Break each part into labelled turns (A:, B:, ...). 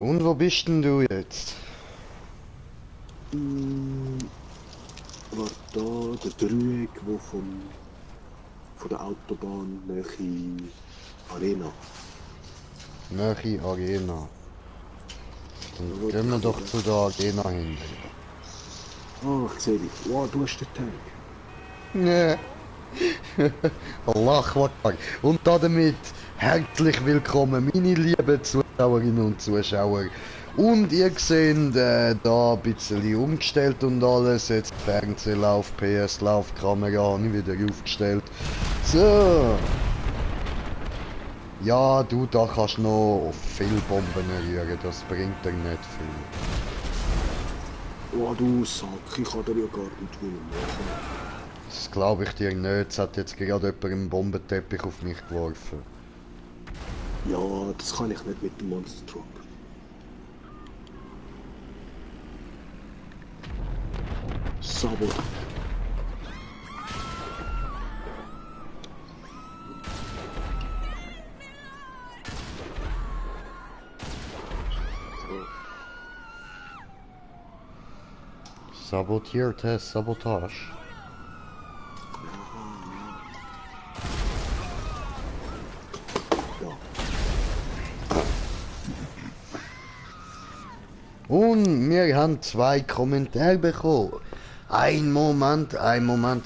A: Und wo bist denn du jetzt?
B: War da der Dreieck, wo von der Autobahn nach Arena.
A: Nachi Arena. Dann
B: Da wollte
A: gehen wir
B: ich
A: doch
B: wieder.
A: zu der Arena hin.
B: Ah, ich sehe dich. Wow, du hast den Tank.
A: Nee. Allah Akbar. Und damit herzlich willkommen, meine lieben Zuschauerinnen und Zuschauer. Und ihr seht da ein bisschen umgestellt und alles. Jetzt Fernsehen läuft, PS läuft, Kamera habe ich wieder aufgestellt. So. Ja, du, da kannst noch auf viel Bomben rühren, das bringt dir nicht viel.
B: Oh, du Sack, ich kann dir ja gar nicht machen.
A: Das glaube ich dir nicht, es hat jetzt gerade jemand einen Bombenteppich auf mich geworfen.
B: Ja, das kann ich nicht mit dem Monster Truck. Sabot.
A: Sabotierte Sabotage.
B: Ja.
A: Und wir haben 2 Kommentare bekommen. Ein Moment,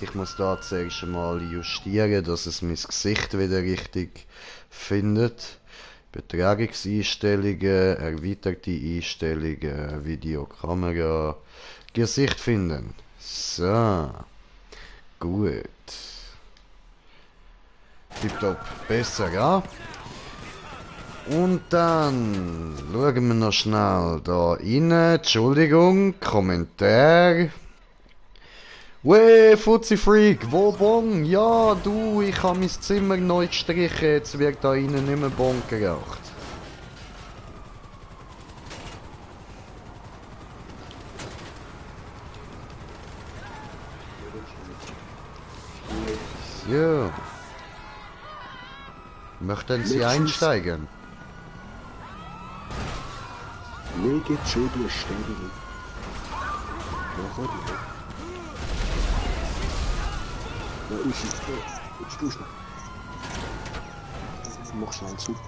A: ich muss da zuerst mal justieren, dass es mein Gesicht wieder richtig findet. Übertragungseinstellungen, erweiterte Einstellungen, Videokamera, Gesicht finden. So, gut. Tipptopp, besser, ja? Und dann schauen wir noch schnell da rein. Entschuldigung, Kommentar. Weh, Fuzzi Freak, wo Bon? Ja, du, ich habe mein Zimmer neu gestrichen, jetzt wird da innen nicht mehr Bon geraucht. So. Möchten Sie einsteigen?
B: Leg jetzt schon die Stelle. Nachher nicht. Ja, ist es. Jetzt du schnell. Mach schnell super.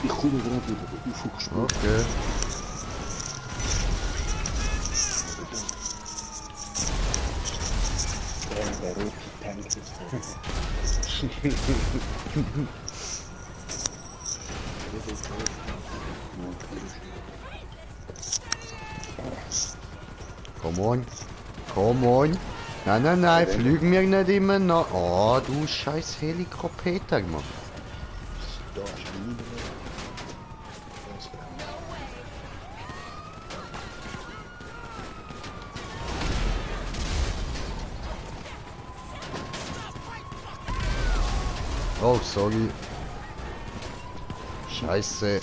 B: Ich komme gerade wieder. Du fuchst mich.
A: Okay.
B: Der rote Tank ist voll.
A: Come on. Come on. Nein, nein, nein, flügen wir nicht immer nach. Oh, du scheiß Helikopter, Mann.
B: Da ist eine Mine.
A: Oh, sorry. Scheiße.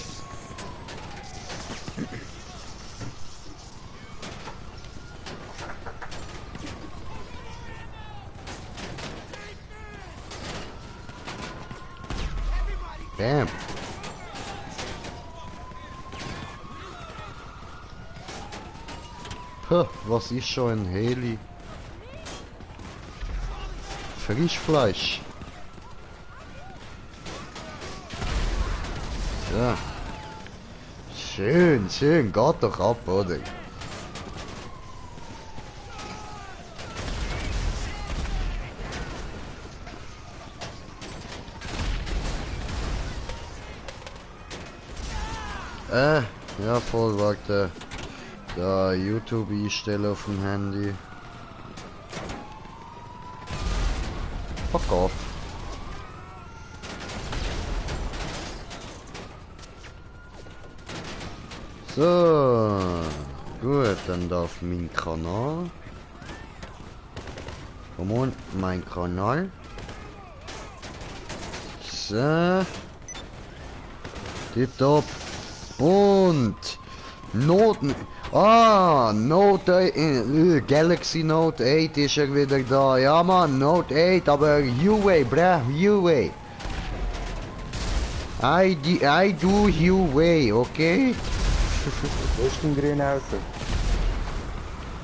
A: Bam. Puh, was ist schon ein Heli? Frischfleisch. So. Schön, schön, geht doch ab, oder? Ja, voll, warte. Da YouTube einstellen auf dem Handy. Fuck off. So, gut, dann darf mein Kanal. Come on, mein Kanal. So. Tipptopp. Und Note. Note 8. Galaxy Note 8 ist er wieder da. Ja, man, Note 8, aber UA, bruh, UA. I do UA, okay?
C: Wo ist dein grünes Auto?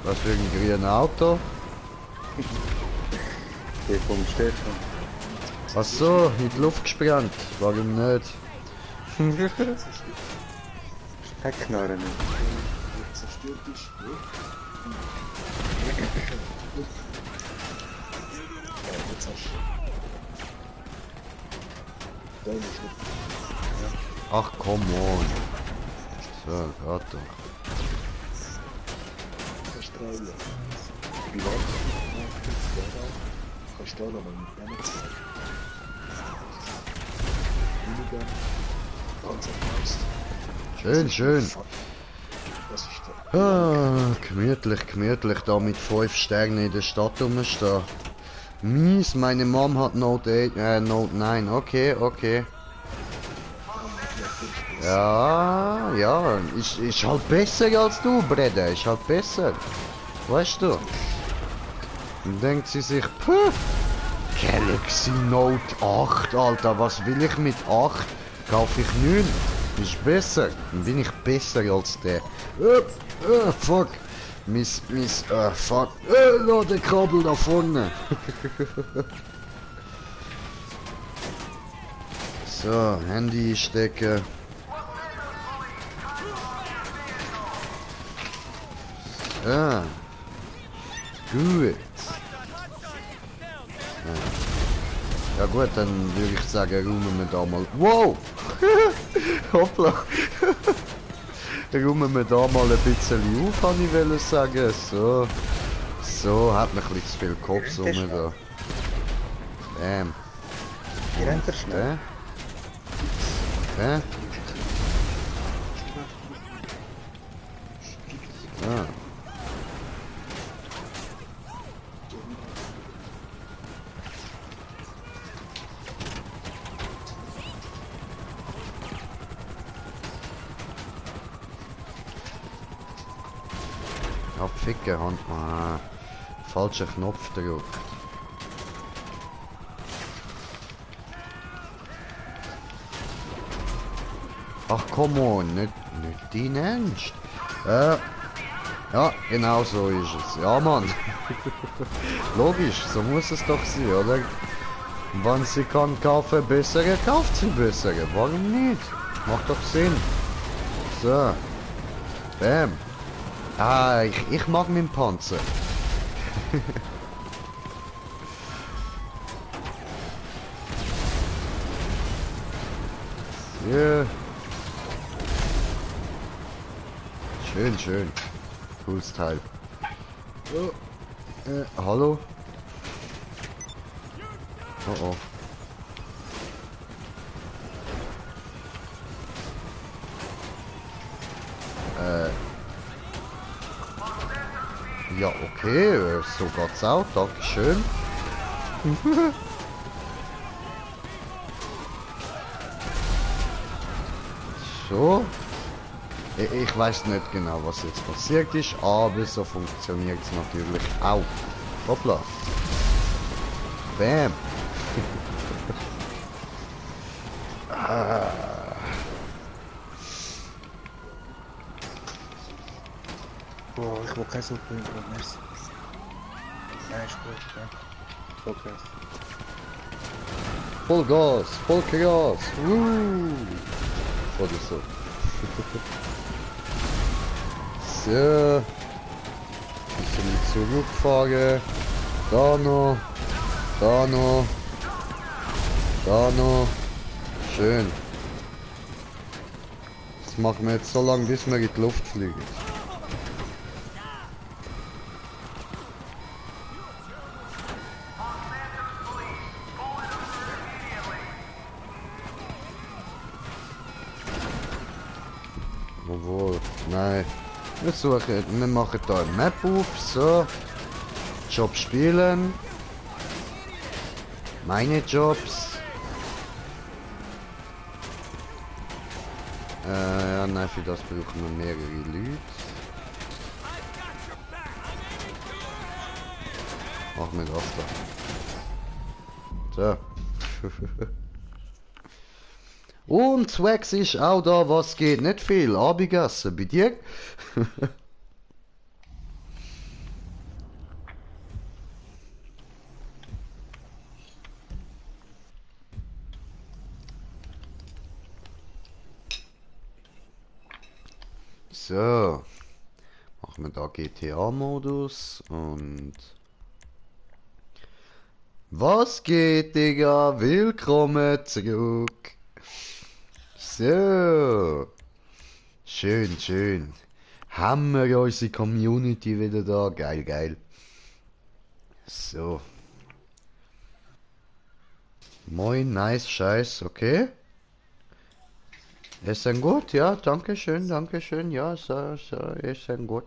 A: Was für ein grünes Auto?
C: Der vom Stefan.
A: Ach so, in die Luft gesprengt. Warum nicht?
C: Heckknarren nicht.
B: Zerstört ist. Ja, jetzt hast du. Da ist nicht.
A: Ach, come on. So, geht doch.
B: Australien. Wie war das? Kannst du da noch mal mit denen zeigen? Weniger. Panzerfaust.
A: Schön, schön.
B: Was ist da?
A: Ah, gemütlich, gemütlich da mit 5 Sternen in der Stadt rumstehen. Mies, meine Mom hat Note 8, Note 9. Okay, okay. Ja, ja, ist halt besser als du, Breda. Ist halt besser. Weißt du? Dann denkt sie sich, puh, Galaxy Note 8, Alter, was will ich mit 8? Kaufe ich 9. Ist besser. Dann bin ich besser als der. Fuck. Fuck. Ladekabel da vorne. So, Handy stecken. So. Gut. Ja gut, dann würde ich sagen, räumen wir da mal... Wow! Hoppla! Räumen wir da mal ein bisschen auf, kann ich wollen sagen. So. So, hat mir ein bisschen zu viel Kopfsumme da. Bam.
C: Ihr rennt er schnell.
A: Okay. Ah. Abficken, Hand. Ah, falscher Knopf gedrückt. Ach, come on, nicht dein Ernst. Ja, genau so ist es. Ja, Mann. Logisch, so muss es doch sein, oder? Wenn sie kann kaufen bessere, kauft sie bessere. Warum nicht? Macht doch Sinn. So. Bam. Ah, ich mag meinen Panzer. Ja. Schön, schön. Cooles Teil. Oh. Hallo? Oh oh. Ja, okay, so geht's auch, dankeschön. So. Ich weiß nicht genau, was jetzt passiert ist, aber so funktioniert es natürlich auch. Hoppla. Bam.
C: Boah, ich will kein Suppe mehr, merci. Nein, ist gut, ja. Okay.
A: Vollgas, Vollgas. Oder so. So. Bisschen zurückfahren. Da noch. Da noch. Da noch. Schön. Das machen wir jetzt so lange, bis wir in die Luft fliegen. Obwohl, nein. Wir machen da eine Map auf, so. Job spielen. Meine Jobs. Ja, nein, für das brauchen wir mehrere Leute. Machen wir das da. So. Und Swax ist auch da, was geht? Nicht viel. Abendessen bei dir? So, machen wir da GTA-Modus und... Was geht, Digga? Willkommen zurück. So, schön, schön. Haben wir unsere Community wieder da? Geil, geil. So. Moin, nice, scheiß, okay. Ist denn gut? Ja, danke schön, ja, ist denn gut.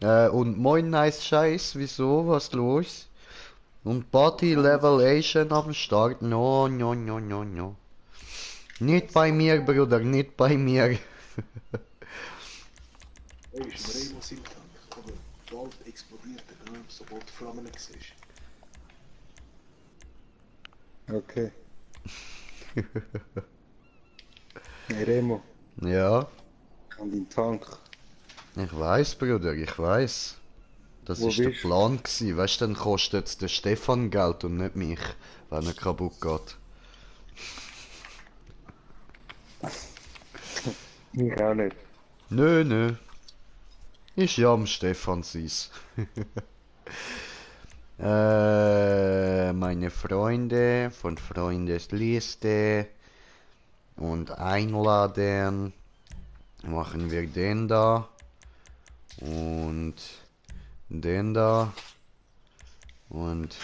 A: Und moin, nice, scheiß, wieso, was los? Und Party Level Asian am Start? No, no, no, no, no. Nicht bei mir, Bruder, nicht bei mir.
B: Ey, ist mir einmal im Tank, aber bald explodiert er, sobald die Flammen siehst.
C: Okay. Hey Remo,
A: Ja,
C: an den Tank.
A: ich weiß, Bruder, ich weiß. Das
C: Wo
A: ist der
C: bist
A: Plan gewesen. Weißt du, dann kostet es den Stefan Geld und nicht mich, wenn er kaputt geht.
C: du? Ich auch nicht.
A: Nö, nö. Ist ja am Stefan sie's. Meine Freunde von Freundesliste und einladen. Machen wir den da und den da und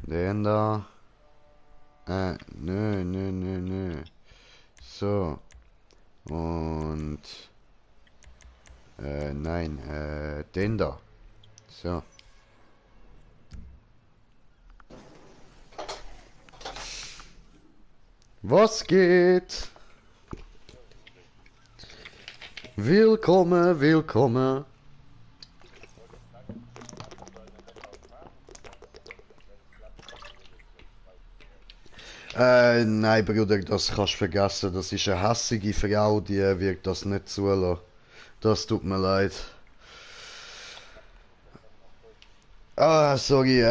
A: den da. Nö, nö, nö, nö. So. Und nein, den da. So. Was geht? Willkommen, willkommen. Nein, Bruder, das kannst du vergessen. Das ist eine hässige Frau, die wird das nicht zulassen. Das tut mir leid. Ah, sorry,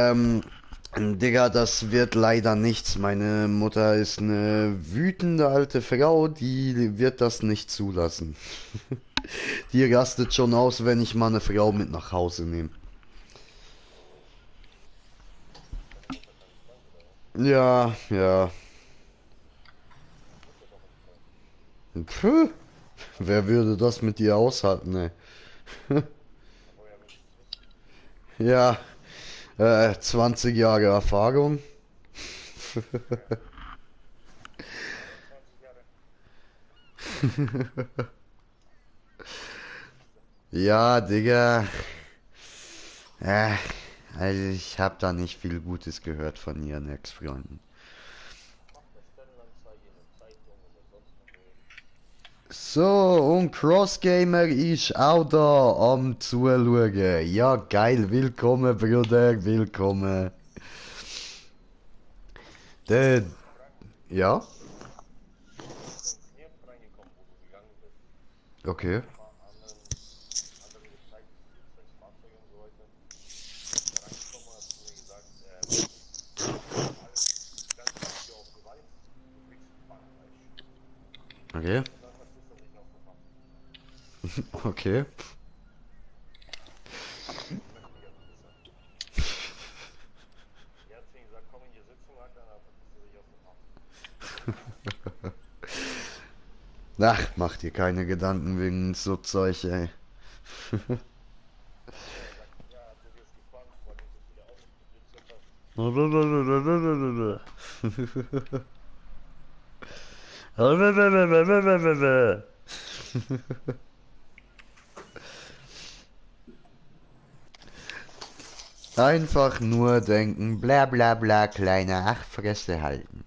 A: Digga, das wird leider nichts. Meine Mutter ist eine wütende alte Frau, die wird das nicht zulassen. Die rastet schon aus, wenn ich mal eine Frau mit nach Hause nehme. Ja, ja. Puh, wer würde das mit dir aushalten, ey? Ja, 20 Jahre Erfahrung. Ja, Digga. Äh, also ich habe da nicht viel Gutes gehört von ihren Ex-Freunden. So, und Crossgamer ist auch da am Zuschauen. Ja, geil, willkommen, Bruder, willkommen. Der, ja, okay. Okay, okay. Ach, mach dir keine Gedanken wegen so Zeug, ey. Einfach nur denken, bla bla bla, kleiner, ach, Fresse halten.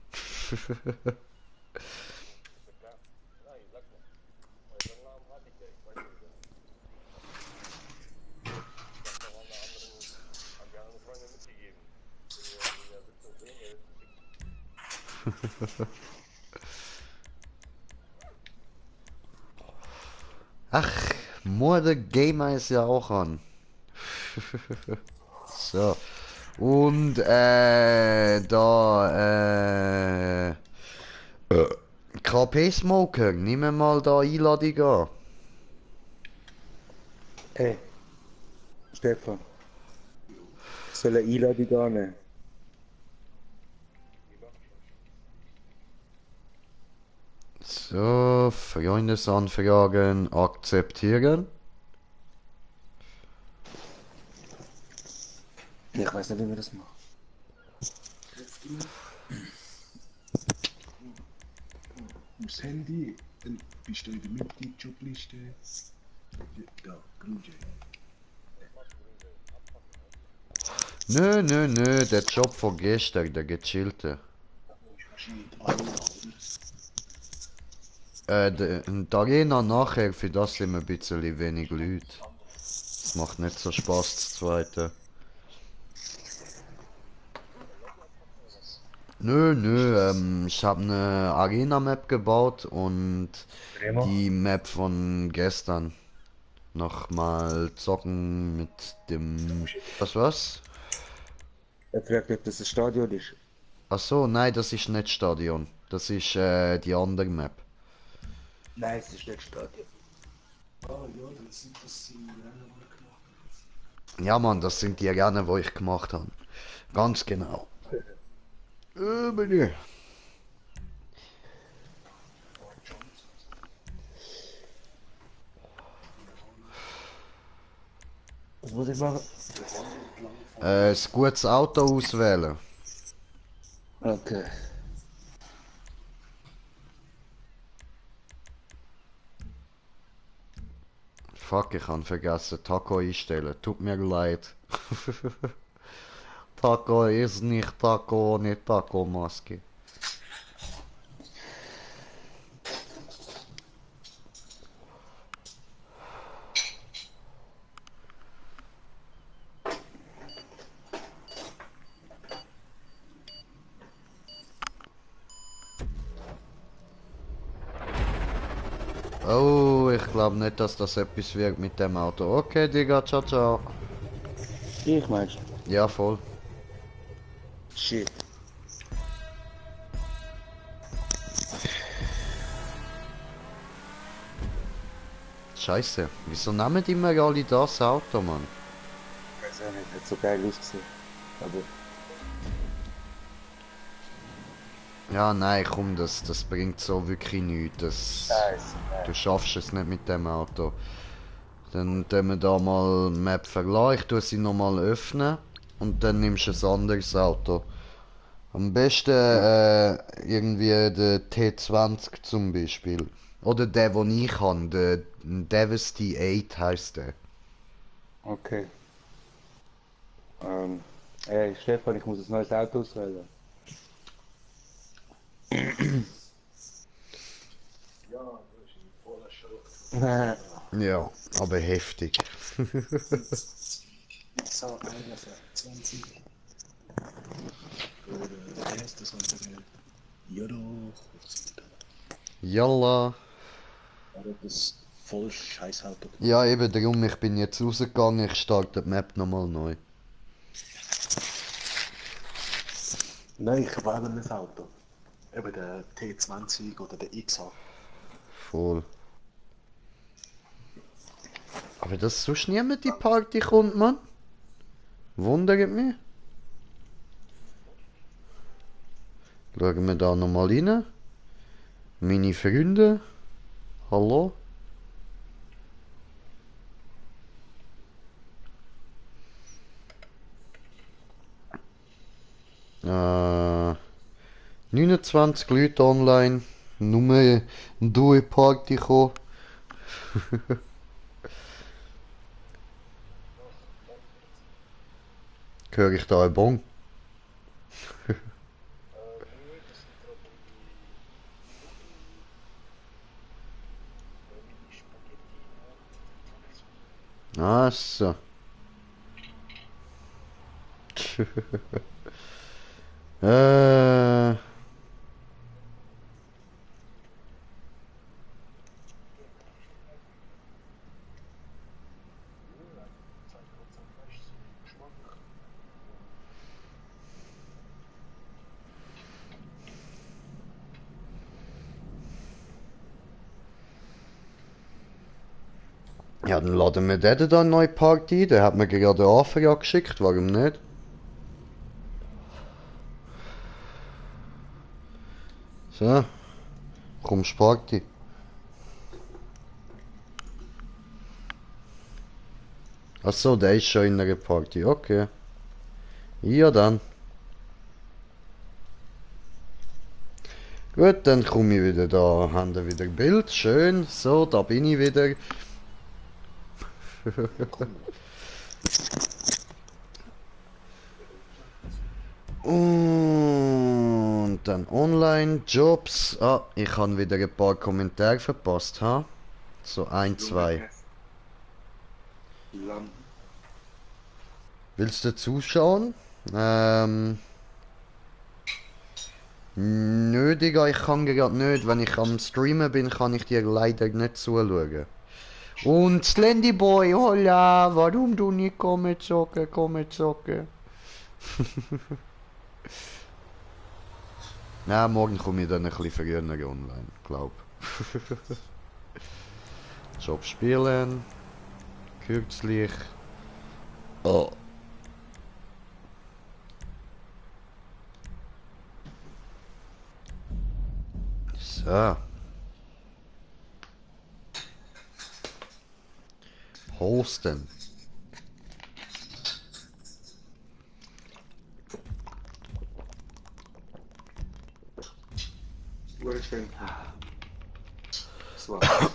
A: Ach, Morde Gamer ist ja auch an. So. Und KP Smoker, nimm mir mal da Einladung an.
C: Hey, Stefan, ich soll eine Einladung annehmen.
A: So, Freundesanfragen akzeptieren.
C: Ich weiß nicht, wie wir das machen.
B: Aufs Handy, dann bist du in der Mitte-Jobliste. Da, Grünjay.
A: Nö, der Job von gestern, der gechillte.
B: Ist wahrscheinlich Arena, oder?
A: Die Arena nachher, für das sind wir ein bisschen wenig Leute. Es macht nicht so Spaß, das zweite. Ich habe eine Arena-Map gebaut und
C: Remo?
A: die Map von gestern nochmal zocken mit dem... Was?
C: Er fragt, ob das ein Stadion ist.
A: Ach so, nein, das ist nicht Stadion. Das ist die andere Map.
C: Nein, es ist nicht Stadion.
B: Ah ja, dann sind das die Rennen, die wir gemacht haben.
A: Ja, Mann, das sind die Rennen, die ich gemacht habe. Ganz genau. Bitte.
C: Was muss ich machen?
A: Ein gutes Auto auswählen.
C: Okay.
A: Fuck, ich habe vergessen, Taco einstellen. Tut mir leid. Taco ist nicht Taco ohne Taco-Maske. Oh, ich glaube nicht, dass das etwas wird mit dem Auto. Okay, Digga, ciao, ciao.
C: Ich meinst
A: Ja, voll.
C: Shit.
A: Scheiße, wieso nehmen die mir alle das Auto, Mann?
C: Weiß auch nicht, hat so geil ausgesehen. Aber
A: Ja, nein, komm, das bringt so wirklich nichts.
C: Scheiße,
A: Du schaffst es nicht mit dem Auto. Dann tun wir da mal Map vergleichen. Ich tue sie nochmal öffnen. Und dann nimmst du ein anderes Auto. Am besten irgendwie der T20 zum Beispiel. Oder der, den ich habe. Der Devasty 8 heisst der.
C: okay. Ey, Stefan, ich muss ein neues Auto auswählen.
B: Ja, das ist ein voller Schrott.
A: Ja, aber heftig.
B: So, einer für 20. Wer ist das heute? Ja doch, was ist da?
A: Yalla.
B: Er hat das voll scheiß Auto gemacht.
A: Ja, eben darum, ich bin jetzt rausgegangen. Ich starte die Map nochmal neu.
B: Nein, ich wähle das Auto. Eben der T20 oder der XH.
A: Voll. Aber dass sonst niemand die Party kommt, Mann. Wundert mich. Schauen wir da nochmal rein. Meine Freunde. Hallo. Äh, 29 Leute online. Nur eine Party gekommen. Höre ich da einen Bon? Ach so. äh, Ja, dann laden wir den dann eine neue Party. Der hat mir gerade eine Anfrage geschickt, warum nicht? So, kommst Party. Achso, der ist schon in einer Party, okay. Ja dann. Gut, dann komme ich wieder da, haben wir wieder Bild, schön, so, da bin ich wieder. Und dann Online-Jobs. Ah, ich habe wieder ein paar Kommentare verpasst, ha? So ein, zwei.
B: Lamm.
A: Willst du zuschauen? Nö, Digga, ich kann gerade nicht. Wenn ich am Streamen bin, kann ich dir leider nicht zuschauen. Und Slendy Boy, holla, warum du nicht kommen zocken, kommen zocken? Na, morgen komme ich dann ein bisschen früher online, glaub. Job spielen. Kürzlich. Oh. So. Hosten.
B: Wo ist denn? Das war's.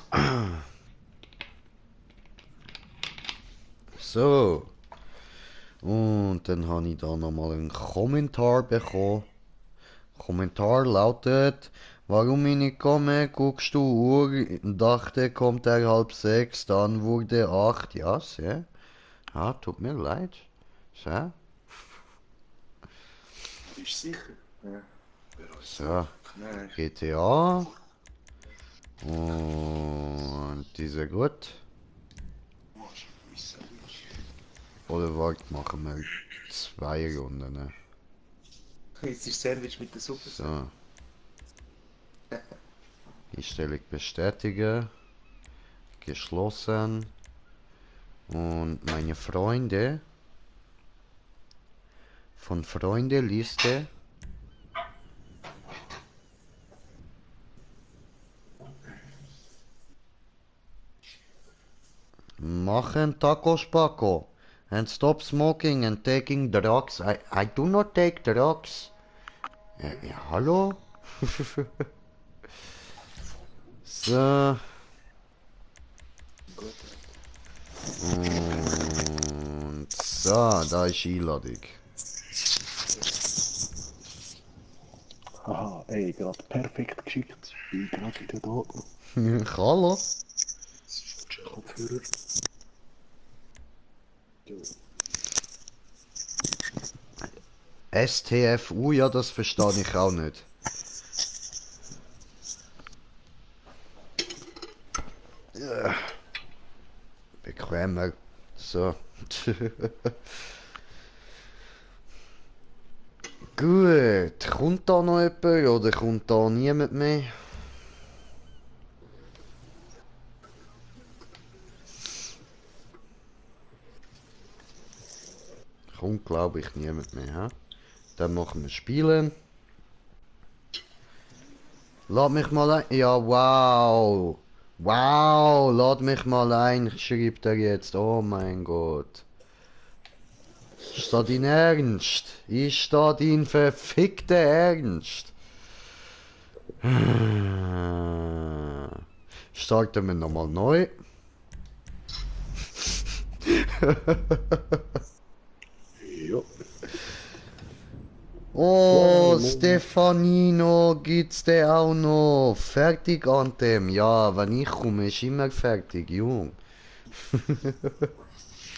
A: So. Und dann habe ich da nochmal einen Kommentar bekommen. Kommentar lautet, warum ich nicht komme, guckst du Uhr, dachte kommt er 5:30, dann wurde 8, ja, sehr. Ja, tut mir leid. So,
B: Bist du sicher? Ja.
A: so,
B: Nein.
A: GTA. Und diese gut. Oder warte, machen wir 2 Runden, ne?
C: Jetzt ist Sandwich mit der Suppe.
A: So. Einstellung bestätigen. Geschlossen. Und meine Freunde. Von Freunde-Liste. Machen Tacos Paco. And stop smoking and taking drugs. I do not take drugs. Ja, hallo? So. Und so, da ist die Einladung.
B: Aha, ey, gerade perfekt geschickt. Bin gerade wieder da.
A: Hallo?
B: Kopfhörer. Jo.
A: STFU, ja, das verstehe ich auch nicht. Ja. Bequemer. So. Gut, kommt da noch jemand oder kommt da niemand mehr? Kommt, glaube ich, niemand mehr. He? Dann machen wir Spielen. Lad mich mal ein. Ja, wow. Wow, lad mich mal ein, schreibt er jetzt. Oh mein Gott. Ist das dein Ernst? Ist das dein verfickter Ernst? Starten wir nochmal neu.
B: Jo.
A: Oh, Stefanino gibt's der auch noch. Fertig, Anthem. Ja, wenn ich komme, ist immer fertig, Jung.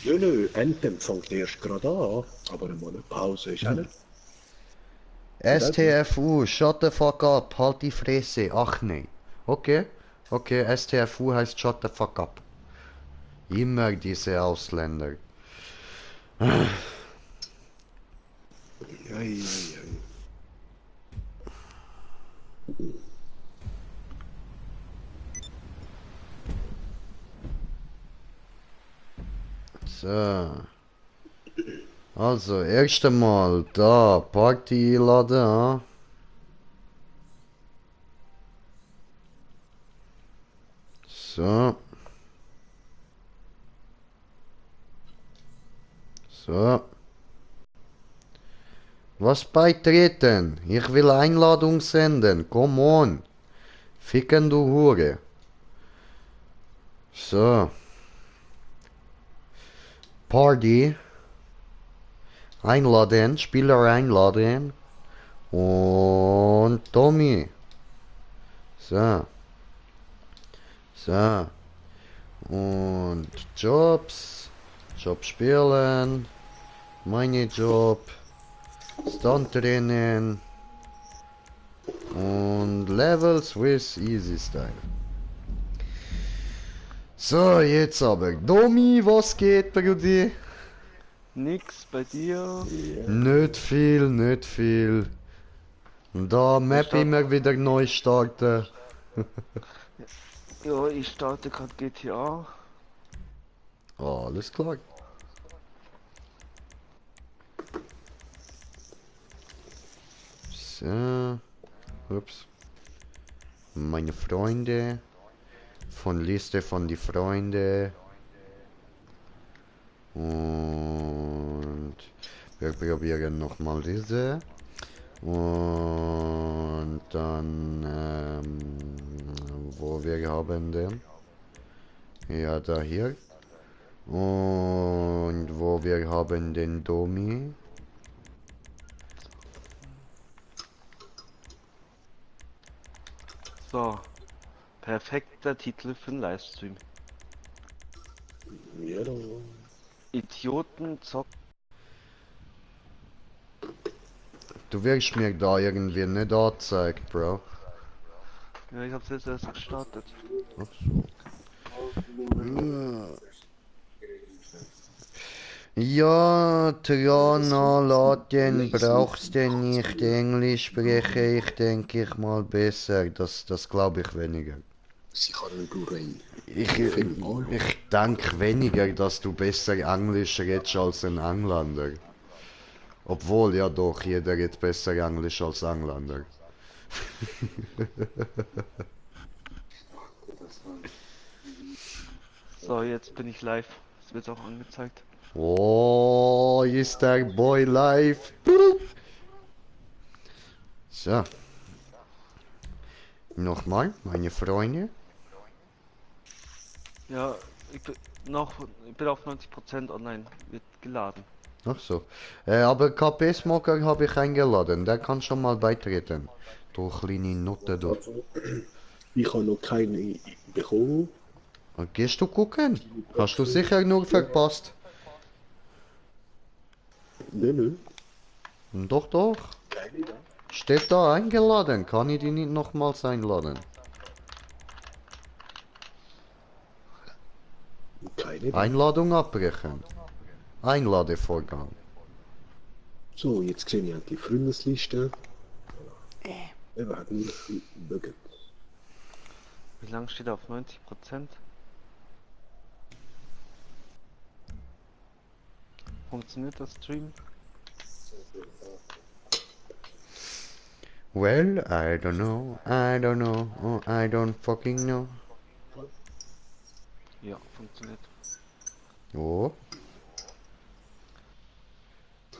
B: Nö, Anthem fängt erst gerade an. Aber eine Pause ist auch nicht.
A: STFU, shut the fuck up, halt die Fresse. Ach nee. Okay, okay, STFU heißt shut the fuck up. Immer diese Ausländer.
B: Ei.
A: So. Also, erst einmal da Party einladen, ah. So. So. Was beitreten? Ich will Einladung senden. Come on. Ficken du Hure. So. Party. Einladen. Spieler einladen. Und Tommy. So. So. Und Jobs. Job spielen. Meine Job. Stunt-Rennen. Und Levels with Easy Style. So, jetzt aber. Domi, was geht, Brudi?
D: Nix bei dir.
A: Nicht viel, nicht viel. Da Map immer wieder neu starten.
D: Ja, ich starte gerade GTA.
A: Alles klar. So. Ups. Meine Freunde. Von Liste von die Freunde. Und wir probieren nochmal diese. Und dann, wo wir haben den? Ja, da hier. Und wo wir haben den Domi.
D: So. Perfekter Titel für einen Livestream.
B: Ja, da.
D: Idioten zocken.
A: Du wirst mir da irgendwie nicht angezeigt, Bro.
D: Ja, ich hab's jetzt erst gestartet.
A: Ach so. Ja, Trana, Latin, brauchst du nicht. Englisch spreche ich, denke ich mal, besser. Das glaube ich weniger.
B: Sicherheit.
A: Ich denke weniger, dass du besser Englisch redest als ein Engländer. Obwohl, ja doch, jeder redet besser Englisch als Engländer.
D: So, jetzt bin ich live. Es wird auch angezeigt.
A: Oh, ist der Boy live? So. Nochmal, meine Freunde.
D: Ja, ich bin auf 90% online. Wird geladen.
A: Ach so. Aber KP Smoker habe ich eingeladen. Der kann schon mal beitreten. Du kleine Nutte, du.
B: Also, ich habe noch keine bekommen.
A: Und gehst du gucken? Hast du sicher nur verpasst.
B: Nein.
A: Doch, doch.
B: Keine da.
A: Steht da eingeladen. Kann ich die nicht nochmals einladen?
B: Keine da.
A: Einladung abbrechen. Einladevorgang.
B: So, jetzt sehe ich halt die Freundesliste. Wir haben nur Bögen.
D: Wie lange steht er auf 90%? Funktioniert das Stream?
A: Well, I don't know. I don't know. Oh, I don't fucking know.
D: Ja, funktioniert.
A: Oh.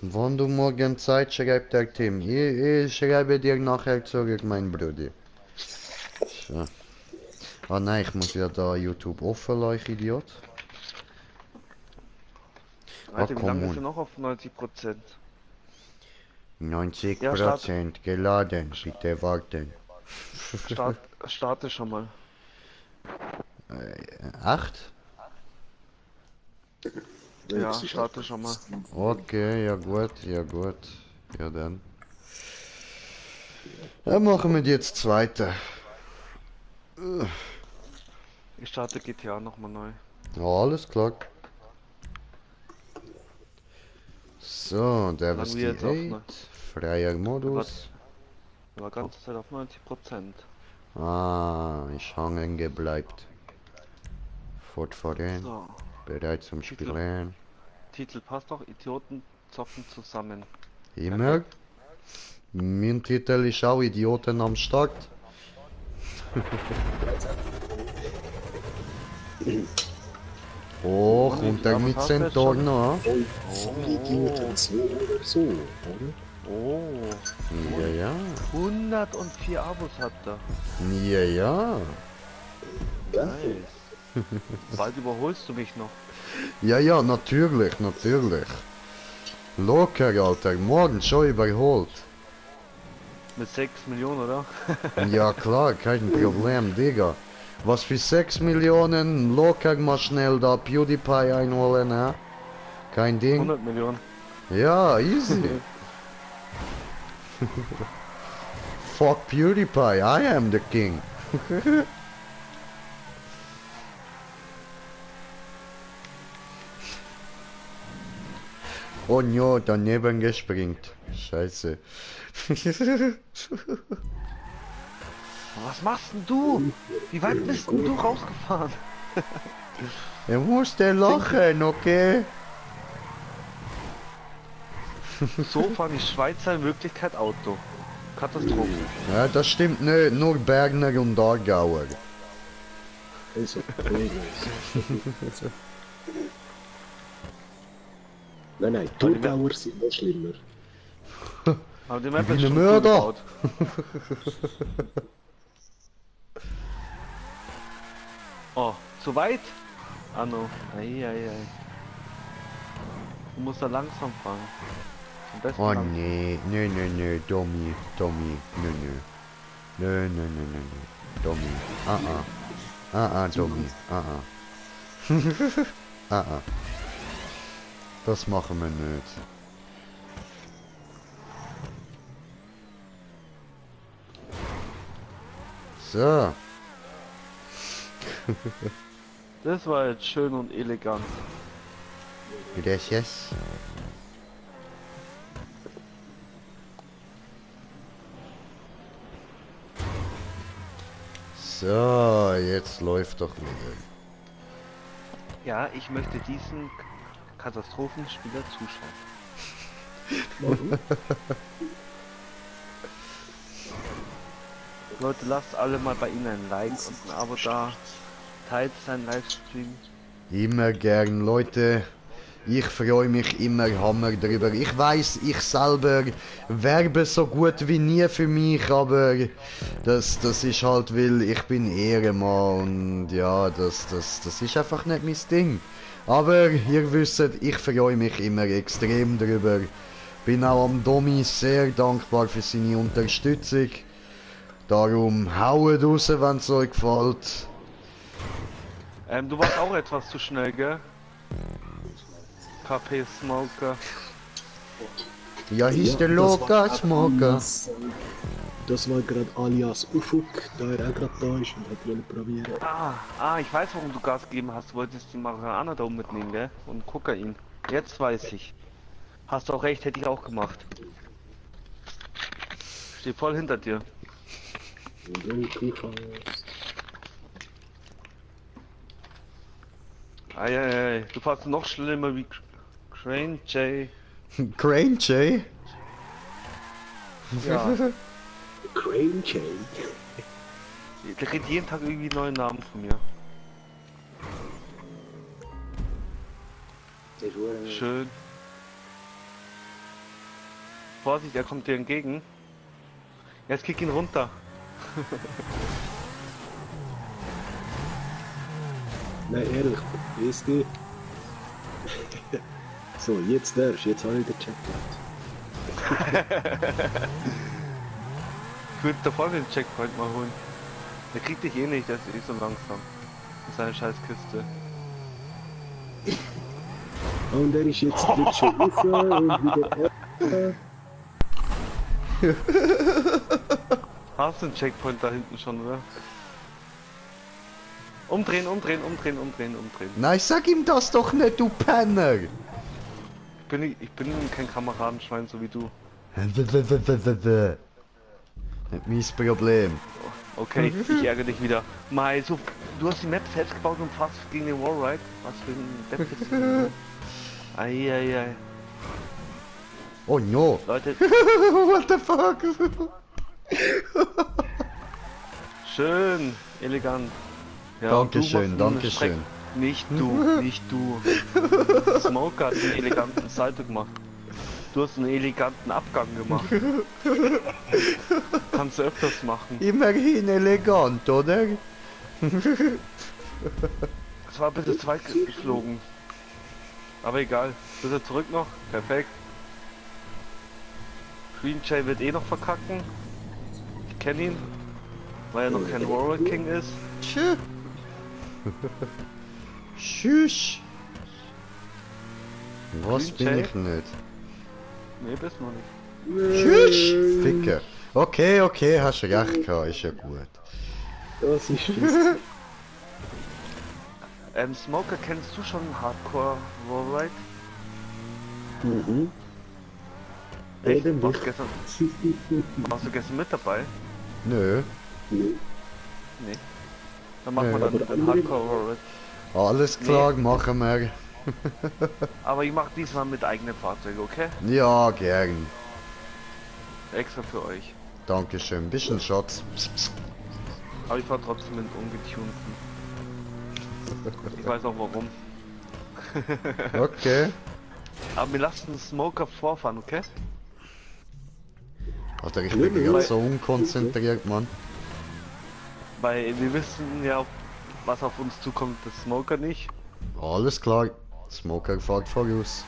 A: Wenn du morgen Zeit schreibt der Tim. Ich schreibe dir nachher zurück, mein Bruder. So. Ah nein, ich muss ja da YouTube offen lassen, ich Idiot.
D: Alter, wie lange ist
A: komm
D: er noch auf 90%?
A: 90% geladen, bitte warten.
D: Starte schon mal.
A: 8?
D: Ja, starte schon mal.
A: Okay, ja gut, ja gut. Ja dann. Dann machen wir jetzt zweite.
D: Ich starte GTA nochmal neu.
A: Ja, alles klar. So, der
D: Solange
A: ist
D: wir
A: die
D: jetzt auf
A: 8. Freier Modus.
D: war ganze Zeit auf 90%.
A: Ah, ich hängen gebleibt. Fortfahren.
D: So,
A: Bereit zum
D: Titel.
A: Spielen.
D: Titel passt doch, Idioten zocken zusammen.
A: Immer. Mein Titel ist auch Idioten am Start. Oh, kommt der mit Centaur noch?
B: Vollidioten, so oder so, oder?
D: Oh,
A: Ja, ja.
D: 104 Abos hat er.
A: Ja, ja.
D: Nice. Bald überholst du mich noch.
A: Ja, ja, natürlich, natürlich. Locker, Alter, morgen schon überholt.
D: Mit 6 Millionen, oder?
A: Ja klar, kein Problem, Digga. Was für 6 Millionen locker mal schnell da PewDiePie einholen, ne? Kein Ding.
D: 100 Millionen.
A: Ja, easy. Fuck PewDiePie, I am the king. Oh no, daneben gespringt. Scheiße.
D: Was machst denn du? Wie weit bist denn du rausgefahren?
A: Er musste lachen, okay?
D: So fahren die Schweizer in Wirklichkeit Auto. Katastrophe.
A: Ja, das stimmt nicht, nur Bergner und Aargauer.
B: Also, nein, Thurgauer sind noch schlimmer.
D: Aber die Map
A: Ich bin
D: ist
A: ein
D: schon
A: Mörder.
D: zugebaut. Oh, zu weit? Ah no. Ei. Du musst da langsam fahren. Am besten
A: Oh
D: langsam.
A: nee, nee, Tommy, nee, Tommy, Tommy, das machen wir nicht. So,
D: Das war jetzt schön und elegant.
A: gracias. So, jetzt läuft doch wieder.
D: Ja, ich möchte diesen Katastrophenspieler zuschauen. Leute, lasst alle mal bei Ihnen ein Like und ein Abo da. Teilt seinen Livestream.
A: Immer gern, Leute. Ich freue mich immer hammer drüber. Ich weiß, ich selber werbe so gut wie nie für mich, aber das ist halt, weil ich bin Ehrenmann und ja, das ist einfach nicht mein Ding. Aber ihr wisst, ich freue mich immer extrem drüber. Bin auch am Domi sehr dankbar für seine Unterstützung. Darum haut raus, wenn es euch gefällt.
D: Du warst auch etwas zu schnell, gell? KP Smoker.
A: Ja, hieß der
B: das war
A: Loka
B: grad
A: Smoker.
B: Das war gerade alias Ufuk, da er auch gerade da ist und hat wollen probieren.
D: Ich weiß, warum du Gas gegeben hast. Du wolltest die Marihuana da oben mitnehmen, gell? Und Kokain. Jetzt weiß ich. Hast du auch recht, hätte ich auch gemacht. Steh voll hinter dir. Eieiei, du fährst noch schlimmer wie Crane J.
A: Crane J?
D: Ja,
B: Crane J.
D: der kriegt jeden Tag irgendwie neuen Namen von mir. Schön. Vorsicht, er kommt dir entgegen. Jetzt kick ihn runter.
B: Nein, ehrlich, BSD. So, jetzt darfst du, jetzt habe ich den Checkpoint.
D: Ich würde da vorne den Checkpoint mal holen. Der kriegt dich eh nicht, der ist eh so langsam. In seine scheiß Kiste.
B: Und er ist jetzt wieder schon rauf und wieder
D: Hast du einen Checkpoint da hinten schon, oder? Umdrehen.
A: Nein, sag ihm das doch nicht, du Penner!
D: Ich bin kein Kameradenschwein, so wie du.
A: Nicht mein Problem.
D: Okay, ich ärgere dich wieder. Mai, so, du hast die Map selbst gebaut und fast gegen den Wallride. Was für ein Depp bist du? Eieiei.
A: Oh no.
D: Leute,
A: What the fuck?
D: schön, elegant. Ja,
A: Dankeschön,
D: und du machst einen
A: Dankeschön.
D: Nicht du, nicht du. Smoker hat einen eleganten Salto gemacht. Du hast einen eleganten Abgang gemacht. Kannst du öfters machen.
A: Immerhin elegant, oder?
D: Es war ein bisschen zweit geflogen. Aber egal. Bist du zurück noch? Perfekt. Green Jay wird eh noch verkacken. Ich kenne ihn. Weil er noch kein Warrior King ist.
A: Tschüss. Tschüss. Was
D: Green
A: bin
D: Jay?
A: ich nicht?
D: Nee, bist noch nicht.
A: Tschüss. Ficker. Okay, okay, hast recht gehabt, ist ja gut.
B: Das ist fies.
D: Smoker, kennst du schon Hardcore Warride?
B: Mhm.
D: Echt?
B: Oder
D: Warst du gestern mit dabei?
A: Nö.
B: Nee.
D: Nee. Dann machen wir
A: Nee.
D: dann den Hardcore Warride.
A: Alles klar, machen wir.
D: Aber ich mache diesmal mit eigenen Fahrzeugen, okay?
A: Ja, gern.
D: Extra für euch.
A: Dankeschön. Bisschen Schatz. Psst, psst.
D: Aber ich fahre trotzdem mit ungetunten. Ich weiß auch warum.
A: Okay.
D: Aber wir lassen den Smoker vorfahren, okay?
A: Alter, ich bin
B: Ja,
A: gerade so unkonzentriert, Mann.
D: Weil wir wissen ja, was auf uns zukommt, der Smoker nicht.
A: Alles klar. Smoker fährt voraus.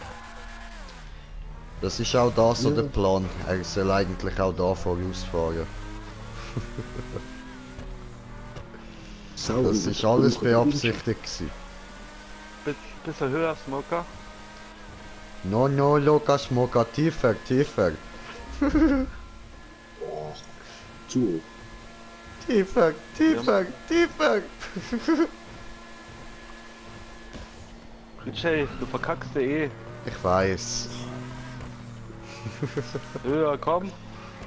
A: Das ist auch da so der Plan. Er soll eigentlich auch da vorausfahren. Das ist alles beabsichtigt gewesen.
D: Bisschen höher, Smoker.
A: No, no, Lukas, Smoker, tiefer, tiefer.
B: Zu.
A: Tiefer, tiefer, tiefer.
D: Jay, du verkackst ja eh.
A: Ich weiß.
D: Höher, komm.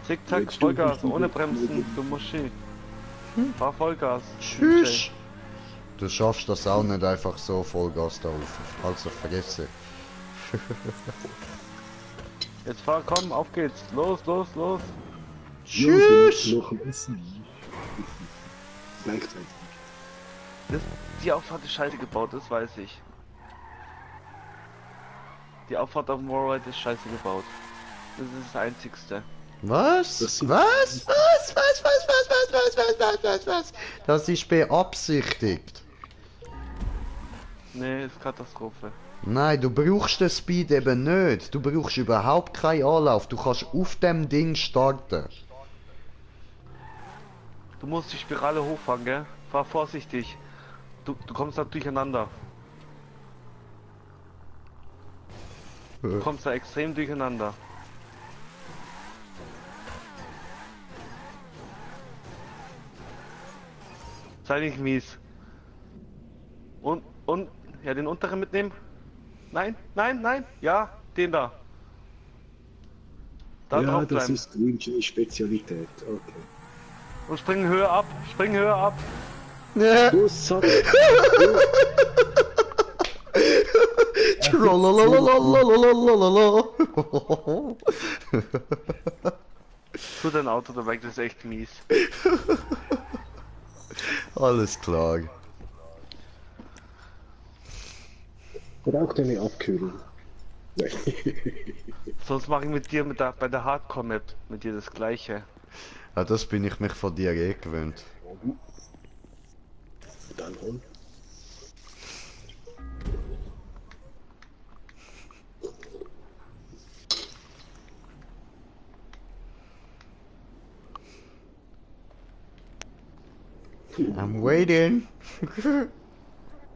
D: Zickzack,
B: Jetzt stimmt
D: Vollgas,
B: nicht,
D: ohne
B: du-
D: Bremsen, du Muschi. Fahr Vollgas.
A: Tschüss. Du schaffst das auch nicht einfach so Vollgas da auf. Also vergesse.
D: Jetzt fahr, komm, auf geht's. Los, los, los.
A: Tschüss.
B: Ja, noch ein bisschen. Gleichzeitig.
D: Die Auffahrt ist scheiße gebaut, das weiß ich. Die Auffahrt auf dem Warride ist scheiße gebaut. Das ist das Einzigste.
A: Was?
B: Das
A: Was?
B: sieht-
A: Was? Das ist beabsichtigt.
D: Nee, ist Katastrophe.
A: Nein, du brauchst den Speed eben nicht. Du brauchst überhaupt keinen Anlauf. Du kannst auf dem Ding starten.
D: Du musst die Spirale hochfahren, gell? Fahr vorsichtig. Du kommst da durcheinander. Du kommst da extrem durcheinander. Sei nicht mies. Und, ja, den unteren mitnehmen? Nein, nein, nein, ja, den da. Da
B: Ja,
D: drauf
B: das
D: bleiben.
B: ist Green Spezialität. Okay.
D: Und springen höher ab, springen höher ab.
B: Du Sack.
D: Tu dein Auto da weg, das ist echt mies.
A: Alles klar.
B: Braucht eine Abkühlung. Nein.
D: Sonst mache ich mit dir bei der Hardcore Map mit dir das gleiche.
A: Ja, das bin ich mich von dir eh gewöhnt.
B: Dann hol.
A: I'm waiting.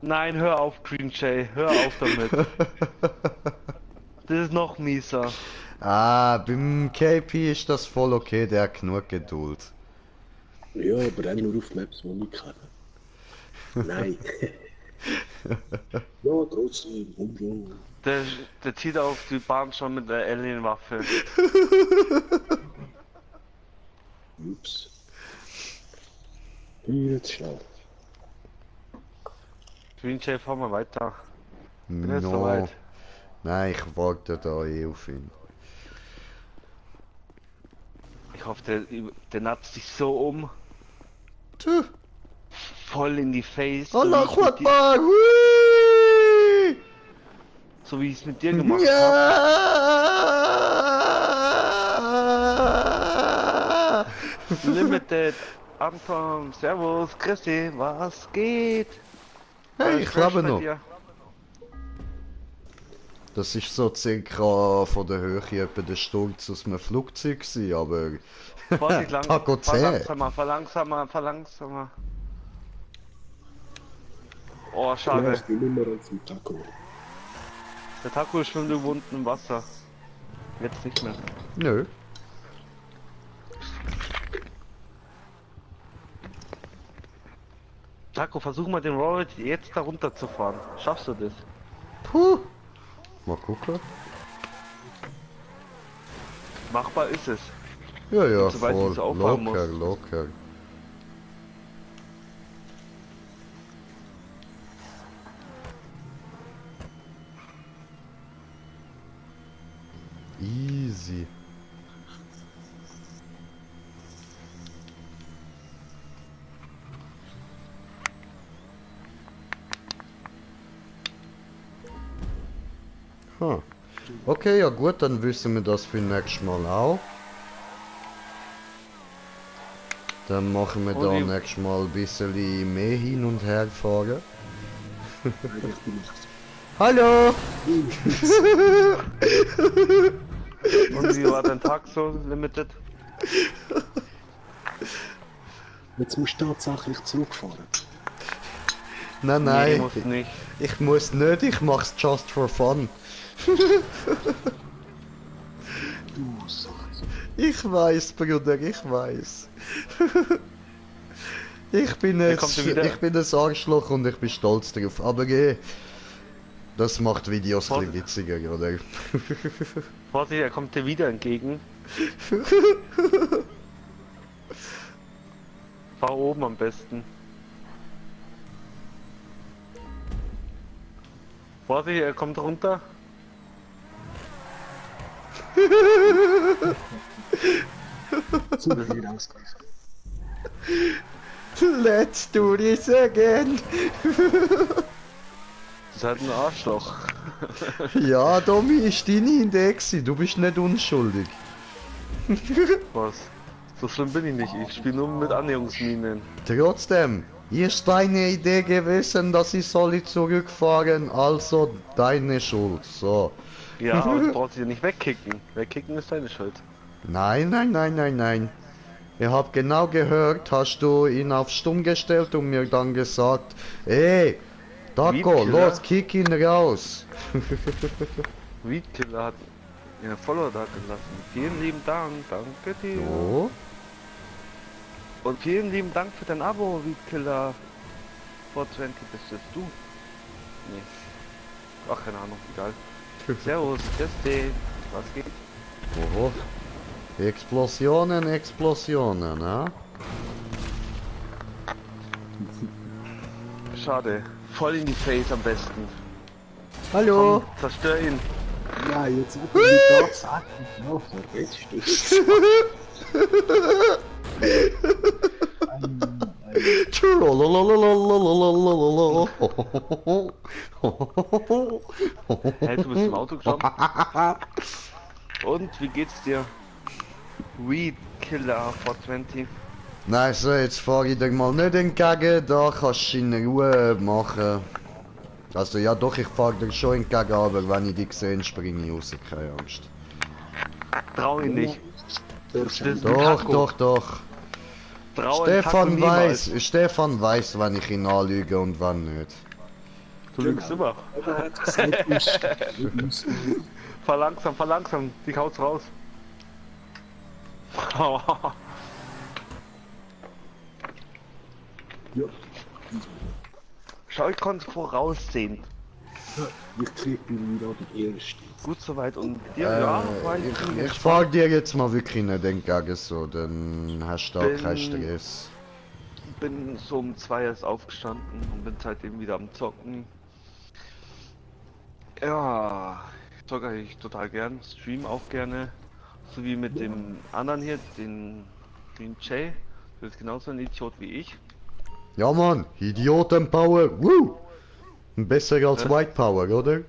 D: Nein, hör auf, Green Jay, hör auf damit. Das ist noch mieser.
A: Ah, beim KP ist das voll okay, der hat genug Geduld.
B: Ja, aber auch nur auf Maps, die ich kenne. Nein. Ja, trotzdem. Umschau.
D: Der zieht auf die Bahn schon mit der Alien-Waffe.
B: Ups. Jetzt schnell.
D: Green Jay, fahr mal weiter. Bin jetzt
A: No.
D: soweit.
A: Nein, ich warte da eh auf ihn.
D: Ich hoffe, der natzt sich so um.
A: Tja,
D: Voll in die Face.
A: Allahu Akbar! Hui!
D: So wie ich es mit dir gemacht habe.
A: Ja!
D: Limited. Anton, Servus, Christi, was geht?
A: Hey,
D: Alles
A: ich
D: fresh
A: lebe
D: bei
A: noch.
D: dir?
A: Das ist so circa von der Höhe etwa der Sturz aus einem Flugzeug gewesen, aber
D: Vorsicht,
A: Taco 10.
D: verlangsamer. Oh,
B: Du
D: schade.
B: hast die Nummer als im Taco.
D: Der Taco schwimmt irgendwo unten im Wasser. Jetzt nicht mehr.
A: Nö.
D: Taco, versuch mal den Roll jetzt da runter zu fahren. Schaffst du das?
A: Puh. Mal gucken.
D: Machbar ist es.
A: Ja, ja,
D: Sobald
A: voll.
D: ich so auffahren
A: Locker,
D: muss.
A: locker. Easy. Huh. Okay, ja gut, dann wissen wir das für nächstes Mal auch. Dann machen wir
D: Und
A: da
D: wie-
A: nächstes Mal ein bisschen mehr hin und her fahren.
B: Eigentlich bin ich
A: Hallo!
D: Und wie war dein Tag so, Limited?
B: Jetzt musst du tatsächlich zurückfahren.
A: Nein,
D: Nee,
A: nein,
D: muss nicht.
A: ich muss nicht, ich mach's just for fun.
B: Du Sache.
A: Ich weiß, Bruder, ich weiß. Ich bin
D: Wer kommt denn wieder?
A: ich bin ein Arschloch und ich bin stolz drauf. Aber das macht Videos ein bisschen witziger, oder?
D: Vorsicht, er kommt dir wieder entgegen. Fahr oben am besten. Vorsicht, er kommt runter.
B: So viel ausgegangen.
A: Let's do this again!
D: Das ist halt ein Arschloch.
A: Ja, Domi, ist deine Idee gewesen. Du bist nicht unschuldig.
D: Was? So schlimm bin ich nicht. Ich spiele nur mit Annäherungsminen.
A: Trotzdem, ist deine Idee gewesen, dass ich soll zurückfahren, also deine Schuld. So.
D: Ja, aber du brauchst dich ja nicht wegkicken. Wegkicken ist deine Schuld.
A: Nein, nein, nein, nein, nein. Ich hab genau gehört, hast du ihn auf stumm gestellt und mir dann gesagt, ey, Taco,
D: Weedkiller?
A: los, kick ihn raus.
D: Weedkiller hat ja Follower da gelassen. Vielen lieben Dank, danke dir.
A: So.
D: Und vielen lieben Dank für dein Abo, Weedkiller. 420 bist das du? Nee. Ach, keine Ahnung, egal. Servus, Christi. Was geht?
A: Oho. Explosionen, Explosionen, ne?
D: Schade. Voll in die Face am besten.
A: Hallo.
D: Komm, zerstör ihn.
B: Ja, jetzt hat er die Tatsache. Ja, vergisst
D: Hey, du bist im Auto gejumpt. Und, wie geht's dir? Weedkiller 420.
A: Nein, so, jetzt fahr ich dir mal nicht entgegen, da kannst du in Ruhe machen. Also ja doch, ich fahr dir schon entgegen, aber wenn ich dich sehe, springe ich raus, keine Angst.
D: Trau ihn nicht. Das ist ein
A: Doch,
D: Taco.
A: doch, doch.
D: Trau einen Taco niemals.
A: Stefan weiß, wann ich ihn anlüge und wann nicht.
D: Du lügst immer.
B: Er hat gesagt, wir müssen
D: Verlangsam, die haut's raus.
B: ja,
D: Schau, ich konnte voraussehen.
B: ich krieg wieder die erste.
D: Gut soweit und dir, ja, war ich bin
A: Ich
D: gespannt.
A: fahr dir jetzt mal wirklich nicht entgegen, so, dann hast du auch keinen
D: Bin-
A: Stress.
D: Bin so um 2 erst aufgestanden und bin seitdem wieder am Zocken. Ja, zocke ich total gern, stream auch gerne. So wie mit dem anderen hier, den Green Jay. Du bist genauso ein Idiot wie ich.
A: Ja Mann, Idiotenpower, woo! Besser als White Power, oder?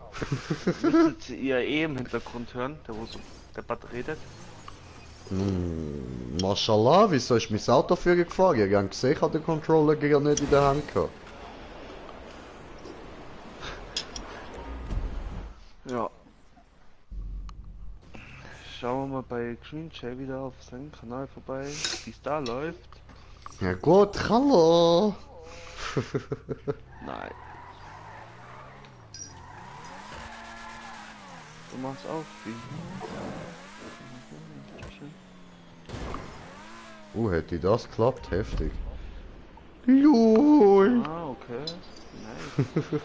D: Müsstet ihr eh im Hintergrund hören, der wo so der Bad redet.
A: Mashallah, wieso ist mein Auto für gefahren? Ich habe gesehen, ich habe den Controller gar nicht in der Hand gehabt.
D: Ja. Schauen wir mal bei Green Jay wieder auf seinen Kanal vorbei, wie es da läuft.
A: Ja gut, hallo!
D: Nein. Du machst auch wie.
A: Hätte ich das geklappt? Heftig. LOL!
D: Ah, okay. Nice.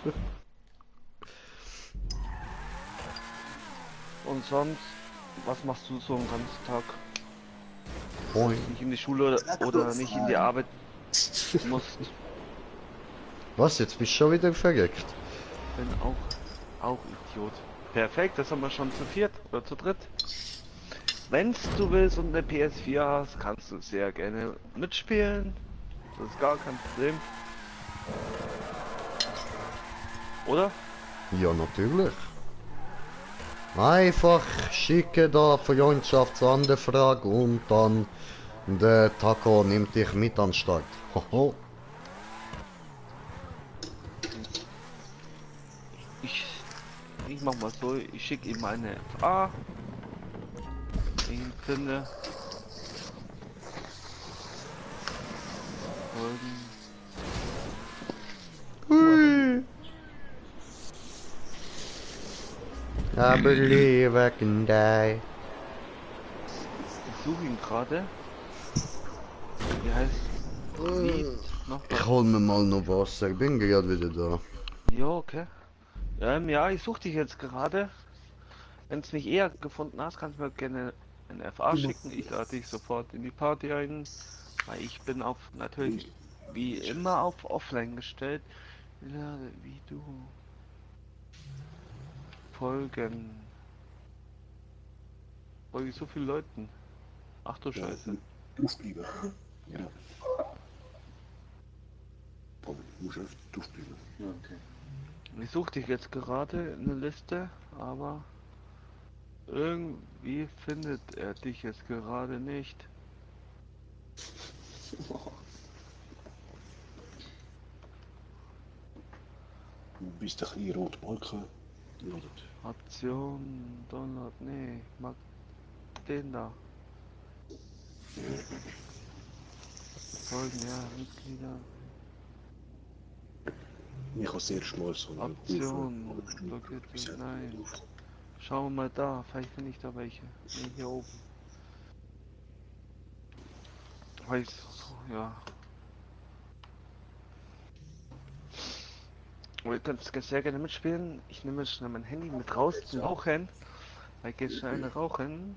D: Und sonst, was machst du so den ganzen Tag?
A: Moin.
D: Nicht in die Schule oder nicht in die Arbeit musst?
A: Was, jetzt bist du schon wieder verreckt?
D: Bin auch Idiot. Perfekt, das haben wir schon zu viert oder zu dritt. Wenn du willst und eine PS4 hast, kannst du sehr gerne mitspielen. Das ist gar kein Problem. Oder?
A: Ja, natürlich. Einfach schicke da Freundschaftsanfrage und dann der Taco nimmt dich mit an den Start. Hoho.
D: Ich mach mal so, ich schicke ihm eine FA. Ich finde.
A: Hui. I believe I can die.
D: Ich suche ihn gerade. Wie heißt Lied? Noch
A: Ich
D: was?
A: hol mir mal noch Wasser, ich bin gerade wieder da.
D: Ja, okay. Ja, ich suche dich jetzt gerade. Wenn du mich eher gefunden hast, kannst du mir gerne eine FA schicken. Ich lade dich sofort in die Party ein. Weil ich bin auf natürlich wie immer auf Offline gestellt. Ja, wie du. Folgen. Folge so viele Leuten. Ach du Scheiße.
B: Aufbleiben. Ja. Aber du musst einfach aufbleiben. Ja, okay.
D: Ich suche dich jetzt gerade in der Liste, aber irgendwie findet er dich jetzt gerade nicht.
B: Du bist doch hier rot Balken. Lodet.
D: Option, Download, nee, ich mag den da. Folgen, ja, Mitglieder.
B: Ich habe sehr schmal so eine
D: Option, blockiert, nein. Schauen wir mal da, vielleicht finde ich da welche. Nee, hier oben. Weiß, so, ja. Aber ihr könnt sehr gerne mitspielen. Ich nehme jetzt schnell mein Handy mit raus zum Rauchen. Weil ich gehe schnell eine rauchen.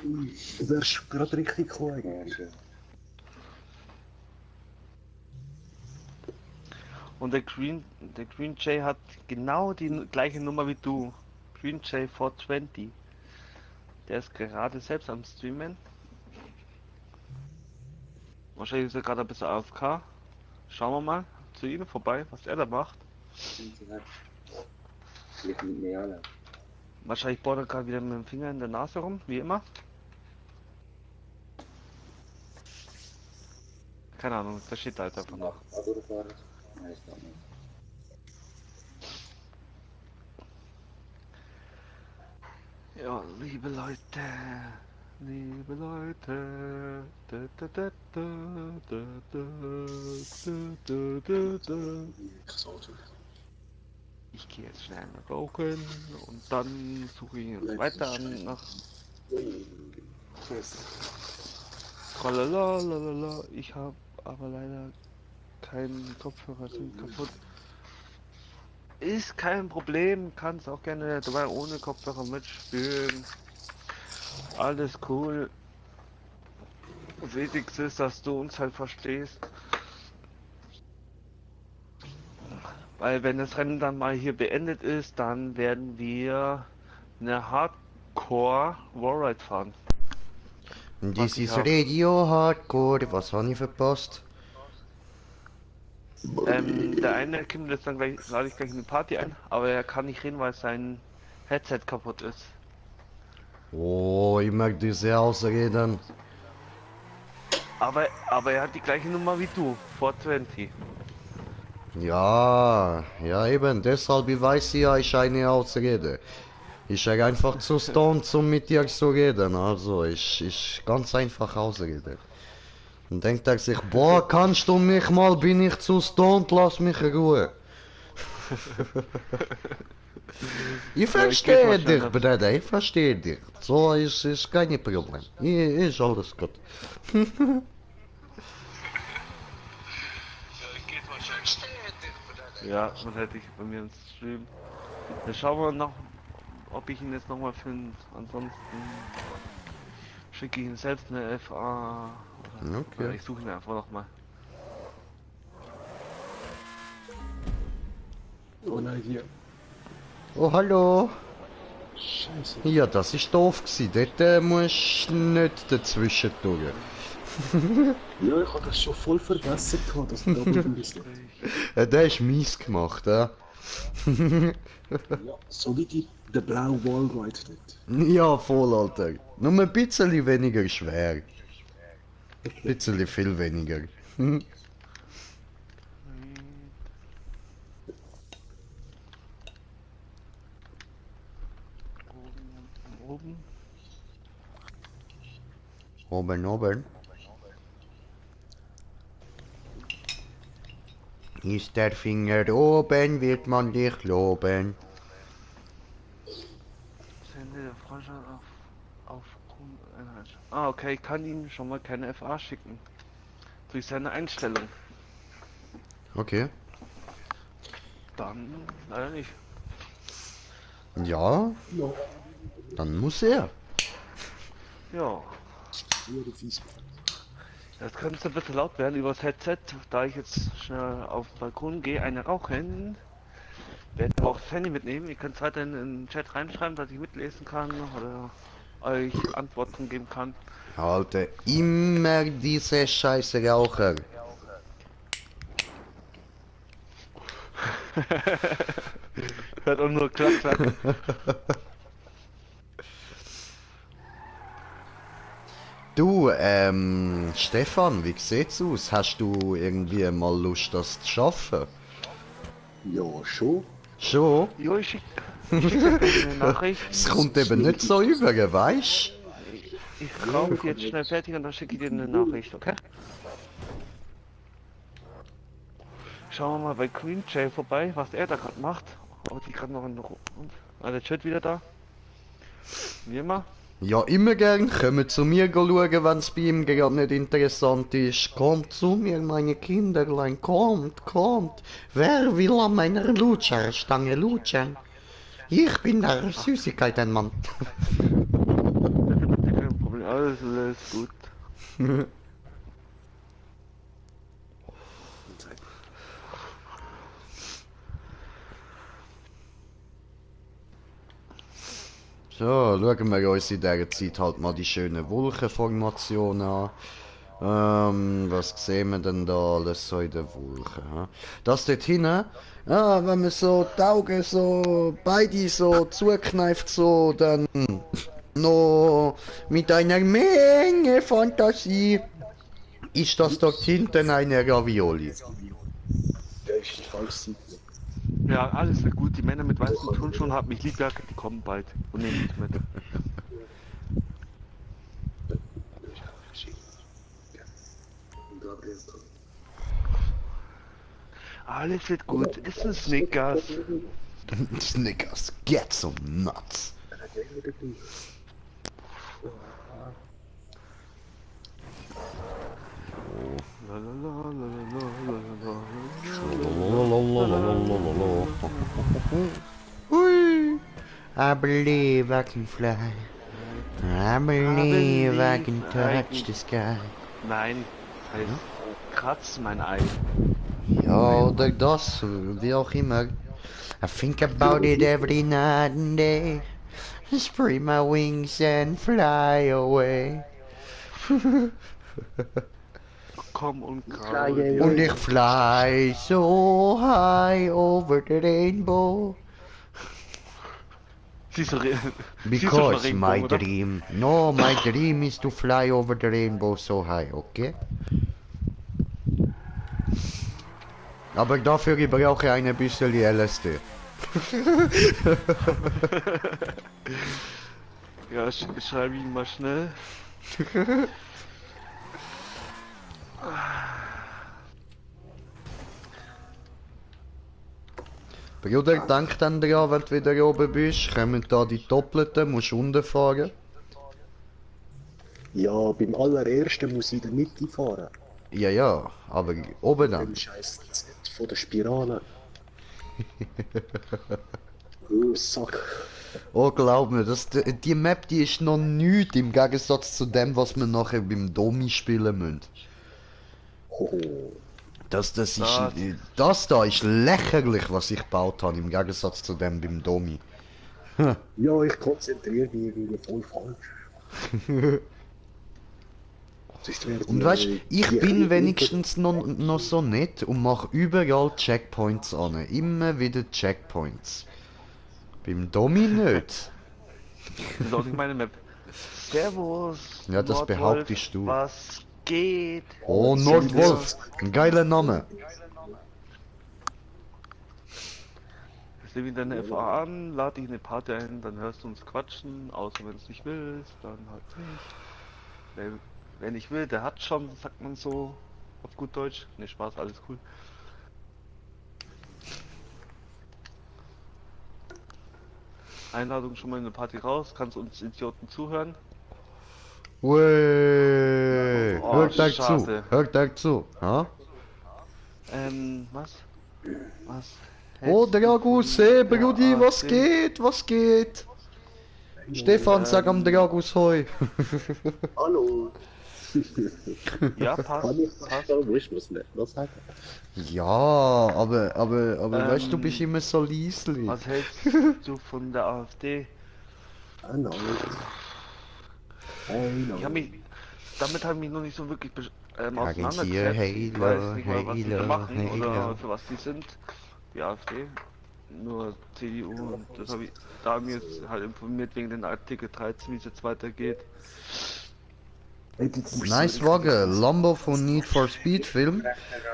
B: Du wärst gerade richtig klein.
D: Und der Green Jay hat genau die gleiche Nummer wie du. Green Jay 420. Der ist gerade selbst am Streamen. Wahrscheinlich ist er gerade ein bisschen AFK. Schauen wir mal zu ihm vorbei, was er da macht. Wahrscheinlich bohrt er gerade wieder mit dem Finger in der Nase rum, wie immer. Keine Ahnung, da steht halt einfach noch. Ja, liebe Leute, liebe Leute. Ich gehe jetzt schnell rauchen und dann suche ich weiter nach. Tralala, ich habe aber leider keinen Kopfhörer, sind kaputt. Ist kein Problem, kannst auch gerne dabei ohne Kopfhörer mitspielen. Alles cool. Das Wichtigste ist, dass du uns halt verstehst. Weil wenn das Rennen dann mal hier beendet ist, dann werden wir eine Hardcore Warride fahren.
A: This
D: ich
A: is
D: hab.
A: Radio Hardcore. Was habe ich verpasst?
D: Der eine kommt jetzt dann gleich, lade ich gleich in die Party ein, aber er kann nicht reden, weil sein Headset kaputt ist.
A: Oh, ich mag diese Ausreden.
D: Aber er hat die gleiche Nummer wie du, 420.
A: Ja, ja eben, deshalb ich weiß ja, ich eine Ausrede. Ich sag einfach zu stoned, um mit dir zu reden. Also, ich ganz einfach Ausrede. Und denkt er sich, boah, kannst du mich mal, bin ich zu stoned, lass mich in Ruhe. Ich verstehe dich, Bruder, ich verstehe dich. So ist kein Problem. Ist alles gut.
D: Ja, man hätte ich bei mir ins Stream. Dann schauen wir noch, ob ich ihn jetzt nochmal finde. Ansonsten schicke ich ihn selbst eine FA. Oder ich suche ihn einfach nochmal.
B: Oh nein, hier.
A: Oh, hallo.
B: Scheiße.
A: Ja, das ist doof gewesen. Dort musst du nicht dazwischen tun.
B: Ja, ich habe das schon voll vergessen, dass wir da oben bist.
A: Der ist mies gemacht, ja.
B: Ja, so wie der blaue Wallride dort.
A: Ja, voll, Alter. Nur ein bisschen weniger schwer. Ein bisschen viel weniger.
D: Oben.
A: Oben, oben. Ist der Finger oben, wird man dich loben.
D: Sende der Freundschaft auf Grundeinheit. Ah, okay, ich kann ihm schon mal keine FA schicken. Durch seine Einstellung.
A: Okay.
D: Dann leider nicht.
A: Ja,
B: Ja.
A: dann muss er.
D: Ja.
B: Wurde fies.
D: Jetzt könnte es ein bisschen laut werden übers Headset, da ich jetzt schnell auf den Balkon gehe, eine rauchen. Werde auch das Handy mitnehmen. Ihr könnt weiterhin in den Chat reinschreiben, dass ich mitlesen kann oder euch Antworten geben kann.
A: Alter, immer diese scheiße Raucher.
D: Hört auch nur klack, klack.
A: Du, Stefan, wie sieht's aus? Hast du irgendwie mal Lust, das zu schaffen?
B: Ja, schon.
A: Schon?
D: Jo, ich schick eine Nachricht.
A: Es kommt eben nicht so über, weißt?
D: Ich rauche jetzt schnell fertig und dann schicke ich dir eine Nachricht, okay? Schauen wir mal bei Queen Jay vorbei, was er da gerade macht. Ob die gerade noch in der der Chat wieder da? Wie immer.
A: Ja, immer gern. Kommt zu mir schauen, wenn es bei ihm gerade nicht interessant ist. Kommt zu mir, meine Kinderlein. Kommt, kommt. Wer will an meiner Lutscherstange lutschen? Ich bin der Süßigkeitenmann.
D: Kein Problem, alles gut.
A: So, schauen wir uns in dieser Zeit halt mal die schönen Wolkenformationen an. Was sehen wir denn da alles so in den Wolken? Hm? Das dort hinten, ja, wenn man so die Augen so, beide so zukneift, so, dann noch mit einer Menge Fantasie ist das dort hinten eine Ravioli.
B: Der ist falsch.
D: Ja, alles wird gut. Die Männer mit weißen Turnschuhen haben mich lieb, die kommen bald und nehmen mich mit. Alles wird gut. Ist ein Snickers.
A: Snickers, get some nuts. I believe I can fly. I believe I can touch the sky.
D: Nein, heißt kratz mein Ei.
A: Ja, oder das, wie auch immer. I think about it every night and day. Spread my wings and fly away.
D: Komm und
C: Fly
D: kraul
C: away.
D: dir
A: Und ich
D: ein.
A: fly so high over the rainbow.
D: Siehst du, siehst du schon
A: Because my
D: Regenbogen, oder?
A: dream, no, my dream is to fly over the rainbow so high, okay? Aber dafür brauche ich ein bisschen LSD.
D: Ja, schreibe ihn mal schnell.
A: Bruder, denk dann dran, wenn du wieder oben bist, kommen da die Doppelten, musst unten fahren.
C: Ja, beim allerersten muss ich in der Mitte fahren.
A: Ja, ja, aber oben dann.
C: Dem scheiß Z von der Spirale. Oh, Sack.
A: Oh, glaub mir, die Map, die ist noch nichts im Gegensatz zu dem, was wir nachher beim Domi spielen müssen.
C: Hoho.
A: Das
D: Das-
A: da ist lächerlich, was ich gebaut habe, im Gegensatz zu dem beim Domi.
C: Ja, ich konzentriere mich irgendwie voll falsch. Sonst wird
A: Und
C: die-
A: weißt, ich
C: die
A: bin
C: Gruppe-
A: wenigstens noch so nett und mache überall Checkpoints an. Immer wieder Checkpoints. Beim Domi nicht.
D: Das ist auch nicht meine Map. Servus.
A: Ja, das
D: Nordwolf,
A: behauptest du.
D: Was geht?
A: Oh, Nordwolf, ein geiler Name.
D: Ich nehme deine FA an, lade dich in eine Party ein, dann hörst du uns quatschen, außer wenn du es nicht willst, dann halt nicht. Wer nicht will, der hat schon, sagt man so auf gut Deutsch. Ne, Spaß, alles cool. Einladung schon mal in eine Party raus, kannst uns Idioten zuhören.
A: Wey,
D: Oh,
A: hört euch zu,
D: schade.
A: hört euch zu. Ha?
D: Was? Was?
A: Oh, Dragus, hey, Brudi,
D: Ja,
A: was
D: den-
A: geht, was geht? Stefan, sag am Dragus hoi.
C: Hallo.
D: Ja, passt.
C: Kann ich
D: passt.
C: sagen, ich muss nicht was sagen.
A: Ja, aber weißt du,
D: Ähm,
A: bist immer so lieslich.
D: Was hältst du von der AfD?
C: Hallo. Hallo.
D: Damit habe ich mich noch nicht so wirklich
A: Agentur,
D: auseinandergesetzt. Ich
A: Halo,
D: weiß nicht mal, was die da
A: Halo,
D: machen oder
A: Halo.
D: für was die sind. Die AfD. Nur CDU und das habe ich da mir jetzt halt informiert wegen den Artikel 13, wie es jetzt weitergeht.
A: Nice Wagen, Lambo von Need for Speed Film.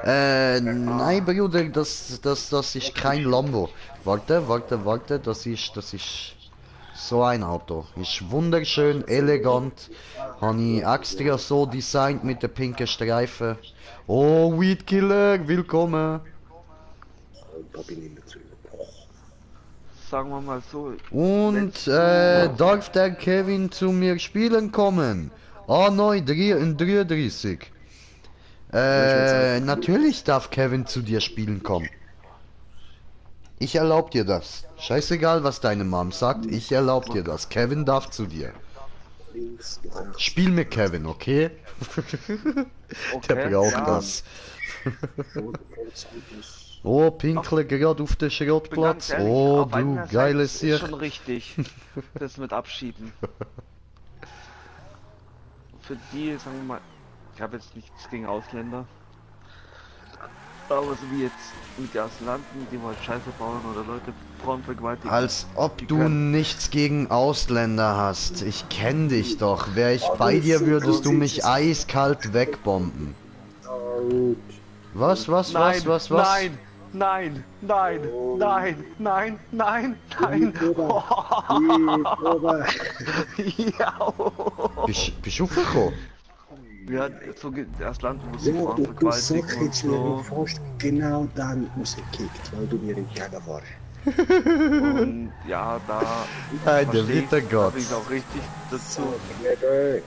A: Nein, Bruder, das ist kein Lambo. Warte, das ist so ein Auto. Ist wunderschön, elegant. Habe ich extra so designt mit den pinken Streifen. Oh, Weedkiller, willkommen.
C: Da bin ich nicht zu.
D: Sagen wir mal so.
A: Und darf der Kevin zu mir spielen kommen? Ah, neu, 33. Natürlich darf Kevin zu dir spielen kommen. Ich erlaub dir das. Scheißegal, was deine Mom sagt, ich erlaub dir das. Kevin darf zu dir.
C: Links, rechts.
A: Spiel mit Kevin, okay? Der
D: Okay,
A: braucht
D: ja.
A: das.
C: Vor des Autos.
A: Oh, Pinkle gerade auf den
D: Bin ganz
A: Schrottplatz.
D: ehrlich,
A: Oh,
D: auf
A: du
D: einer
A: geiles
D: Seite
A: Sieg.
D: ist schon richtig. Das mit Abschieben. Für die, sagen wir mal, ich habe jetzt nichts gegen Ausländer. Aber so wie jetzt mit den Asylanten, die wollen Scheiße bauen oder Leute Frauen vergewaltigen.
A: Als ob
D: Die
A: du
D: können-
A: nichts gegen Ausländer hast. Ich kenn dich doch. Wär ich bei dir, würdest du mich eiskalt wegbomben.
C: Out.
A: Was?
D: Nein, nein, nein, nein, nein, nein, nein, nein.
C: Ober.
D: Ja.
A: Bist du aufgekommen?
D: Ja, so geht das Land, wo
C: Ja,
D: sie Frauen
C: du Sack
D: vergewaltigen und
C: jetzt mir
D: so.
C: fast genau dann rausgekickt, weil du mir entgegenwarst.
D: Und ja, da
A: Nein, der
D: verstehe ich, da
A: Wittergott.
D: bin ich auch richtig dazu.
C: Lecker.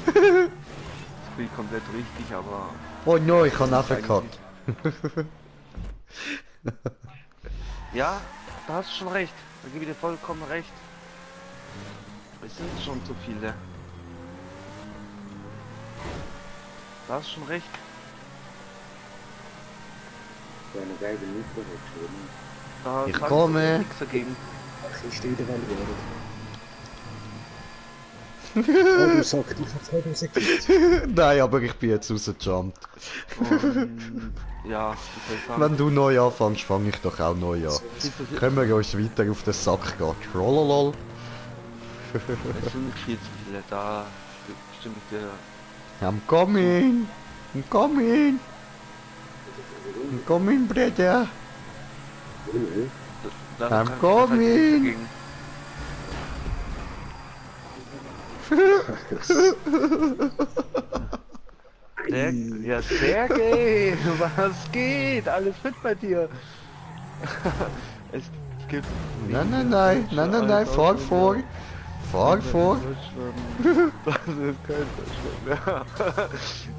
D: Das bin ich komplett richtig, aber
A: Oh no, ich hab abgekackt.
D: ja, da hast du schon recht. Da gebe ich dir vollkommen recht. Es sind schon zu viele. Da hast du schon recht.
C: Eine geile Mikro geschrieben.
D: Da
A: Ich
D: kann
A: komme.
D: nichts dagegen.
C: Ach, ich stehe der Welt. Oh, du sagst, ich hab's nicht rausgekriegt.
A: Nein, aber ich bin jetzt rausgejumpt.
D: Und ja, wie soll ich sagen?
A: Wenn du neu anfängst, fange ich doch auch neu an. Können wir uns weiter auf den Sack gehen? Trollolol.
D: Es sind nicht viel zu viele, da stimme ich dir.
A: I'm coming. I'm coming. I'm coming, brother.
D: Da
A: I'm
D: kann halt
A: coming.
D: nichts dagegen. Ja, Sergej, was geht? Alles fit bei dir? Es gibt.
A: Nein, nein, nein, nein, nein, nein, fahr vor. Fahr vor.
D: Das ist kein Deutschland. Ja.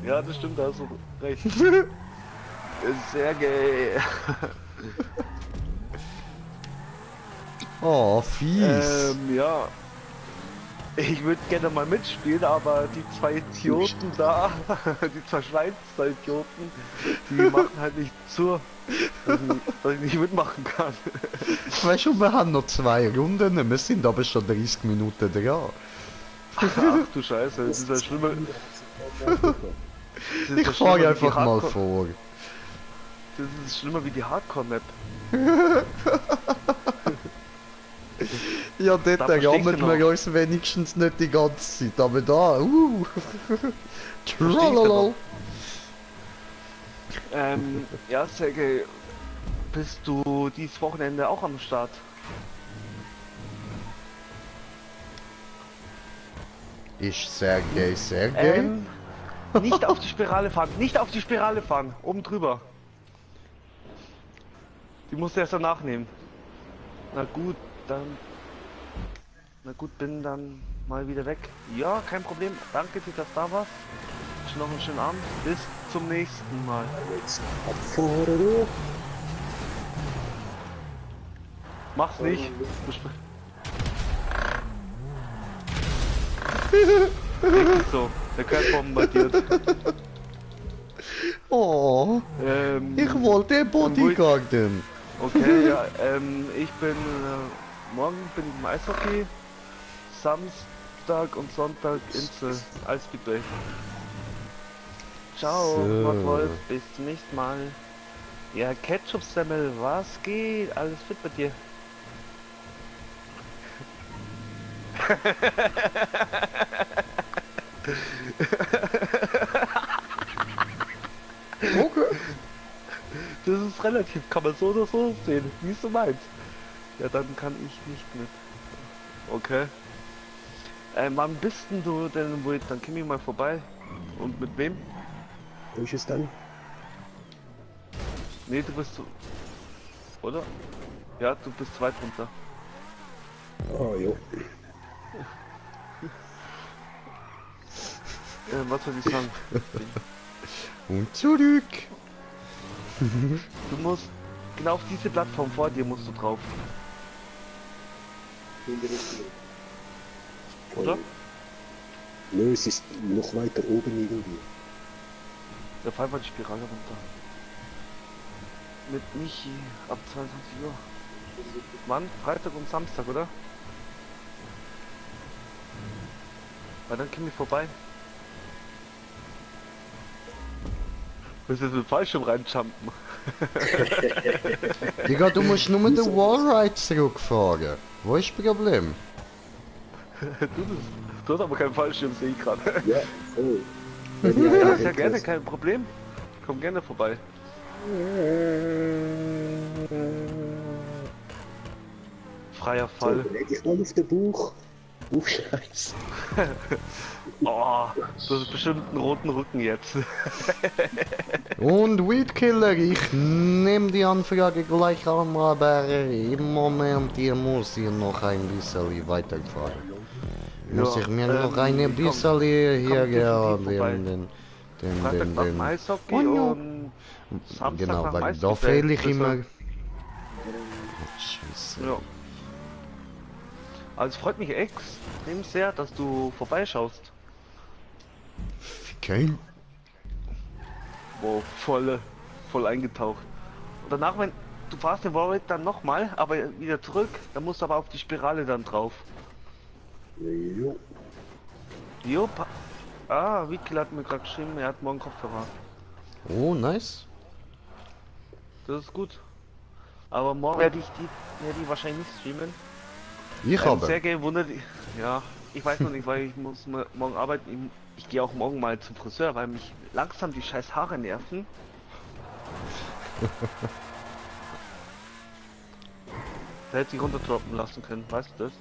D: Ja, das stimmt, da hast du recht. Sergej.
A: Oh, fies.
D: Ja. Ich würde gerne mal mitspielen, aber die zwei Idioten da, die zwei Schweizer Idioten, die machen halt nicht zu, dass ich nicht mitmachen kann.
A: Weißt du, wir haben noch 2 Runden, wir sind aber schon 30 Minuten dran.
D: Ach du Scheiße, das ist ja schlimmer.
A: Ich fahre einfach mal vor.
D: Das ist schlimmer wie die Hardcore-Map.
A: Ja, dort
D: Da verstehe ich
A: rammen
D: den
A: wir
D: noch.
A: uns wenigstens nicht die ganze Zeit, aber da,
D: Verstehe ich
A: Trollolol.
D: Ja, Sergej, bist du dieses Wochenende auch am Start?
A: Ist Sergej Sergej?
D: Nicht auf die Spirale fahren, nicht auf die Spirale fahren, oben drüber. Die musst du erst danach nehmen. Na gut, dann... Na gut, bin dann mal wieder weg. Ja, kein Problem. Danke dir, dass du da warst. Wünsche noch einen schönen Abend. Bis zum nächsten Mal.
C: Jetzt abfahren.
D: Mach's nicht. Richtig so. Der Kerl bombardiert.
A: Oh, ich wollte Bodyguarden.
D: Okay, ja, ich bin morgen bin ich im Eishockey, Samstag und Sonntag Insel, Eisbitway. Ciao,
A: So.
D: Mark Wolf, bis zum nächsten Mal. Ja, Ketchup-Semmel, was geht? Alles fit bei dir?
A: Okay.
D: Das ist relativ, kann man so oder so sehen, wie es du meinst. Ja, dann kann ich nicht mit. Okay. Wann bist denn du denn wohl? Dann komm ich mal vorbei. Und mit wem?
C: Wo ist es dann?
D: Nee, du bist so. Oder? Ja, du bist weit runter.
C: Ah, jo.
D: Was soll ich sagen?
A: Und zurück.
D: Du musst genau auf diese Plattform vor dir musst du drauf. Oder?
C: Nö, es ist noch weiter oben irgendwie.
D: Der Fall war die Spirale runter. Mit Michi ab 22 Uhr. Wann? Freitag und Samstag, oder? Weil dann komm ich vorbei. Willst du jetzt mit Fallschirm reinjumpen?
A: Digga, du musst nur den Wallride zurückfahren. Wo ist das Problem?
D: Du hast aber keinen Fallschirm, sehe ich gerade.
C: Ja, voll.
D: Ja, sehr gerne, kein Problem. Komm gerne vorbei. Freier Fall.
C: So, leg dich mal auf den Bauch. Scheiße.
D: Oh, du hast bestimmt einen roten Rücken jetzt.
A: Und Weedkiller, ich nehme die Anfrage gleich an, aber im Moment hier muss ich noch ein bisschen weiterfahren. Muss
D: Ja,
A: ich mir noch ein
D: komm,
A: bisschen hier
D: definitiv
A: ja,
D: vorbei. Freitag nach dem Eishockey
A: Oh, ja.
D: und Samstag
A: Genau,
D: nach dem
A: weil da
D: Eishockey.
A: fehle ich
D: Das
A: immer.
D: war-
A: Scheiße.
D: Ja. Also es freut mich extrem sehr, dass du vorbeischaust.
A: Okay.
D: Wow, voll eingetaucht. Und danach, wenn du fahrst den Warwick dann nochmal, aber wieder zurück, dann musst du aber auf die Spirale dann drauf.
B: Jo.
D: Jo, Wickel hat mir gerade geschrieben, er hat morgen Kopfhörer.
A: Oh, nice.
D: Das ist gut. Aber morgen werde ich die wahrscheinlich nicht streamen.
A: Ich habe.
D: Sehr gewundert, ja, ich weiß noch nicht, weil ich muss morgen arbeiten. Ich gehe auch morgen mal zum Friseur, weil mich langsam die scheiß Haare nerven. Der hätte sich runterdroppen lassen können, weißt du das?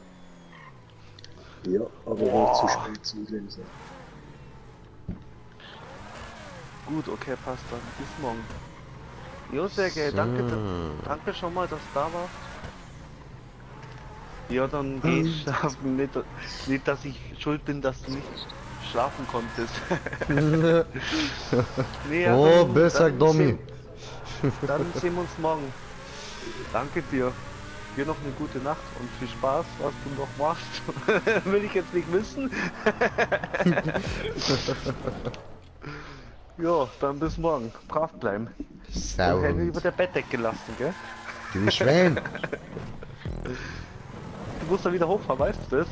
B: Ja, aber war zu spät zum Lesen.
D: Gut, okay, passt dann. Bis morgen. Jo, sehr geil.
A: So.
D: Danke schon mal, dass du da warst. Ja, dann geh ich schlafen. Nicht, dass ich schuld bin, dass du nicht schlafen konntest. Nee, ja,
A: Oh,
D: dann-
A: besser
D: dann
A: Domi.
D: Dann sehen wir uns morgen. Danke dir. Dir noch eine gute Nacht und viel Spaß, was du noch machst. Will ich jetzt nicht wissen. Ja, dann bis morgen. Brav bleiben. Und Handy über
A: Sound.
D: der Bettdecke lassen, gell?
A: Du Schwein.
D: Du musst da wieder hochfahren, weißt du das?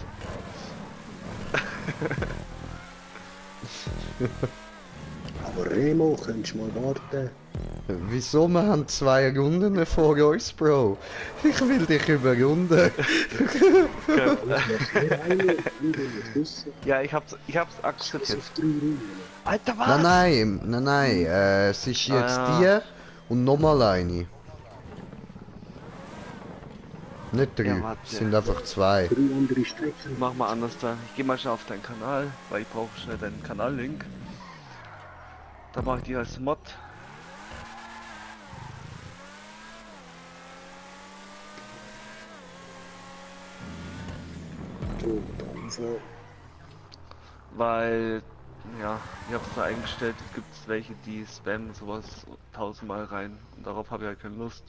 B: Aber Remo, könntest du mal warten?
A: Wieso? Wir haben 2 Runden vor uns, Bro. Ich will dich überrunden.
D: Ja, ich hab's akzeptiert.
B: Auf 3 Runden.
D: Alter, was?
A: Nein. Es ist jetzt
D: Ah,
A: die und nochmal eine. Nicht 3,
D: Ja, warte.
A: es sind einfach 2.
B: 3 andere Strecken.
D: Mach mal anders da. Ich geh mal schnell auf deinen Kanal, weil ich brauche schnell deinen Kanal-Link. Da mache ich die als Mod.
B: So, dann so.
D: Weil, ja, ich hab's da eingestellt, es gibt welche, die spammen sowas 1000-mal rein. Und darauf habe ich halt keine Lust.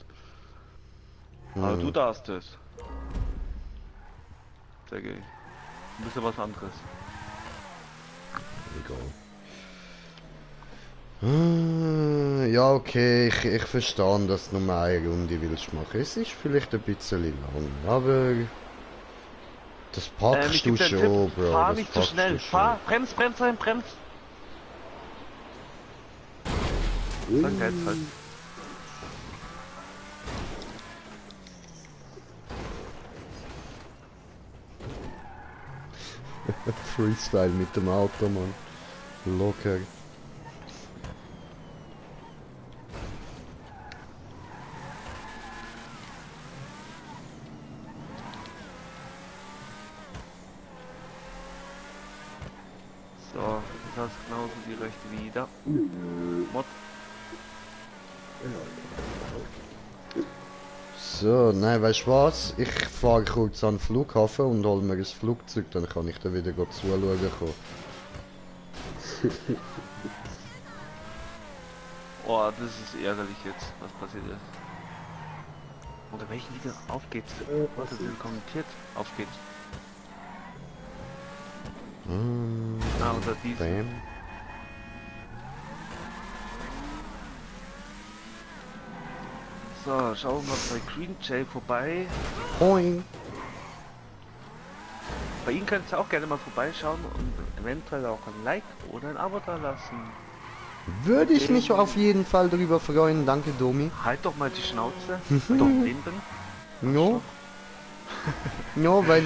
D: Aber du darfst es. Sehr geil. Ein bisschen was anderes.
A: Ja, okay, ich verstehe, dass du nur eine Runde willst machen. Es ist vielleicht ein bisschen lang, aber das
D: Ich
A: packst du
D: geb dir einen
A: schon,
D: Tipp.
A: Bro.
D: Fahr
A: das
D: nicht zu
A: packst
D: schnell.
A: du schon.
D: Fahr, bremst. Dann geht's halt.
A: Freestyle mit dem Auto, Mann. Locker.
D: So, das hast genauso die rechte wie da. Mod.
A: So, nein, weißt du was? Ich fahre kurz an den Flughafen und hol mir ein Flugzeug, dann kann ich da wieder zuschauen kommen.
D: Oh, das ist ärgerlich jetzt, was passiert ist. Unter welchen Liga? Auf geht's. Was ist denn kommentiert? Auf geht's. Unter diesen.
A: Bam.
D: So, schauen wir mal bei Green Jay vorbei.
A: Poing.
D: Bei Ihnen könnt ihr auch gerne mal vorbeischauen und eventuell auch ein Like oder ein Abo da lassen.
A: Würde ich mich auf jeden Fall darüber freuen, danke Domi.
D: Halt doch mal die Schnauze. Doch, blinden.
A: No. No, weil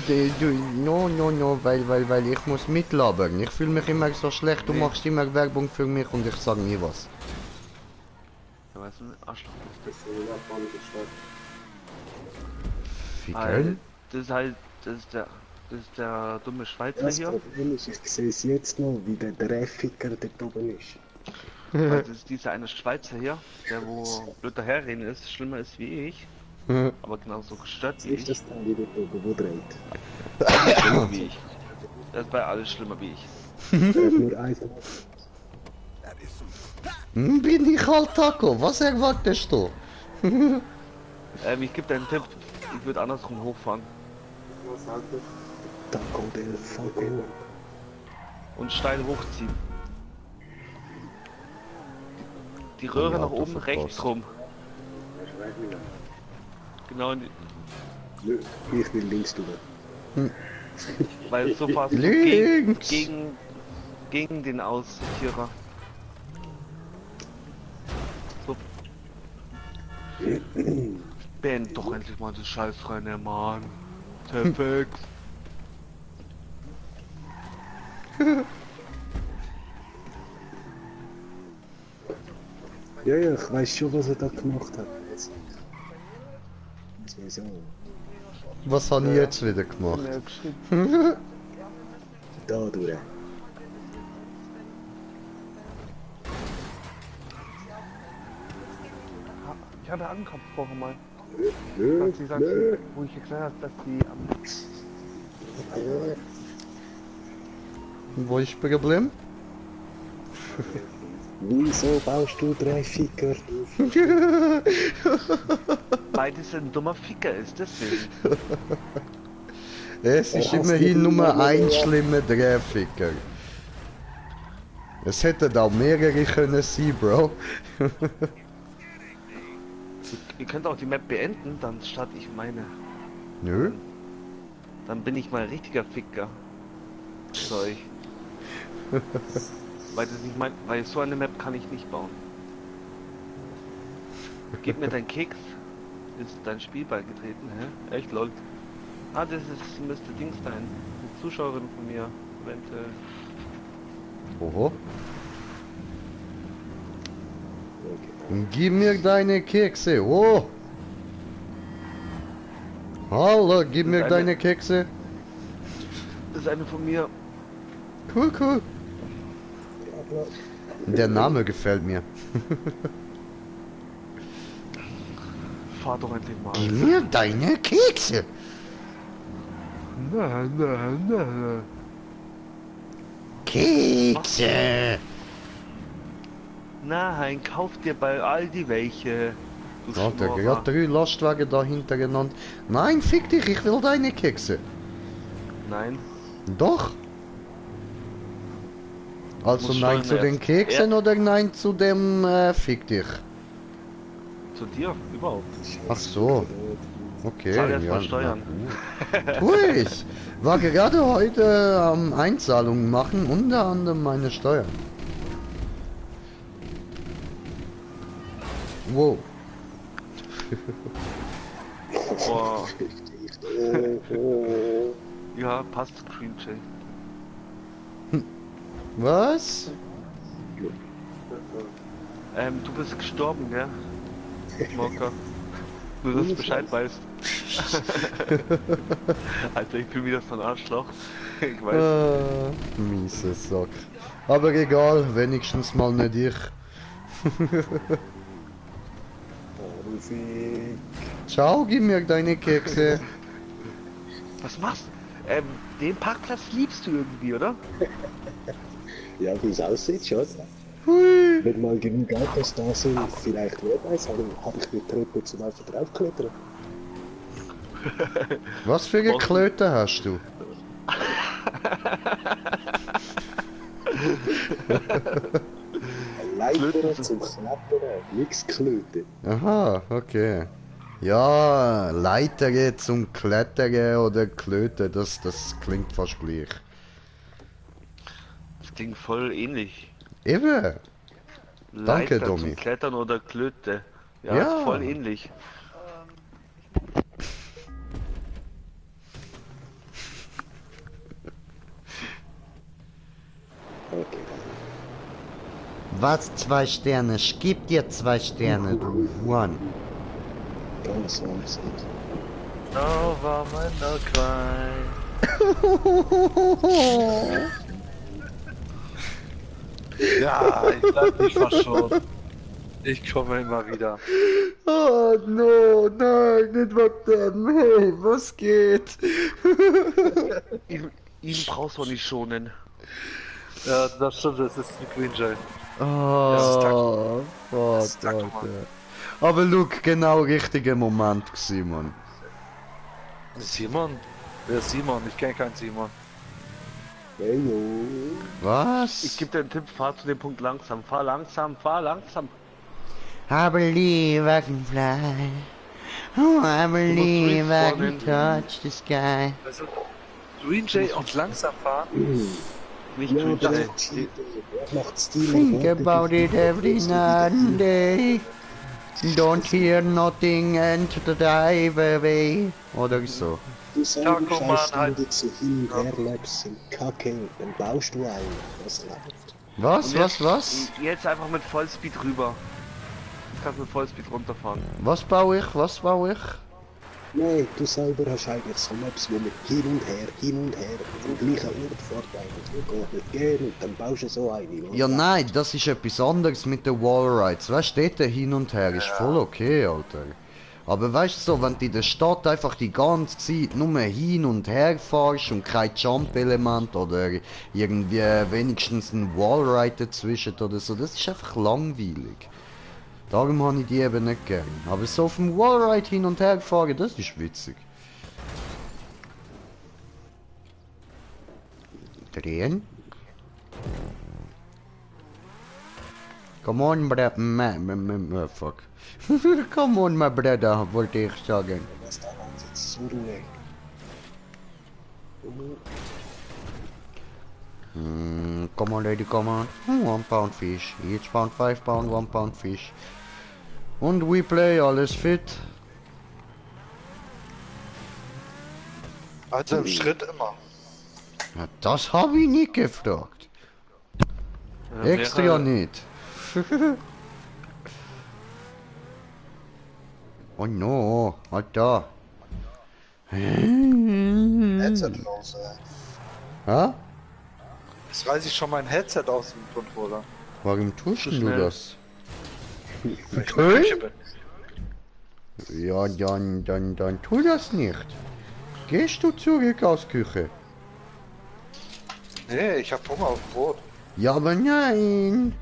A: weil ich muss mitlabern. Ich fühle mich immer so schlecht, du
D: Nee.
A: machst immer Werbung für mich und ich sag nie was.
D: Ja, weißt du, Arschloch.
B: Das ist eine japanische Stadt.
A: Fickeln?
D: Das ist der dumme Schweizer
B: Das
D: hier.
B: Problem ist, ich sehe es jetzt noch, wie der Trafficker dort oben ist.
D: Weil das ist dieser eine Schweizer hier, der wo blöd daherreden ist, schlimmer ist wie ich, aber genauso gestört wie
B: Ist
D: ich.
B: das dann wieder oben, wo dreht?
D: Schlimmer wie ich. Das ist bei alles schlimmer wie ich.
B: Er hat nur eins.
A: Bin ich halt Taco, was erwartest du?
D: Ich gebe dir einen Tipp, ich würde andersrum hochfahren
B: Taco del Fuego.
D: und steil hochziehen. Die Röhre
A: Ein
D: nach
A: Auto
D: oben rechts
A: verpasst.
D: rum. Genau,
B: Nö, ich will links drüber.
D: weil so fast so
A: Links!
D: gegen den Aussortierer. So. Beend doch endlich mal das Scheißrennen, Mann. Perfekt.
B: Ja, ja, ich weiß schon, was er da gemacht hat. Wieso?
A: Was habe ich
D: Ja.
A: jetzt wieder gemacht?
D: Ja, geschrieben.
B: Da durch.
D: Ich hatte angehabt vorher mal.
B: Nö,
D: Als sie sagten,
B: nö.
D: wo ich gesagt habe, dass sie am
A: Wo ist das Problem?
B: Wieso baust du 3 Ficker auf?
D: beides ein dummer Ficker ist, deswegen.
A: Es ist
B: hast
A: immerhin
B: du
A: nur
B: immer
A: ein
B: mehr-
A: schlimmer Drehficker. Es hätten auch mehrere können sein, Bro.
D: Ihr könnt auch die Map beenden, dann starte ich meine.
A: Nö.
D: Dann bin ich mal ein richtiger Ficker. Für euch. Weil das nicht mein, weil so eine Map kann ich nicht bauen. Gib mir dein Keks. Ist dein Spiel beigetreten, hä? Echt lol. Ah, das ist müsste Dings sein. Eine Zuschauerin von mir. Eventuell.
A: Oho. Gib mir deine Kekse. Oh. Hallo, gib mir
D: eine-
A: deine Kekse.
D: Das ist eine von mir.
A: Cool, cool. Der Name gefällt mir.
D: Fahr doch endlich mal.
A: Gib mir deine Kekse.
D: Na.
A: Kekse.
D: Nein, kauf dir bei Aldi welche. Du
A: Ja, der
D: Schnorrer.
A: hat 3 Lastwagen da hintereinander. Nein, fick dich, ich will deine Kekse.
D: Nein.
A: Doch. Also
D: Muss
A: nein
D: Steuern
A: zu den
D: erst.
A: Keksen oder nein zu dem fick dich?
D: Zu dir? Überhaupt.
A: Ach so. Okay,
D: Zahl erst mal
A: na
D: Steuern.
A: gut. Tu ich. War gerade heute am Einzahlungen machen, unter anderem meine Steuern. Wow.
D: Boah.
B: Oh.
D: Ja, passt, Green Jay.
A: Was?
D: Du bist gestorben, gell? Smoker. Nur, dass du Bescheid weißt. Alter, ich bin wieder so ein Arschloch. Ich weiß.
A: Miese Sack. Aber egal, wenigstens mal nicht ich.
B: Rufik.
A: Ciao, gib mir deine Kekse.
D: Was machst du? Den Parkplatz liebst du irgendwie, oder?
B: Ja, wie es aussieht, schon.
A: Hui.
B: Wenn mal genug Autos da sind, vielleicht wer weiß, habe ich die Treppe zum einfach draufklettern.
A: Was für eine Klöte hast du?
B: Ein Leiter zum Klettern, nichts Klöten.
A: Aha, okay. Ja, Leiter zum Klettern oder Klöte, das klingt fast gleich.
D: Das klingt voll ähnlich.
A: Eben. Danke,
D: Leiter
A: Domi.
D: zum Klettern oder Klöte. Ja,
A: Ja.
D: ist voll ähnlich.
B: Okay,
A: Was 2 Sterne? Ich geb dir 2 Sterne, du Huan.
B: ganz langsam.
D: Oh, war mein Cry.
C: Ja, ich bleib nicht verschont. Ich komme immer wieder.
A: Oh no, nein, nicht wegen dem. Hey, was geht?
D: Ihn brauchst du nicht schonen.
C: Ja, das stimmt, das ist ein Green Jay.
A: Oh,
C: ist
A: Gott,
C: Takto, Mann.
A: Alter. Aber look, genau richtiger Moment gewesen, Mann.
C: Simon? Wer ist Simon? Ich kenne keinen Simon.
B: Hey yo.
A: Was?
D: Ich gebe dir einen Tipp, fahr zu dem Punkt langsam. Fahr langsam, fahr langsam.
A: I believe I can fly. Oh, I believe I can touch the sky.
C: Also, Green Jay auf langsam fahren.
D: Nicht
B: Ja,
D: Green
B: das
D: Jay.
B: ist cheating. Er macht Steamer.
A: Think about it every night and day. Don't hear nothing and drive away. Oder so.
B: Du
C: Ja,
B: selber
C: komm mal,
B: scheißt
C: halt.
B: nur so hin und her läufst in Kacke, dann baust du ein. Das läuft.
A: Was?
D: Jetzt einfach mit Vollspeed rüber. Du kannst mit Vollspeed runterfahren.
A: Was baue ich? Was baue ich?
B: Nein, du selber hast eigentlich so Maps, wo man hin und her vom gleichen Ort fährt eigentlich. Du gehst nicht gehen und dann baust du so eine.
A: Ja, nein, das ist etwas anderes mit den Wallrides. Weißt du, dort hin und her ist voll okay, Alter. Aber weißt du so, wenn du in der Stadt einfach die ganze Zeit nur hin und her fährst und kein Jump-Element oder irgendwie wenigstens ein Wallride dazwischen oder so, das ist einfach langweilig. Darum habe ich die eben nicht gern. Aber so auf dem Wallride hin und her fahren, das ist witzig. Drehen. Come on, fuck. Come on, my brother, wollte ich sagen.
B: Was da jetzt so ruhig.
A: Come on, lady, come on. 1 pound fish. Each pound 5 pound, 1 pound fish. Und we play, alles fit.
C: Also im Schritt immer.
A: Ja, das habe ich nicht gefragt. Extra
D: Wäre-
A: nicht. Oh no, Alter.
C: Headset raus.
A: Hä?
C: Jetzt reiß ich schon mein Headset aus dem Controller.
A: Warum tust
D: Zu
A: du
D: schnell.
A: das?
C: Weil ich in der Küche bin.
A: Ja, dann tu das nicht. Gehst du zurück aus Küche?
C: Nee, ich hab Hunger auf Brot.
A: Ja, aber nein.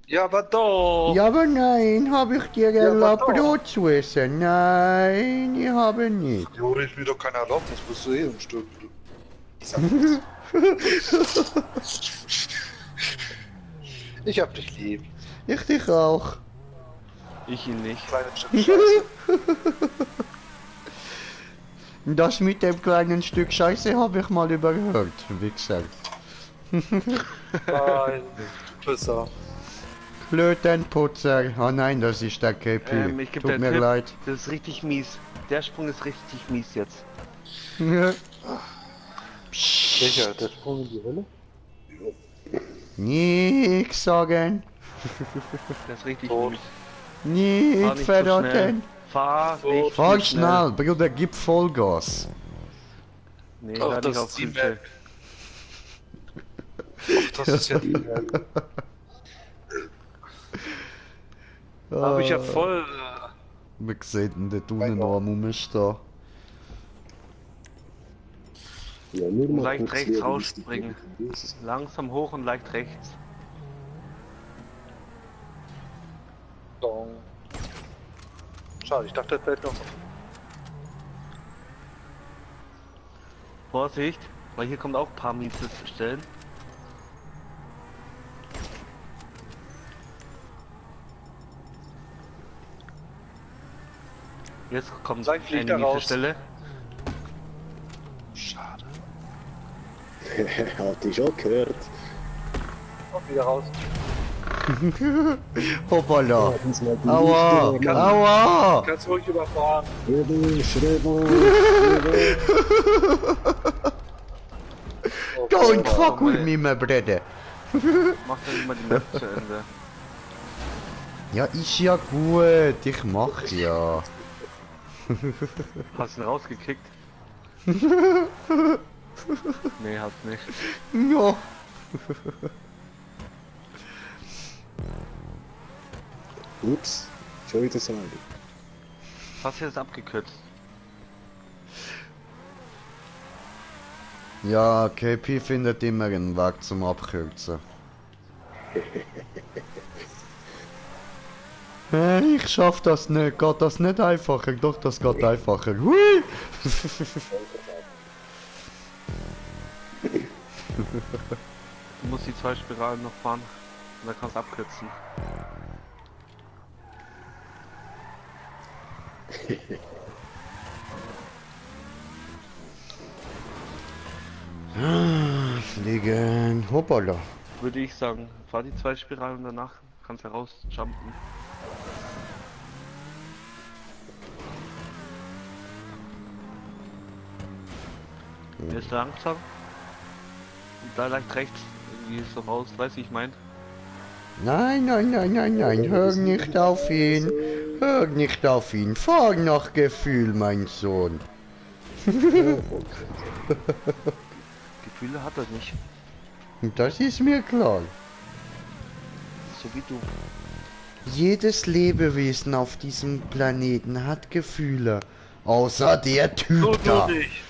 C: Ja, aber doch.
A: Ja, aber nein, habe ich dir
C: Ja, aber
A: erlaubt,
C: doch.
A: Brot zu essen? Nein, ich habe nicht.
C: Die hole ich mir doch keine Erlaubnis, bist du eh im Stück. Ich hab dich lieb.
A: Ich dich auch.
D: Ich ihn nicht.
C: Kleine Chip Scheiße.
A: Das mit dem kleinen Stück Scheiße habe ich mal überhört, wie gesagt.
C: Nein, du Pisser.
A: Klötenputzer. Ah nein, das ist der KP.
D: Ich gebe
A: Tut
D: dir
A: mir
D: einen Tipp.
A: leid.
D: Das ist richtig mies. Der Sprung ist richtig mies jetzt.
C: Sicher, der Sprung in die Hölle?
A: Nix sagen.
D: Der ist richtig
C: Tot.
D: mies. Fahr
A: Nicht
D: nicht so schnell.
A: verraten.
D: Fahr nicht
A: Fahr
D: zu
A: schnell, Bruder, gib Vollgas.
D: Nee,
C: Ach,
D: da
C: das
D: nicht auf
C: ist die
D: Green Jay.
C: Map. Ach, das ist ja die Map. Hab ich ja voll.
A: Wir sehen dort unten noch am Rumstehen.
B: Ja, nur mal
D: Leicht
B: kurz
D: rechts
B: sehen, wie
D: rausspringen.
B: die Welt ist.
D: Langsam hoch und leicht rechts.
C: Dong. Schade, ich dachte, das fällt noch.
D: Vorsicht, weil hier kommt auch ein paar miese Stellen. Jetzt kommt
C: Sein fliegt
D: eine
C: er
D: miese
C: raus.
D: Stelle.
C: Schade.
B: Hat ich schon gehört.
C: Und wieder raus.
A: Hoppala.
B: Diesmal die
A: Aua,
B: Lichter.
A: aua.
C: Kannst ruhig überfahren.
B: Schreiber.
C: Oh,
A: Don't
C: Alter.
A: fuck with me, my brother.
D: Mach dann immer die Map zu Ende.
A: Ja, ist ja gut. Ich mach ja.
D: Hast du ihn rausgekickt? Nee, hast nicht.
A: Ja.
B: Ups, schon wieder sagen.
D: Hast du jetzt abgekürzt?
A: Ja, KP findet immer einen Weg zum Abkürzen. Ich schaff das nicht. Geht das nicht einfacher? Doch, das geht einfacher. Hui!
D: Du musst die 2 Spiralen noch fahren und dann kannst du abkürzen.
A: Fliegen. Hoppala.
D: Würde ich sagen, fahr die 2 Spiralen und danach kannst du rausjumpen. Er ist langsam. Und da leicht rechts irgendwie so raus, weißt du, ich mein?
A: Nein, nein, nein, nein, nein. Hör nicht auf ihn. Hör nicht auf ihn. Fahr nach Gefühl, mein Sohn.
D: Gefühle hat er nicht.
A: Das ist mir klar.
D: So wie du.
A: Jedes Lebewesen auf diesem Planeten hat Gefühle. Außer der Typ da.
D: nicht.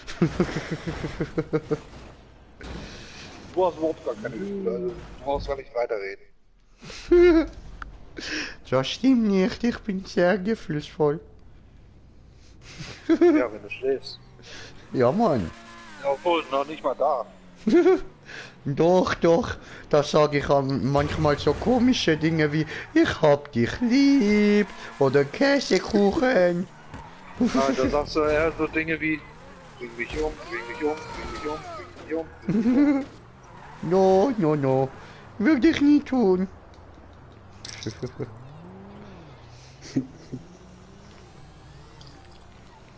C: Du hast überhaupt gar keine Gefühle, also du brauchst gar nicht weiterreden.
A: Das stimmt nicht, ich bin sehr gefühlsvoll.
C: Ja, wenn du schläfst.
A: Ja, Mann.
C: Ja, obwohl, noch nicht mal da.
A: Doch, doch. Da sage ich manchmal so komische Dinge wie ich hab dich lieb oder Käsekuchen.
C: Ja, da sagst du eher so Dinge wie bring mich um, bring mich um, bring mich um, bring mich um.
A: No, no, no. Würde ich nie tun.
C: Das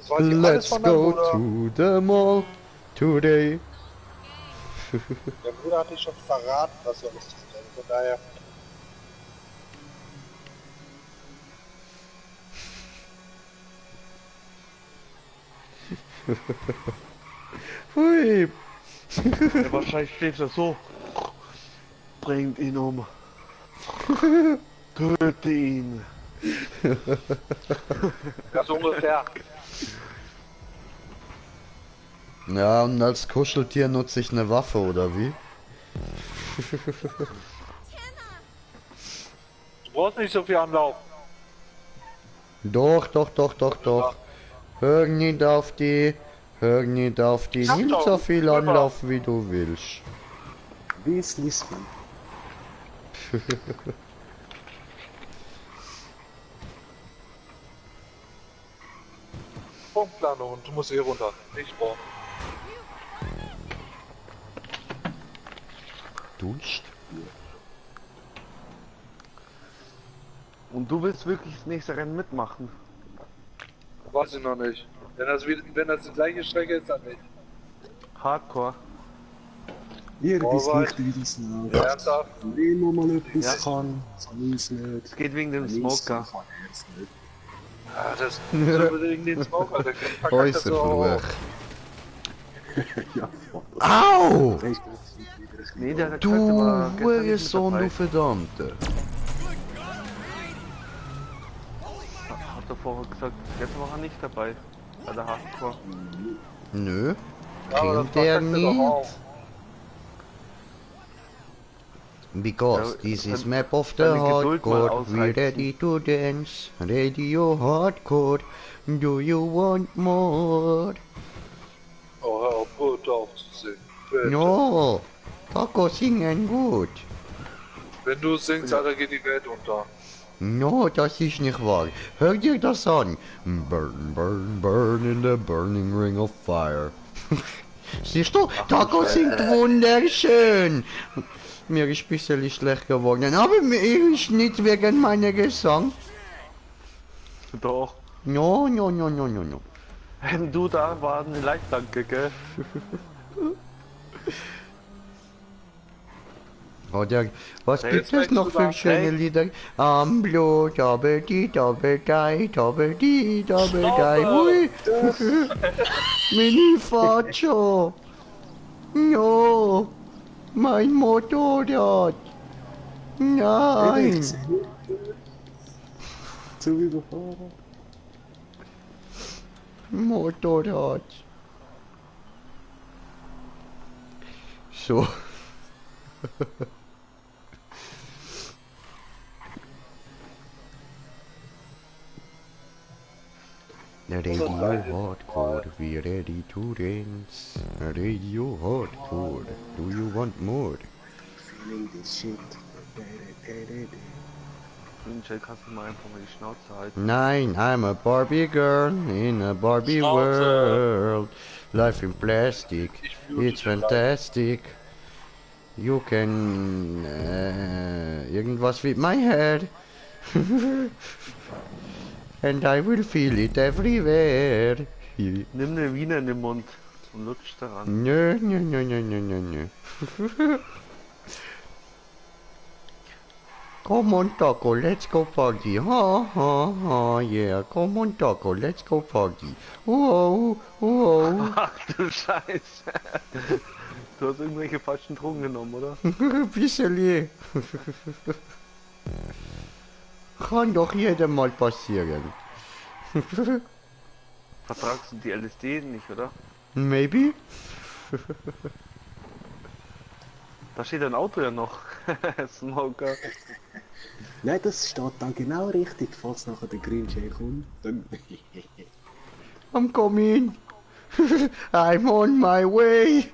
C: weiß ich alles
A: Let's
C: von deinem
A: go
C: Bruder.
A: to the mall today.
C: Der Bruder hat dich schon verraten, was er lustig ist. Also von daher.
A: Hui.
D: Ja, wahrscheinlich schläft er so. Bringt ihn um. Töte ihn.
C: Ja, so ungefähr.
A: Ja, und als Kuscheltier nutze ich eine Waffe, oder wie?
C: Du brauchst nicht so viel Anlauf.
A: Doch, doch, doch, doch, doch. Hör nicht auf die. Hör nicht auf die.
C: Sag
A: Nimm
C: doch,
A: so viel
C: rüber.
A: Anlauf, wie du willst.
B: Wie ist Lisbon?
C: Punktplanung und du musst hier runter. Nicht brauchen.
A: Duscht?
D: Und du willst wirklich das nächste Rennen mitmachen?
C: Weiß ich noch nicht. Wenn das die gleiche Strecke ist, dann nicht.
D: Hardcore.
B: Ihr wisst
C: Alright.
B: nicht, wie das läuft.
C: Ernsthaft?
B: Wenn man mal etwas
D: Ja.
B: kann, kann ich es nicht.
D: Es geht wegen dem
B: Wenn ich's
D: Smoker.
B: kann er es nicht.
C: Ja, das ist unbedingt den Smoker. Der verkackt das so
A: Häuserfluch.
C: auch.
B: Ja, voll.
A: Au!
B: Vielleicht ist es nicht wieder ein
D: Nee, der hat
A: Du
D: gesagt, der war gestern nicht mit
A: Hurensohn,
D: dabei.
A: du Verdammte.
D: Hat er vorher gesagt, gestern war er nicht dabei. Bei der Hardcore.
A: Nö.
C: Ja, aber das
A: Kennt er
C: verkackt er doch
A: nicht?
C: auch.
A: Because
D: Ja,
A: this is
D: wenn
A: map of the
D: deine Geduld mal
A: hardcore. We
D: ausreicht.
A: ready to dance. Radio hardcore. Do you want more?
C: Oh, hör auf, bitte auf zu singen. Bitte.
A: No. Taco singen gut.
C: Wenn du singst, Alter, geht die Welt unter.
A: No, das ist nicht wahr. Hör dir das an. Burn, burn, burn in the burning ring of fire. Siehst du, Taco singt wunderschön. Mir ist ein bisschen schlecht geworden, aber mir ist nicht wegen meiner Gesang.
D: Doch.
A: No, no, no, no, no, no.
D: Wenn du da war eine Leitplanke, gell?
A: Oder was
C: Ja,
A: gibt
C: jetzt
A: es noch
C: weißt du
A: für
C: da.
A: schöne Lieder? Am Blut, double die, double die, double die, double die. Ui, Mini Faccio. No, mein Motorrad. Nein.
B: Zu überfahren.
A: Motorrad. So. Radio hardcore, we ready to dance. Radio hardcore, do you want more?
B: Feeling this shit.
D: Green Shell, kannst du mal einfach mal die Schnauze halten.
A: Nein, I'm a Barbie girl in a Barbie
E: Schnauze.
A: world. Life in plastic,
E: Ich mute
A: it's
E: den
A: fantastic. You can irgendwas with my head. And I will feel it everywhere.
D: Nimm eine Wiener in den Mund und lutsch daran.
A: Nö, nö, nö, nö, nö, nö, nö. Come on, Taco, let's go party. Ha, ha, ha, yeah. Come on, Taco, let's go party. Whoa, whoa.
D: Ach du Scheiße. Du hast irgendwelche falschen Drogen genommen, oder?
A: Bisseli. Kann doch jedem mal passieren.
D: Vertragst du die LSD nicht, oder?
A: Maybe?
D: Da steht ein Auto ja noch. Smoker.
B: Nein, das steht da genau richtig, falls nachher der Green Jay kommt. Dann...
A: I'm coming. I'm on my way.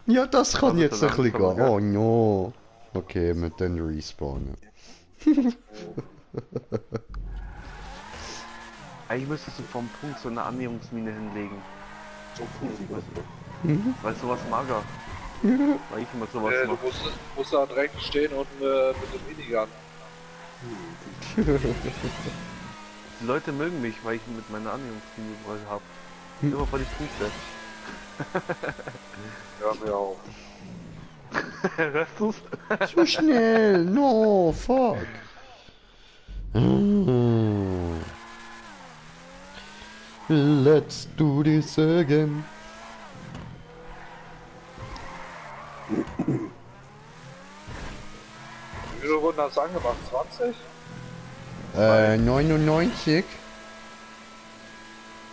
A: Ja, das kann
D: Aber
A: jetzt ein bisschen
D: langsam,
A: gehen. Oh no. Okay, mit den respawnen.
D: Eigentlich müsstest du vom Punkt so eine Annäherungsmine hinlegen. Weil sowas mager. Weil ich immer sowas
E: Du
D: mache.
E: musst da direkt stehen und mit dem Minigun.
D: Die Leute mögen mich, weil ich mit meiner Annäherungsmine überall habe. Immer vor die Füße.
E: Ja, mir auch.
D: Hörst du's?
A: So schnell. No, fuck. Let's do this again.
E: Wie viele Runden hast du angemacht? 20?
A: 99.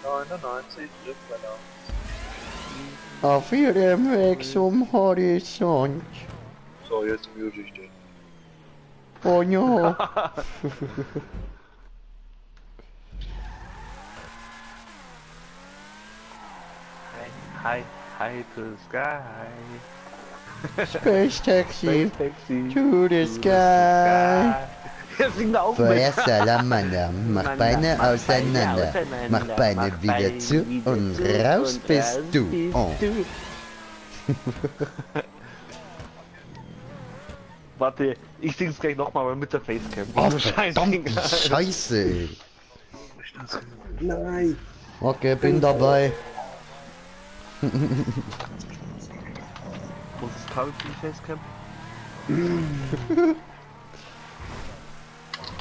E: 99, Drittmänner.
A: Auf ihrem Weg zum Horizont.
E: So, jetzt mute ich den.
A: Oh no.
D: Hi, hi to the sky.
A: Space Taxi
D: Taxi
A: to the sky.
D: Ja, sing da auch
A: Feuer
D: mit.
A: Salamander, mach Beine auseinander, mach Beine wieder zu und raus bist du. Oh.
D: Warte, ich sing's gleich nochmal, aber mit der Facecam.
A: Oh,
D: Du
A: verdammte Scheiße, ey.
B: Nein!
A: Okay, bin dabei.
D: Wo ist das Kabel für die Facecam?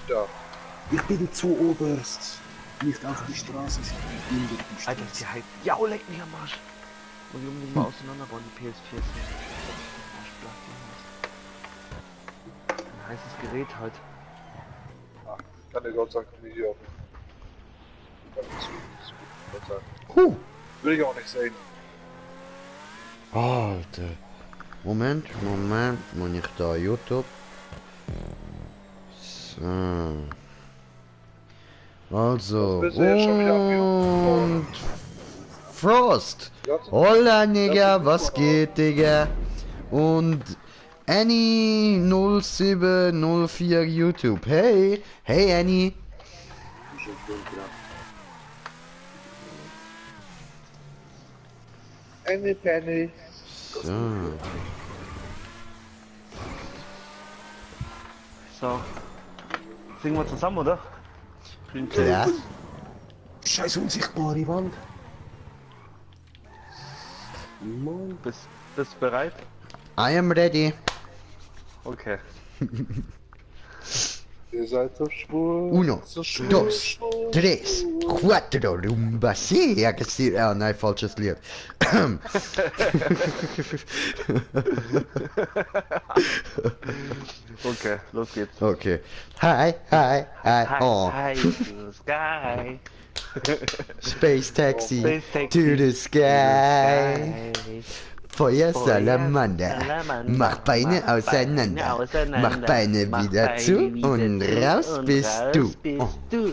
E: Ja.
B: Ich bin zu oberst. Nicht auf die Straße, sondern unter die
D: Alter, ist die
B: Straße.
D: heiß. Ja, oh, leck mich am Arsch. Und die unbedingt mal auseinanderbauen, die PS4 ist nicht. Ein heißes Gerät halt.
E: Kann dir Gott sagen, Video auf. Kann ich zu Gott sagen. Will ich auch nicht sehen.
A: Alter. Moment, muss ich da YouTube. So. Also,
E: Das bist du ja schon wieder am
A: und Frost. Holla, Nigga, was geht, Digga? Und Annie 0704 YouTube. Hey, hey Annie.
E: Eine Penny.
A: So.
D: So. Singen wir zusammen, oder?
A: Klar.
B: Scheiß unsichtbare Wand. Mann.
D: Bist du bereit?
A: I am ready.
D: Okay.
E: Ihr seid zur Spur.
A: Uno,
E: zur Spur.
A: dos, tres, cuatro, rumba, sí, ja, oh nein, falsches Lied.
D: Okay, los geht's.
A: Okay. Hi, hi, hi,
D: Hi,
A: oh.
D: hi to the sky.
A: Space taxi,
D: Space taxi
A: to the sky.
D: Sky.
A: Feuer
D: Feuer
A: Salamander,
D: Salamander,
A: mach Beine
D: mach Beine
A: auseinander,
D: auseinander,
A: mach Beine
D: mach
A: wieder
D: Beine
A: zu
D: wieder
A: und
D: zu
A: raus
D: und
A: bist
D: raus
A: du.
D: bist
A: Oh.
D: du.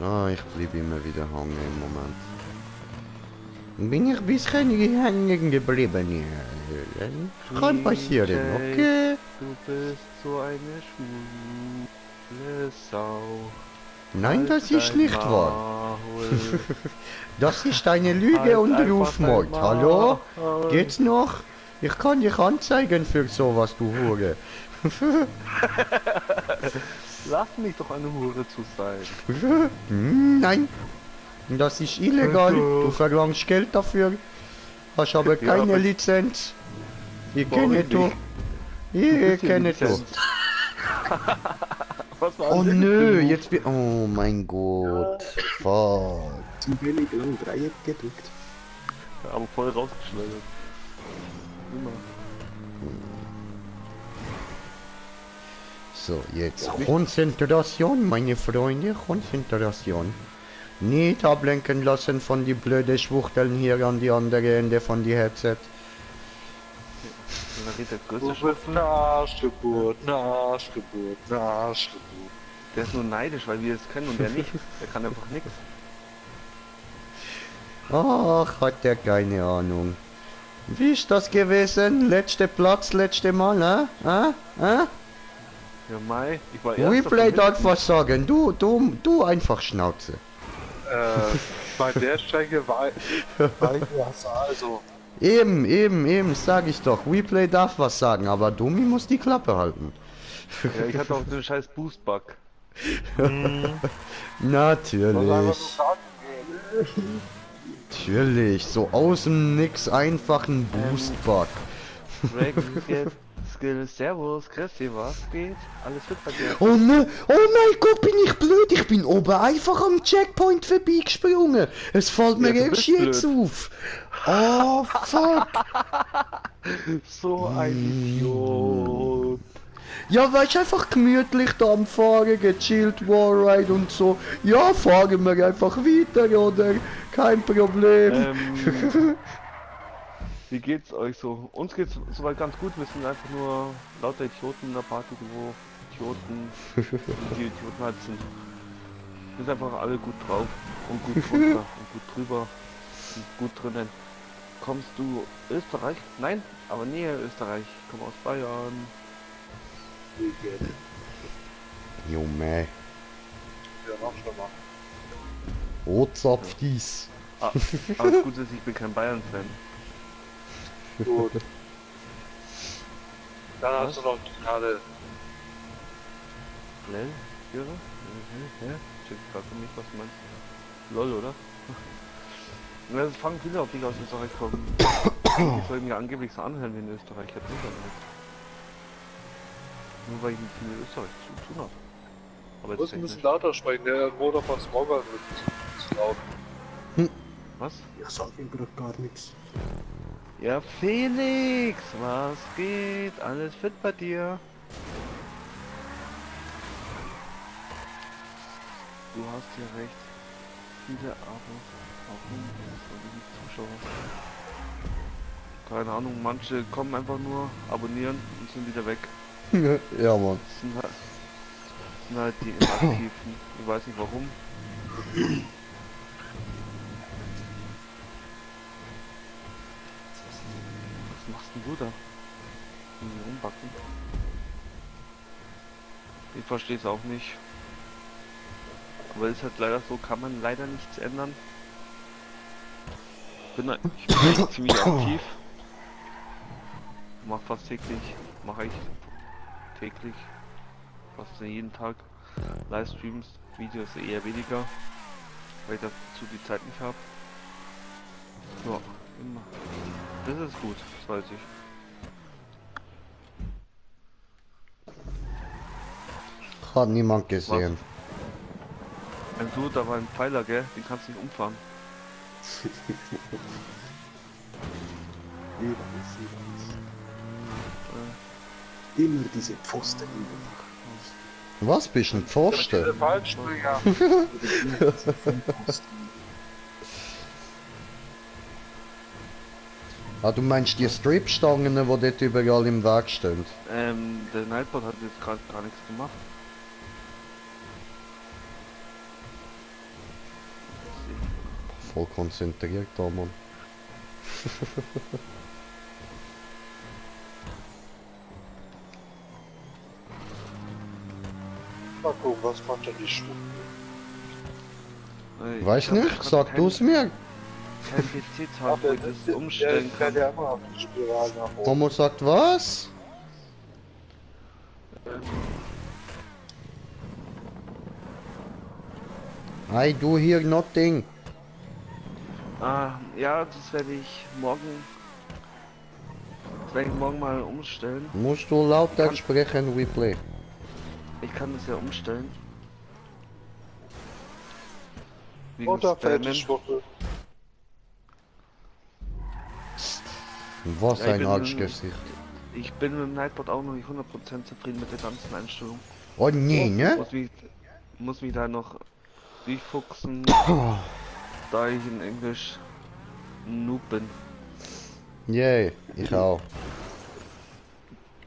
A: Ah, ich bleibe immer wieder hängen im Moment. Bin ich ein bisschen hängen geblieben hier. Kann passieren, okay?
D: Du bist so eine schwule Sau.
A: Nein,
D: Halt
A: das ist
D: dein
A: nicht wahr.
D: Maul.
A: Das ist eine Lüge
D: Halt
A: und
D: einfach
A: Rufmord.
D: dein
A: Hallo?
D: Maul.
A: Geht's noch? Ich kann dich anzeigen für sowas, du Hure.
D: Lass mich doch eine Hure zu sein.
A: Nein. Das ist illegal. Du verlangst Geld dafür. Hast aber
D: Ja,
A: keine
D: aber-
A: Lizenz. Ich
D: Warum
A: kenne du.
D: nicht?
A: Ich kenne du.
D: Lizenz. Was war
A: Oh
D: denn
A: nö,
D: das?
A: jetzt bin... Oh mein Gott. Fuck.
B: Zu wenig lang Dreieck gedrückt.
D: Aber voll rausgeschleudert. Immer.
A: So, jetzt Konzentration, meine Freunde, Konzentration. Nicht ablenken lassen von die blöden Schwuchteln hier an die andere Ende von die Headset.
D: Da geht der
E: Du
D: größte
E: bist
D: Schwuchtel.
E: eine Arschgeburt, eine Arschgeburt, eine Arschgeburt.
D: Der ist nur neidisch, weil wir es können und der nicht. Der kann einfach nichts.
A: Ach, hat der keine Ahnung. Wie ist das gewesen? Letzter Platz, letzte Mal,
D: Ja, Mai, ich war erster
A: Replay
D: von
A: darf
D: hinten.
A: was sagen. Du einfach Schnauze.
E: Bei der Strecke war ich also.
A: Eben, sag ich doch. Replay darf was sagen, aber Dumi muss die Klappe halten.
D: Ja, ich hatte auch den scheiß Boost-Bug.
A: Natürlich. Natürlich. So aus dem Nix einfach ein Boost-Bug.
D: Dragon Get Skill, Servus, Christi, was geht? Alles fit bei dir?
A: Oh ne, oh mein Gott, bin ich blöd. Ich bin oben einfach am Checkpoint vorbeigesprungen. Es fällt mir
D: Ja, du
A: erst
D: bist
A: jetzt auf. Oh, fuck.
D: So ein Idiot.
A: Ja, war ich einfach gemütlich da am Fahren, gechillt, Wallride und so. Ja, fahren wir einfach weiter, oder? Kein Problem.
D: Wie geht's euch so? Uns geht's soweit ganz gut. Wir sind einfach nur lauter Idioten in der Party, wo Idioten, die Idioten halt sind. Wir sind einfach alle gut drauf und gut drunter und gut drüber und gut drinnen. Kommst du Österreich? Nein, aber näher Österreich. Ich komme aus Bayern.
A: Junge.
E: Ja, noch schon mal.
A: Ozapf dies.
D: Ah, aber das Gute ist, ich bin kein Bayern-Fan.
E: Gut. Dann hast du noch gerade.
D: Lel? Ihre? Hä? Check ich gerade nicht, was du meinst. Lol, oder? Ja, es fangen viele auf, die aus Österreich kommen. Die sollen ja angeblich so anhören wie in Österreich. Ich hab Internet. Nur weil ich nicht viel mit Österreich zu tun habe. Aber
E: Du
D: jetzt
E: musst ein bisschen
D: technisch.
E: lauter sprechen, der Motor von Smogger wird zu laut.
D: Was?
B: Ich sag ihm gerade gar nichts.
D: Ja, Felix, was geht? Alles fit bei dir? Du hast hier recht. Viele Abos. Warum? Die Zuschauer. Keine Ahnung, manche kommen einfach nur, abonnieren und sind wieder weg.
A: Ja, Mann.
D: Das sind halt die Inaktiven. Ich weiß nicht warum. Was machst denn du da? Rumbacken? Ich verstehe es auch nicht. Aber ist halt leider so, kann man leider nichts ändern. Ich bin echt ziemlich aktiv. Mach fast täglich, mache ich täglich, fast jeden Tag Livestreams, Videos eher weniger, weil ich dazu die Zeit nicht habe. Ja, immer. Das ist gut, das weiß ich.
A: Hat niemand gesehen.
D: Du, da war ein Pfeiler, gell? Den kannst du nicht umfahren.
B: Ich weiß. Immer diese Pfosten in der
A: Was bist ein Pfosten?
E: Der Fallspringer.
B: Nacht.
A: Ah, du meinst die Stripstangen, die dort überall im Weg stehen?
D: Der Nightbot hat jetzt gerade gar nichts gemacht.
A: voll konzentriert da, Mann.
E: Mal gucken, was macht denn die Schuhe?
A: Weiß nicht, sag du's mir.
D: Kein PC-Tag, wo ich das umstellen
E: fährt
D: kann.
E: ja immer auf die Spirale nach oben.
A: Momo sagt was? I do hear nothing.
D: Ja, das werde ich morgen. Das werde ich morgen mal umstellen.
A: Musst du lauter sprechen, we play.
D: Ich kann das ja umstellen. Wegen
E: Und da fällt die
D: Spammen.
E: Schwuppe.
A: Was
D: Ja, ich
A: ein
D: bin-
A: Arschgesicht.
D: Ich bin mit dem Nightbot auch noch nicht 100% zufrieden mit der ganzen Einstellung.
A: Oh nee, ne?
D: Muss mich da noch durchfuchsen, da ich in Englisch Noob bin.
A: Yay, ich auch.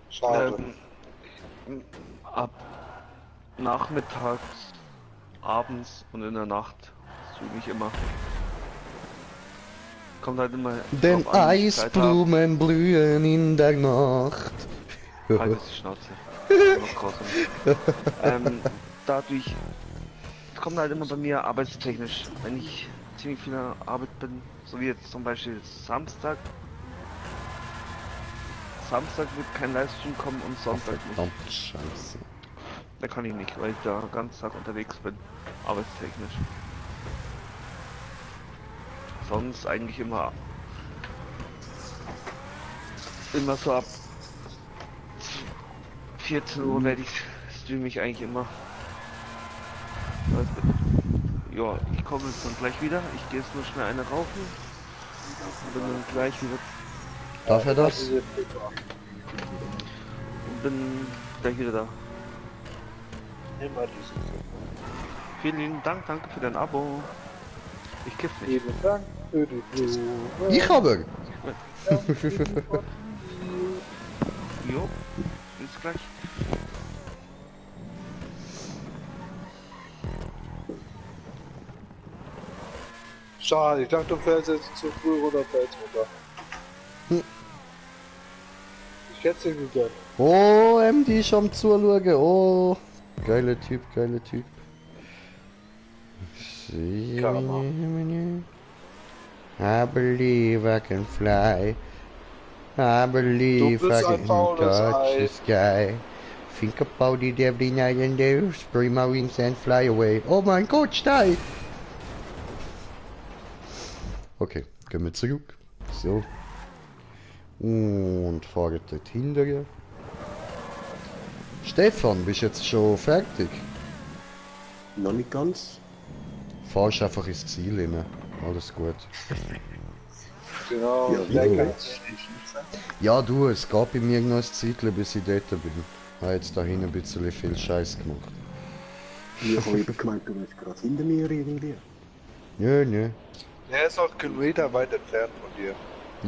E: Schade.
D: Ab nachmittags, abends und in der Nacht streame ich immer. Kommt halt immer
A: Denn
D: drauf an, wie ich Zeit hab.
A: Eisblumen blühen in der Nacht.
D: Halt jetzt die Schnauze. Noch draußen. Dadurch es kommt halt immer bei mir arbeitstechnisch. Wenn ich ziemlich viel an der Arbeit bin, so wie jetzt zum Beispiel Samstag. Samstag wird kein Livestream kommen und Sonntag nicht.
A: Verdammt Scheiße.
D: Da kann ich nicht, weil ich da den ganzen Tag unterwegs bin, arbeitstechnisch. Sonst eigentlich immer so ab 14 Uhr werde ich streame ich eigentlich immer. Ja, ich komme jetzt dann gleich wieder. Ich gehe jetzt nur schnell eine rauchen und bin dann gleich wieder
A: Darf er das?
D: da.
E: Immer diese.
D: Vielen lieben Dank, danke für dein Abo. Ich kiff nicht.
E: Vielen Dank für die Blumen.
A: Ich aber.
D: Jo, bis gleich.
E: Schade, ich dachte, du fährst jetzt zu früh runter, fällst runter. Ich hätte es nicht gern.
A: Oh, MD ist am Zuschauen. Oh, geiler Typ, geiler Typ. I believe I can fly. I believe
E: Du
A: I
E: bist ein
A: can
E: faules
A: touch the
E: Ei.
A: sky. Think about it every night and day. Spray my wings and fly away. Oh mein Gott, steig! Okay, gehen wir zurück. So. Und fahren dort hinterher. Stefan, bist jetzt schon fertig?
B: Noch nicht ganz.
A: Fahrst einfach ins Ziel rein. Alles gut.
E: Genau,
B: Ja,
E: lecker.
A: Ja du, es gab bei mir noch ein Zeitchen, bis ich dort bin. Ich habe jetzt da hinten ein bisschen viel Scheiß gemacht.
B: Ich habe eben gemeint, du bist gerade hinter mir irgendwie.
A: Nö, nö.
E: Er ist noch Kilometer weit entfernt von dir.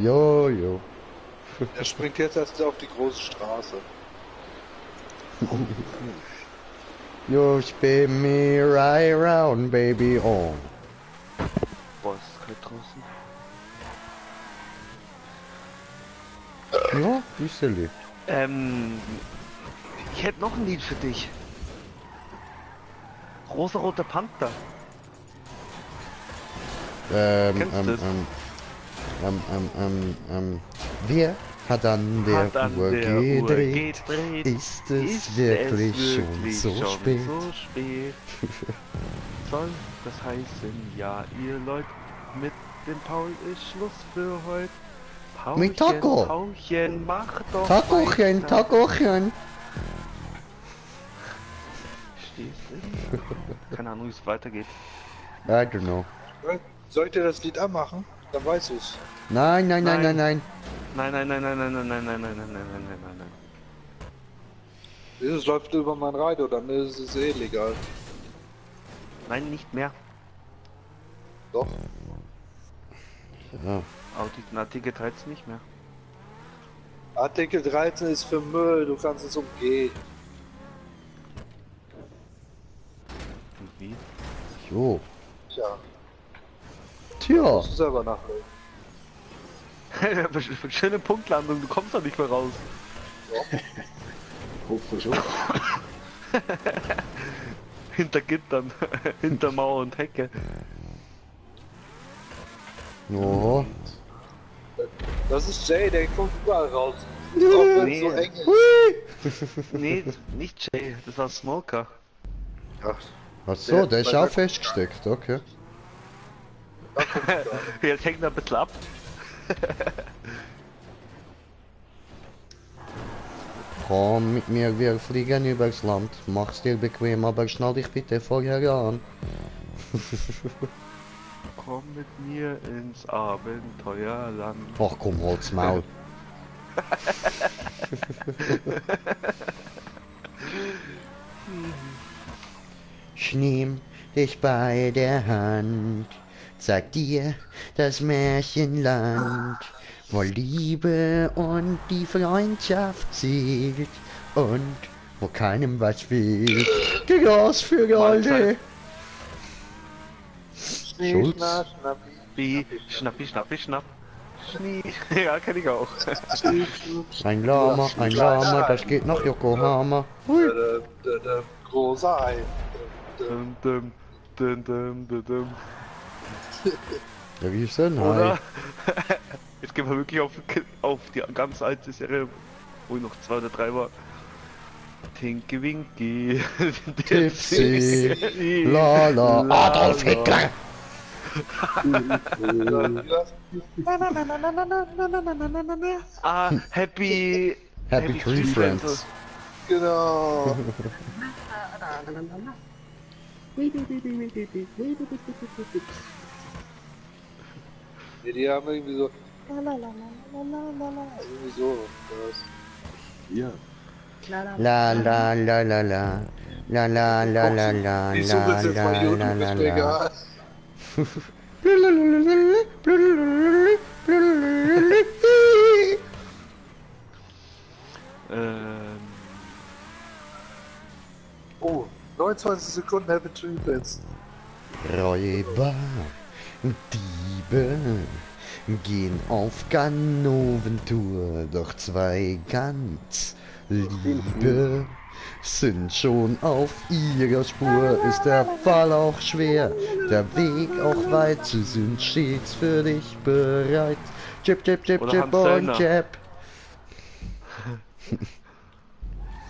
A: Jo, jo.
E: Er springt jetzt erst auf die große Straße.
A: You spin me right round, baby, oh.
D: Boah, ist es kalt draußen.
A: Ja, bisschen.
D: Ich hätte noch ein Lied für dich. Rosa-roter Panther. Kennst du das?
A: Wer hat an der
D: Hat an
A: Uhr
D: der Uhr
A: gedreht?
D: gedreht.
A: Ist es wirklich schon so spät?
D: So spät? Soll das heißen, ja, ihr Leute, mit dem Paul ist Schluss für heute. Paulchen,
A: Mit Taco.
D: Paulchen, mach doch
A: Tacochen,
D: weiter.
A: Tacochen.
D: Stehst du? Keine Ahnung, wie es weitergeht.
A: I don't know.
E: Soll ich dir das Lied anmachen? Dann weißt du es.
A: Nein, nein, nein, nein,
D: Nein.
A: nein.
D: Nein, nein, nein, nein, nein, nein, nein, nein, nein, nein, nein, nein, nein, nein.
E: Es läuft über mein Radio, dann ist es eh legal.
D: Nein, nicht mehr.
E: Doch.
A: Ja.
D: Auch diesen Artikel teilt's nicht mehr.
E: Artikel 13 ist für Müll, du kannst es umgehen.
D: Und wie?
A: Jo.
E: Tja.
A: Tja,
E: Musst du selber nachlegen.
D: Schöne Punktlandung, du kommst doch nicht mehr raus.
B: Hoffe schon.
D: Hinter Gittern, hinter Mauer und Hecke.
A: ja.
E: Das ist Jay, der kommt überall raus. Auch wenn es
D: Nee.
E: so eng ist.
D: Nee, nicht Jay, das war Smoker.
E: Ach,
A: Ach so, der ist auch festgesteckt, okay.
D: Jetzt hängt er ein bisschen ab.
A: Komm mit mir, wir fliegen übers Land. Mach's dir bequem, aber schnall dich bitte vorher an.
D: Komm mit mir ins Abenteuerland.
A: Ach komm, halt's Maul. Ich nehm dich bei der Hand, zeig dir das Märchenland, wo Liebe und die Freundschaft zählt und wo keinem was fehlt. Gras für alle. Schulz.
D: Wie Schnappi, Schnappi, Schnapp. Schnie. Ja, kenn ich auch.
A: Ein Lama, das geht nach Yokohama. Hui.
E: Großer Ei.
D: Dum, dum, dum, dum, dum, dum.
A: Ja, wie ist denn?
D: Oder? Jetzt gehen wir wirklich auf die ganz alte Serie, wo ich noch 2 oder 3 war. Tinky Winky.
A: Tipsy. Lala. Adolf Hitler.
D: Ah, Happy
A: Tree Friends.
E: Genau. Nee, die haben irgendwie so. Irgendwie so. Das.
B: Ja.
A: La la la la la. La la la la la
E: Ich suche
A: la
E: jetzt mal
A: la
E: YouTube,
A: la
E: ist
A: la
E: mir
A: la.
E: egal.
D: Ähm,
E: Oh, 29 Sekunden Happy Tree Friends.
A: Räuber und Diebe gehen auf Ganoventour, doch 2 ganz Liebe sind schon auf ihrer Spur. Ist der Fall auch schwer, der Weg auch weit, sie sind stets für dich bereit. Chip, chip, chip,
D: Oder
A: chip
D: Hans
A: und
D: Zöllner.
A: chip.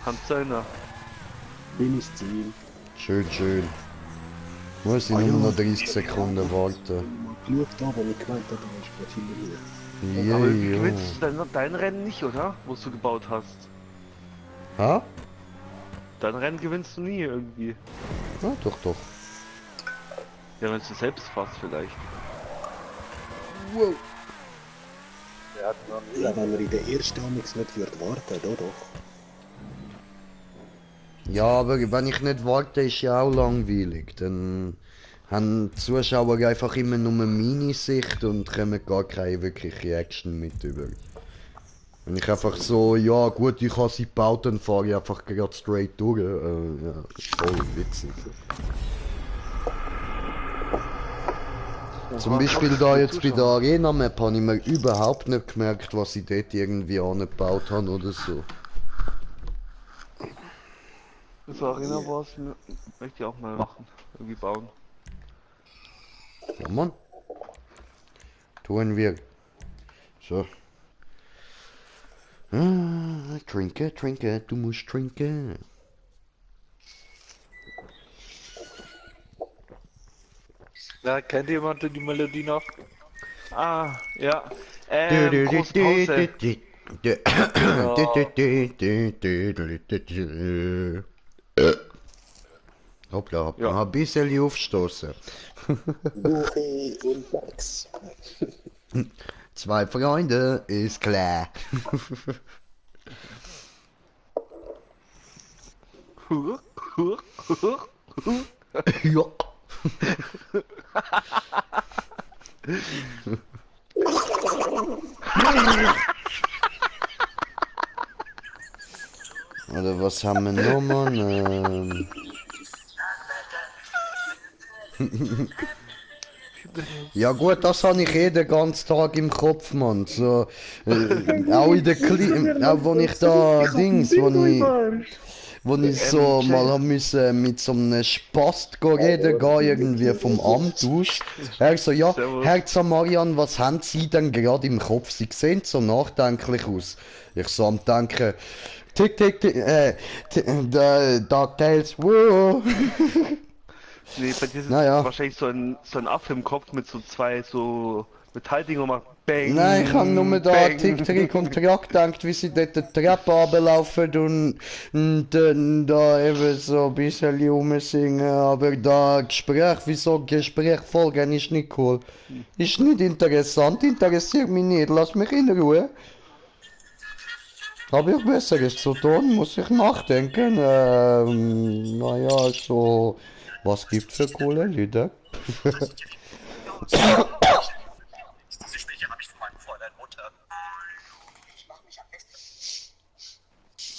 D: Hans Zöllner.
B: Bin ich Ziel.
A: Schön, schön. Muss ich
B: Ah,
A: nur
B: ja.
A: noch 30 Sekunden warten.
B: Mal geschaut, aber ich gemeint habe, da ist gerade hinter mir.
D: Aber du
A: Yeah,
D: gewinnst dein Rennen nicht, oder? Was du gebaut hast.
A: Ha?
D: Dein Rennen gewinnst du nie irgendwie.
A: Ja, doch, doch.
D: Ja, wenn du selbst fährst vielleicht.
E: Der hat noch nie.
B: Ja, wenn er in der ersten Amix nicht wird warten, da doch.
A: Ja, aber wenn ich nicht warte, ist ja auch langweilig. Dann haben die Zuschauer einfach immer nur meine Sicht und kommen gar keine wirkliche Action mit über. Wenn ich einfach so, ja gut, ich habe sie gebaut, dann fahre ich einfach gerade straight durch. Ja, voll witzig. Zum Beispiel da jetzt bei der Arena Map habe ich mir überhaupt nicht gemerkt, was ich dort irgendwie angebaut habe oder so.
D: Das Arena Wars möchte ich auch mal machen. Irgendwie bauen.
A: Ja, Mann. Tun wir. So. Ah, trinke, trinke, du musst trinken.
E: Na, kennt jemand die Melodie noch?
D: Ah, ja. Große Pause.
A: Hoppla, hoppla,
D: Ja.
A: ein bisschen aufstoßen.
B: Buche und Max.
A: 2 Freunde, ist klar. Ja. Oder was haben wir noch, Mann? Ja gut, das habe ich eh den ganzen Tag im Kopf, Mann. So, auch in der auch wo ich da Dings, wo ich so mal hab müssen mit so einem Spast reden gehen, irgendwie vom Amt aus. Er so, ja,
D: Servus.
A: Herr Zamarian, was haben Sie denn gerade im Kopf? Sie sehen so nachdenklich aus. Ich so am Denken, tick, tick, tick, DuckTales, wow.
D: Nee, bei dir sitzt
A: Naja.
D: wahrscheinlich so ein Affe im Kopf mit so zwei so Metalldinger und macht Bang,
A: Nein, ich habe nur da
D: Bang.
A: Tick, Trick und Track gedacht, wie sie dort die Treppe runterlaufen und dann da eben so ein bisschen rumsingen. Aber da Gespräch, wieso Gespräch folgen, ist nicht cool. Ist nicht interessant, interessiert mich nicht, lass mich in Ruhe. Habe ich Besseres zu tun, muss ich nachdenken. Naja, so, was gibt für coole Lieder?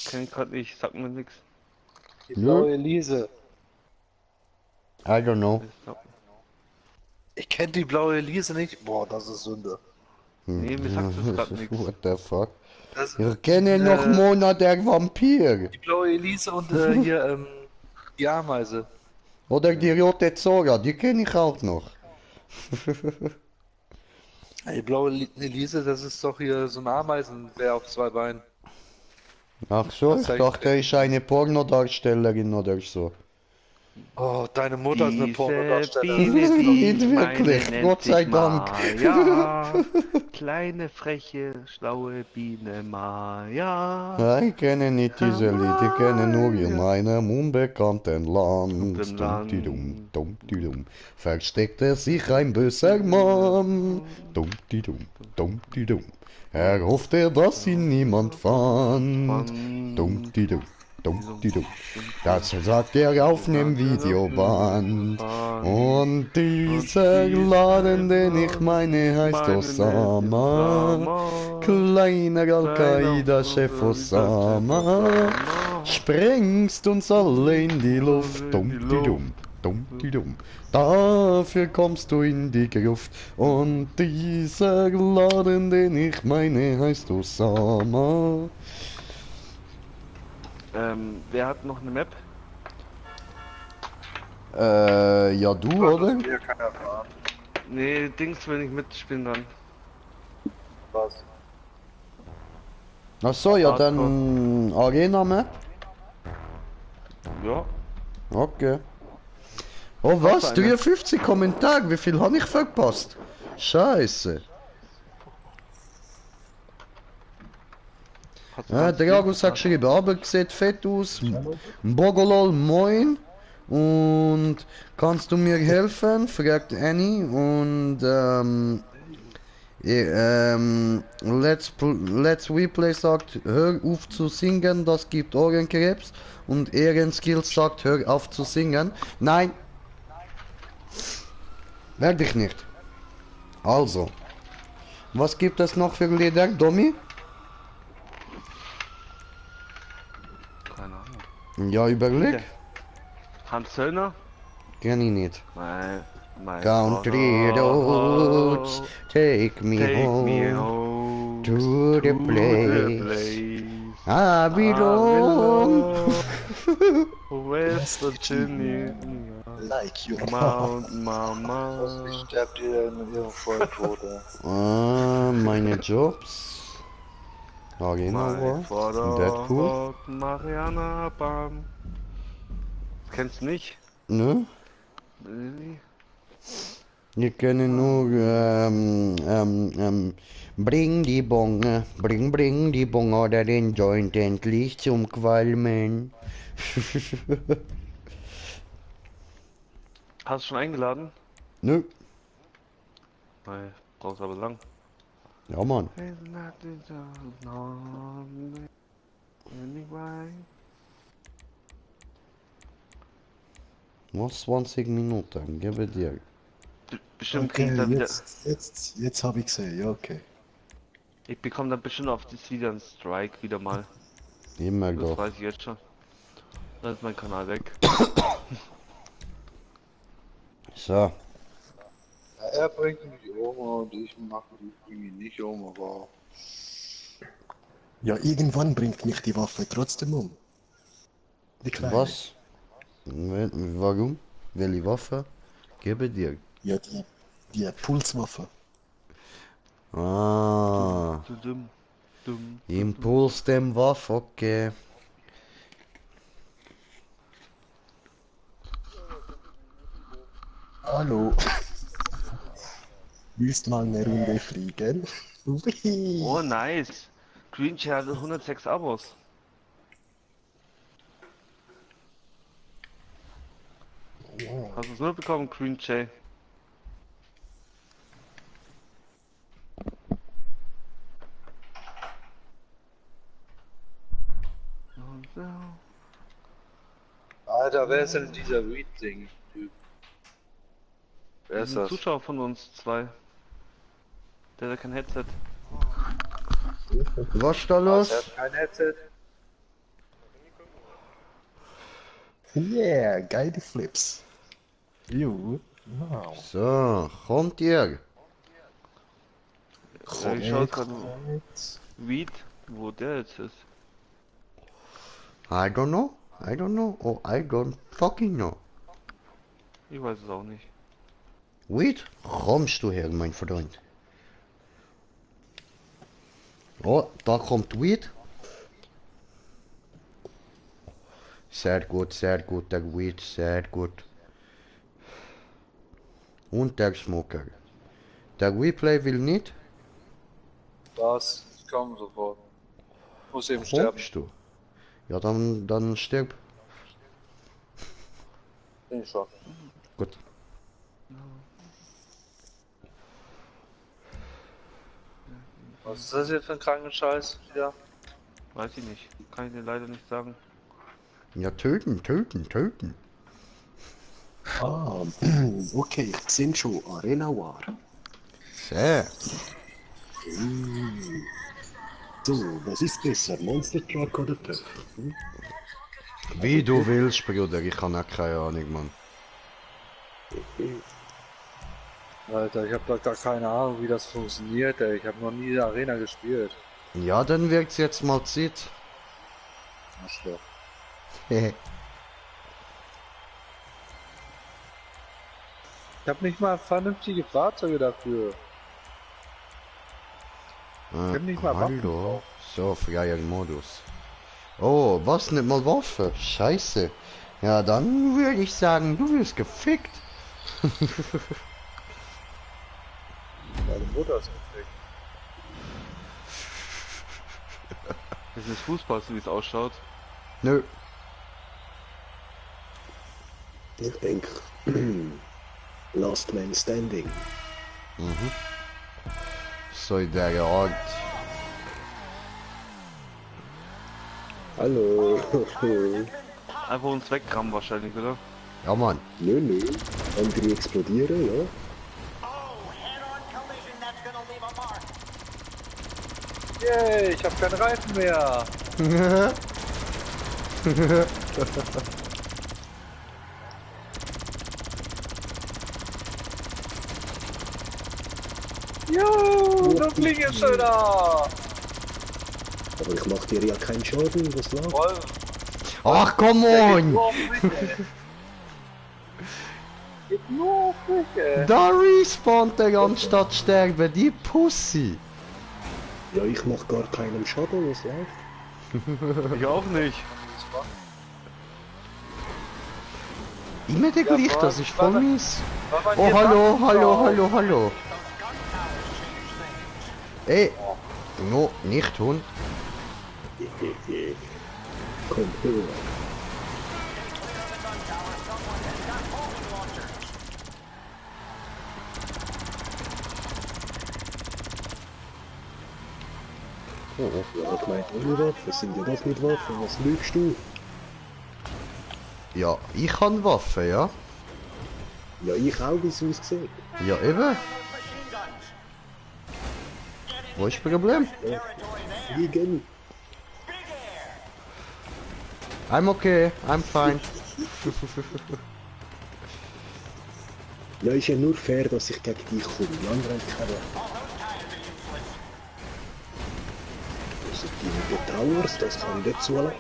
D: Kenn ich grad nicht, sag mir nix.
C: Die blaue Elise.
A: I don't know.
C: Ich kenne die blaue Elise nicht. Boah, das ist Sünde.
D: Nee, mir sagt das grad nix.
A: What the fuck?
C: Das,
A: Wir kennen noch Mona der Vampir.
C: die blaue Elise und hier, die Ameise.
A: Oder die rote Zora, die kenne ich auch noch.
C: Die blaue Elise, das ist doch hier so ein Ameisenbär auf zwei Beinen.
A: Ach so, ich dachte, er ist eine Pornodarstellerin oder so.
C: Oh, deine Mutter ist eine Pornodarstellerin.
A: Nicht wirklich, Gott sei Dank.
D: Ja, kleine, freche, schlaue Biene Maya.
A: Ja, ich kenne nicht diese Lied, ich kenne nur in meinem unbekannten Land.
D: Dem Land.
A: Dumm, dumm, dumm. Versteckte sich ein böser Mann. Dumm, dumm, dumm. Er hoffte, dass ihn niemand fand. Dumm, dumm. Das sagt er auf nem Videoband. Und dieser Laden, den ich meine, heißt Osama. Kleiner Al-Qaida-Chef Osama. Sprengst uns alle in die Luft. Dumm. Dafür kommst du in die Gruft. Und dieser Laden, den ich meine, heißt Osama.
D: Wer hat noch eine Map?
A: Ja du, oder?
E: Hier kann er fahren.
D: Nee, Dings will nicht mitspielen dann.
E: Was?
A: Ach so, ja dann Arena Map.
D: Ja.
A: Okay. Oh was? 53 Kommentare, wie viel habe ich verpasst? Scheiße. Dragus hat geschrieben, aber sieht fett aus. Bogolol, moin. Und kannst du mir helfen? Fragt Annie. Und Let's Replay sagt, hör auf zu singen, das gibt Ohrenkrebs. Und Ehrenskills sagt, hör auf zu singen. Nein. Werde ich nicht. Also. Was gibt es noch für Lieder, Domi?
D: Keine Ahnung.
A: Ja, überleg.
D: Hans Zöllner?
A: Kenn ich nicht.
D: My
A: Country roads, take me home to the place I belong.
D: West Virginia.
B: Like you.
D: Mount Mama.
C: Sterbt ihr in ihrem Volltode.
A: Meine Jobs. Arena war. Deadpool.
D: Mariana Bam. Kennst du nicht?
A: Ne?
D: Nee.
A: Wir können nur bring die Bonge, bring die Bonge oder den Joint endlich zum Qualmen.
D: Hast du schon eingeladen?
A: Nö.
D: Nein, brauchst aber lang.
A: Ja, Mann. Noch 20 Minuten, gebe dir.
D: Bestimmt
B: Okay,
D: krieg ich dann wieder.
B: jetzt habe ich gesehen, ja, okay.
D: Ich bekomme dann bestimmt auf das wieder einen Strike wieder mal.
A: Immer
D: Das
A: doch.
D: weiß ich jetzt schon. Dann ist mein Kanal weg.
A: So.
E: Ja, er bringt mich um und ich bring ihn nicht um, aber
B: Ja, irgendwann bringt mich die Waffe trotzdem um. Die Kleine.
A: Was? Warum? Welche Waffe? Gebe dir.
B: Ja, die Pulswaffe.
A: Ah,
D: Du dumm. Dumm.
A: Impuls dem Waffe, okay.
B: Hallo. Willst mal eine Runde fliegen? Ui.
D: Oh, nice. Green Chair hat 106 Abos.
B: Wow.
D: Hast du es mitbekommen, Green Jay?
E: Alter, wer ist denn dieser Reed-Ding-Typ? Wer
D: Das
E: ist
D: ist ein
E: das?
D: Zuschauer von uns zwei. Der hat kein Headset.
A: Was ist da
E: Er
A: los?
E: hat kein Headset.
B: Yeah, geile Flips. Jo. Wow.
A: So, kommt ihr?
D: Ich schaue gerade
B: Korrekt.
D: Weed, wo der jetzt ist.
A: I don't know. I don't know. Oh, I don't fucking know.
D: Ich weiß es auch nicht.
A: Weed, kommst du her, mein Freund? Oh, da kommt Weed. Sehr gut, der Weed, sehr gut. Und der Smoker. Der Replay will nicht.
E: Was? Ich komme sofort. Muss eben sterben.
A: Kommst du? Ja, dann stirb.
E: Bin ich schon.
A: Gut.
E: Was ist das jetzt für ein kranken Scheiß? Ja.
D: Weiß ich nicht. Kann ich dir leider nicht sagen.
A: Ja, töten.
B: Ah, okay, sind schon Arena War.
A: Sehr.
B: So, was ist besser, Monster Truck oder Töpfer?
A: Wie du willst, Bruder. Ich habe auch keine Ahnung, Mann.
E: Alter, ich habe doch gar keine Ahnung, wie das funktioniert, ey. Ich habe noch nie in der Arena gespielt.
A: Ja, dann wird's jetzt mal Zeit.
E: Arschloch. Ich habe nicht mal vernünftige Fahrzeuge dafür. Ich hab nicht mal Waffen
A: Hallo.
E: drauf.
A: So, freier Modus. Oh, was, nicht mal Waffe? Scheiße. Ja, dann würde ich sagen, du wirst gefickt.
E: Meine Mutter ist gefickt.
D: Das ist Fußball, so wie es ausschaut.
A: Nö.
B: Ich denke, Last Man Standing.
A: So in der Art.
B: Hallo.
D: Einfach uns wegrammen wahrscheinlich, oder?
A: Ja, Mann.
B: Nö. Andere explodieren, ja.
E: Yay, ich habe keine Reifen mehr. Jo, du fliegst schöner.
B: Aber ich mach dir ja keinen Schaden, was lag?
E: Voll.
A: Ach, komm
E: Der geht
A: on!
E: nur auf mich, ey. Geht nur auf mich, ey.
A: Da respawnt er anstatt sterben, die Pussy!
B: Ja, ich mach gar keinen Schaden, was läuft?
D: Ich auch nicht.
A: Immer der
E: Ja,
A: gleich, das ist voll
E: warte.
A: mies.
E: War bei
A: Oh,
E: dir
A: hallo,
E: Waffen drauf?
A: hallo. Ey, no, nicht Hund.
B: Komm, höher.
A: Oh,
B: Ja, ich meine, ohne Waffen sind ja doch nicht Waffen, was lügst du?
A: ja, ich kann Waffen, ja?
B: Ja, ich auch, wie es aussieht.
A: Ja, eben. Wo ist das Problem?
B: Liegen.
A: I'm okay, I'm fine.
B: Ja, ist ja nur fair, dass ich gegen dich komme. Die anderen haben keine Ahnung. Also die Towers, das kann ich nicht zulassen.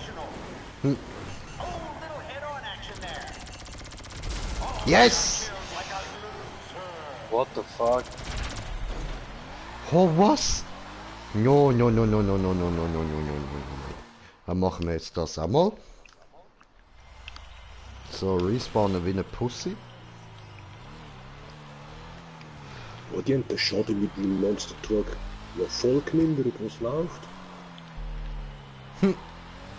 A: Yes!
E: What the fuck?
A: Oh, was? No, no, no, no, no, no, no, no, no, no, no, no. Dann machen wir jetzt das einmal. So, respawnen wie eine Pussy.
B: Oh, die haben den Schaden mit dem Monster Truck noch voll gemindert, was läuft.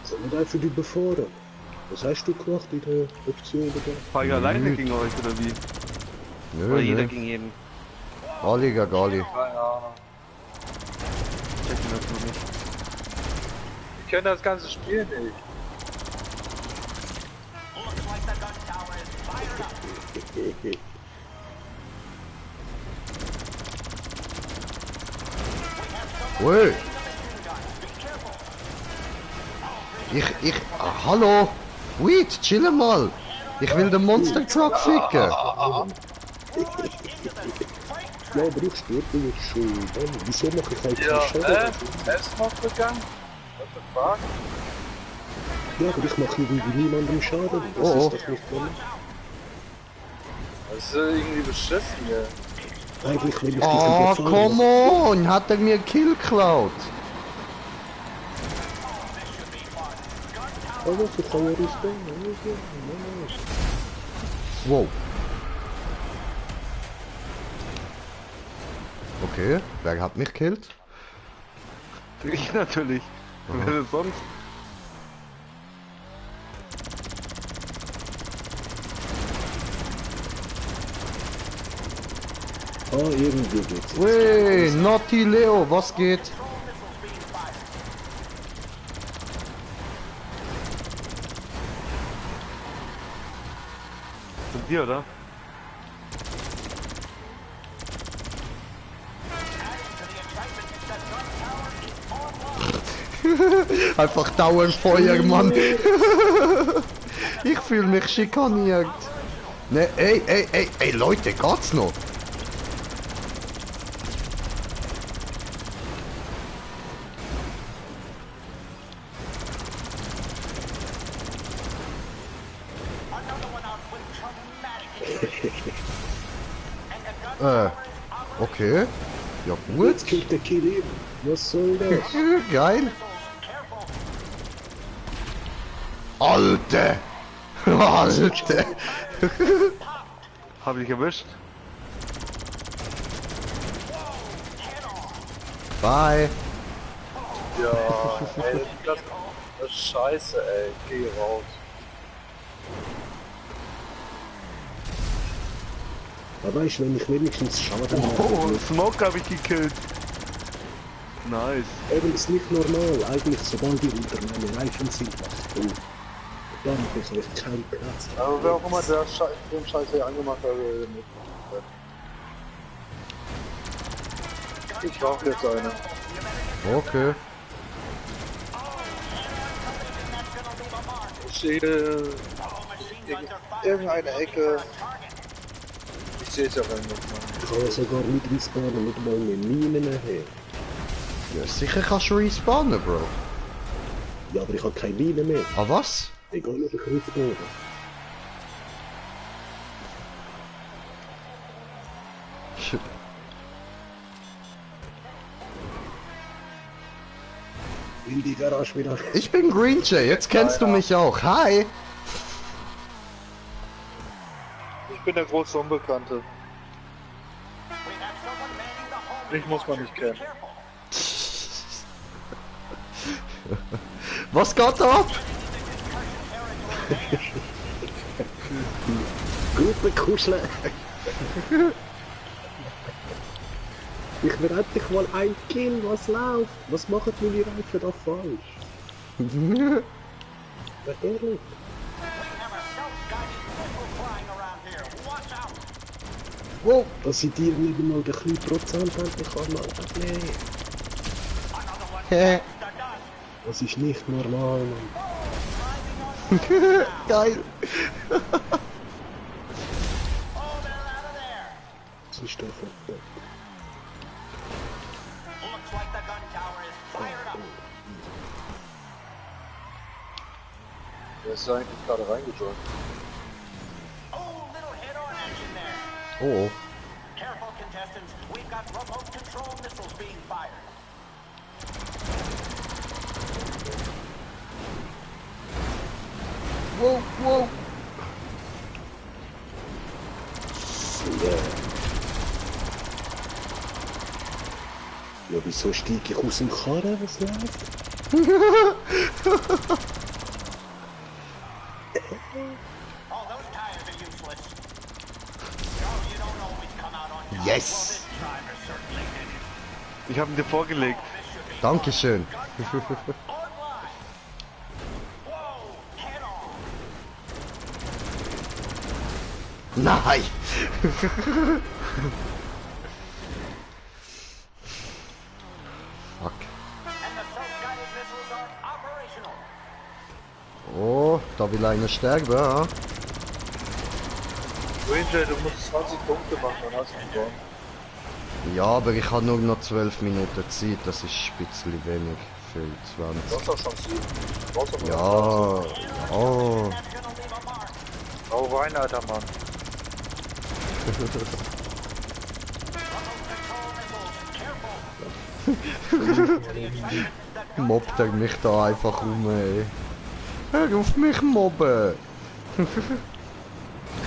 B: Soll nicht einfach überfahren? Was hast du gemacht in der Option da?
D: Fahr ich alleine gegen euch oder wie?
A: Nö,
D: Oder jeder
A: nö.
D: gegen jeden?
A: Gali, Gali.
E: Keine Ahnung.
D: Checken das nur nicht.
E: Ich kenne das ganze Spiel nicht.
A: Ui. Hallo. Wait, chill mal. Ich will den Monster Truck ficken.
B: Ja, aber ich sterbe jetzt schon. Wieso mache ich halt
E: Ja,
B: keinen Schaden?
E: S-Mod gegangen? What the fuck?
B: Ja, aber ich mache irgendwie niemandem Schaden. Das
A: Oh, oh.
B: ist doch nicht normal.
E: Das ist irgendwie beschissen hier.
B: Eigentlich will ich dich
A: Oh,
B: überfahren.
A: come on. Hat er mir Kill geklaut?
B: Aber ich kann ja respawnen.
A: Wow. Okay, wer hat mich killt?
D: Ich natürlich. Wer denn sonst?
B: Ah, irgendwie geht's.
A: Wey, Naughty Leo, was geht?
D: Sind wir, oder?
A: Einfach dauernd Feuer, Mann. Ich fühle mich schikaniert. Ne, ey, Leute, geht's noch? Okay. Ja, gut.
B: Jetzt kriegt der Kill eben. Was soll das?
A: Geil. Alter. Alter.
D: Hab ich erwischt.
A: Bye.
E: Ja, ey, das ist scheiße, ey. Geh raus.
B: Aber weißt du, wenn ich wenigstens Schaden mache,
D: Oh, Smoke habe ich gekillt. Nice.
B: eben ist nicht normal. Eigentlich, sobald die unter meinen Reifen sind, macht du. Dann habe ich keinen Platz.
E: Aber wer auch immer den Scheiß hier angemacht hat, nicht. Ich brauche jetzt eine.
A: Okay.
E: Ich sehe irgendeine Ecke. Ich sehe es ja rein nicht mal.
B: Ich kann ja sogar mit respawnen, nicht mal mit Minen her.
A: Ja, sicher kannst du respawnen, Bro.
B: Ja, aber ich habe keine Minen mehr.
A: Ah, was?
B: Egal, ob ich respawne. In die Garage wieder.
A: Ich bin Green Jay, jetzt kennst du mich auch. Hi.
E: Ich bin der große Unbekannte. Mich muss man nicht kennen.
A: Was geht da ab?
B: Gruppe kuscheln. Ich will endlich mal ein Kill, was läuft. Was machen meine Reifen da falsch? Ja, ehrlich.
A: Wow.
B: Dass ich dir nicht mal den kleinen Prozent endlich kann, Mann. Nee,
A: Hä?
B: das ist nicht normal, Mann.
A: Geil.
B: Was ist da für ein
E: Der ist eigentlich gerade reingejoint.
A: Oh.
F: Careful, contestants. We've got remote control missiles being fired.
A: Wow, wow.
B: Ja, wieso steige ich aus dem Karren? Was läuft?
F: All those tires are useless. No, you don't always come out on top.
A: Yes.
F: Well, this driver certainly did it.
D: Ich habe ihn dir vorgelegt.
A: Dankeschön.
F: Online. Whoa, head on.
A: Nein. Fuck.
F: And the self-guided missiles are operational.
A: Oh, da will einer sterben. Ja?
E: Ranger, du musst 20 Punkte machen, dann hast du gewonnen.
A: Ja, aber ich habe nur noch 12 Minuten Zeit. Das ist ein bisschen wenig für
E: Du
A: 20.
E: hast doch schon 7. Du brauchst aber
A: Ja, ja.
F: That's gonna leave a mark.
E: Hau rein, alter Mann.
F: Remote control missiles, careful.
A: Mobbt er mich da einfach um, ey. Hör auf mich mobben.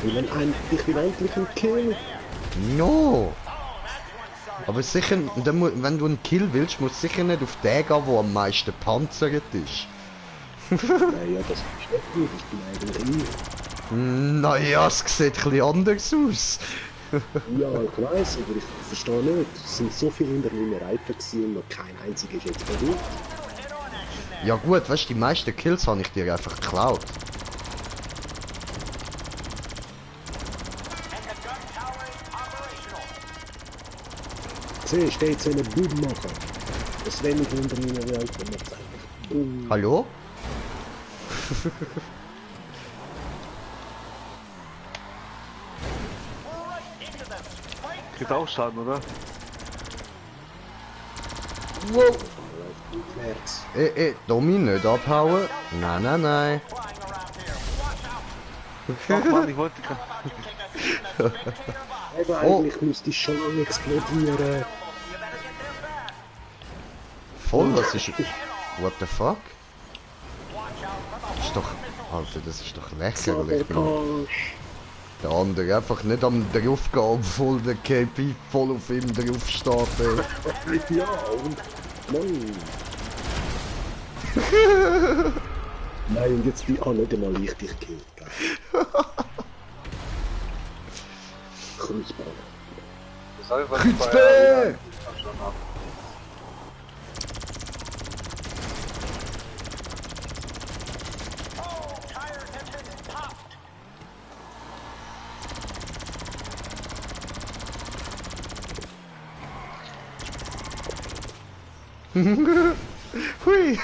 B: Ich will endlich einen Kill.
A: No. Aber sicher, wenn du einen Kill willst, musst du sicher nicht auf den gehen, der am meisten panzert ist.
B: Naja, das ist nicht gut. Ich bin eigentlich ich.
A: Naja, es sieht ein bisschen anders aus.
B: Ja, ich weiss, aber ich verstehe nicht. Es sind so viele hinter meiner Reifen gewesen und noch kein einziger ist jetzt versucht.
A: Ja gut, weißt du, die meisten Kills habe ich dir einfach geklaut.
F: And the gun tower is operational.
B: Siehst du, jetzt einen Boom machen. Das wenig hinter meiner Reifen macht einfach Boom.
A: Hallo?
F: Right into them. Fight.
D: Kriegt auch Schaden, oder?
A: Wow.
B: Rückwärts.
A: Domi, nicht abhauen. Nein, nein, nein.
F: Flying around here. Watch out.
D: Ach man, ich wollte gerade.
F: About to take a seat in a spectator box.
B: Aber eigentlich müsste ich schon explodieren.
F: You better get there fast.
A: Voll, was ist... What the fuck?
F: Watch out for the
A: Ist doch... Alter, das ist doch lächerlich, Mann.
B: Sabotage.
A: Der andere einfach nicht am draufgehen, obwohl der KP voll auf ihm drauf steht, ey.
B: Ja, und... Mann. Nein, und jetzt bin auch nicht einmal ich dich gekillt. Kreuzbahn.
E: Das ist einfach
A: Kreuzbär!
F: Oh, tires have been popped.
A: Hui!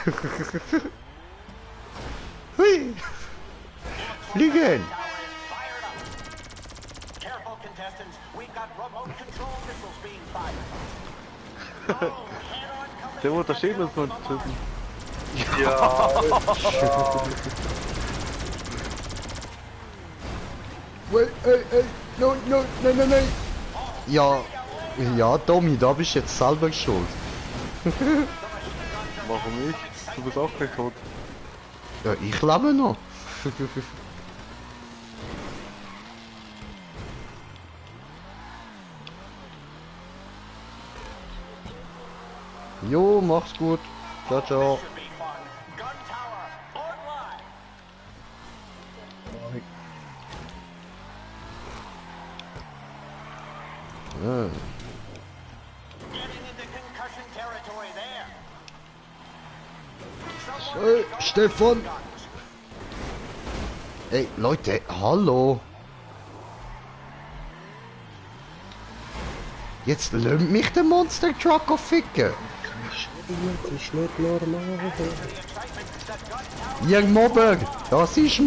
A: Hui! Fliegen!
F: Tower is fired up. Careful, contestants. We've got remote control missiles being fired. Oh, head-on collision.
D: Der wurde stehen und von töten.
E: Ja,
A: Wait, ey, no, no, nein, nein, nein! Ja, ja, Tommy, da bist du jetzt selber schuld.
D: Warum nicht? Du bist auch gleich tot.
A: Ja, ich lebe noch. Jo, mach's gut. Ciao, ciao.
F: Should be fun. Gun tower online.
A: Ja.
F: Getting into concussion territory there.
A: Stefan! Ey, Leute, hallo! Jetzt lönt mich der Monster Trucker ficken!
B: Das ist nicht normal.
A: Ihr Mobber! Das ist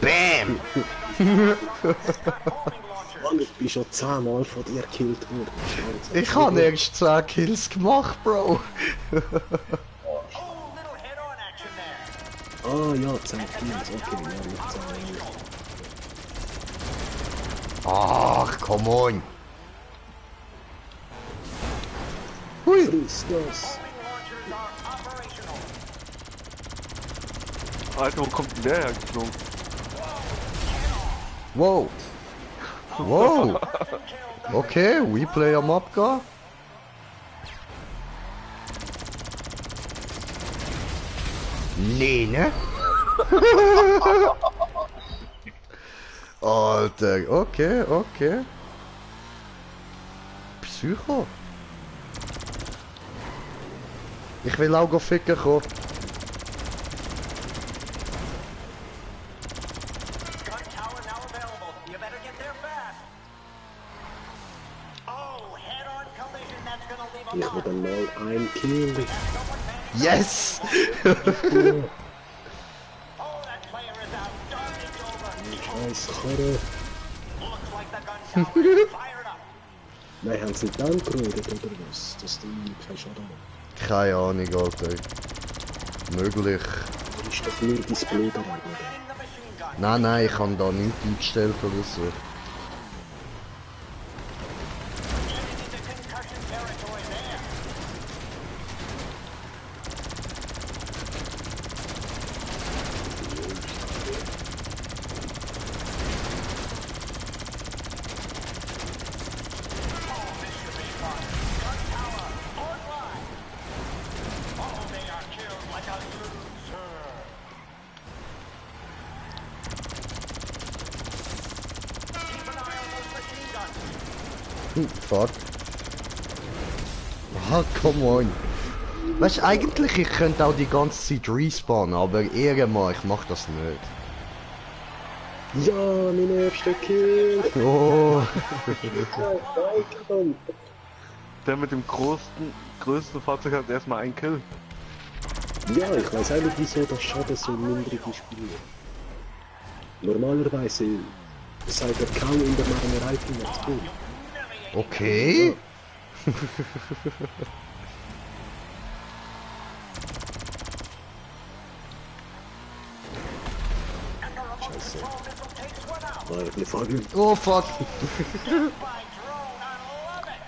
A: Bam!
B: Mann, ich bin schon 10-mal von dir gekillt worden.
A: Ich habe erst 10 Kills gemacht, Bro.
F: Oh, little head-on action there.
B: Ah ja, 10 Kills, okay, ja, nicht 10.
A: Ach, come on. Hui.
B: Friss das.
F: Homing launchers are operational.
D: Alter, wo kommt denn der hergeflogen?
A: Wow. Wow. Okay, we play am Abgehen. Nee, ne? Alter, okay, okay. Psycho. Ich will auch go ficken kommen.
F: Gun tower now available. You better get there fast. Oh, head-on collision. That's gonna leave a
B: Ich
F: mark.
B: will mal ein Kill.
A: Yes!
F: Oh, that player is out. Done. It's over.
B: Scheiß Karre.
F: Looks like the gun tower is fired up.
B: Nein, haben sie nicht angerührt oder was? Dass die keinen Schaden machen.
A: Keine Ahnung, Alter. Möglich.
B: Da ist doch nur Display da, oder?
F: Getting the machine gun.
A: Nein, nein, ich habe da nichts eingestellt oder so.
F: Getting into concussion territory there. Oh, this should be fun. Gun tower online. Oh, they are killed like a loser. Keep an eye on those machine guns.
A: Fuck. Ah, come on. Weißt du, eigentlich, ich könnte auch die ganze Zeit respawnen, aber irgendwann, ich mach das nicht.
B: Ja, mein erster Kill!
A: Oh.
D: Der mit dem größten Fahrzeug hat erstmal einen Kill.
B: Ja, ich weiß auch nicht, wieso das Schaden so niedrig ist bei mir. Normalerweise seid ihr kaum in der Marnerei zu tun.
A: Okay.
B: Scheiße. War ich nicht Fabian?
A: Oh fuck.
F: By drone, I love it.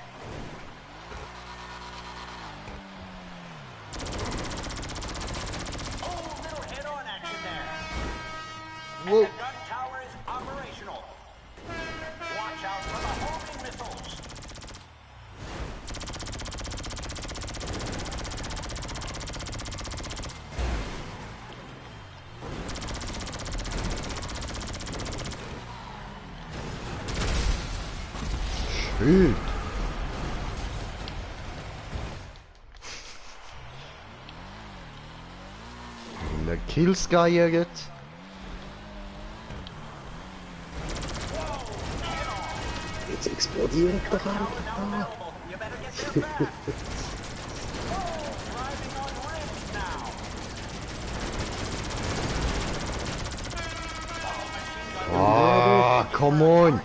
F: Oh, little head-on action there.
A: Whoa.
F: And the gun tower is operational. Watch out for the homing missiles.
A: Schön. Eine Kills gejagt.
B: Jetzt explodiert doch einfach da.
F: Available. You better get there fast. Oh, driving on rims now.
A: Ah, come on.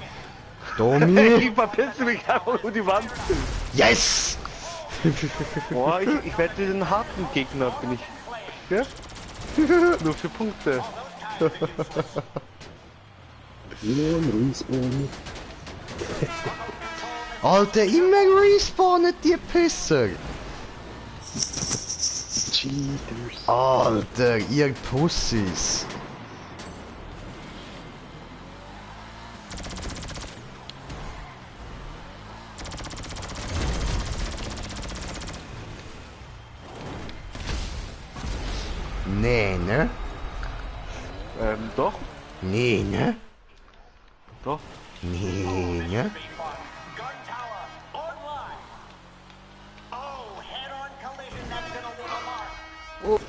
A: Tommy.
D: Ich verpisse mich einfach über die Wand.
A: Yes.
D: Boah, ich wette den harten Gegner bin ich. Ja? Nur 4 Punkte.
B: Ja, ein Respawn.
A: Alter, immer respawnen die Pisser.
B: Cheaters.
A: Alter, ihr Pussys. Nee, ne?
D: Doch,
A: Nee, ne?
D: doch.
A: Nee, ne?
F: Be fun. Gun tower online. Oh, head-on collision. That's gonna leave a mark.
A: Oh.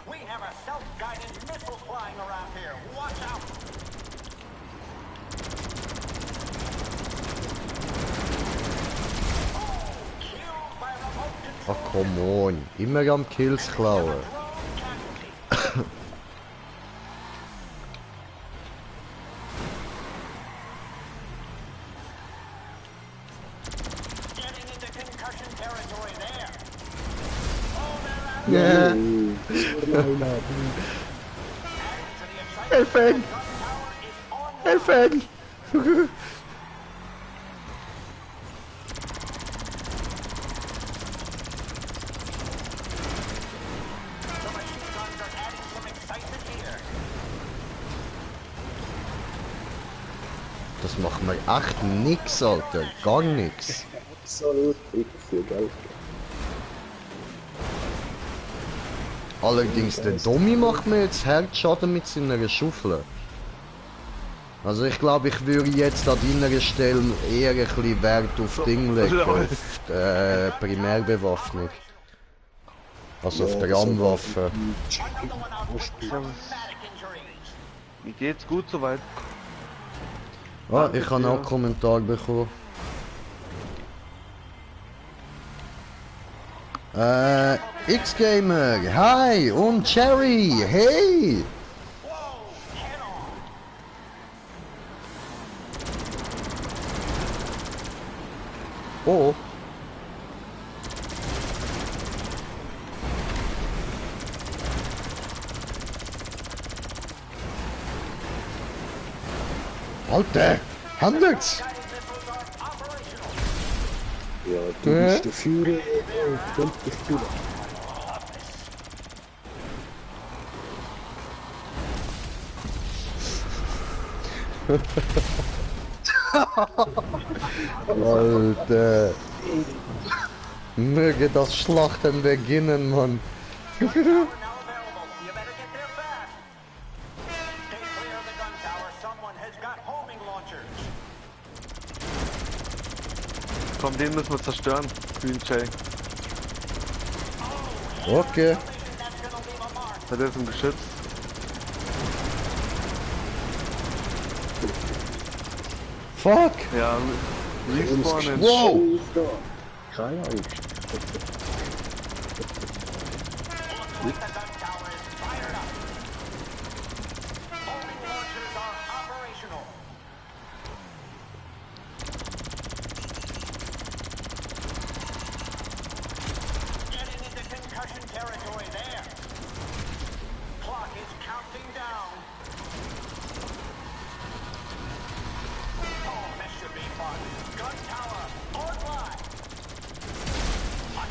F: We have a self-guided missile flying around here. Watch out. Oh, killed by remote control.
A: Ach, come on. Immer am Kills klauen.
F: Drone casualty.
A: Ja. Helfen! Helfen! Das macht mir echt nix, Alter. Gar nix.
B: Absolut nichts, gell?
A: Allerdings, der Domi macht mir jetzt Herzschaden mit seiner Schaufel. Also ich glaube, ich würde jetzt an deiner Stelle eher ein bisschen Wert auf Ding legen, auf die Primärbewaffnung. Also auf die Rammwaffe.
D: Wie geht's? Gut soweit?
A: Ah, ich habe auch einen Kommentar bekommen. X-Gamer, hi! Und Cherry, hey! Oh. Alter, handelt's!
B: Ja, du bist der Führer und der Spieler.
A: Alter. Möge das Schlachten beginnen, Mann.
D: Komm, den müssen wir zerstören. Green Jay.
A: Okay.
D: Der ist im Geschütz.
A: Fuck.
D: Ja, respawnen.
A: Wow.
B: Keine Angst.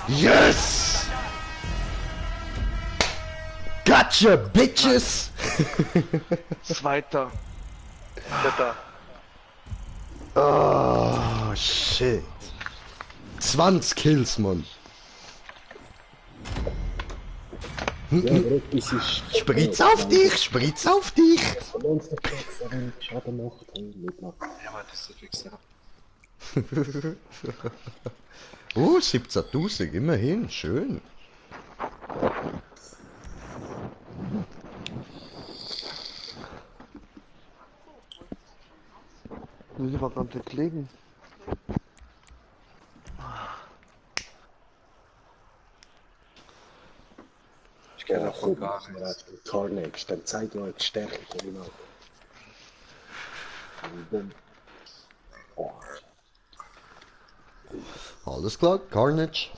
A: Yes! Gotcha, bitches!
D: Zweiter. Dritter.
A: Oh, shit. 20 Kills, Mann.
B: Ja, aber etwas ist...
A: Spritz auf dich, spritz auf dich!
B: Von uns der Platz, der Schaden macht und mitmacht.
E: Ja, aber das ist fix, ja.
A: Oh, 17.000, immerhin, schön.
D: Muss ich aber komplett legen.
E: Ich kenne
B: Ja,
E: davon
B: komm,
E: gar
B: machen wir
E: nichts.
B: jetzt mit Carnage, dann zeig dir die Stärke von ihm. Bumm. Oh,
A: Alles klar, Carnage.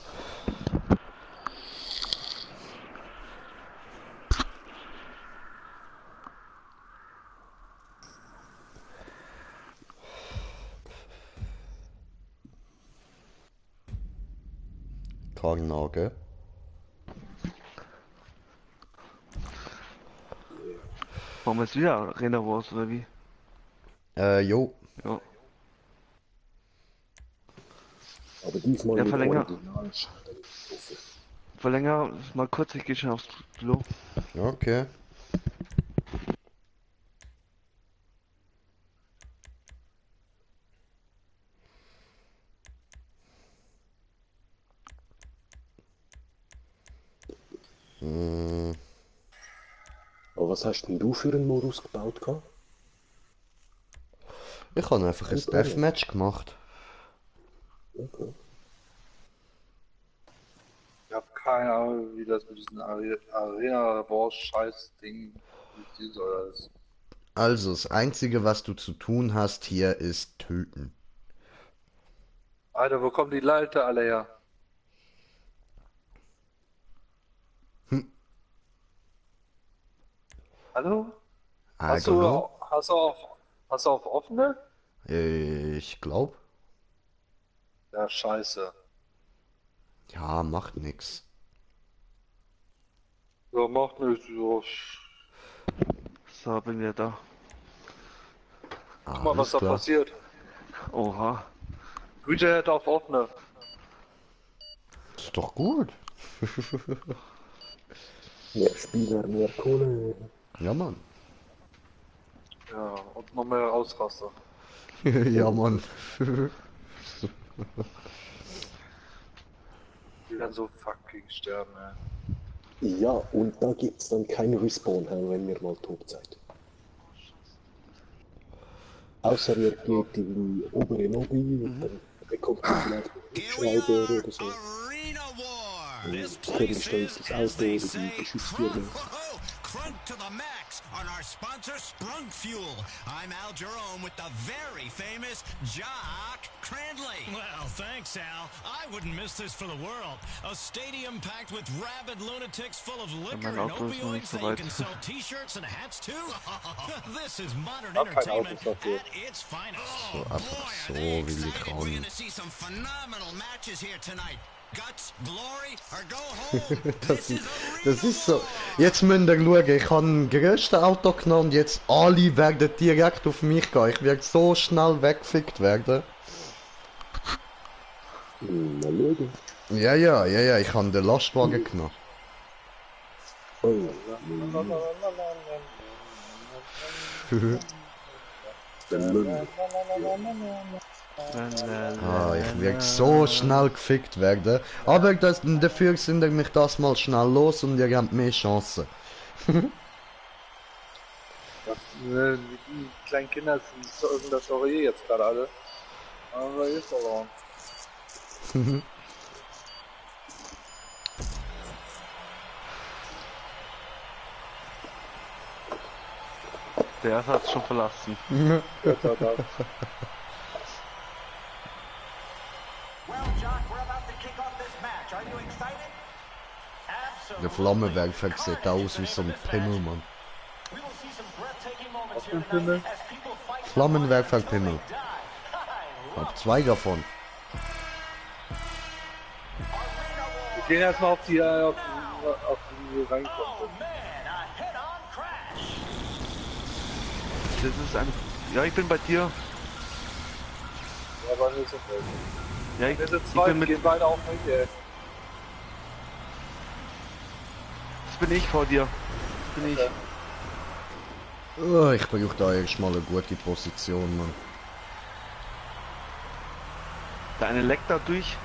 A: Karnage.
D: Machen wir jetzt wieder Arena Wars oder wie?
A: Jo.
D: Ja.
B: aber diesmal
D: Ja,
B: mit
D: verlänger.
B: Originalschaden.
D: Verlänger mal kurz, ich gehe schon aufs Klo.
A: Okay. Hm.
B: Aber was hast denn du für einen Modus gebaut gehabt?
A: Ich habe einfach ein Deathmatch gemacht.
B: Okay.
E: Ich habe keine Ahnung, wie das mit diesem Arena Wars Scheiß Ding funktionieren soll alles.
A: Also, das Einzige, was du zu tun hast hier, ist töten.
E: Alter, wo kommen die Leute alle her? Hallo?
A: Hallo?
E: Hast du auf offene?
A: Ich glaub.
E: Ja, scheiße.
A: Ja, macht nix.
E: Ja, macht nichts. Ja.
D: So, bin wieder da.
E: Guck mal, was
A: Alles
E: da
A: klar.
E: passiert.
D: Oha.
E: Güterhead auf offene.
A: Ist doch gut.
B: Mehr Spieler, mehr Kohle.
A: Ja, Mann.
E: Ja, und noch mehr Ausraster.
A: Ja, Mann.
E: Die werden so fucking sterben, ey.
B: Ja, und da gibt's dann kein Respawn, wenn ihr mal tot seid. Außer ihr geht in die obere Lobby und dann bekommt ihr vielleicht einen Schreiber oder so.
G: Arena War. This
B: Kevin
G: place
B: stellt
G: is,
B: das
G: as
B: Auto
G: they
B: oder die
G: say,
B: Geschütztürme.
G: crunk to the max on our sponsor Sprunk Fuel. I'm Al Jerome with the very famous Jock Crandley. Well, thanks, Al. I wouldn't miss this for the world. A stadium packed with rabid lunatics full of liquor and
D: Auto ist noch nicht
G: opioids
D: so
G: that you
D: weit.
G: can sell t-shirts and hats too. This is modern
E: Hab kein
G: entertainment
E: Auto dafür.
G: at its finest.
A: So einfach so
G: They
A: will ich
G: excited. We're
A: ran.
G: gonna see some phenomenal matches here tonight. Guts, glory, or go home.
A: Das ist so. Jetzt müsst ihr schauen, ich habe ein größtes Auto genommen und jetzt alle werden direkt auf mich gehen. Ich werde so schnell weggefickt werden.
B: Mal schauen.
A: Ja, ich habe den Lastwagen genommen.
B: Oh, der Müll.
A: Ich werde so schnell gefickt werden. Aber dafür sind ihr mich das mal schnell los und ihr habt mehr Chancen.
E: Die kleinen Kinder sind so in der Story jetzt gerade alle. Aber ist verloren.
D: Der erste hat's schon verlassen.
E: Gott sei Dank.
F: Well, Jock, we're about to kick off this match. Are you excited? Absolutely.
A: Der Flammenwerfer sieht aus wie so ein Pimmel, Mann.
F: We will see some breathtaking moments
E: Was
F: here
E: für ein
F: tonight as people fight
A: Flammenwerfer-Pimmel.
F: until they die.
A: Ich hab 2 davon.
E: Wir gehen erstmal auf die reinkommen.
F: Oh man, a head-on crash.
D: Das ist ein... Ja, ich bin bei dir.
E: Ja, aber nicht so viel.
D: Ja, ich
E: Wir sind
D: bin
E: zwei,
D: mit...
E: gehen beide auf mich, ey.
D: Das bin ich vor dir. Das bin ich.
E: Okay.
A: Oh, ich brauche da erstmal eine gute Position, Mann.
D: Der eine leckt da durch.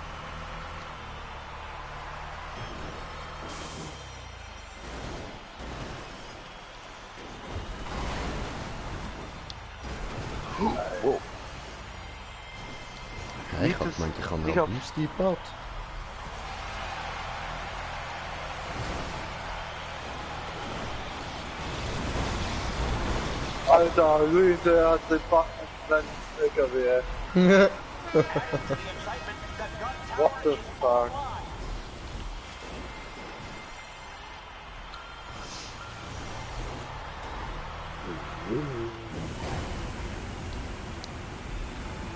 A: Ja, ich hab gemeint, ich habe
D: Ich
A: noch
D: hab-
A: Boost gebaut.
E: Alter, Luis, der hat den kleinen LKW, ey. What the fuck?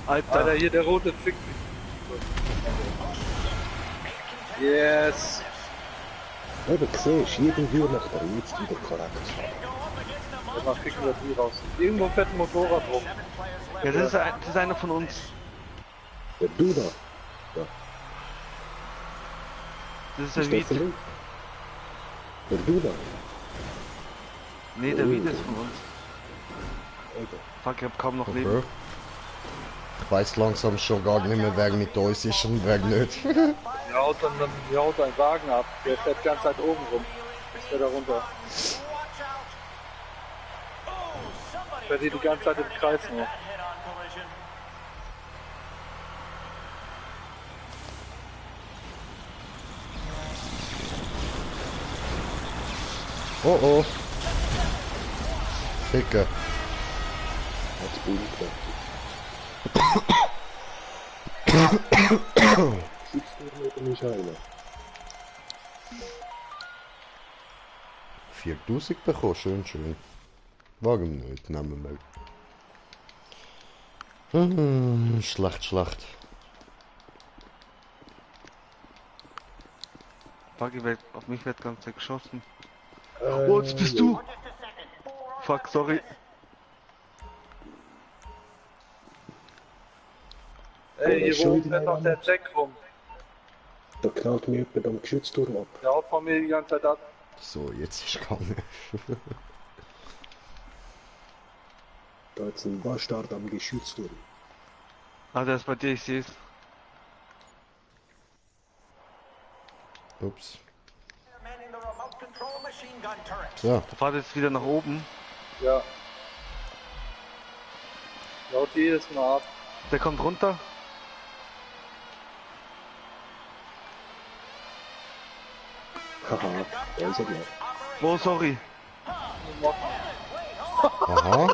E: Alter, hier der rote fickt mich. Yes!
B: Eben, siehst du, irgendwie macht er jetzt wieder korrekt.
E: Danach kicken wir die raus. Irgendwo fährt ein Motorrad rum.
D: Ja, das ist einer von uns.
B: Der du da,
D: Das ist der
B: ist der
D: Wied.
B: von uns? Der du da,
D: Nee, der Wied ist von uns.
B: Alter.
D: Fuck, ich hab kaum noch Leben.
A: Okay. Ich weiß langsam schon gar nicht mehr, wer mit uns ist und wer nicht.
E: Die haut einen Wagen ab. Der fährt die ganze Zeit oben rum. Ich fährt da runter. Fährt die ganze Zeit im Kreis nur.
A: Oh oh. Ficke.
B: Hat's unkräftig. Sitzt du neben mich einer?
A: 4000 bekommen, schön, schön. Warum nicht? Nehmen wir mal. Schlecht.
D: Buggy wird, auf mich wird ganz geschossen. Oh, jetzt bist du! Fuck, sorry.
E: Ey, hier oben fährt noch der Jack rum.
B: Da knallt mir jemand am Geschützturm ab.
E: Der haut von mir die ganze Zeit ab.
A: So, jetzt ist gar nicht.
B: Da ist ein Bastard am Geschützturm.
D: Ah, der ist bei dir, ich seh's.
A: Ups.
F: Manning the remote control machine gun turret.
A: So,
D: Der fährt jetzt wieder nach oben.
E: Ja. Laut jedes Mal ab.
D: Der kommt runter.
B: Haha, da ist er gleich.
D: Oh, sorry.
A: aha.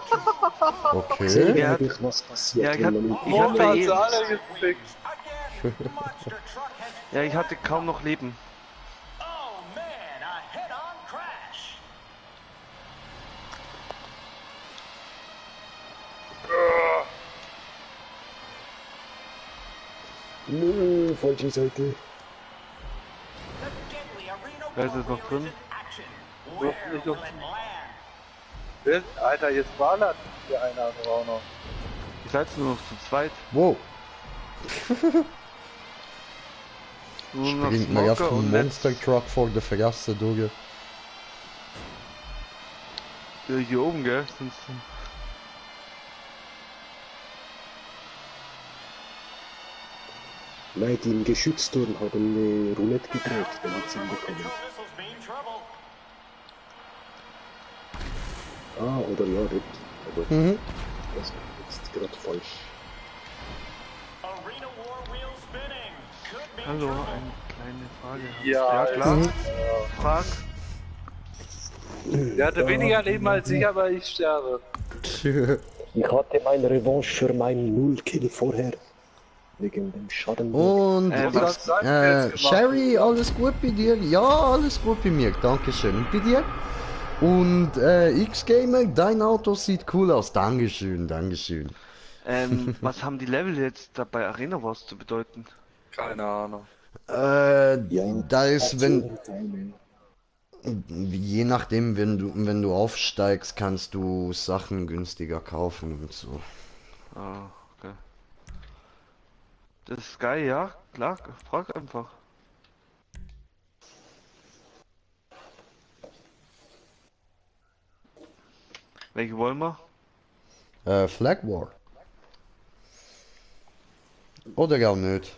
A: Okay.
B: Sehen
D: Ja.
B: wir, was passiert,
D: Ja, ich
B: wenn man
D: hab
E: Mond
D: bei
E: hat
D: ihm-
E: sie alle gefickt.
F: Again, monster truck has.
D: Ja, ich hatte kaum noch Leben.
F: Oh man, a head-on crash.
B: Nö, falsche Seite.
F: The deadly arena
D: Wer ist jetzt noch
F: warrior
D: drin?
F: is in action.
E: Wirf
F: Where
E: nicht
F: will
E: auf-
F: it land?
E: Alter, jetzt ballert hier einer auch noch.
D: Ihr seid nur noch zu zweit.
A: Wow.
D: Nur noch
A: Springt mir auf
D: Smoker
A: den
D: und
A: Monster Truck vor der Vergasse durch.
D: Ja, hier oben, gell? Sonst...
B: Nein, die im Geschützturm haben eine Roulette gedreht, damit sie ihn bekommen.
F: Control missiles be in trouble.
B: Ah, oder ja, dort. Aber
A: Mhm.
B: das ist jetzt gerade falsch.
F: Arena war wheel spinning. Could be in
D: Hallo,
F: trouble.
D: eine kleine Frage.
E: Ja,
D: klar.
A: Mhm.
D: Frag.
E: Der hatte weniger Leben als ich, aber ich sterbe.
B: Ich hatte meine Revanche für meinen Null-Kill vorher. Wegen dem Schaden.
A: Und
E: was hast du jetzt gemacht?
A: Sherry, alles gut bei dir? Ja, alles gut bei mir, dankeschön. Und bei dir? Und X-Gamer, dein Auto sieht cool aus. Dankeschön.
D: Was haben die Level jetzt da bei Arena Wars zu bedeuten?
E: Keine Ahnung.
A: Da ist, je nachdem, wenn du aufsteigst, kannst du Sachen günstiger kaufen und so.
D: Ah, okay. Das ist geil, ja? Klar, frag einfach. Welche wollen wir?
A: Flag War. Oder gar nicht.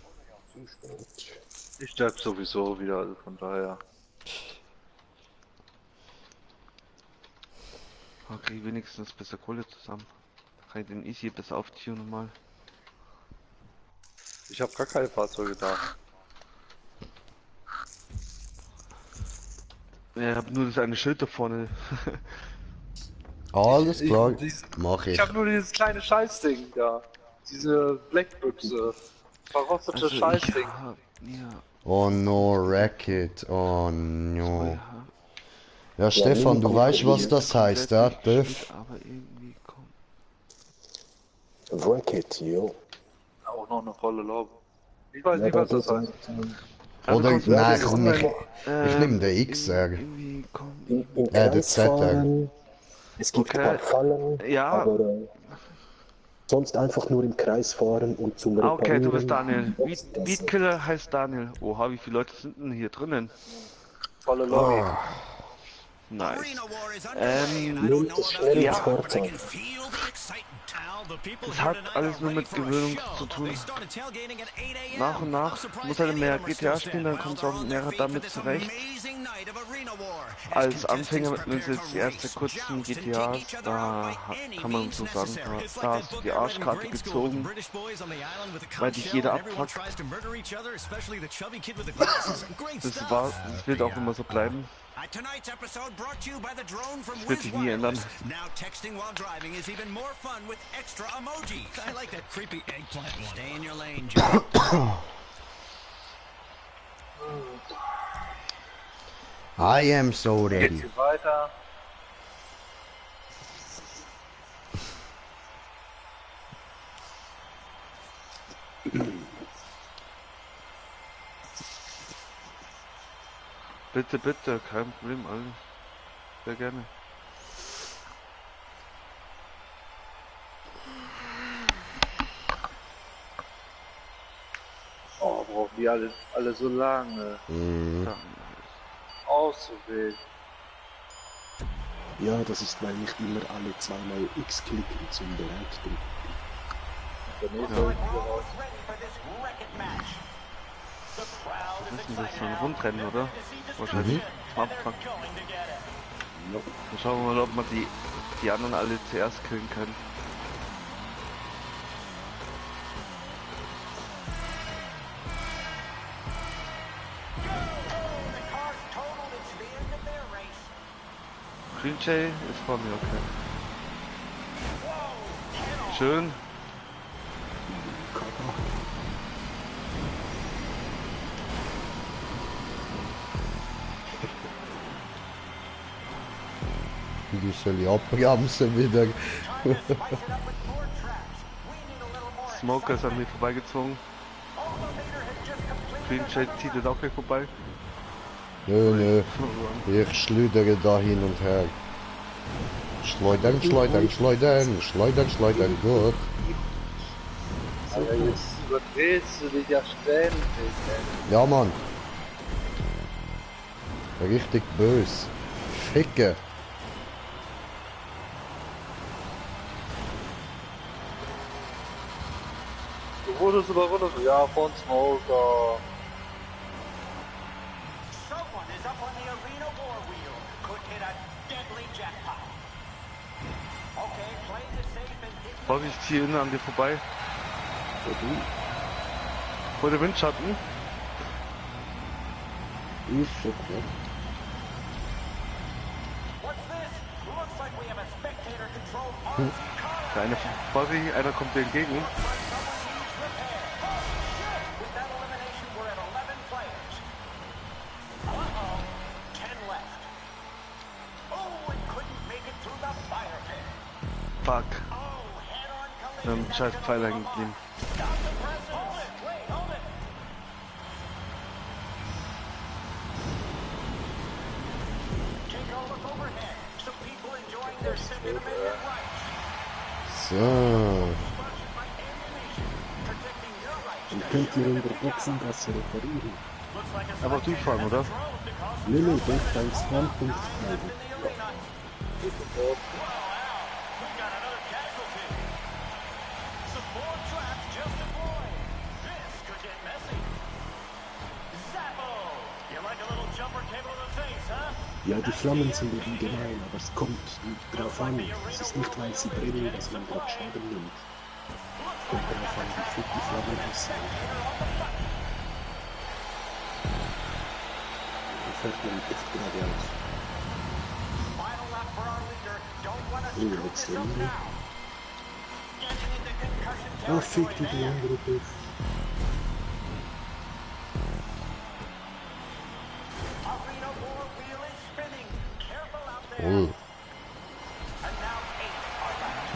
E: Ich sterbe sowieso wieder, also von daher.
D: Okay, wenigstens besser Kohle zusammen. Kann ich den Easy besser auftunen mal.
E: Ich habe gar keine Fahrzeuge da.
D: Ja, ich hab nur das eine Schild da vorne.
A: Alles klar,
E: Ich
A: mach ich.
E: habe nur dieses kleine Scheißding da. Diese Blackbüchse. Verrostete
D: Also ich
E: Scheißding.
D: hab, ja,
A: Oh no, Racket, oh no.
D: ja,
A: Ja, Stefan, du weißt, was das heißt, ja?
D: komplett
A: Döff.
D: nicht, aber irgendwie kommt.
B: Racket, jo.
E: Auch noch eine volle Lob. Ich weiß nicht, was das heißt.
A: Oder,
D: kommst-
A: nein,
D: das
A: komm,
D: ist
A: ich nehm den XR.
D: Irgendwie kommt.
B: Im
A: der
B: Kreis
A: ZR.
B: fahren. Es gibt
D: Okay.
B: ein paar Fallen,
D: Ja.
B: aber sonst einfach nur im Kreis fahren und zum
D: Ah, okay, du bist
B: Reparieren.
D: Daniel.
B: Das- das-
D: Beatkiller heißt Daniel. Oha, wie viele Leute sind denn hier drinnen?
E: Volle Lobby.
D: Nice.
G: Arena War is underway, and I don't
B: Nimmt
G: know
B: es
G: about
B: schnell
G: you,
B: ins
G: but I
B: Fahrzeug.
G: can feel the excitement. Al, the people
D: Das
G: here
D: hat
G: tonight
D: alles
G: are
D: nur
G: ready
D: mit
G: for a
D: Gewöhnung
G: show.
D: zu tun.
G: They started tailgating at 8 a.m.
D: Nach und nach
G: I'm surprised
D: muss er
G: any
D: mehr
G: of them are
D: GTA
G: still
D: spielen, dann
G: standing.
D: kommt
G: Well,
D: auch
G: they're on
D: mehr
G: their feet
D: damit
G: for this
D: zurecht.
G: amazing night of Arena War.
D: Als
G: As
D: Anfänger
G: contestants
D: mit
G: prepare
D: jetzt
G: to
D: die ersten
G: race,
D: kurzen
G: joust, and take
D: GTAs,
G: each other
D: da
G: out by any
D: kann man
G: means
D: so sagen,
G: necessary. It's
D: da
G: like
D: hast
G: that
D: du
G: book
D: die
G: I read in
D: Arschkarte
G: grade school, The
D: gezogen,
G: British Boys on the Island with a
D: weil
G: conch
D: dich
G: shell,
D: jeder
G: and everyone
D: abfuckt.
G: tries to murder each other, especially the chubby kid with the glasses. Great
D: Das
G: stuff.
D: wird auch immer so bleiben.
G: Tonight's episode brought to you by the drone from
D: Das wird sich nie ändern.
G: Now texting while driving is even more fun with extra emojis. I like that creepy eggplant one. Stay in your lane, Joe.
A: I am so
E: Geht's
A: ready.
E: hier weiter?
D: Bitte, bitte, kein Problem, alles. Sehr gerne.
E: Oh, brauchen die alle so lange
A: Mhm.
E: auszuwählen.
B: Ja, das ist, weil nicht immer alle zweimal X klicken zum Bereit drücken.
E: Daneben
F: We're
E: soll ich wieder raus.
F: almost ready for this wreck-it match. The crowd is
D: Was ist denn das
F: excited
D: für ein
F: now.
D: Rundrennen, oder?
F: To see this
D: Wahrscheinlich.
F: and
D: Am
F: they're
D: Anfang.
F: going to get it.
D: Dann schauen wir mal, ob wir die anderen alle zuerst killen können.
F: The car's totaled. It's the end of their race.
D: Green Jay ist vor mir, okay. Schön.
A: Die soll ich abbremsen wieder.
F: Time to spice it up with more traps. We need a little more
D: Smoker ist an
F: excitement.
D: mir vorbeigezogen.
F: Elevator has just completed
D: Green Jay zieht jetzt auch gleich vorbei.
A: Nö, nö. Ich schlüdere da hin und her. Schleudern, schleudern, schleudern, schleudern, schleudern, gut.
E: Aber jetzt überdrehst du dich ja ständig, ey.
A: Ja, Mann. Richtig bös. Ficke.
E: Du wurdest aber runter. Ja, von Smoker.
F: Someone is up on the arena war wheel. Could hit a deadly jackpot. Okay, play it safe and hit
D: Vorsicht, hier innen an dir vorbei.
B: So du,
D: Vor der Windschatten.
B: ich schon, ja.
F: What's this? Looks like we have a spectator-controlled RC car.
D: Der eine, Vorsicht, einer kommt dir entgegen.
F: Looks like someone needs repair. Oh, shit! With that elimination, we're at 11 players. Uh-oh. 10 left. Oh, it couldn't make it through the fire pit.
D: Fuck.
F: Oh, head-on collision.
D: Scheiß Pfeil hängen geblieben.
F: Stop the presses. Hold it. Wait, hold it. Take a look overhead. Some people enjoying their Second Amendment rights.
A: So.
F: Sponsored by Ammunition, protecting your rights.
B: Und könnt ihr in der Boxengasse reparieren?
F: Looks like a
D: Aber durchfahren, oder?
F: drone to cause
B: Nee, nee, dort beim Spawnpunkt bleiben.
F: in the arena. Wow, we got another casualty. Some more traps just deployed. This could get messy. Zappo! You like a little jumper cable in the face, huh?
B: Ja, die Flammen sind eben gemein, aber es kommt drauf an. Es ist nicht, weil sie brennen, dass man dort Schaden nimmt. Es kommt darauf an, wie fit die Flammen aussehen. Da fährt man echt geradeaus.
F: Final lap for our leader. Don't want to
B: Oh,
F: screw
B: jetzt
F: this
B: der
F: up
B: Linie.
F: now. Getting into concussion
B: Ah, fick
F: territory
B: die
F: there.
B: andere durch.
F: Arena war wheel is spinning. Careful out there.
A: Oh.
F: And now 8 are left.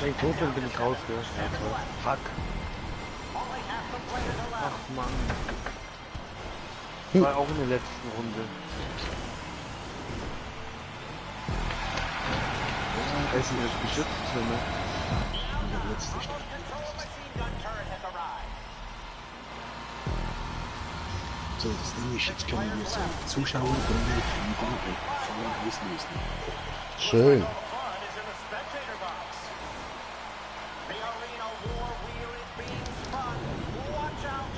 D: Wenn ich tot bin, bin ich raus, gell? Ja, toll. Fuck.
F: Only half the players are left.
D: Ach Mann. War auch in der letzten Runde. Essen ist beschützt, ne?
B: Und der letzte Start.
F: Control machine gun turret has arrived.
B: So, das Ding ist, jetzt können wir so Zuschauer bringen, die Farben auslösen.
A: Schön.
F: Fun is in the spectator box. The arena war wheel is being spun. Watch out.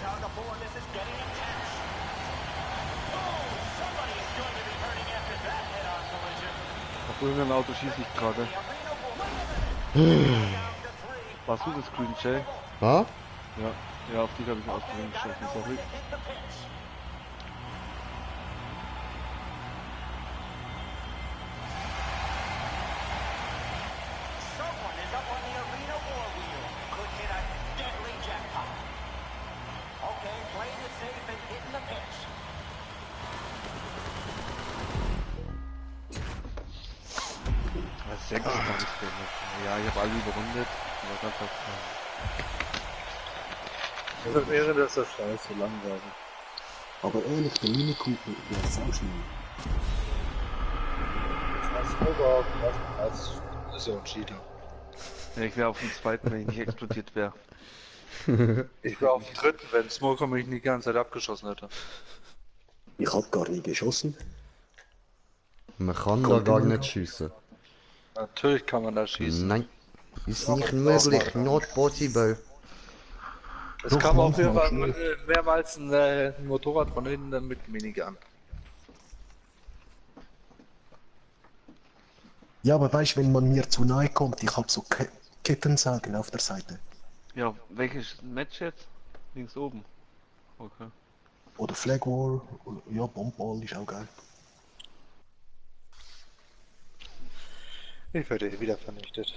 F: Tug of war, this is getting intense. Oh, somebody is going to be hurting after that head-on collision.
D: Auf irgendein Auto schieße ich gerade.
F: The arena war limited. Down to 3.
D: Warst du das Green Jay?
A: Ha?
D: Ja. Ja, auf dich habe ich aus Versehen geschossen, sorry. Ja, ich habe alle überrundet. Aber ganz
E: Also wäre das ja scheiße langweilig.
B: Aber ehrlich, der Mini Cooper wäre sau schlimm.
E: Das ist ja ein Cheater.
D: Ja, ich wäre auf dem zweiten, wenn ich nicht explodiert wäre.
E: Ich wäre auf dem dritten, wenn Smoker mich nicht die ganze Zeit abgeschossen hätte.
B: Ich hab gar nie geschossen.
A: Man kann da gar nicht schiessen.
E: Natürlich kann man da schießen.
A: Nein. Ist nicht möglich, not possible.
E: Es kam auf jeden Fall mehrmals ein Motorrad von hinten mit Minigun.
B: Ja, aber weißt, wenn man mir zu nahe kommt, ich hab so Kettensägen auf der Seite.
D: Ja, welches Match jetzt? Links oben. Okay.
B: Oder Flag War, oder, ja, Bombball ist auch geil.
E: Ich werde wieder vernichtet.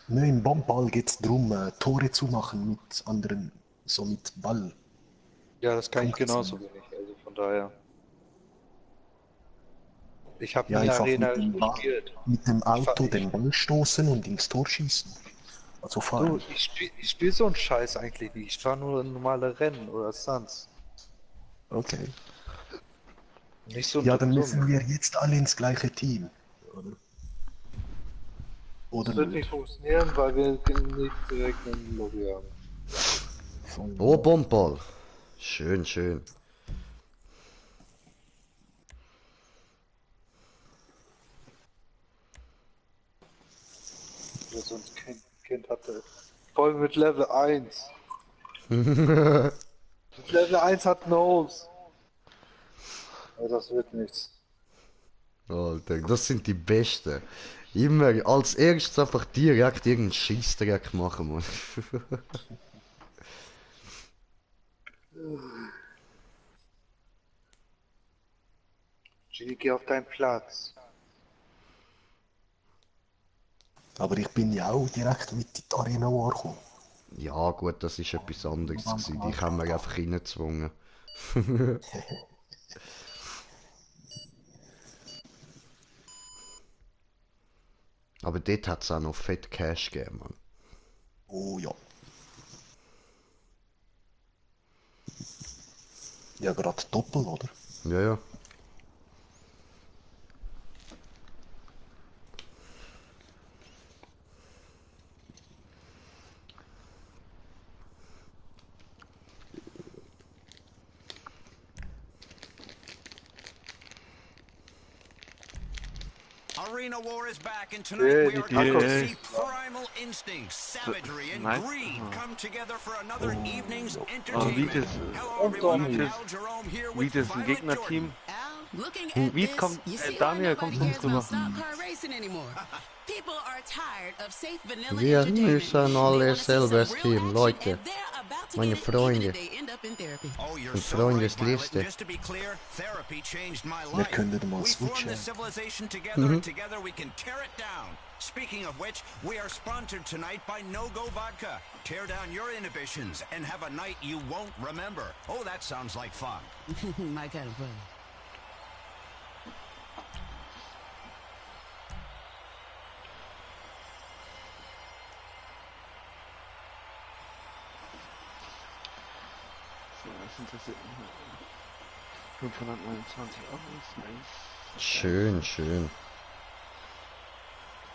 B: Nein, im Bombball geht's darum, Tore zu machen mit anderen, so mit Ball.
E: Ja, das kann ich genauso wenig, also von daher. Ich habe
B: Ja,
E: nie
B: einfach
E: Arena
B: mit dem
E: gespielt.
B: Mit dem Auto den Ball stoßen und ins Tor schießen. Also
E: Du,
B: fahren.
E: ich spiel so einen Scheiß eigentlich nicht. Ich fahre nur normale Rennen oder Stunts.
B: Okay.
E: Nicht so ein
B: Ja, dann
E: so
B: müssen wir jetzt alle ins gleiche Team. Oder
E: Das wird nicht funktionieren, weil wir nicht direkt einen Lobby haben.
A: Oh, Bombball. Schön, schön.
E: Wer so ein Kind hatte. Voll mit Level 1. Mit Level 1 hat Nose. Aber das wird nichts.
A: Alter, das sind die Besten. Immer als erstes einfach direkt irgendeinen Scheißdreck machen, Mann.
E: Genie, geh auf deinen Platz.
B: Aber ich bin ja auch direkt mit in die Arena War gekommen.
A: Ja gut, das ist etwas anderes gewesen. Die haben wir einfach reingezwungen. Aber dort hat es auch noch fett Cash gegeben, Mann.
B: Oh ja. Ja, gerade Doppel, oder?
A: Ja, ja.
G: Arena War is back, and tonight we are going to
D: yeah.
G: see primal instincts, savagery, and greed come together for another evening's entertainment. Hello, everyone. I'm Al Jerome here with
D: Wie das ein
G: Violent
D: Gegnerteam.
H: Looking at
D: Wie
H: this,
D: kommt
H: you see
D: Daniel
H: why
D: kommt
H: nobody
D: nicht
H: cares about
D: drüber.
H: stock car racing anymore. People are tired of safe vanilla
A: Wir
H: entertainment.
A: müssen
H: They
A: alle
H: wanna see some
A: selbes
H: real
A: Team,
H: action,
A: Leute.
H: and they're about to
A: Meine
H: get it, even
A: Freunde.
H: if they end up in therapy.
G: Oh, you're
A: Und
G: so right,
A: Freundesliste.
G: Violet. Just to be clear, therapy changed my
B: Wir
G: life.
B: können mal
G: We formed
B: switchen.
G: this civilization together, and together we can tear it down. Speaking of which, we are sponsored tonight by No Go Vodka. Tear down your inhibitions and have a night you won't remember. Oh, that sounds like fun.
H: My kind of fun.
D: So, das interessiert mich. 529 Euro ist nice.
A: Schön, schön.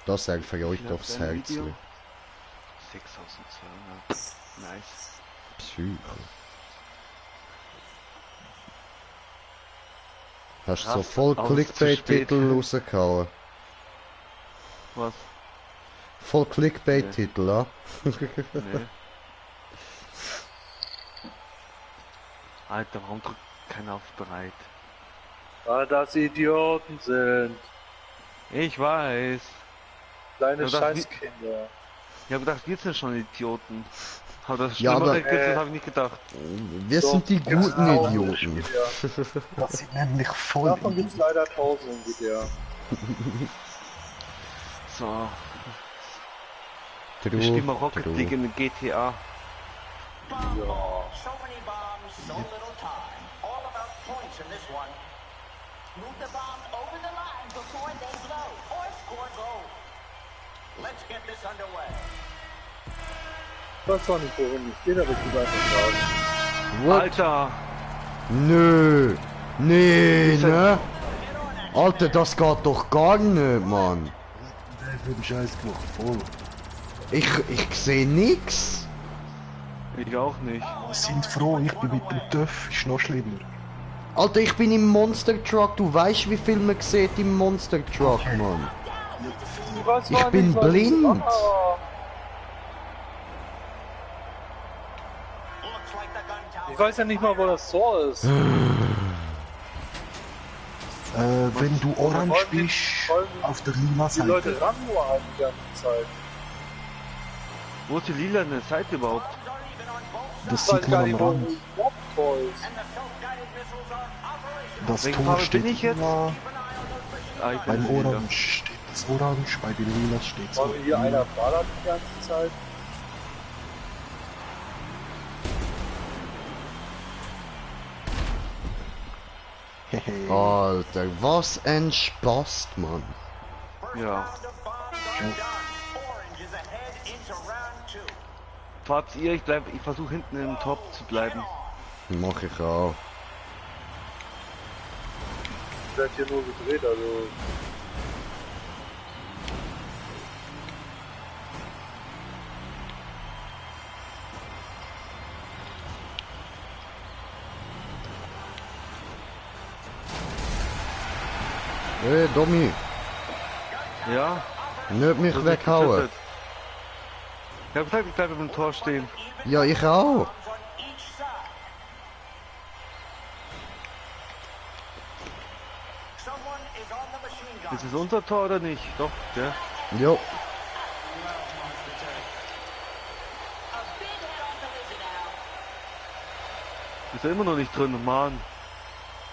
A: Das erfreut
D: Ja,
A: aufs
D: dein
A: Herz.
D: Video. 6200. Nice.
A: Psycho. Hast du so
D: Krass,
A: voll
D: aber es ist zu
A: Clickbait-Titel rausgehauen?
D: Was?
A: Voll Clickbait-Titel, ja?
D: Nee. Alter, warum drückt keiner auf bereit?
E: Weil das Idioten sind.
D: Ich weiß.
E: Kleine
D: Aber das-
E: Scheißkinder.
D: Ich habe gedacht, wir sind schon Idioten. Aber das
A: Ja,
D: Schlimmere
A: aber-
D: gibt es, habe ich nicht gedacht.
A: Wir sind die
E: Gibt's
A: guten
E: auch im
A: Idioten.
E: Spiel, ja.
B: Das sind nämlich voll
E: Davon gibt's leider 1000 im GTA.
D: So,
A: True,
D: wir spielen mal Rocket
A: true.
D: League in GTA.
F: Bomb ball. So many bombs, so little time. All about points in this one. Move the bombs over the line before they blow or score goal. Let's get this underway.
E: Ich weiß zwar nicht, worum es geht, aber ich will einfach sagen.
A: What?
D: Alter!
A: Nö. Nee, ne? Alter, das geht doch gar nicht, Mann.
B: Der hat den Scheiß gemacht, voll.
A: Ich sehe nix.
D: Ich auch nicht.
B: Sind froh, ich bin mit dem TÜV, ist noch schlimmer.
A: Alter, ich bin im Monster Truck. Du weißt, wie viel man sieht im Monster Truck, Mann.
E: Ich weiß
A: Ich
E: zwar
A: bin
E: nicht, was ich
A: blind.
E: mache, aber
F: Looks like the gun tower.
E: ich weiß ja nicht mal, wo das Tor ist.
B: Wenn du orange
E: wollen die-
B: bist,
E: wollen
B: auf der lila
E: Die Leute
B: Seite.
E: rammen nur halt die ganze Zeit.
D: Wo ist die lilane Seite überhaupt?
B: Das
E: Ich weiß
B: sieht
E: gar
B: man
E: nicht,
B: am
E: wo
B: Rand.
E: das Tor ist.
F: And the self-guided missiles are operational.
B: Das
D: Welche
B: Tor
D: Farbe
B: steht
D: bin ich jetzt?
B: immer
D: Ah, ich bin
B: beim
D: lila.
B: Orange steht das Orange, bei den Lilas steht so.
E: Wollen wir hier einer ballert die ganze Zeit?
B: Hehe.
A: Alter, was ein Spaß, Mann.
D: Ja.
F: Round of bombs are done. Orange is ahead into round 2.
D: Fahrt's ihr, ich versuche hinten im Top zu bleiben.
A: Mach ich auch.
E: Ich werd hier nur gedreht, also.
A: Hey, Domi,
D: Ja?
A: nicht mich
D: Das ist
A: weghauen.
D: getötet. Ich hab gesagt, ich bleibe im Tor stehen.
A: Ja, ich auch.
F: On each side. Someone is on the machine gun.
D: Ist es unser Tor oder nicht? Doch, ja.
A: Jo.
H: A big head-on collision now.
D: Ist er immer noch nicht drin, Mann.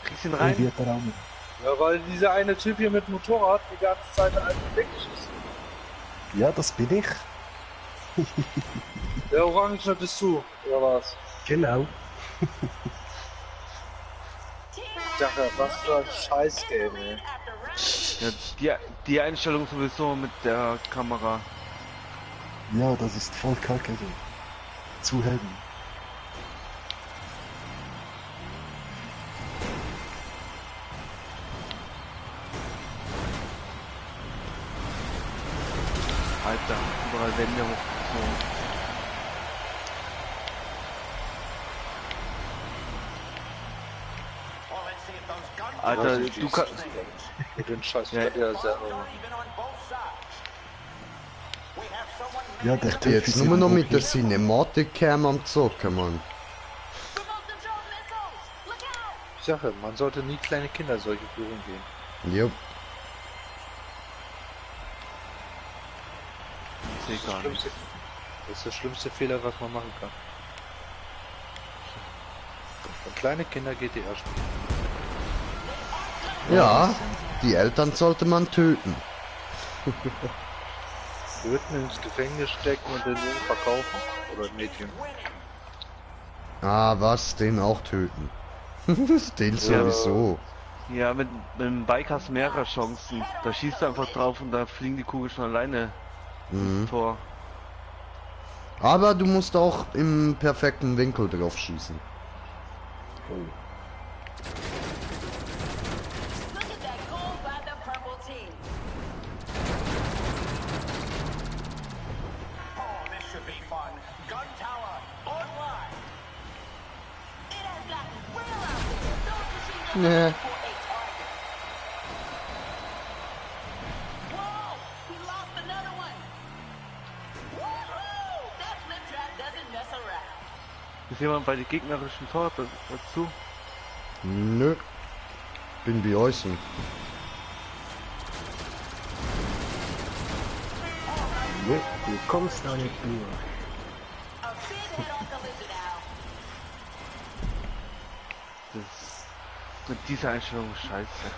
D: Kriegst ihn rein?
B: Wird er auch nicht.
E: Ja, weil dieser eine Typ hier mit Motorrad die ganze Zeit einfach weggeschissen.
B: Ja, das bin ich.
E: Der Orange bist du, oder was?
B: Genau.
E: Ich dachte, was für ein Scheiß-Game, ey.
D: Ja, die Einstellung sowieso mit der Kamera.
B: Ja, das ist voll kacke so. Zu heavy.
D: Alter, überall Wände hochgezogen.
F: Well, let's see if those gun
D: Alter,
E: Was ist
D: du kannst...
E: Mit den scheiß
D: Ja.
E: Verkehr selber.
F: are even on both sides. We have someone
B: Ja, der
A: Ich bin jetzt
B: ist
A: nur noch
B: immer
A: mit der
B: okay.
A: Cinematic-Cam am Zocken, Mann.
H: Remote control missiles! Look out!
E: Ich sage, man sollte nie kleine Kinder solche Führungen gehen.
A: Jo.
D: Ich seh gar nicht.
E: Das ist der schlimmste Fehler, was man machen kann. Und kleine Kinder GTR spielen.
A: Ja, die Eltern sollte man töten.
E: Töten, ins Gefängnis stecken und den Jungen verkaufen. Oder Mädchen.
A: Ah, was? Den auch töten. Den sowieso.
D: Ja, mit dem Bike hast du mehrere Chancen. Da schießt du einfach drauf und da fliegen die Kugeln schon alleine ins Tor.
A: Aber du musst auch im perfekten Winkel drauf schießen.
H: Look at that goal by the purple team.
F: Oh, this should be fun. Gun tower online.
H: It has gotten real out there. Those machine guns
A: Yeah.
H: for a target. Whoa! We lost another one. Woohoo! That flip trap doesn't mess around.
D: Ist jemand bei den gegnerischen Tor dazu?
A: Nö. Bin bei euch.
B: Nee, du kommst da nicht durch.
H: A big head-on collision now.
D: Das mit dieser Einstellung ist scheiße.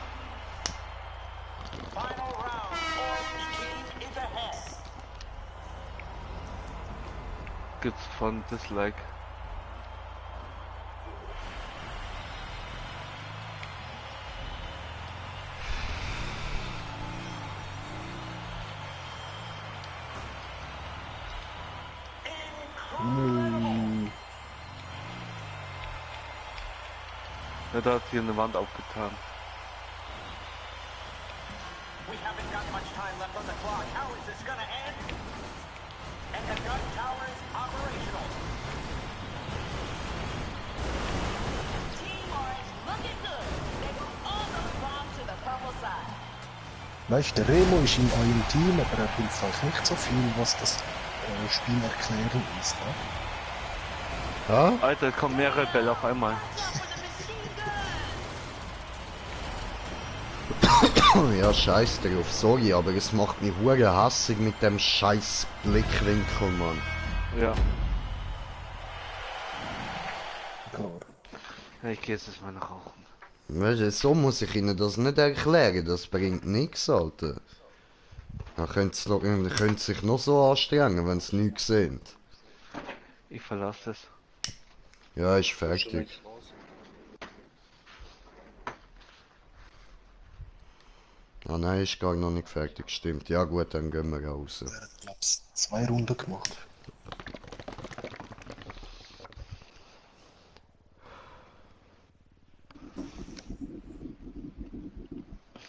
F: Final round. Orange team is ahead.
D: Gibt's von Dislike. Ja, da hat hier eine Wand aufgetan.
F: We haven't got much time left on the clock. How is this gonna end? And the gun tower is operational.
H: Team Orange looking good. They move all those bombs to the purple side.
B: Weißt du, der Remo ist in eurem Team, aber er hilft euch nicht so viel, was das Spiel erklären ist. Ne?
A: Ja?
D: Alter, kommen mehrere Bälle auf einmal.
A: Ja, scheiß drauf, sorry, aber es macht mich hure hassig mit dem scheiß Blickwinkel, Mann.
D: Ja.
B: Klar.
D: Ja, ich geh jetzt mal nach rauchen.
A: Weißt du, so muss ich ihnen das nicht erklären, das bringt nichts, Alter. Dann können sie sich noch so anstrengen, wenn sie nichts sehen.
D: Ich verlasse es.
A: Ja, ist fertig. Ah nein, ist gar noch nicht fertig, stimmt. Ja gut, dann gehen wir raus.
B: Er hat, glaub's, 2 Runden gemacht.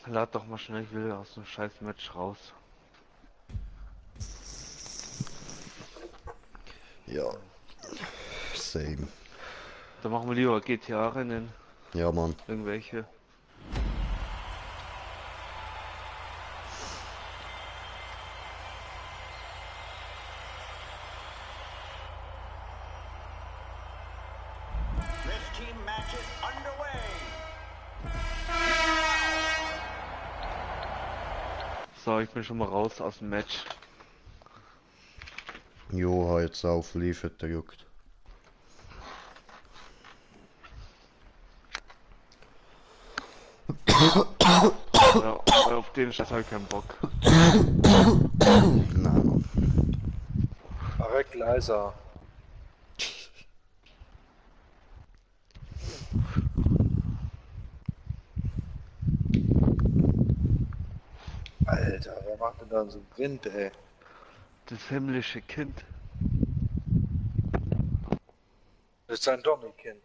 D: Lad doch mal schnell, ich will aus dem scheiß Match raus.
A: Ja. Same.
D: Dann machen wir lieber GTA-Rennen.
A: Ja, Mann.
D: Irgendwelche.
F: This team match is underway.
D: So, ich bin schon mal raus aus dem Match.
A: Jo, hat jetzt auf Liefern gedrückt.
D: Ja, auf den Scheiß hab ich keinen Bock.
A: Nein.
E: Direkt leiser. Alter, wer macht denn da so Wind, ey?
D: Das himmlische Kind.
E: Das ist ein Donny-Kind.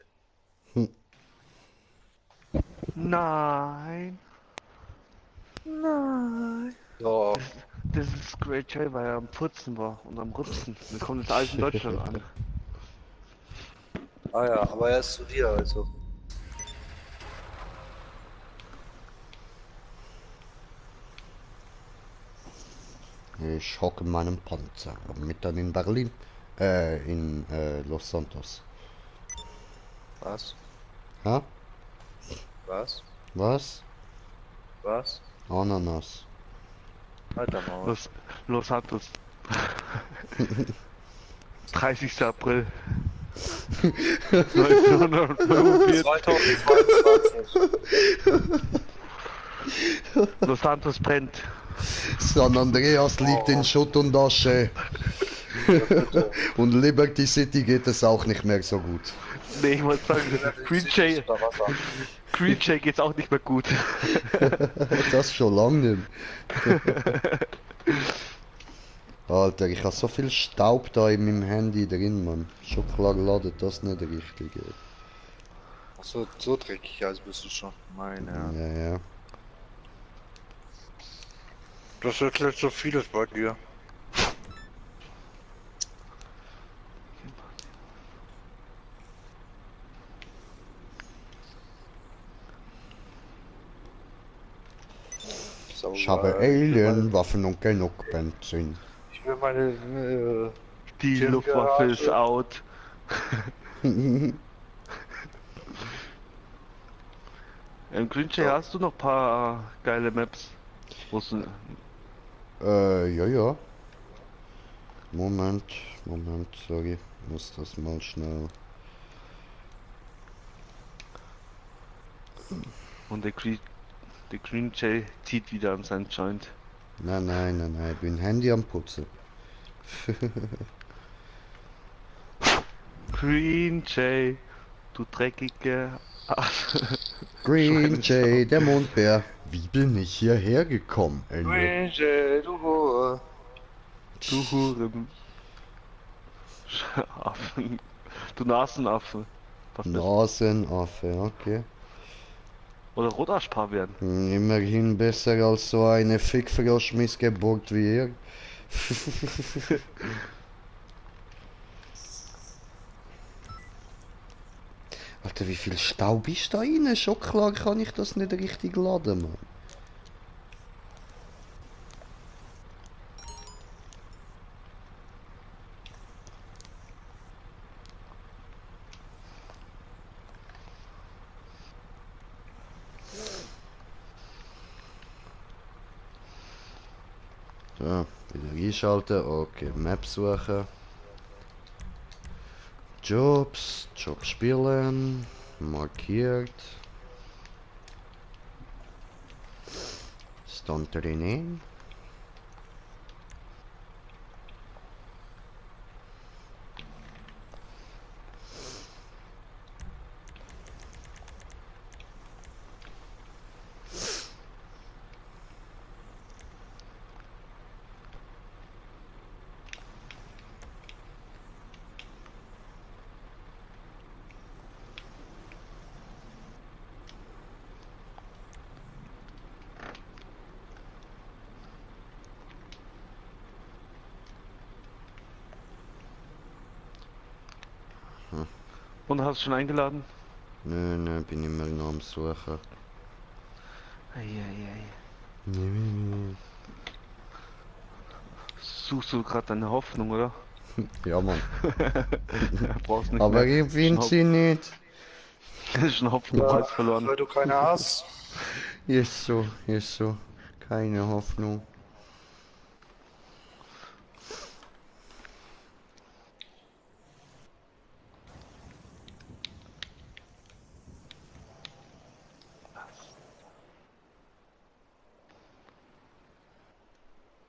D: Nein. Nein.
E: So,
D: Das ist Great Jay, weil er am Putzen war und am Rupsen. Wir kommen jetzt alles in Deutschland an.
E: ah ja, aber er ist zu dir, also.
A: Ich hocke in meinem Panzer. Mitten in Berlin. In Los Santos.
E: Was?
A: Ha?
E: Was?
A: Was?
E: Was?
A: Ananas.
E: Alter Maul.
D: Los Santos. 30. April. 1945.
E: 2022.
D: Los Santos brennt.
A: San Andreas liegt in Schutt und Asche. Und Liberty City geht es auch nicht mehr so gut.
D: Nee, ich wollte sagen, Green Jay geht's auch nicht mehr gut.
A: Das schon lange nicht. Alter, ich habe so viel Staub da in meinem Handy drin, Mann. Schon klar ladet das nicht richtig.
E: So, so dreckig, als bist du schon. Meine Herren.
A: Ja, ja.
E: Das erklärt so vieles bei dir.
A: Ich habe Alien-Waffen und genug Benzin.
E: Ich will meine
D: Die
E: Tim
D: Luftwaffe
E: Garage.
D: ist out. Im Green Jay hast du noch ein paar geile Maps. Wo's denn?
A: Ja, ja. Moment, sorry. Muss das mal schnell.
D: Und der Green Jay zieht wieder an seinen Joint.
A: Nein, ich bin Handy am Putzen.
D: Green Jay, du dreckige Arsch.
A: Green Jay, der Mondbär. Wie bin ich hierher gekommen?
E: Ranger, du Hure.
D: Du Huren. Affen. Du Nasenaffe. Was ist das?
A: Nasenaffe, okay.
D: Oder Rotaschpavian.
A: Immerhin besser als so eine Fickfroschmissgeburt wie ihr. Alter, wie viel Staub ist da rein? Schon klar kann ich das nicht richtig laden, Mann. So, wieder einschalten. Okay, Map suchen. Jobs, Job spielen. Markiert. Stand drinnen.
D: Und hast du schon eingeladen?
A: Nö, bin immer noch am Suchen.
D: Eieiei.
A: Nee.
D: Suchst du gerade deine Hoffnung, oder?
A: Ja, Mann.
D: Brauchst nicht
A: Aber
D: mehr.
A: ich finde sie nicht.
D: Schon Hopfen und Malz verloren.
E: Weil du keine hast.
A: Ist so. Keine Hoffnung.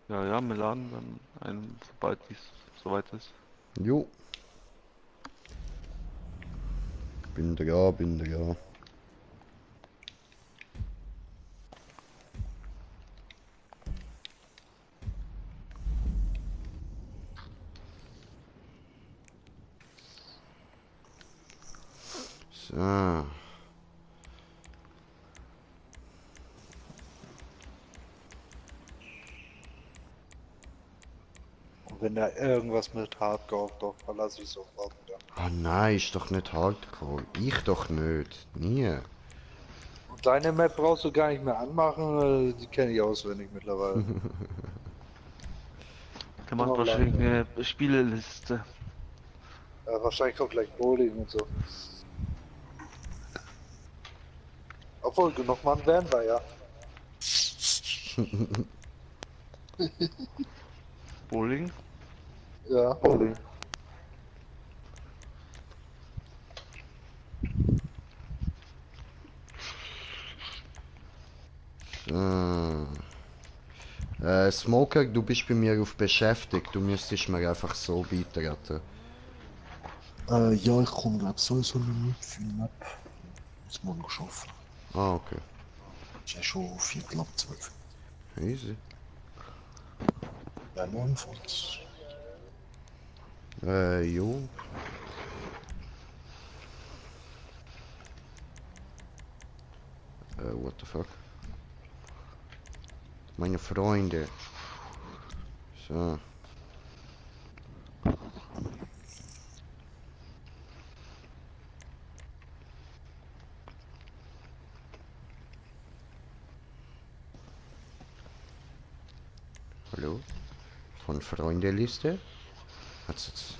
D: Ja, wir laden dann einen, sobald dies soweit ist.
A: Jo. Bin da. So.
E: Und wenn da irgendwas mit Hardcore auftaucht, verlasse ich sofort wieder.
A: Ah nein, ist doch nicht Hardcore. Ich doch nicht. Nie.
E: Und deine Map brauchst du gar nicht mehr anmachen, die kenne ich auswendig mittlerweile.
D: Der macht
E: Oh,
D: wahrscheinlich eine Spieleliste.
E: Ja, wahrscheinlich kommt gleich Bowling und so. Obwohl, genug Mann werden wir ja.
D: Bowling?
E: Ja, Bowling.
A: So. Smoker, du bist bei mir auf beschäftigt. Du müsstest mir einfach so beitreten.
B: Ja, ich komme glaube sowieso nicht mit für die Map. Muss morgen arbeiten.
A: Ah, okay.
B: Ist ja schon 11:45.
A: Easy.
B: Ja, nonfalls.
A: Jo. What the fuck? Meine Freunde. So. Hallo? Von Freundeliste? Hat's jetzt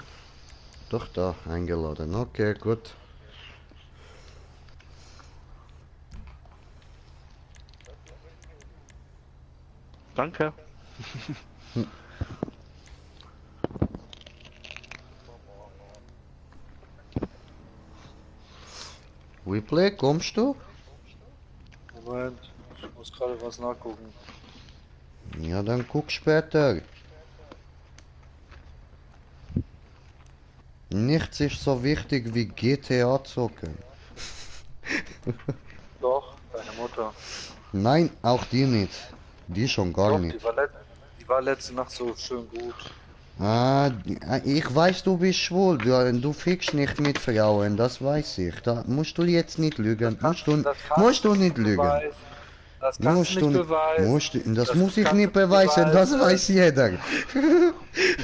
A: doch da eingeladen. Okay, gut.
D: Danke.
A: Whipley, kommst du?
E: Moment, ich muss gerade was nachgucken.
A: Ja, dann guck später. Nichts ist so wichtig wie GTA zocken.
E: Doch, deine Mutter.
A: Nein, auch die nicht. Die schon gar
E: Doch,
A: nicht.
E: die war letzte Nacht so schön gut.
A: Ah, ich weiß, du bist schwul. Du fickst nicht mit Frauen, das weiß ich. Da musst du jetzt nicht lügen. Musst du nicht lügen.
E: Das kannst du nicht beweisen.
A: Das muss ich
E: kannst
A: nicht
E: du
A: beweisen, das weiß jeder.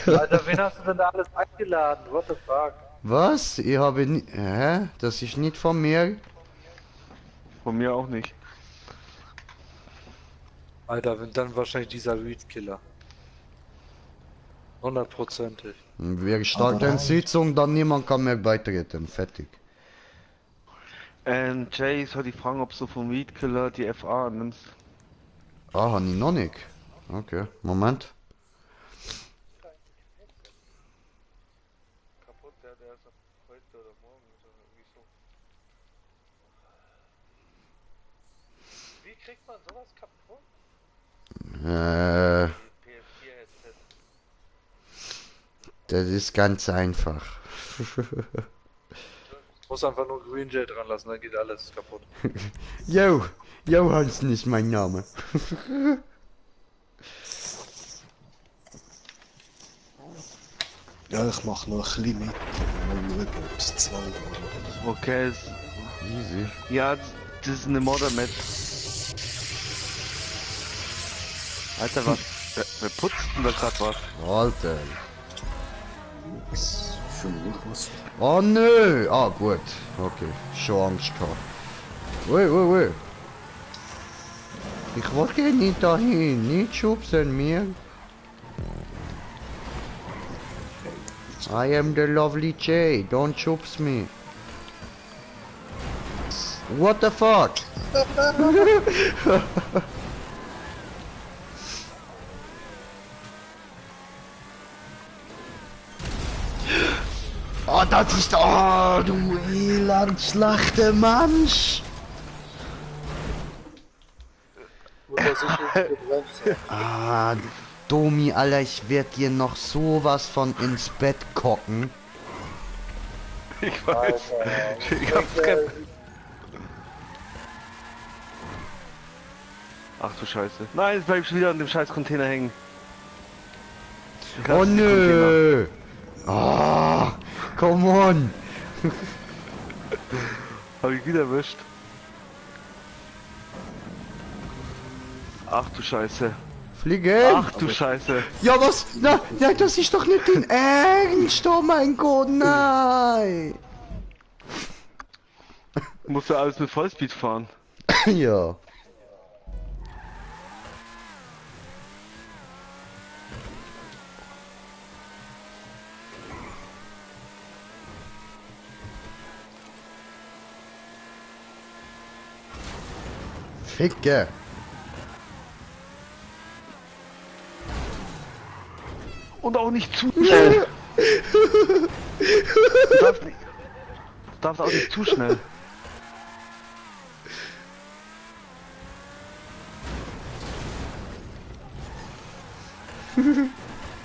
E: Alter, wen hast du denn da alles eingeladen? What the fuck?
A: Was? Ich habe nie... Hä? Das ist nicht von mir?
D: Von mir auch nicht.
E: Alter, wenn dann wahrscheinlich dieser Weedkiller. 100%ig.
A: Wir starten Sitzung, dann niemand kann mehr beitreten. Fertig.
D: Jay, soll die fragen, ob du vom Weedkiller die FA nimmst.
A: Ah, habe ich noch nicht. Okay, Moment.
D: Kaputt, der ist ab heute oder morgen oder irgendwie so. Wie kriegt man sowas kaputt? PS4-Headset.
A: Das ist ganz einfach.
E: Muss einfach nur Green Jet dran lassen, dann geht alles kaputt.
A: Johansen ist mein Name.
B: Ja, ich mach noch ein bisschen mit. Mal schauen, ob es 2 Euro.
D: Okay,
A: Easy.
D: ja, das ist eine Modern Match. Alter, was? Wer putzt denn da grad was?
A: Alter.
B: Das ist schon was.
A: Oh nö! Ah gut. Okay. Schon Angst gehabt. Ui. Ich wollte nicht dahin. Nicht schubsen mir. I am the lovely Jay. Don't schubs me. What the fuck? Oh, das ist... Oh, du elend schlechter Mensch!
E: Und das ist unsere Bremse.
A: Ah, Domi, Alter, ich werd dir noch sowas von ins Bett kocken.
D: Ich weiß.
E: Alter.
D: Ich hab Trepp. Ach du Scheiße. Nein, jetzt bleib ich schon wieder an dem scheiß Container hängen. Ich
A: Oh
D: hasse die
A: nö! Ah, come on!
D: Container. Hab ich wieder erwischt. Ach du Scheiße.
A: Fliegen!
D: Ach du Scheiße.
A: Ja, was? Nein, das ist doch nicht dein Ernst! Oh mein Gott, nein!
D: Musst du alles mit Vollspeed fahren.
A: Ja. Ficke!
D: Und auch nicht zu schnell. Du darfst auch nicht zu schnell.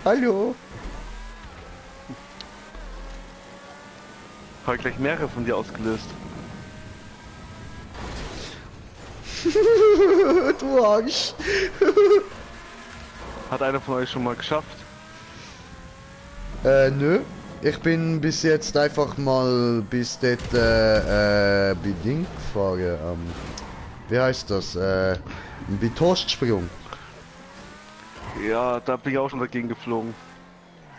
A: Hallo!
D: Hab gleich mehrere von dir ausgelöst.
A: Du Arsch!
D: Hat einer von euch schon mal geschafft?
A: Nö. Ich bin bis jetzt einfach mal bis dort bedingt gefahren. Wie heißt das? Bei Tostsprung.
D: Ja, da bin ich auch schon dagegen geflogen.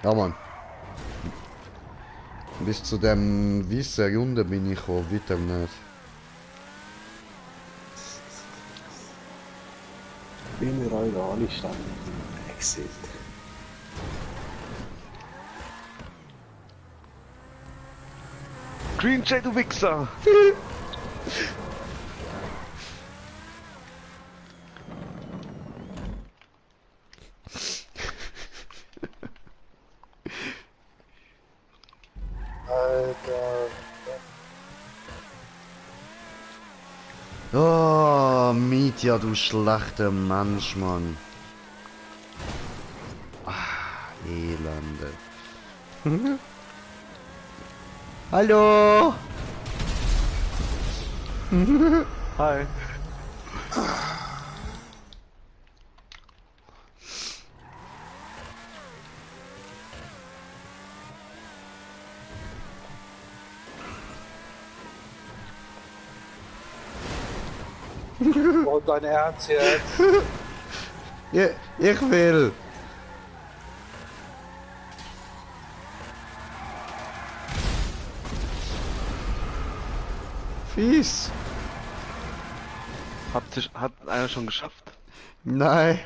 A: Ja, Mann. Bis zu dem weißen Runde bin ich auch weiter nicht.
B: Wie wir eure alle standen im Exit.
D: Green Jay, du Wichser!
E: Alter.
A: Oh, Mietja, du schlechter Mensch, Mann. Ah, Elende. Hallo!
D: Hi.
E: Oh, dein Ernst jetzt?
A: Ja, ich will. Fies.
D: Hat einer schon geschafft?
A: Nein.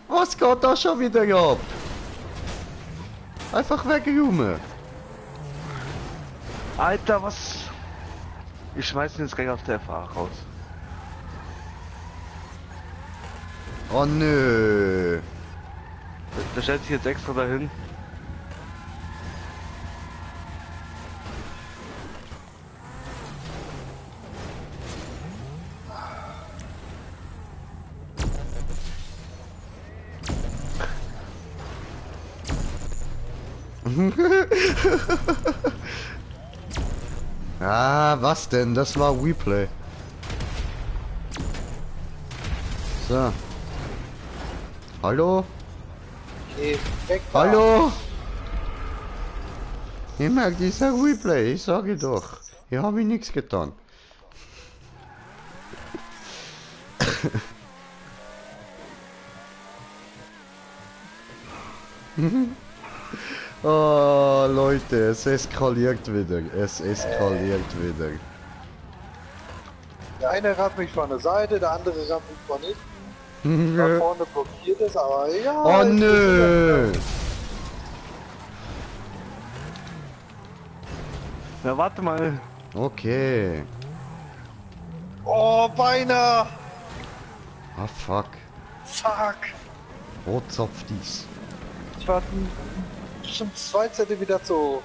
A: Was geht da schon wieder ab? Einfach wegräumen.
D: Alter, was? Ich schmeiß ihn jetzt gleich auf der FA raus.
A: Oh nö.
D: Der stellt sich jetzt extra dahin.
A: Ah, was denn? Das war Replay. So. Hallo?
E: Geh weg da.
A: Hallo? Ich merke dieser Replay, ich sage doch. Hier habe ich nichts getan. Oh, Leute, es eskaliert wieder. Es eskaliert wieder.
E: Der eine rammt mich von der Seite, der andere rammt mich von hinten. Da vorne blockiert es, aber ja.
A: Oh nö!
D: Ja, warte mal.
A: Okay.
E: Oh, beinahe!
A: Ah, fuck.
E: Fuck!
A: Rotzopf dies.
E: Ich war schon 2 Zentimeter zu.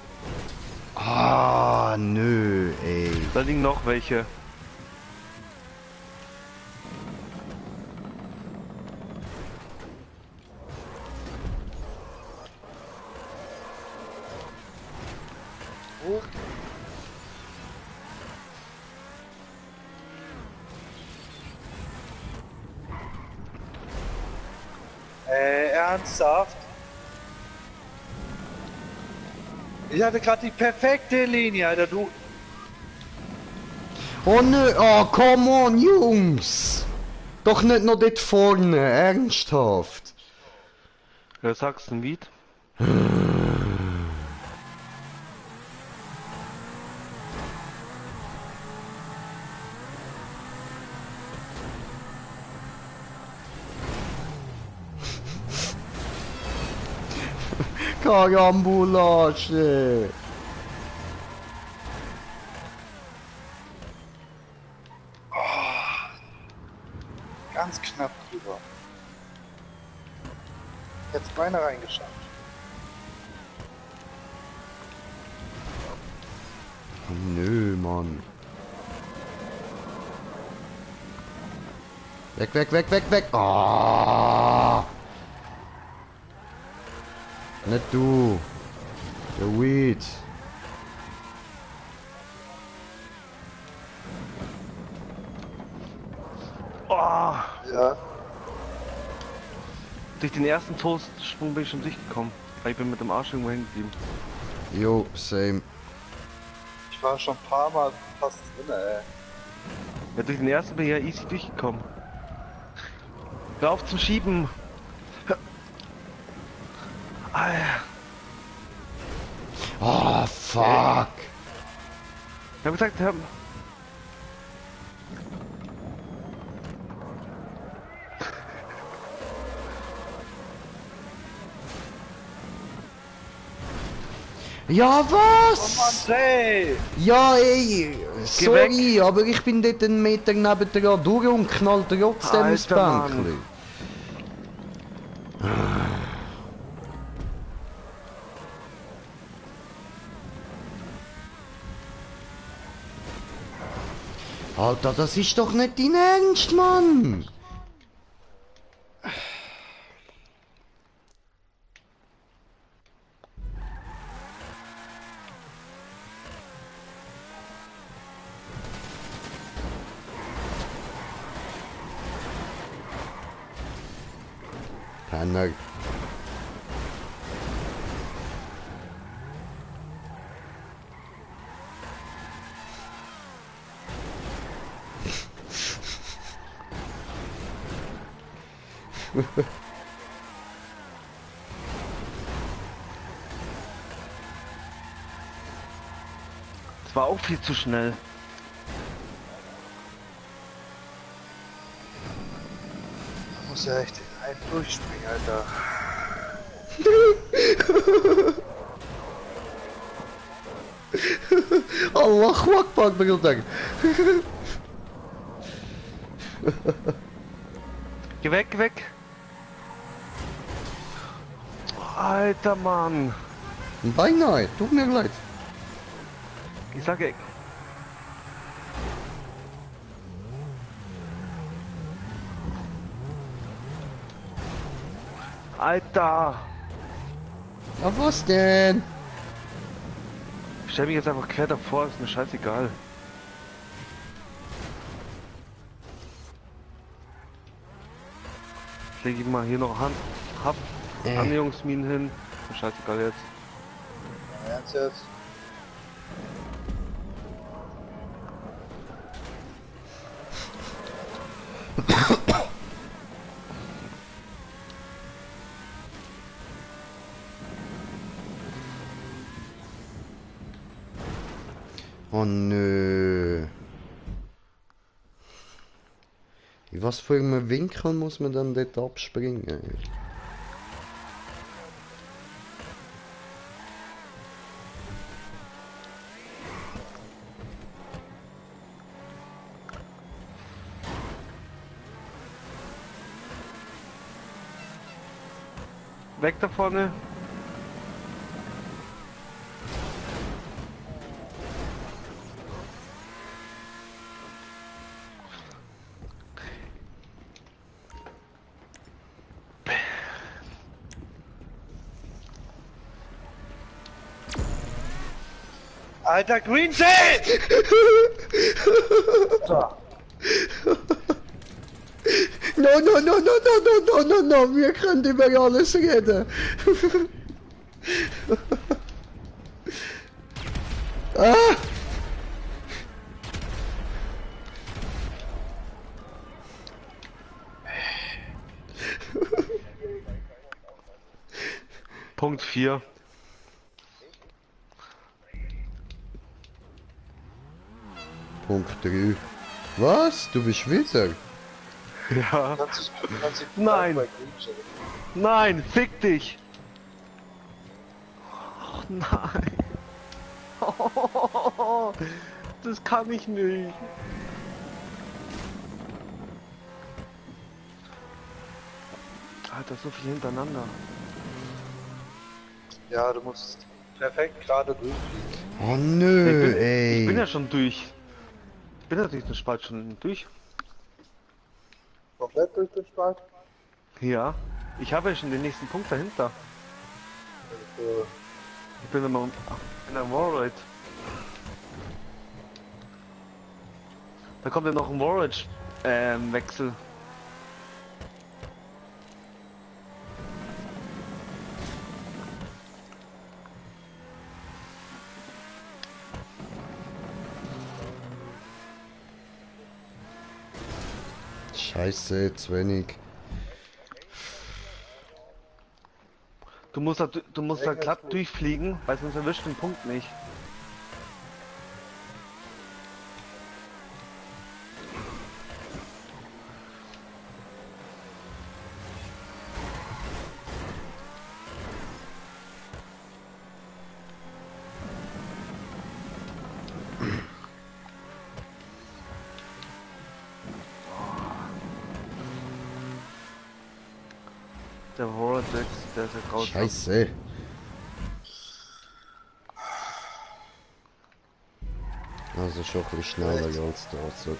A: Ah, nö, ey.
D: Da liegen noch welche.
E: Hoch. Ernsthaft? Ich hatte gerade die perfekte Linie, Alter, du.
A: Oh nö, oh, come on, Jungs! Doch nicht noch dort vorne, ernsthaft.
D: Ja, sagst du ein Lied?
A: Karambolage.
E: Ganz knapp drüber. Jetzt beinahe reingeschafft.
A: Oh, nö, Mann. Weg, weg, weg, weg, weg. Ah. Nicht du. Der Weed.
D: Oh,
E: Ja.
D: durch den ersten Toastsprung bin ich schon durchgekommen. Ich bin mit dem Arsch irgendwo hängen geblieben.
A: Jo, same.
E: Ich war schon ein paar Mal fast drin, ey.
D: Ja, durch den ersten bin ich ja easy durchgekommen. Hör auf zum Schieben. Alter.
A: Oh, fuck.
D: Ich hab gesagt,
A: Ja, was?
E: André!
A: Ja, ey, sorry, aber ich bin dort einen Meter neben dran durch und knall trotzdem ins
D: Alter, Mann.
A: Bänkli. Alter, das ist doch nicht dein Ernst, Mann! Penner.
D: Das war auch viel zu schnell.
E: Da muss ja echt einen durchspringen, Alter.
A: Allahu Akbar, Bruder.
D: Geh weg, geh weg. Alter Mann.
A: Beinahe, tut mir leid.
D: Ich sage. Alter.
A: Na was denn?
D: Ich stell mich jetzt einfach quer davor, ist mir scheißegal. Ich lege mal hier noch Annäherungsminen hin. Ist mir scheißegal jetzt.
E: Ernst jetzt?
A: Oh nö. In was für einem Winkel muss man dann dort abspringen?
D: Weg da vorne.
E: Alter, Green Tea! So.
A: No, no, no, no, no, no, no, no, no, wir können über alles reden. Ah!
D: Punkt 4.
A: Punkt 3. Was? Du bist wieder?
D: Ja.
E: Kannst du
D: Nein.
E: bei Green Tea?
D: Nein, fick dich. Oh, nein. Oh, das kann ich nicht. Alter, so viel hintereinander.
E: Ja, du musst perfekt gerade durchfliegen.
A: Oh nö,
D: Ich
A: ey.
D: bin ja schon durch. Ich bin ja durch den Spalt schon durch.
E: Komplett durch den Spalt?
D: Ja. Ich habe ja schon den nächsten Punkt dahinter.
E: Also,
D: Ich bin immer in der Warride. Da kommt ja noch ein Warride Wechsel.
A: Scheiße, zu wenig.
D: Du musst da glatt durchfliegen, weil sonst erwischt den Punkt nicht. Der Warride Wechsel, der ist ja grausam.
A: Scheiße. Also schon ein bisschen schneller als das, okay.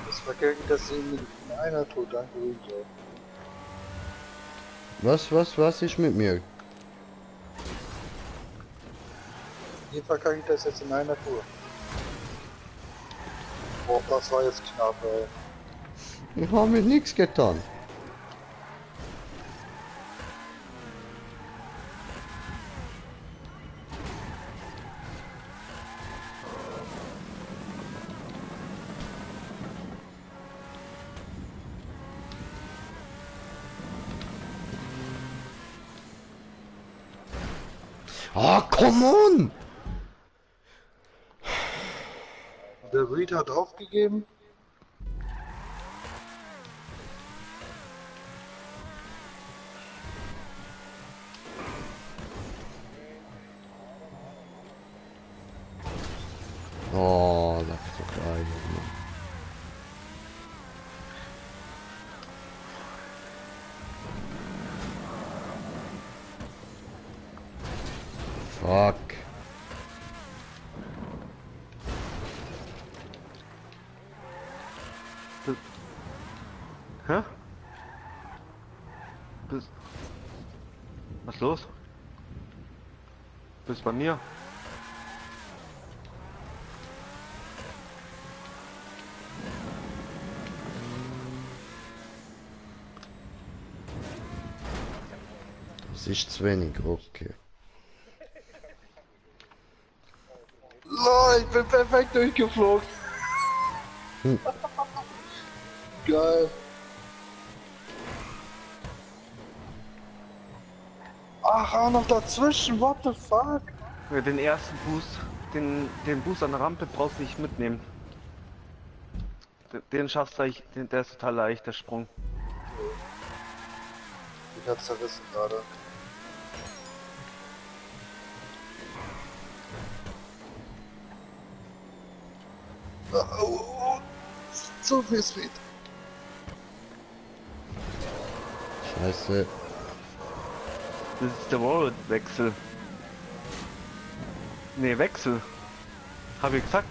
E: das vergessen, dass sie in einer Tour danke Green Tea.
A: Was ist mit mir?
E: Wie verkacke ich das jetzt in einer Tour? Boah, das war jetzt knapp, ey.
A: Ich habe mit nichts getan. Ah, come on!
E: Der Reed hat aufgegeben.
A: Oh, das ist so geil. Fuck.
D: Hä? Was ist los? Bist bei mir?
A: Es ist zu wenig, okay.
E: Oh, ich bin perfekt durchgeflogen. Geil. Ach, auch noch dazwischen, what the fuck?
D: Ja, den ersten Boost, den Boost an der Rampe brauchst du nicht mitnehmen. Den schaffst du, der ist total leicht, der Sprung.
E: Ich hab's zerrissen gerade. Oh, so viel Speed.
A: Scheiße.
D: Das ist der Wallride-Wechsel. Ne, Wechsel. Hab ich gesagt.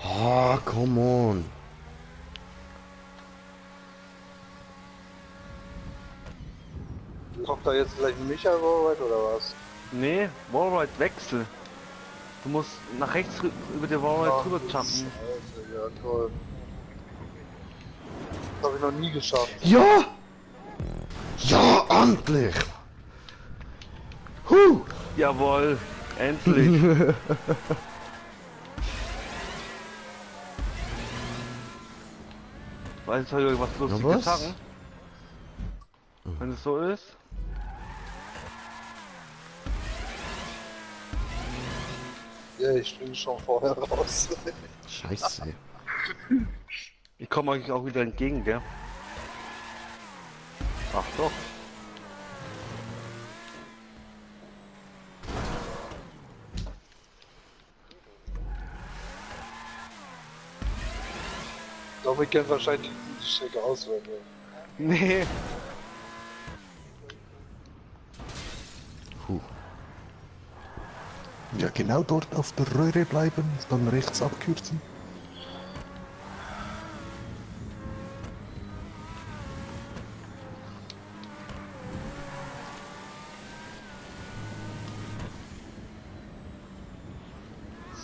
A: Ah, come on.
E: Kommt da jetzt gleich ein Michael Wallride oder was?
D: Nee, Wallride-Wechsel. Du musst nach rechts über den Wallride drüber jumpen.
E: Scheiße, ja toll. Das hab ich noch nie geschafft.
A: Ja! Ja, endlich!
D: Jawohl, endlich. Weißt du, soll ich was Lustiges
A: was?
D: sagen? Wenn es so ist.
E: Ja, ich springe schon vorher raus.
A: Scheiße.
D: Ich komme euch auch wieder entgegen, gell? Ach doch.
E: Dominik kennt wahrscheinlich die Strecke auswendig.
D: Nee.
B: Ja, genau dort auf der Röhre bleiben, dann rechts abkürzen.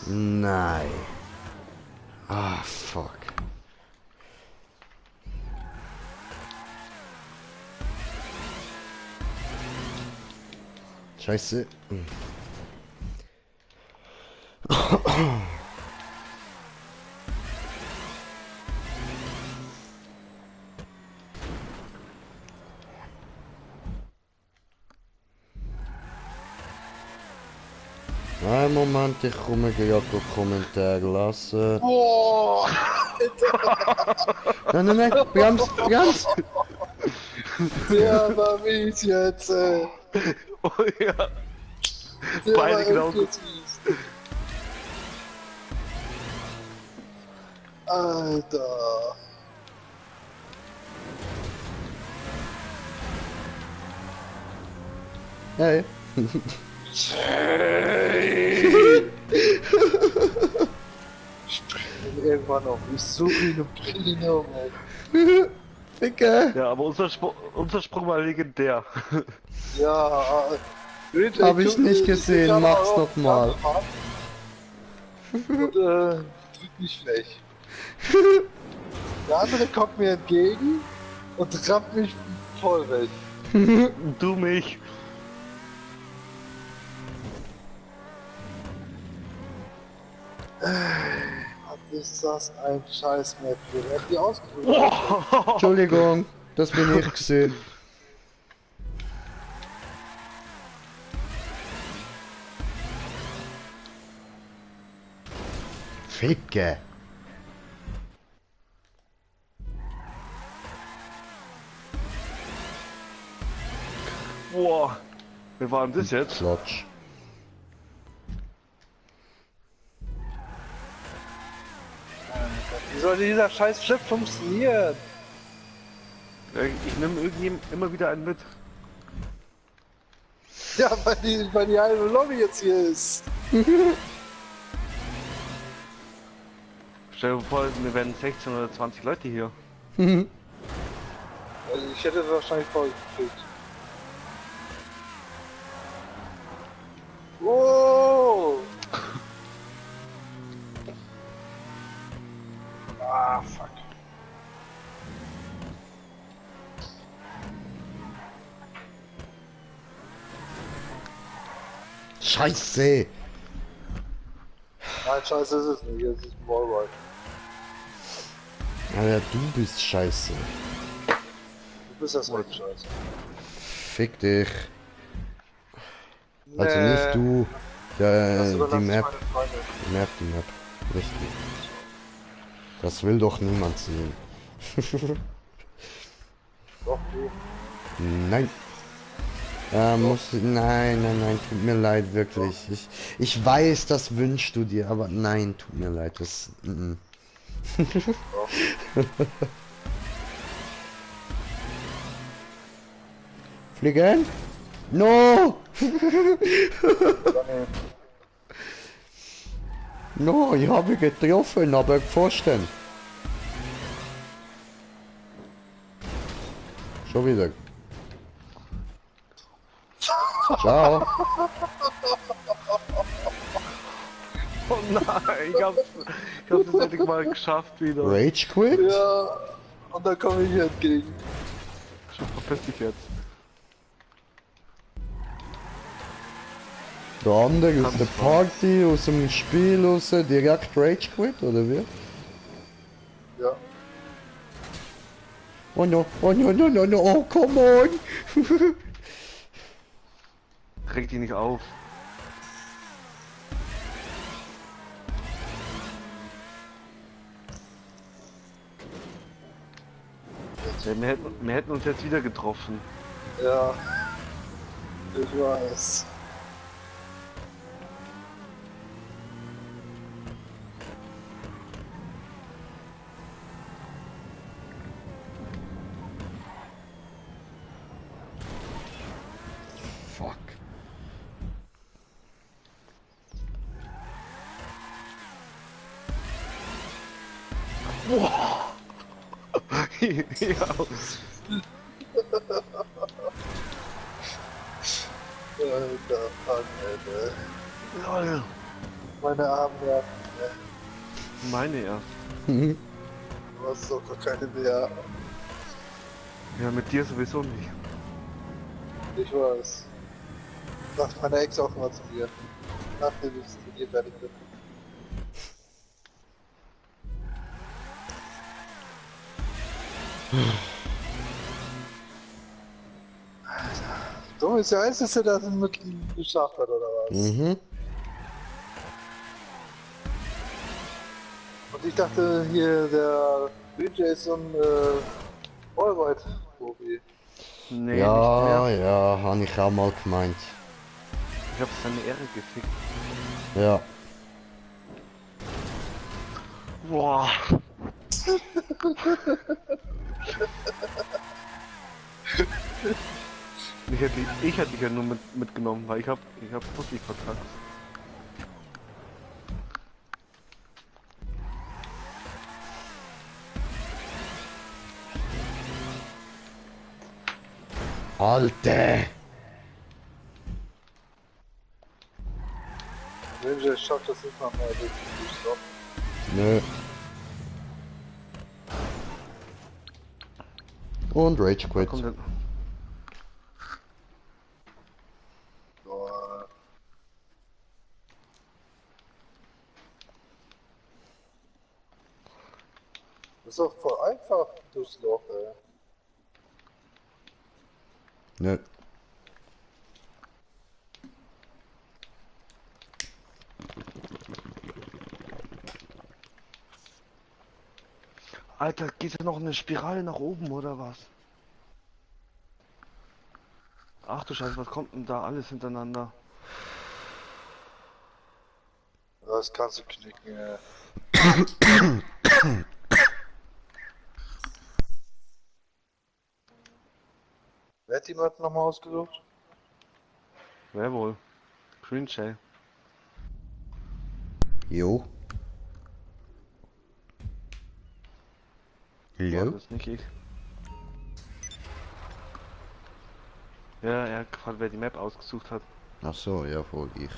A: Nein. Ah, fuck. Scheiße. Nein, Moment, ich komme gerade Kommentar lassen.
E: Boah!
A: Nein, nein, nein, bremst, bremst!
E: Der war mies jetzt, ey.
D: Oh ja.
E: Der
D: Beide
E: war
D: genau
E: echt jetzt mies. Alter.
A: Hey.
E: Ich bringe irgendwann auf. Ich suche ihn und bringe ihn um, ey.
A: Dicke.
D: Ja, aber unser Sprung war legendär.
E: Ja,
A: Hab ich nicht gesehen, mach's doch mal.
E: Und drück mich frech. Der andere kommt mir entgegen und rammt mich voll weg.
D: Du mich.
E: ist das ein Scheiß-Map hier? Wer hat die ausgesucht?
A: Entschuldigung, das bin ich gesehen. Ficke.
D: Boah. Wer war denn das jetzt?
A: Klotsch.
E: Wie soll dieser scheiß Chip funktionieren?
D: Ich nehme irgendwie immer wieder einen mit.
E: Ja, weil die halbe Lobby jetzt hier ist.
D: Stell dir vor, wir werden 16 oder 20 Leute hier.
E: Also ich hätte wahrscheinlich voll gekriegt. Oh! Ah, fuck.
A: Scheiße.
E: Nein, scheiße ist es nicht. Es ist ein Wallride.
A: Alter, du bist scheiße.
E: Du bist das halt scheiße.
A: Fick dich. Also nicht du.
E: Das
A: Die
E: überlasse ich
A: Map.
E: meine Freunde.
A: Die Map. Richtig. Das will doch niemand sehen.
E: Doch, du.
A: Nein. Nein, tut mir leid, wirklich. Ich weiß, das wünschst du dir, aber nein, tut mir leid, das. Fliegen? No! No, ich habe getroffen, aber Pfosten. Schon wieder. Ciao.
D: Oh nein, ich hab's das endlich mal geschafft wieder.
A: Rage Quit?
E: Ja, und da komme ich hier entgegen.
D: Schon verpiss dich jetzt.
A: Der andere aus der Party, aus dem Spiel raus, direkt Rage Quit, oder wie?
E: Ja.
A: Oh no, oh come on!
D: Reg dich nicht auf. Ja, wir hätten uns jetzt wieder getroffen.
E: Ja. Ich weiß.
A: Fuck.
D: Ja.
E: Alter, fuck, Alter.
D: Lol.
E: Meine Arme nerven.
D: Meine erst.
E: Du hast doch gar keine mehr.
D: Ja, mit dir sowieso nicht.
E: Ich weiß. Sagt meine Ex auch immer zu mir. Nachdem ich zu dir fertig bin. Du bist der Einzige, der das mit ihm geschafft hat, oder was?
A: Mhm.
E: Und ich dachte hier, der BJ ist so ein Allride-Profi.
D: Nee,
A: Ja,
D: nicht mehr.
A: ja, habe ich auch mal gemeint.
D: Ich hab seine Ehre gefickt.
A: Ja.
D: Boah. Ich hätte dich ja nur mitgenommen, weil ich hab Pussy verkackt.
A: Alter!
E: BJ schafft das nicht mal mehr, durch Stopp.
A: Nö. Und Rage Quit.
D: Kommt denn?
E: Boah. Das ist doch voll einfach durchs Loch, ey.
A: Ne.
D: Alter, geht ja noch eine Spirale nach oben oder was? Ach du Scheiße, was kommt denn da alles hintereinander?
E: Das kannst du knicken, ey. Wer hat die Map nochmal ausgesucht?
D: Wer wohl? Green Shell.
A: Jo.
D: War
A: Jo.
D: das nicht ich? Ja, er hat gefragt, wer die Map ausgesucht hat.
A: Ach so, ja, wohl ich.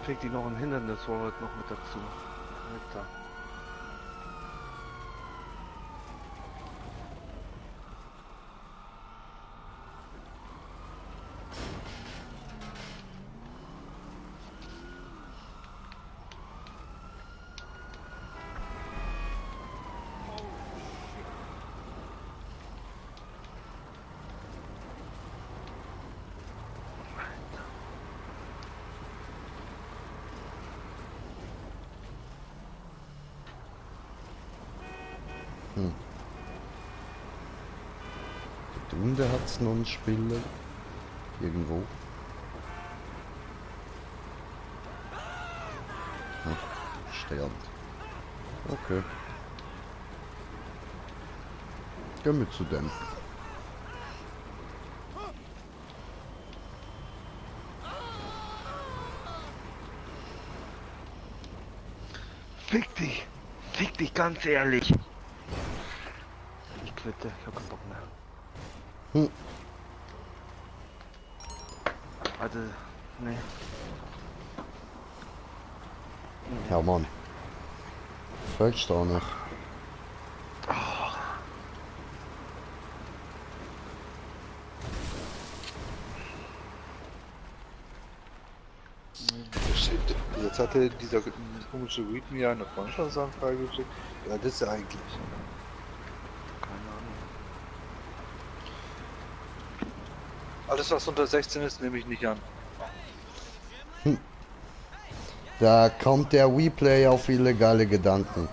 D: Kriegt die noch ein Hindernis Forward noch mit dazu. Alter.
A: Da unten hat es noch einen Spieler. Irgendwo. Stern. Okay. Gehen wir zu dem.
D: Fick dich! Fick dich ganz ehrlich! Ich quitte, ich hab keinen Bock mehr.
A: Hm.
D: Also, nee.
A: Hermann. Fragst du auch nicht.
E: Jetzt hatte dieser komische Read mir eine Freundschaftsanfrage geschickt. Ja, das ist ja eigentlich.
D: Keine Ahnung.
E: Alles was unter 16 ist, nehme ich nicht an.
A: Da kommt der WePlay auf illegale Gedanken.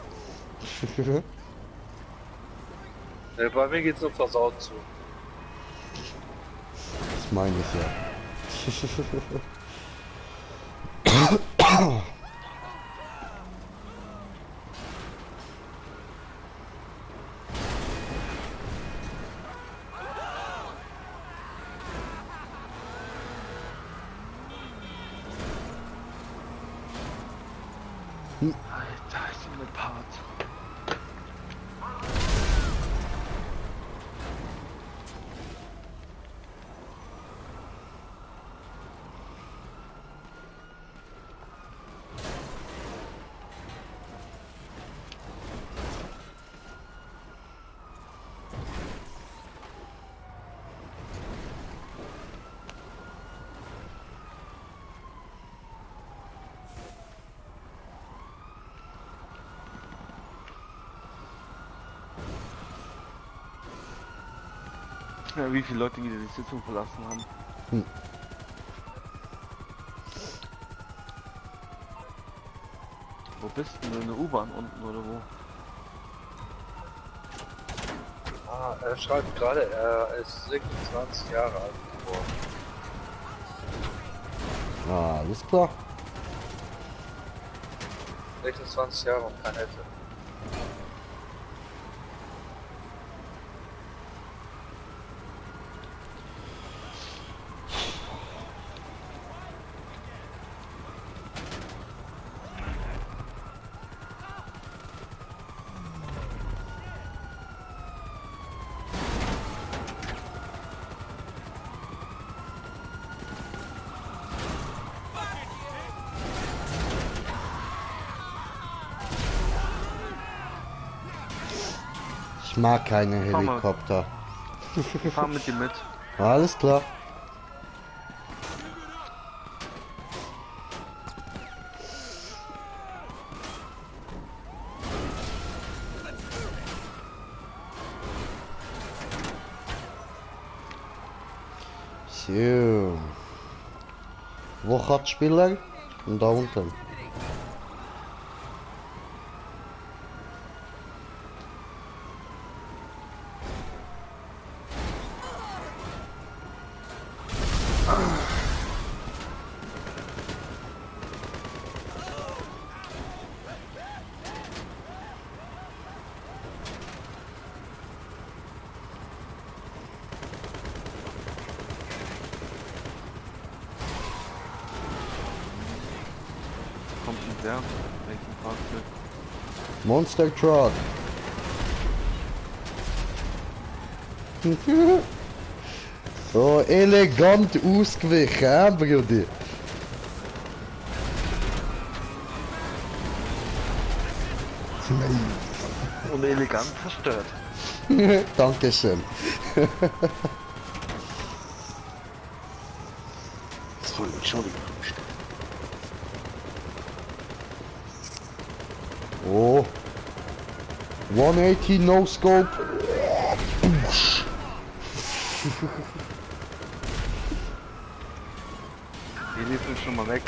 E: Bei mir geht's nur versaut zu.
A: Das meine ich ja.
D: Alter, ist die mit Part. Ja, wie viele Leute wieder die Sitzung verlassen haben.
A: Hm.
D: Wo bist du? In der U-Bahn unten oder wo?
E: Ah, er schreibt gerade, er ist 26 Jahre alt geworden.
A: Ah, alles klar.
E: 26 Jahre und kein Nette.
A: Ich mag keine
D: Fahr mal.
A: Helikopter.
D: Ich fahr mit dir mit.
A: Alles klar. So. Wo gaat Spieler? Da unten.
D: Kommt ein der. Welchen Fahrzeug?
A: Monster Truck. So elegant ausgewichen, Brudi.
D: Und elegant zerstört.
A: Dankeschön.
C: So, Entschuldigung.
A: Oh. 180 no scope.
D: Die liefen schon mal weg.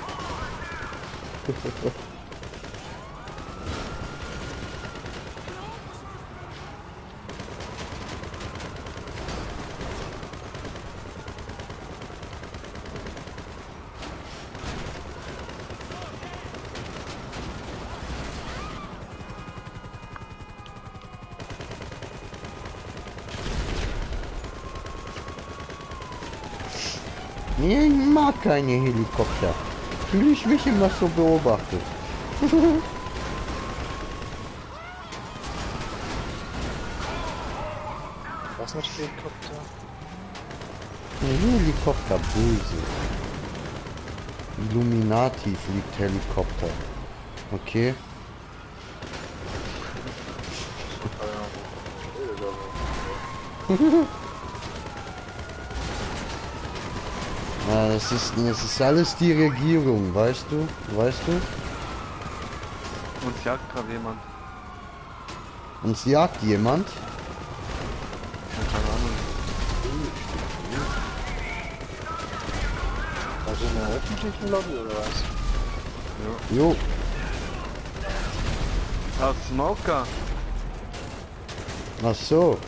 A: Ich mag keine Helikopter. Fühle ich mich immer so beobachtet.
C: Was mit Helikopter?
A: Ein Helikopter böse. Illuminati fliegt Helikopter. Okay. Ja, das ist alles die Regierung, weißt du? Weißt du?
D: Uns jagt gerade jemand.
A: Uns jagt jemand.
D: Ja, keine Ahnung.
C: Also in der öffentlichen Lobby oder was?
A: Jo.
D: Ah, Smoker.
A: Ach so.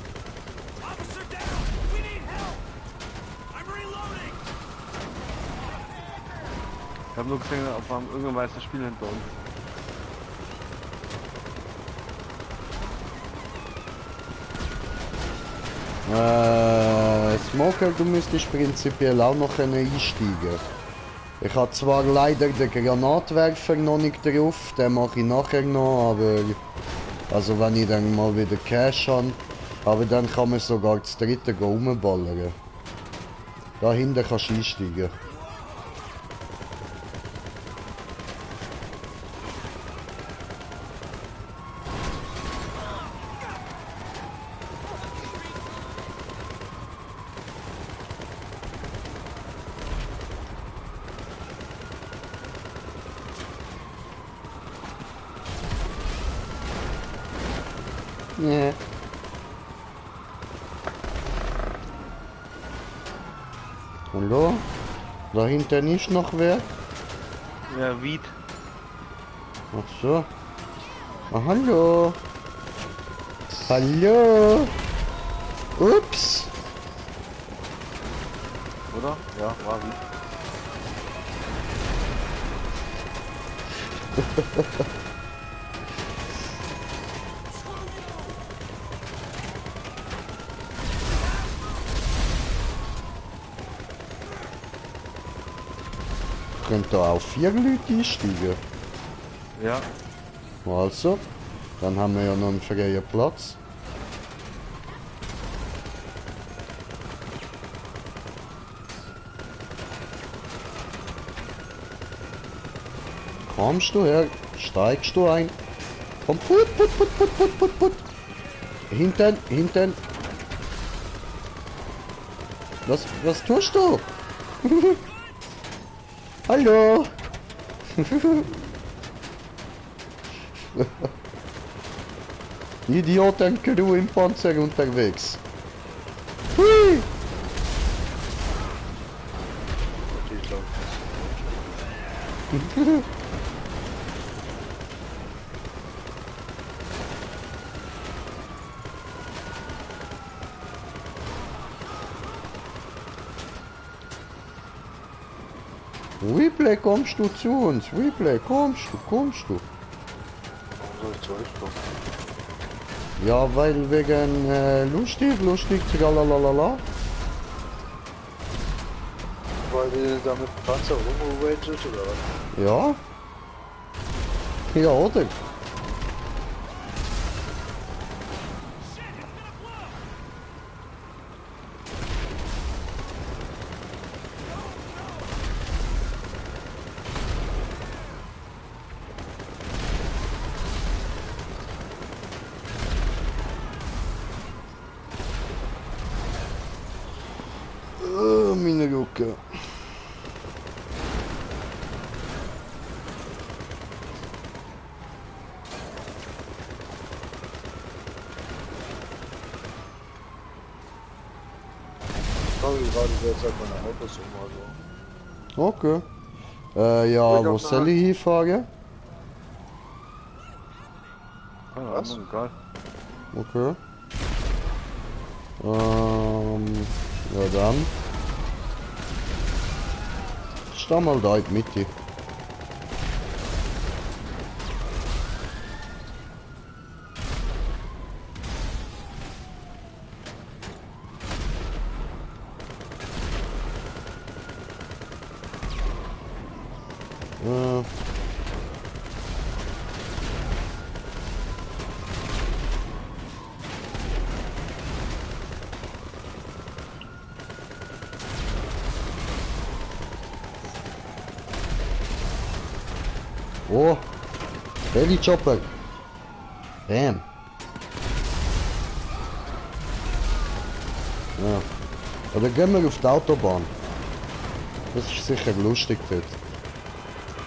D: Ich habe nur gesehen, auf einem irgendein weißes Spiel hinter uns.
A: Smoker, du müsstest prinzipiell auch noch einsteigen. Ich habe zwar leider den Granatwerfer noch nicht drauf, den mache ich nachher noch, aber... Also wenn ich dann mal wieder Cash habe. Aber dann kann man sogar das dritte rumballern. Da hinten kannst du einsteigen. Ja. Hallo? Da hinten ist noch wer?
D: Ja, Wied.
A: Ach so. Ah, hallo. Hallo. Ups.
D: Oder? Ja, war Wied.
A: Könnt da auch 4 Leute einsteigen?
D: Ja.
A: Also, dann haben wir ja noch einen freien Platz. Kommst du her? Steigst du ein? Komm, put, put, put, put, put, put, put. Hinten, hinten. Was tust du? Hallo? Idioten-Crew im Panzer unterwegs. Hui!
E: Die glaube
A: Weeplay, kommst du zu uns? Weeplay, kommst du?
E: Warum soll ich zu euch kommen?
A: Ja, weil wegen lustig, tralalala.
E: Weil ihr da mit dem Panzer rumgewaget oder was?
A: Ja. Ja, oder? Meine Rucke.
E: Sorry, gerade derzeit meine Autos um, also.
A: Okay. Ja, wo soll ich hinfahren?
D: Keine
E: Was?
D: Ahnung, egal.
A: Okay. Ja dann. Steh mal da in die Mitte. Oh, Heavy Chopper. Bam. Ja. Oder gehen wir auf die Autobahn. Das ist sicher lustig dort.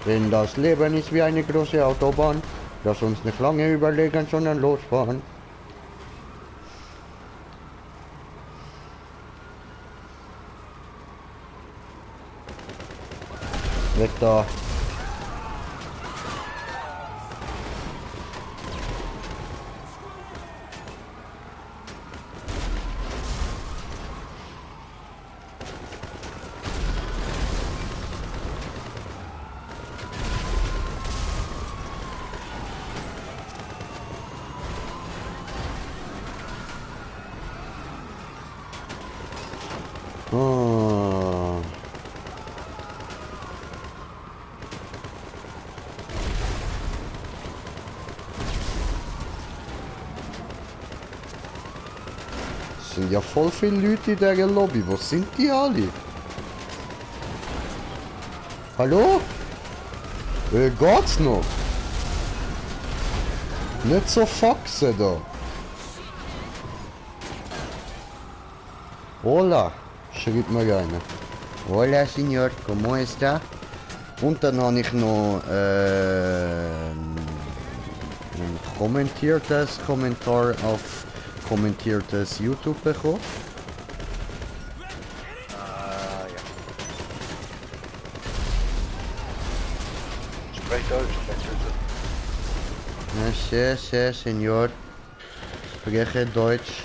A: Denn das Leben ist wie eine große Autobahn. Lass uns nicht lange überlegen, sondern losfahren. Weg da. Ah. Es sind ja voll viele Leute in der Lobby. Wo sind die alle? Hallo? Geht's noch? Nicht so faxen da. Hola, schreibt mir einer. Hola, Signor, ¿cómo está? Und dann habe ich noch ein kommentiertes Kommentar auf kommentiertes YouTube bekommen.
E: Ah, ja.
A: Senor. Spreche Deutsch.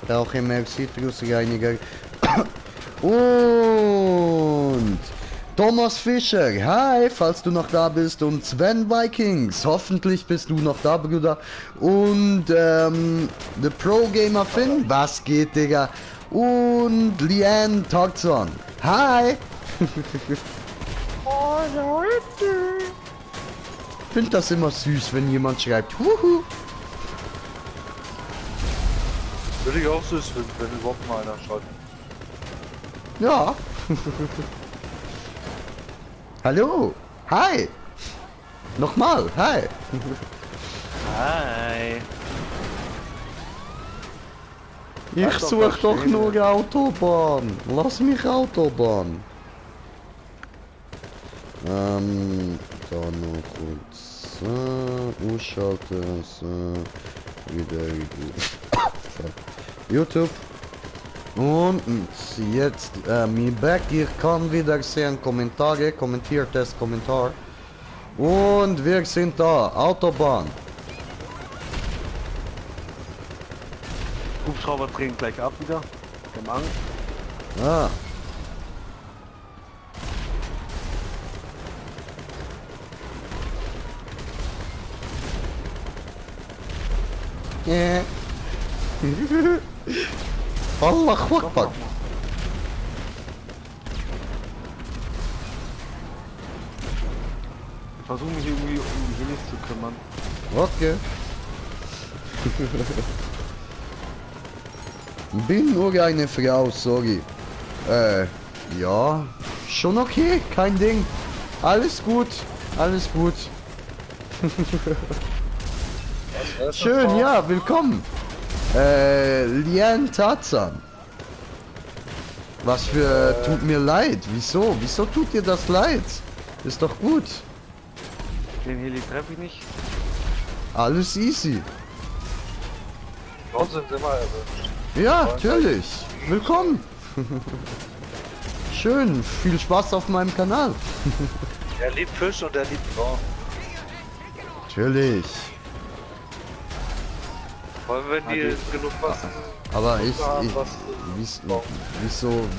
A: Brauche mehr Zitrusreiniger. Und Thomas Fischer, hi, falls du noch da bist. Und Sven Vikings, hoffentlich bist du noch da, Bruder. Und The Pro Gamer Finn, was geht, Digga? Und Liane Toxon, hi. Ich finde das immer süß, wenn jemand schreibt, huhu.
E: Würde ich auch süß finden, wenn überhaupt mal einer schreibt.
A: Ja. Hallo. Hi. Nochmal. Hi.
D: Hi.
A: Ich
D: doch
A: suche
D: was
A: doch
D: Schönes.
A: nur Autobahn. Lass mich Autobahn. Da noch kurz. Ausschalten. Wieder. YouTube. Und jetzt mir back, ihr kann wieder sehen Kommentare, kommentiert das Kommentar. Und wir sind da, Autobahn.
D: Hubschrauber drehen gleich ab wieder. Der Mann.
A: Ah. Yeah. Allah Akbar.
D: Ich versuche mich irgendwie um die Helis zu kümmern.
A: Okay. Bin nur eine Frau, sorry. Ja, schon okay, kein Ding. Alles gut, alles gut. Schön, ja, willkommen. Liane Tarzan. Was für, tut mir leid, wieso? Wieso tut dir das leid? Ist doch gut.
D: Den Heli treffe ich nicht.
A: Alles easy.
E: Bei uns sind immer erwünscht.
A: Ja, natürlich. Willkommen. Schön, viel Spaß auf meinem Kanal.
E: Er liebt Fisch und er liebt Braun.
A: Natürlich.
E: Vor allem wenn die genug was
A: Aber
E: haben, was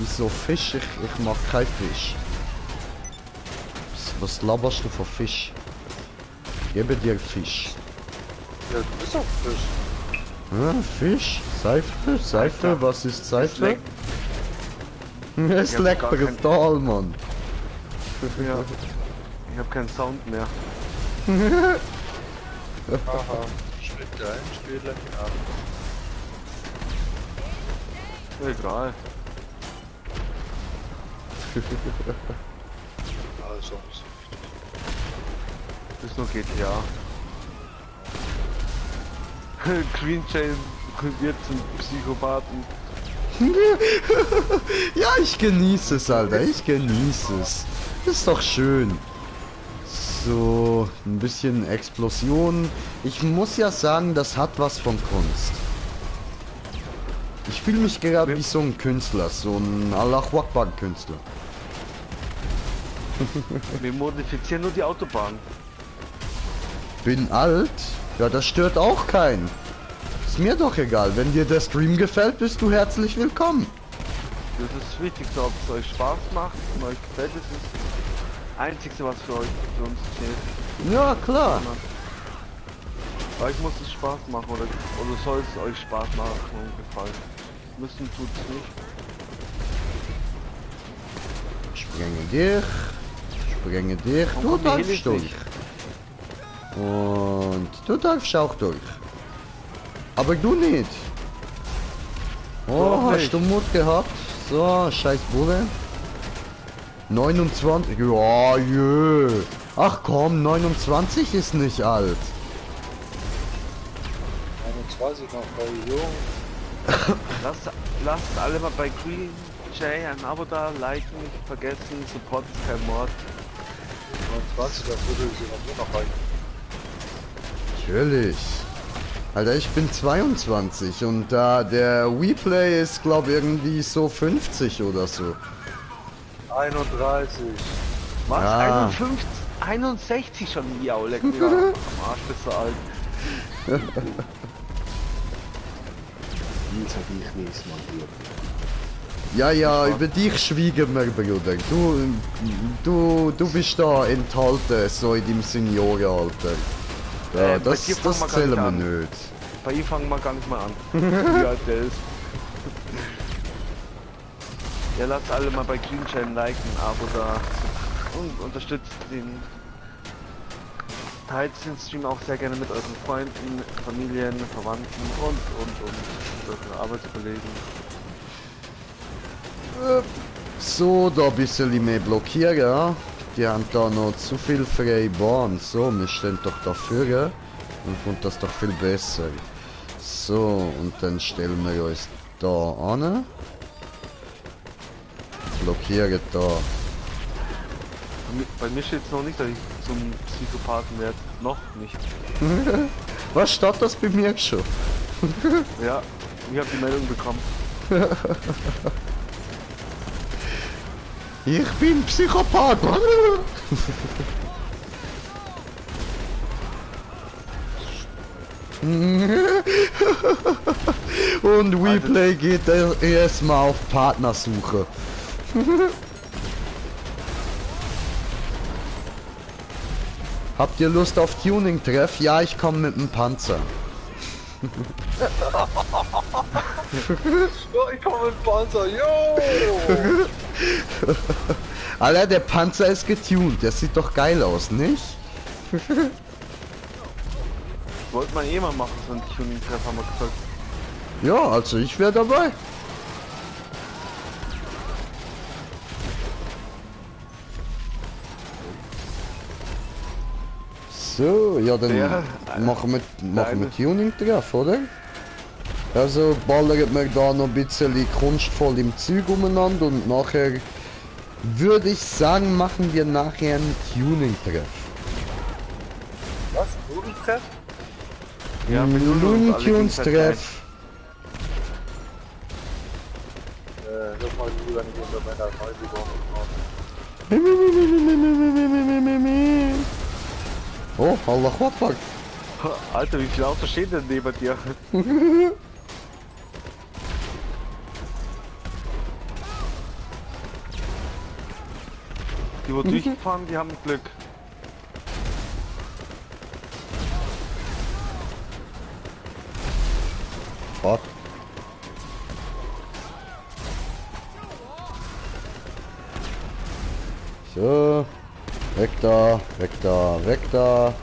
A: wieso Fisch? Ich mag kein Fisch. Was laberst du von Fisch? Gebe dir Fisch.
E: ja, du bist auch Fisch.
A: Ja, Fisch? Seife? Seife? Was ist Seife? Es
D: Ich hab
A: leckt
D: gar kein-
A: brutal, Mann.
D: Ja. Ich habe keinen Sound mehr.
E: Aha. Schmeckt ein, Spiele. Ja.
D: Egal.
E: Also,
D: Ist nur GTA. Green Chain wird zum Psychopathen.
A: Ja, ich genieße es, Alter. Ich genieße es. Ist doch schön. So, ein bisschen Explosion. Ich muss ja sagen, das hat was von Kunst. Ich fühle mich gerade wie so ein Künstler, so ein Allahu Akbar Künstler.
D: Wir modifizieren nur die Autobahn.
A: Bin alt? Ja, das stört auch keinen. Ist mir doch egal. Wenn dir der Stream gefällt, bist du herzlich willkommen.
D: Das ist das Wichtigste, ob es euch Spaß macht und euch gefällt. Das ist das Einzige, was für uns zählt.
A: Ja, klar.
D: Euch muss es Spaß machen oder soll es euch Spaß machen und gefallen. Müssen tut's nicht.
A: Sprenge dich. Sprenge dich.
D: Warum
A: Du
D: kommen die
A: darfst
D: Helis
A: durch.
D: nicht?
A: Und du darfst auch durch. Aber du nicht. Oh,
D: Doch
A: hast
D: nicht.
A: du Mut gehabt? So, scheiß Bulle. 29. Ja, jö. Ach komm, 29 ist nicht alt.
E: 21 noch bei Jung.
D: Lasst alle mal bei Green Jay ein Abo da, liken, nicht vergessen, Support ist kein Mord.
E: 29, das würde sie noch nur noch reichen.
A: Natürlich. Alter, ich bin 22 und da der WePlay ist, glaube irgendwie so 50 oder so.
E: 31.
D: Was?
A: Ja.
D: 61 schon, ja, leck mir am Arsch, bist du alt.
B: Nils hat ich nicht mal hier.
A: Ja, ja, über dich schweigen wir, Bruder. Du bist da enthalten, so in deinem Seniorenalter. Ja,
D: bei
A: das
D: dir fangen wir gar
A: zählen
D: nicht
A: wir
D: an.
A: nicht.
D: Bei ihm fangen wir gar nicht mal an. Wie alt der ist. Ja, lasst alle mal bei Green Chain liken, Abo da und unterstützt den. Teilt den Stream auch sehr gerne mit euren Freunden, Familien, Verwandten und euren Arbeitskollegen.
A: So, da ein bisschen mehr blockieren, ja. Die haben da noch zu viel freie Bahn. So, wir stehen doch dafür und kommt das doch viel besser. So, und dann stellen wir uns da an. Blockieren da.
D: Bei mir steht es noch nicht, dass ich zum Psychopathen werde. Noch nicht.
A: Was steht das bei mir schon?
D: Ja, ich habe die Meldung bekommen.
A: Ich bin Psychopath. Und WePlay geht erstmal auf Partnersuche. Habt ihr Lust auf Tuning-Treff? Ja, ich komme mit dem Panzer.
E: Ja, ich komme mit Panzer, yo!
A: Alter, der Panzer ist getuned. Der sieht doch geil aus, nicht?
D: Wollte man eh mal machen, so ein Tuning-Treff, haben wir gesagt.
A: Ja, also ich wäre dabei. So, ja dann
D: Ja,
A: machen wir Tuning-Treff, oder? Also ballert wir da noch ein bisschen kunstvoll im Zeug umeinander und nachher würde ich sagen, machen wir nachher einen Tuning-Treff.
E: Was? Nudentreff?
D: Ja, mit
A: Looney Tunes Treff.
E: Das mal lieber nicht unter meiner Neusiedlung.
A: Oh, Allah Akbar.
D: Alter, wie viele Autos stehen denn neben dir? Die wo durchgefahren, die haben Glück.
A: Fuck. So. Weg da, weg da, weg da.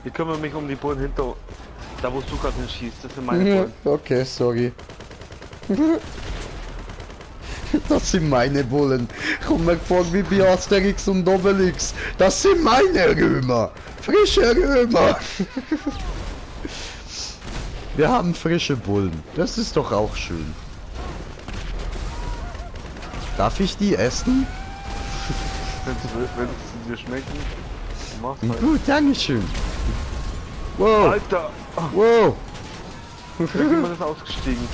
D: Ich kümmere mich um die Bullen hinter. Da wo du gerade hinschießt, das sind meine Bullen.
A: Okay, sorry. Das sind meine Bullen. Komm mir vor wie bei Asterix und Obelix. Das sind meine Römer. Frische Römer. Wir haben frische Bullen. Das ist doch auch schön. Darf ich die essen?
D: Wenn sie dir schmecken, mach's halt.
A: Gut, dankeschön. Wow,
D: Alter!
A: wow.
D: Wie man ist ausgestiegen?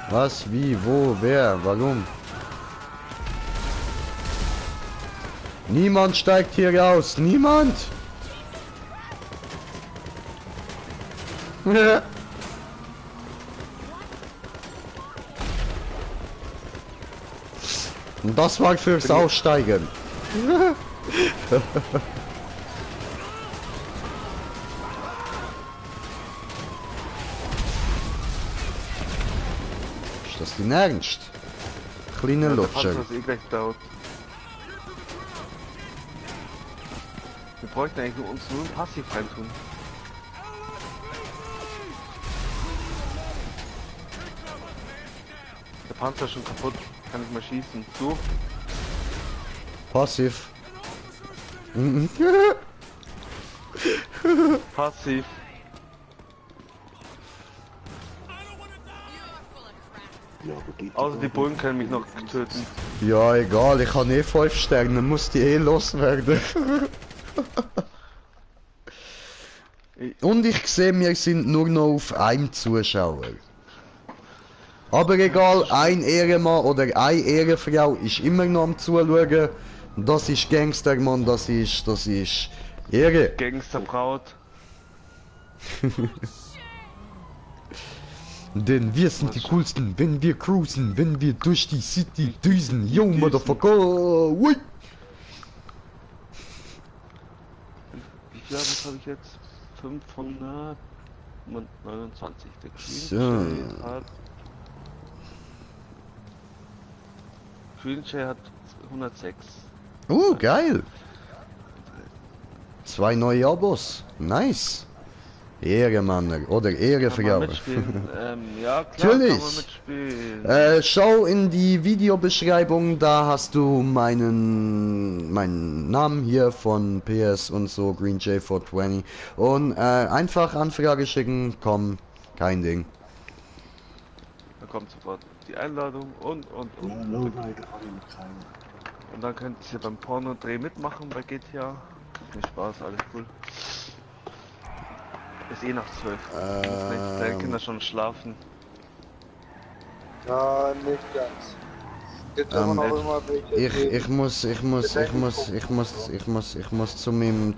A: Was, wie, wo, wer, warum? Niemand steigt hier raus, niemand! Und das war fürs Aussteigen. Ist das denn ernst? Kleine
D: Der
A: Lutscher.
D: Panzer ist eh gleich laut. Wir bräuchten eigentlich uns nur ein Passiv reintun. Der Panzer ist schon kaputt. Kann ich mal schießen. Du?
A: Passiv. Mhm.
D: Passiv.
B: Ja, aber geht
D: Außer die Bullen können mich noch töten.
A: Ja, egal, ich habe eh 5 Sterne, muss die eh loswerden. Und ich sehe, wir sind nur noch auf einem Zuschauer. Aber egal, ein Ehrenmann oder eine Ehrenfrau ist immer noch am Zuschauen. Das ist Gangster, Mann, das ist Ehre.
D: Gangsterbraut.
A: Denn wir sind die coolsten, wenn wir cruisen, wenn wir durch die City düsen. Yo, Motherfucker, ui.
D: Wie viel habe ich jetzt? 529. Der
A: So.
D: Green Jay hat 106.
A: Geil. 2 neue Abos. Nice. Ehre, Mann. Oder
D: Kann man
A: Ehrevergabe.
D: mitspielen? Ja, klar, kann man
A: Natürlich.
D: mitspielen.
A: Schau in die Videobeschreibung, da hast du meinen Namen hier von PS und so, GreenJ420. Und einfach Anfrage schicken, komm, kein Ding.
D: Da kommt sofort die Einladung und.
B: Ja, Lowrider habe ich noch keine.
D: Und dann könnt ihr beim Porno-Dreh mitmachen bei GTA. Viel Spaß, alles cool. Ist eh nach 12. Deine Kinder schon schlafen.
E: Ja, nicht ganz. Gibt immer noch immer welche.
A: Ich muss zu meinem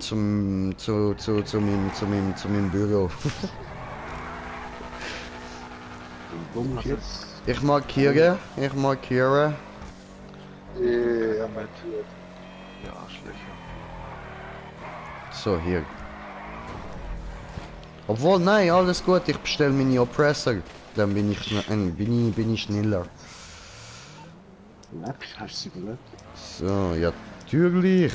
A: Büro.
B: Wo muss ich jetzt?
A: Ich markiere.
E: Ja, mit.
D: Ja, Arschlöcher.
A: So, hier. Obwohl, nein, alles gut, ich bestelle meine Oppressor. Dann bin ich schneller.
B: Maps, hast du sie überlebt?
A: So, ja, natürlich.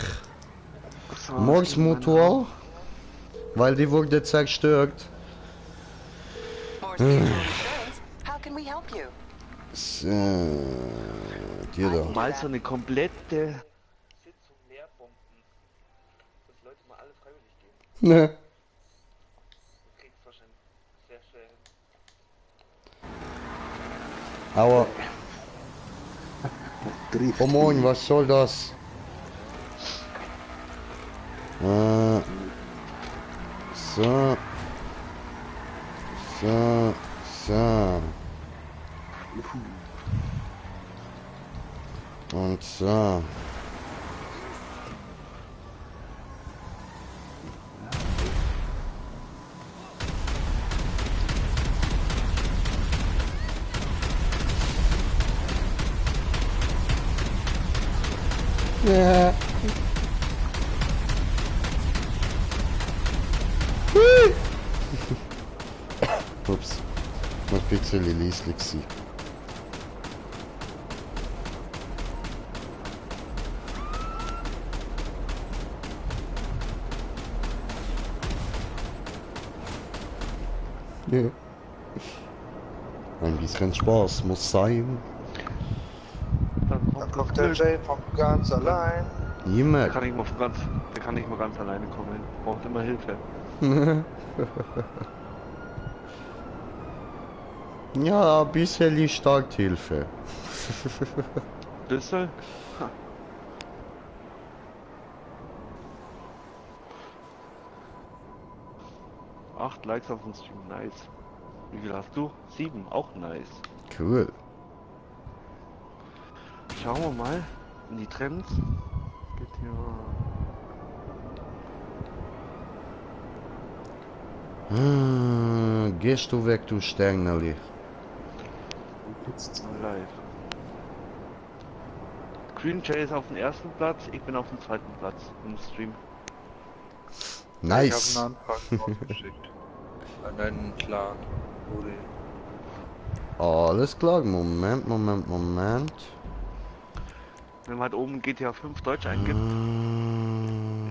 D: So,
A: Morsmotor. Weil die wurde zerstört.
I: Morse Mutual Insurance. How can we help you?
A: So, dir da.
D: mal so eine komplette Sitzung leer bomben, dass die Leute mal alle freiwillig gehen.
A: Ne.
D: Du kriegst wahrscheinlich sehr schwer hin.
A: Aber,
B: Trifft.
A: oh moin, was soll das? So. Und so. Ja. Ups. Noch ein bisschen leislich sein. Ja. Ein bisschen Spaß muss sein.
E: Dann kommt der Jay von ganz allein.
A: Immer.
D: Der kann nicht mal ganz alleine kommen. Braucht immer Hilfe.
A: Ja, ein bisschen Starthilfe.
D: Bissel? 8 Likes auf dem Stream, nice. Wie viel hast du? 7, auch nice.
A: Cool.
D: Schauen wir mal in die Trends. Geht hier.
A: Gehst du weg, du Sternali.
D: Live. Green Jay ist auf dem ersten Platz, ich bin auf dem zweiten Platz im Stream.
A: Nice.
E: Ich habe eine Anfrage rausgeschickt. An deinen Clan. Uri.
A: Alles klar, Moment.
D: Wenn man halt oben GTA 5 Deutsch eingibt,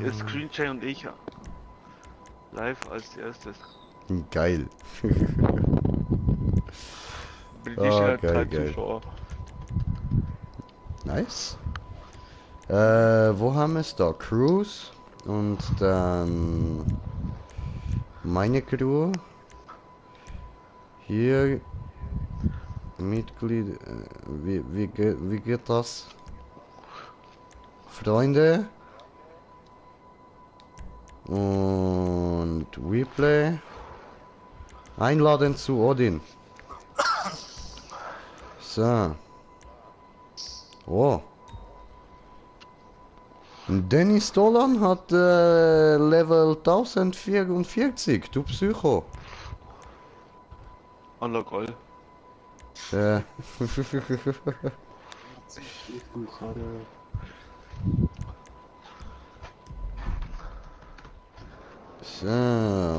D: ist Green Jay und ich live als erstes.
A: Geil.
D: Bin ich halt
A: geil,
D: 3
A: geil.
D: Zuschauer.
A: Nice. Wo haben wir es da? Cruise und dann meine Crew. Hier Mitglied. Wie geht das? Freunde. Und Replay. Einladen zu Odin. So. Oh. Dennis Dolan hat Level 1044, du Psycho.
D: Aller Goll.
A: Äh.
B: Ich gerade.
A: So,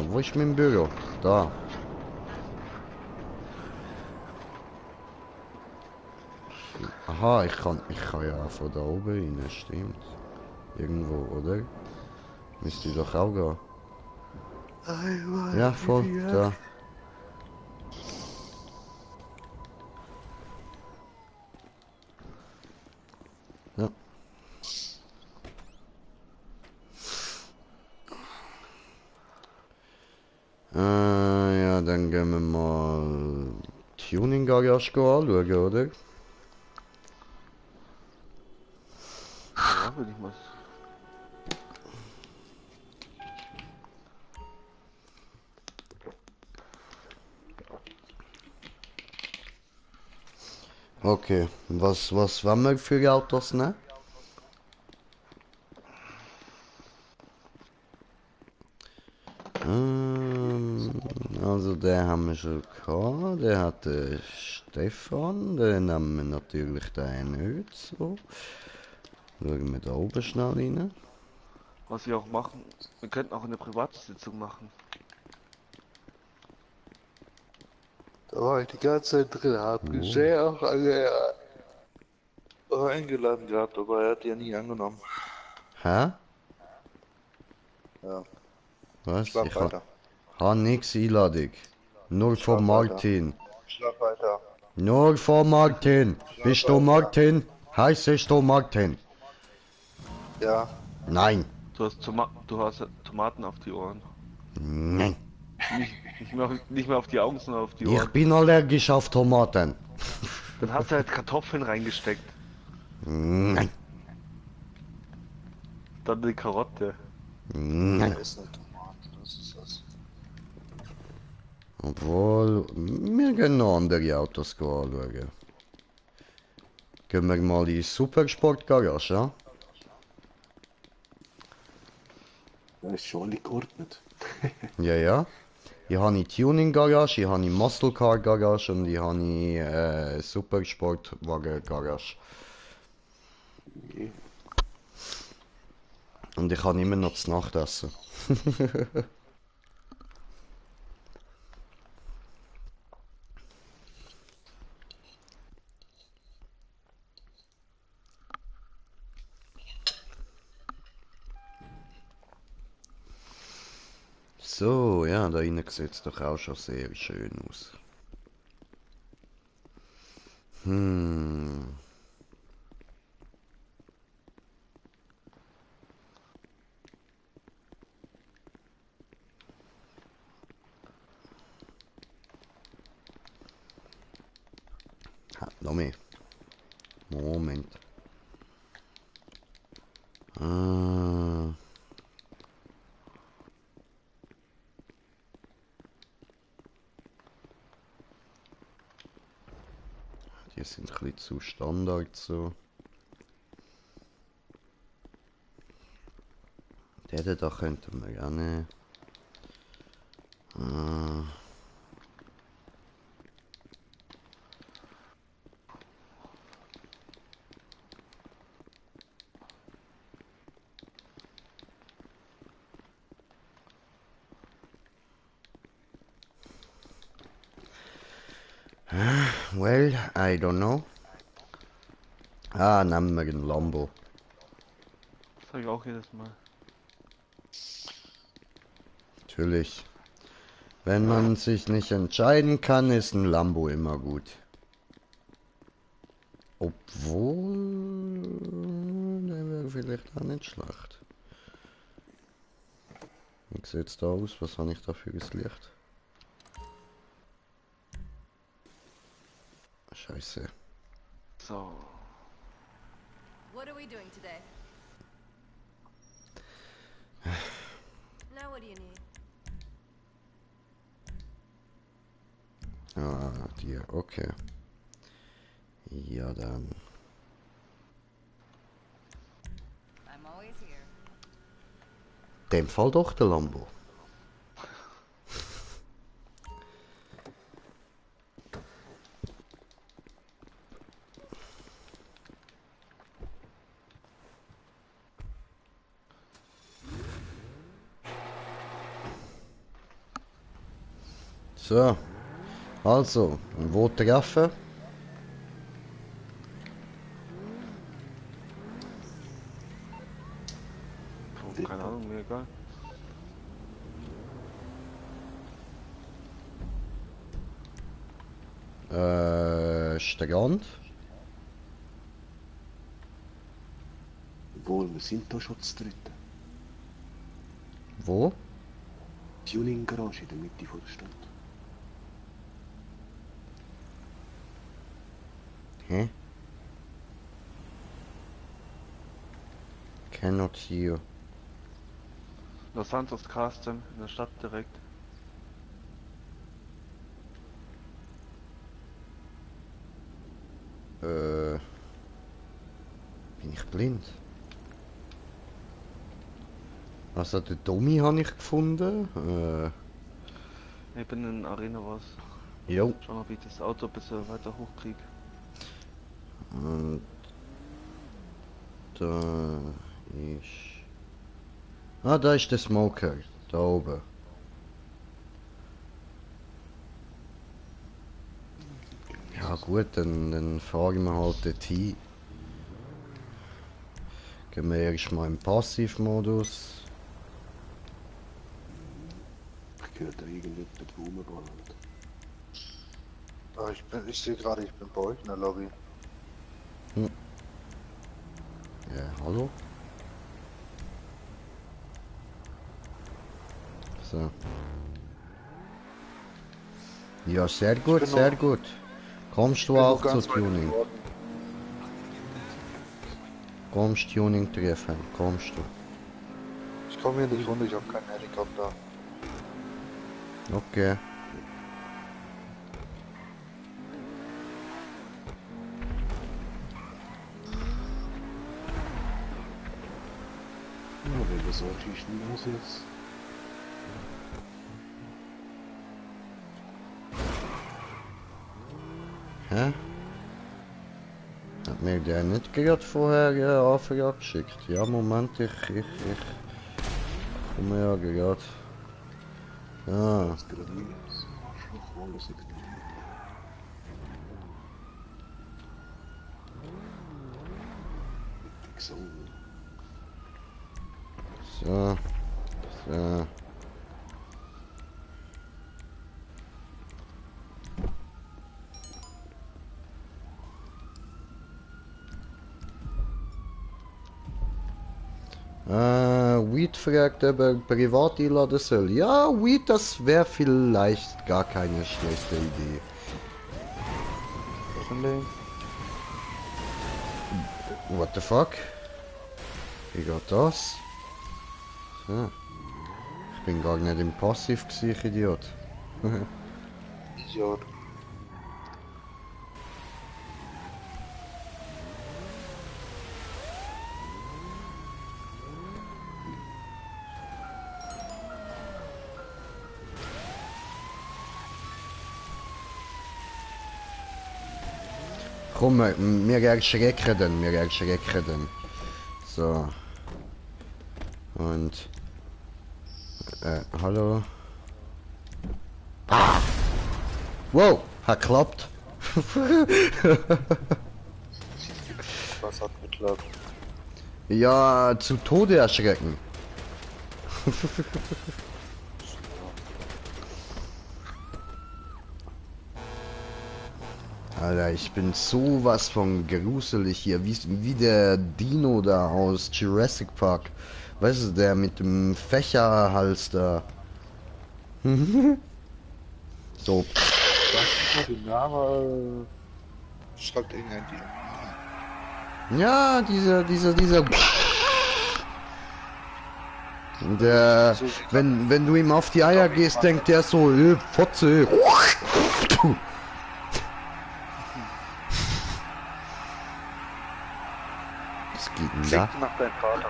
A: wo ist mein Büro? Da. Aha, ich kann ja von da oben rein, stimmt. Irgendwo, oder? Müsste ich doch auch gehen. Ja, voll, da. Ja. Ja, dann gehen wir mal Tuning Garage anschauen, oder?
D: Ja, würde ich mal.
A: Okay, was wollen wir für Autos, ne? Also den haben wir schon gehabt, der hat Stefan, den nehmen wir natürlich den nicht so. Schauen wir da oben schnell rein.
D: Was wir auch machen, wir könnten auch eine Privatsitzung machen.
E: Da war ich die ganze Zeit drin, hab Geschenk auch alle eingeladen gehabt, aber er hat die ja nie angenommen.
A: Hä?
E: Ja,
A: Was?
E: schlaf
A: Ich
E: weiter.
A: ha nix Einladung. Nur
E: Schlaf
A: von
E: weiter.
A: Martin.
E: Schlaf weiter.
A: Nur von Martin.
E: Schlaf
A: Bist du
E: weiter.
A: Martin? Heißest du Martin?
E: Ja,
A: Nein.
D: Du hast Tomaten auf die Ohren.
A: Nein.
D: Nicht mehr auf die Augen, sondern auf die
A: Ich
D: Ohren.
A: bin allergisch auf Tomaten.
D: Dann hast du halt Kartoffeln reingesteckt.
A: Nein.
D: Dann eine Karotte.
A: Nein.
E: er ist eine Tomate, das ist das.
A: Obwohl, wir gehen noch andere Autos anschauen. Gehen wir mal in die Supersport-Garage, ja?
B: Da ist schon alle geordnet.
A: Ja, ja. Ich habe eine Tuning-Garage, ich habe eine Muscle Car-Garage und ich habe eine Supersportwagen-Garage.
B: Okay.
A: Und ich habe immer noch das Nachtessen. So, ja, da innen sieht es doch auch schon sehr schön aus. Noch mehr. Moment. Die sind ein bisschen zu Standard so. Den da könnten wir gerne. Well, I don't know. Nehmen wir einen Lambo.
D: Das sag ich auch jedes Mal.
A: Natürlich. Wenn man sich nicht entscheiden kann, ist ein Lambo immer gut. Obwohl, der wäre vielleicht auch nicht schlecht. Wie sieht's da aus? Was habe ich da für das Licht? Scheiße.
D: So.
J: What are we doing today? Now what do you need?
A: Die, okay. Ja, dann.
J: I'm always
A: dem Fall doch der Lambo. So, also, wo treffen?
D: Puh, keine Ahnung, mir egal.
A: Strand?
B: Obwohl, wir sind da schon zu dritt.
A: Wo?
B: Tuning Garage in der Mitte von der Stadt.
A: Hä? Cannot hear.
D: Los Santos Custom in der Stadt direkt.
A: Bin ich blind? Also den Tommy habe ich gefunden.
D: Eben in Arena was.
A: Jo.
D: Schauen, ob ich das Auto ein bisschen weiter hochkriege.
A: Und da ist... Ah, da ist der Smoker. Da oben. Ja gut, dann fahren wir halt dorthin. Gehen wir erstmal im Passivmodus.
B: Ich höre da irgendjemand rumballert.
E: Ah, ich sehe gerade, ich bin bei euch in der Lobby.
A: Ja, hallo? So. Ja, sehr gut,
E: bin
A: sehr
E: noch-
A: gut. Kommst du
E: bin noch
A: auch zu
E: ganz weit
A: Tuning?
E: geworden.
A: Kommst Tuning treffen? Kommst du?
E: Ich komme hier nicht runter, ich habe keinen Helikopter.
A: Okay.
B: Ja, wenn wir so schießen los jetzt.
A: Hä? Hat mir der nicht gerade vorher Anfrage geschickt? Ja, Moment, ich komme ja gerade. Ah,
B: Das gerade links. Arschloch, wo alles nicht. So.
A: so. So. Weed fragt, ob er privat einladen soll. Ja, Weed, das wäre vielleicht gar keine schlechte Idee. What the fuck? Wie geht das? So. Ich bin gar nicht im Passiv gewesen, ich Idiot.
E: Idiot.
A: Komm, wir erschrecken den, wir erschrecken den. So. Und... hallo? Ah! Wow, hat geklappt.
E: Was hat geklappt?
A: Ja, zu Tode erschrecken. Alter, ich bin sowas von gruselig hier, wie der Dino da aus Jurassic Park. Weißt du, der mit dem Fächerhals da. So.
E: Sag mal den Namen. Schreibt irgendein die.
A: Ja, dieser. Der, wenn du ihm auf die Eier gehst, denkt der so, Fotze. Was geht denn da?
E: Klingt nach deinem Vater.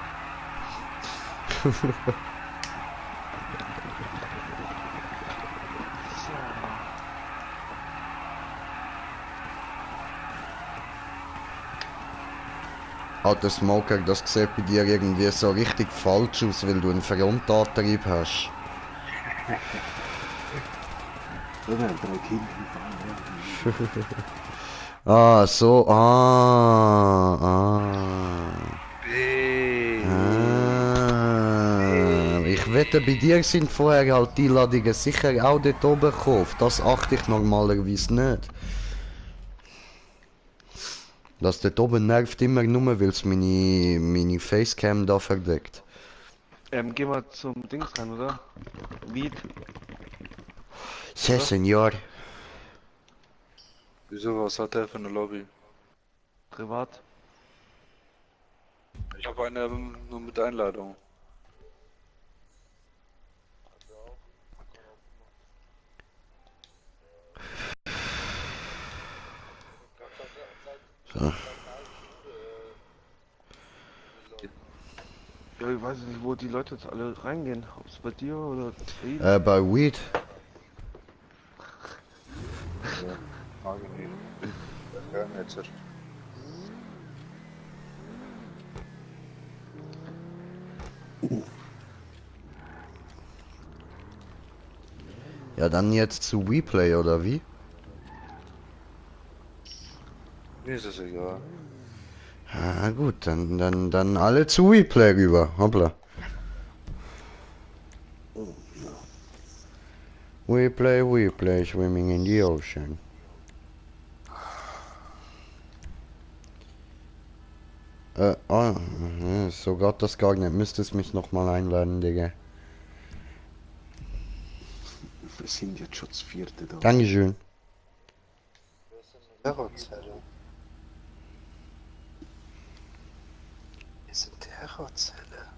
A: Alter Smoker, das sieht bei dir irgendwie so richtig falsch aus, weil du einen Frontantrieb hast.
B: Wir haben 3 Kinder im Fall.
A: Ah, so, Ich wette, bei dir sind vorher halt die Ladungen sicher auch dort oben gekauft. Das achte ich normalerweise nicht. Das dort oben nervt immer nur, weil es meine Facecam da verdeckt.
D: Gehen wir zum Dings rein, oder? Weed.
A: Sí, señor.
E: Wieso, was hat der für eine Lobby?
D: Privat.
E: Ich habe eine nur mit Einladung.
A: So.
D: Ja, ich weiß nicht, wo die Leute jetzt alle reingehen. Ob es bei dir oder bei ihm?
A: Bei Weed.
E: Ja, mag ich nicht. Ja, jetzt.
A: Ja, dann jetzt zu WePlay oder wie?
E: Mir ist es egal.
A: Ah, gut, dann alle zu WePlay rüber. Hoppla. WePlay, swimming in the ocean. So geht das gar nicht. Müsstest mich nochmal einladen, Digga.
B: Wir sind jetzt schon das 4. da.
A: Dankeschön.
E: Terrorzelle. Ist eine Terrorzelle.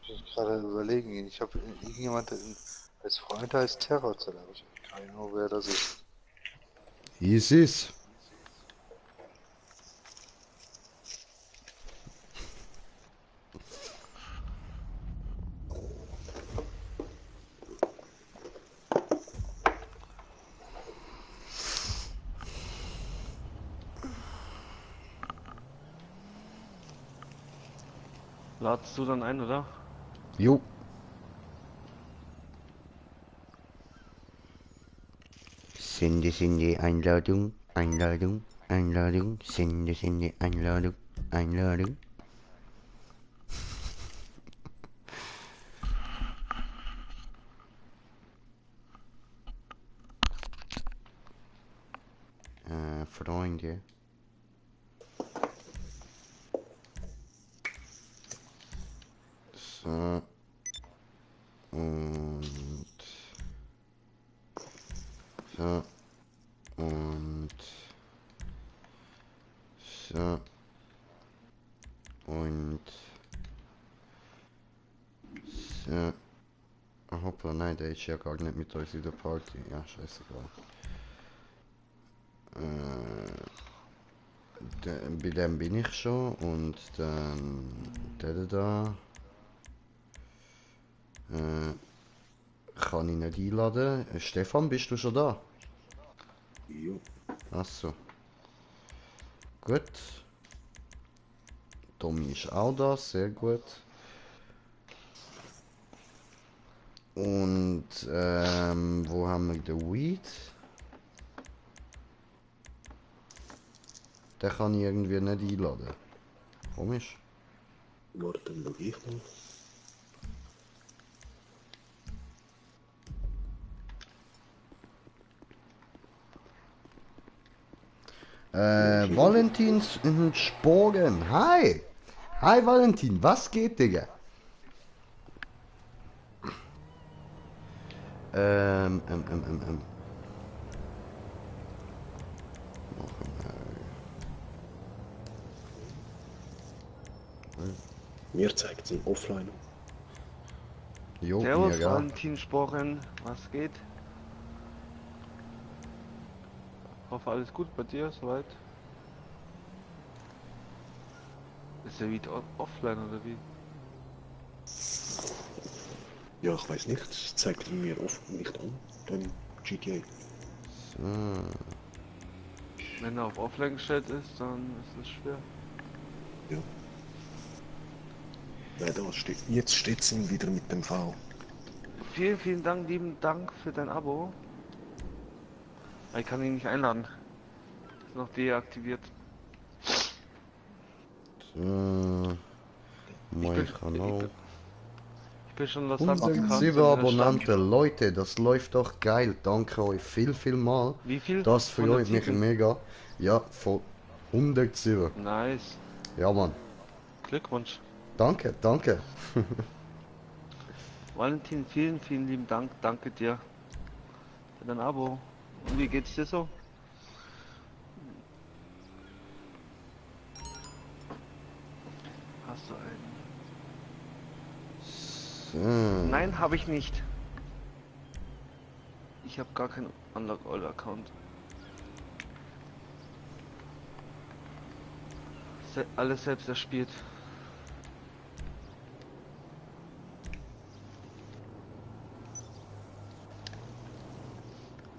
E: Ich muss gerade überlegen, ich habe irgendjemand als Freund heißt Terrorzelle, aber ich habe keine Ahnung, wer das ist.
A: ISIS.
D: Ladst du dann ein, oder?
A: Jo. Sende Einladung, Einladung, sende Einladung, Einladung. Freunde. So. Und. So. Und. So. Und. So. Ah, hoppla, nein, der ist ja gar nicht mit uns in der Party. Ja, scheißegal. Bei dem bin ich schon und dann der da. Kann ich nicht einladen. Stefan, bist du schon da?
B: Jo.
A: Achso. Gut. Tommy ist auch da, sehr gut. Und wo haben wir den Weed? Den kann ich irgendwie nicht einladen. Komisch.
B: Warte, dann schau ich mal.
A: Valentin Sporen. Hi! Hi Valentin, was geht, Digga?
B: Mir zeigt es offline.
A: Jo,
D: Servus,
A: mir ja.
D: Valentin Sporen. Was geht? Hoffe, alles gut bei dir, soweit? Ist der wieder offline oder wie?
B: Ja, ich weiß nicht, es zeigt mir oft nicht an. Dann GTA.
A: So.
D: Wenn er auf Offline gestellt ist, dann ist es schwer.
B: Ja. Ja, da steht, jetzt steht's ihm wieder mit dem V.
D: Vielen, vielen Dank, lieben Dank für dein Abo. Ich kann ihn nicht einladen. Ist noch deaktiviert.
A: So. Mein Kanal.
D: Ich bin schon Los Santos
A: 107 Abonnenten, Leute, das läuft doch geil. Danke euch viel mal.
D: Wie viel?
A: Das freut mich
D: 107?
A: mega. Ja, von 107.
D: Nice.
A: Ja, Mann.
D: Glückwunsch.
A: Danke, danke.
D: Valentin, vielen, vielen lieben Dank. Danke dir für dein Abo. Und wie geht's dir so? Hast du einen?
A: So.
D: Nein, habe ich nicht. Ich habe gar keinen Unlock All Account. Alles selbst erspielt.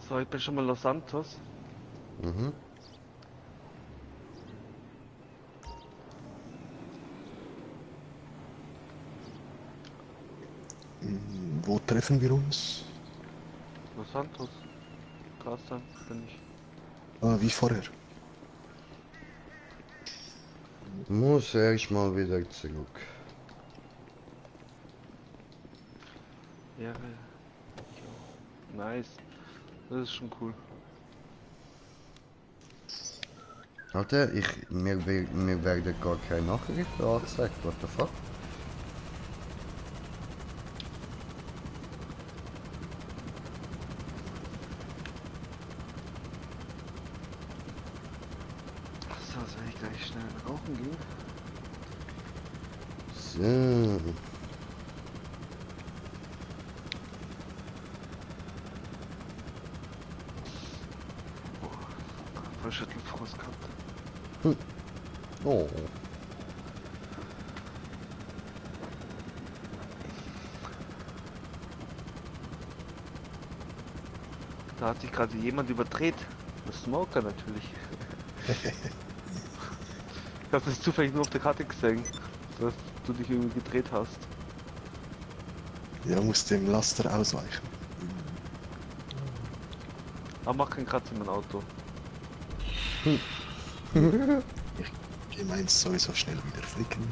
D: So, ich bin schon mal Los Santos.
A: Mhm.
B: Wo treffen wir uns?
D: Los Santos. Grasstein bin ich.
B: Ah, wie vorher.
A: Muss erst mal wieder zurück.
D: Ja. Nice. Das ist schon cool.
A: Alter, mir werden gar keine Nachrichten angezeigt. What the fuck?
D: So, soll ich gleich schnell rauchen gehen?
A: So.
D: Voll Schüttelfrost gehabt.
A: Oh.
D: Da hat sich gerade jemand überdreht. Der Smoker natürlich. Ich hab das zufällig nur auf der Karte gesehen, dass du dich irgendwie gedreht hast.
B: Ja, muss dem Laster ausweichen.
D: Aber mach keinen Kratz in mein Auto.
B: Ich mein's sowieso schnell wieder flicken.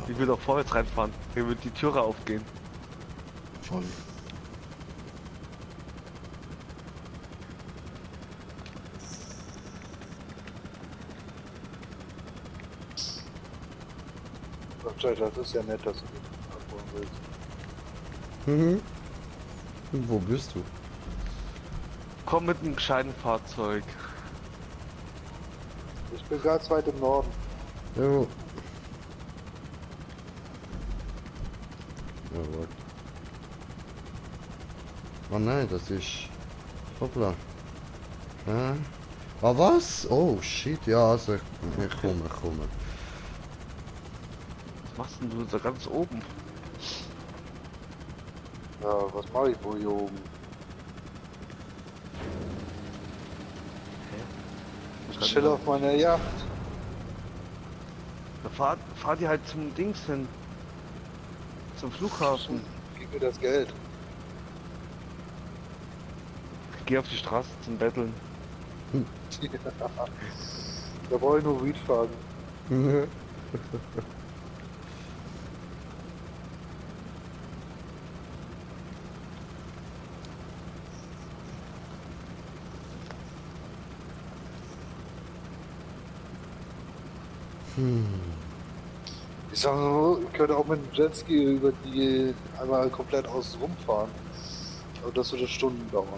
D: Ich will auch vorwärts reinfahren. Hier wird die Türe aufgehen.
B: Voll.
E: Das ist ja nett, dass du den abholen willst.
A: Mhm. Wo bist du?
D: Komm mit einem gescheiten Fahrzeug.
E: Ich bin ganz weit im Norden.
A: Jo. Jawohl. Oh nein, das ist... Hoppla. Ah, was? Oh shit, ja, also ich komme.
D: Was machst denn du da ganz oben?
E: Ja, was mache ich wohl hier oben? Ich chill auf meiner Yacht.
D: Da fahr die halt zum Dings hin. Zum Flughafen.
E: Gib mir das Geld.
D: Ich geh auf die Straße zum Betteln.
E: Da brauche ich nur Weed fahren. Ich sag so, ich könnte auch mit dem Jetski über die einmal komplett außen rumfahren. Aber das würde Stunden dauern.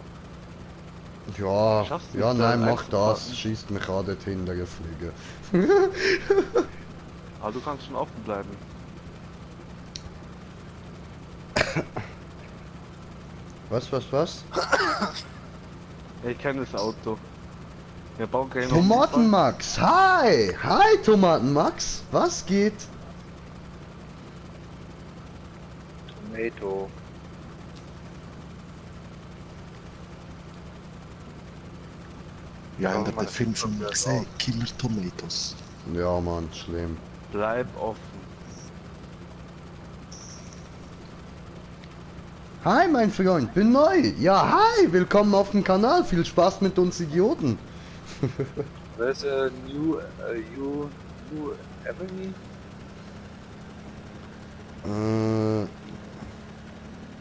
A: Ja,
D: Schaffst du
A: ja,
D: nicht, da
A: nein, mach
D: reinzufahren?
A: das. Schießt mich an dort hinten fliegen.
D: Aber du kannst schon offen bleiben.
A: Was?
D: Ja, ich kenne das Auto. Wir bauen keine
A: Tomatenmax, hi! Hi Tomatenmax, was geht?
E: Tomato.
B: Ja,
E: Aber
B: habt ihr
E: man
B: den Film
E: sieht
B: schon
E: schon
B: mal
E: sehr
B: gesehen?
E: aus.
B: Killer Tomatoes.
A: Ja, Mann, schlimm.
D: Bleib offen.
A: Hi, mein Freund, bin neu. Ja, hi, willkommen auf dem Kanal. Viel Spaß mit uns Idioten.
E: Wer ist New Ebony?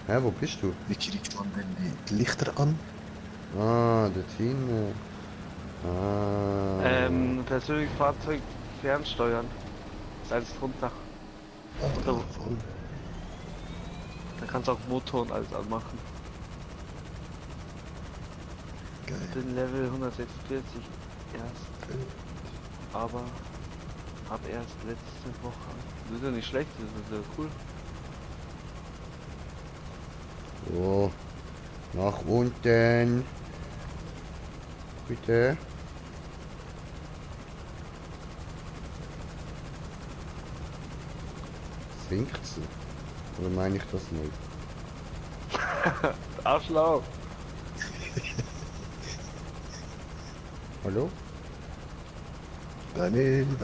A: Hä, wo bist du?
B: Wie kriegt man denn die Lichter an?
A: Ah, dorthin.
D: Persönlich Fahrzeug fernsteuern. Alles drunter.
B: Ah,
D: Oder-
B: voll.
D: Da kannst du auch Motor und alles anmachen.
B: Geil.
D: Den Level 146 erst. Aber hab erst letzte Woche. Das ist ja nicht schlecht, das ist ja cool.
A: So, nach unten. Bitte. Sinkt sie? Oder meine ich das nicht?
D: Arschlau!
A: Hallo?
B: Daneben.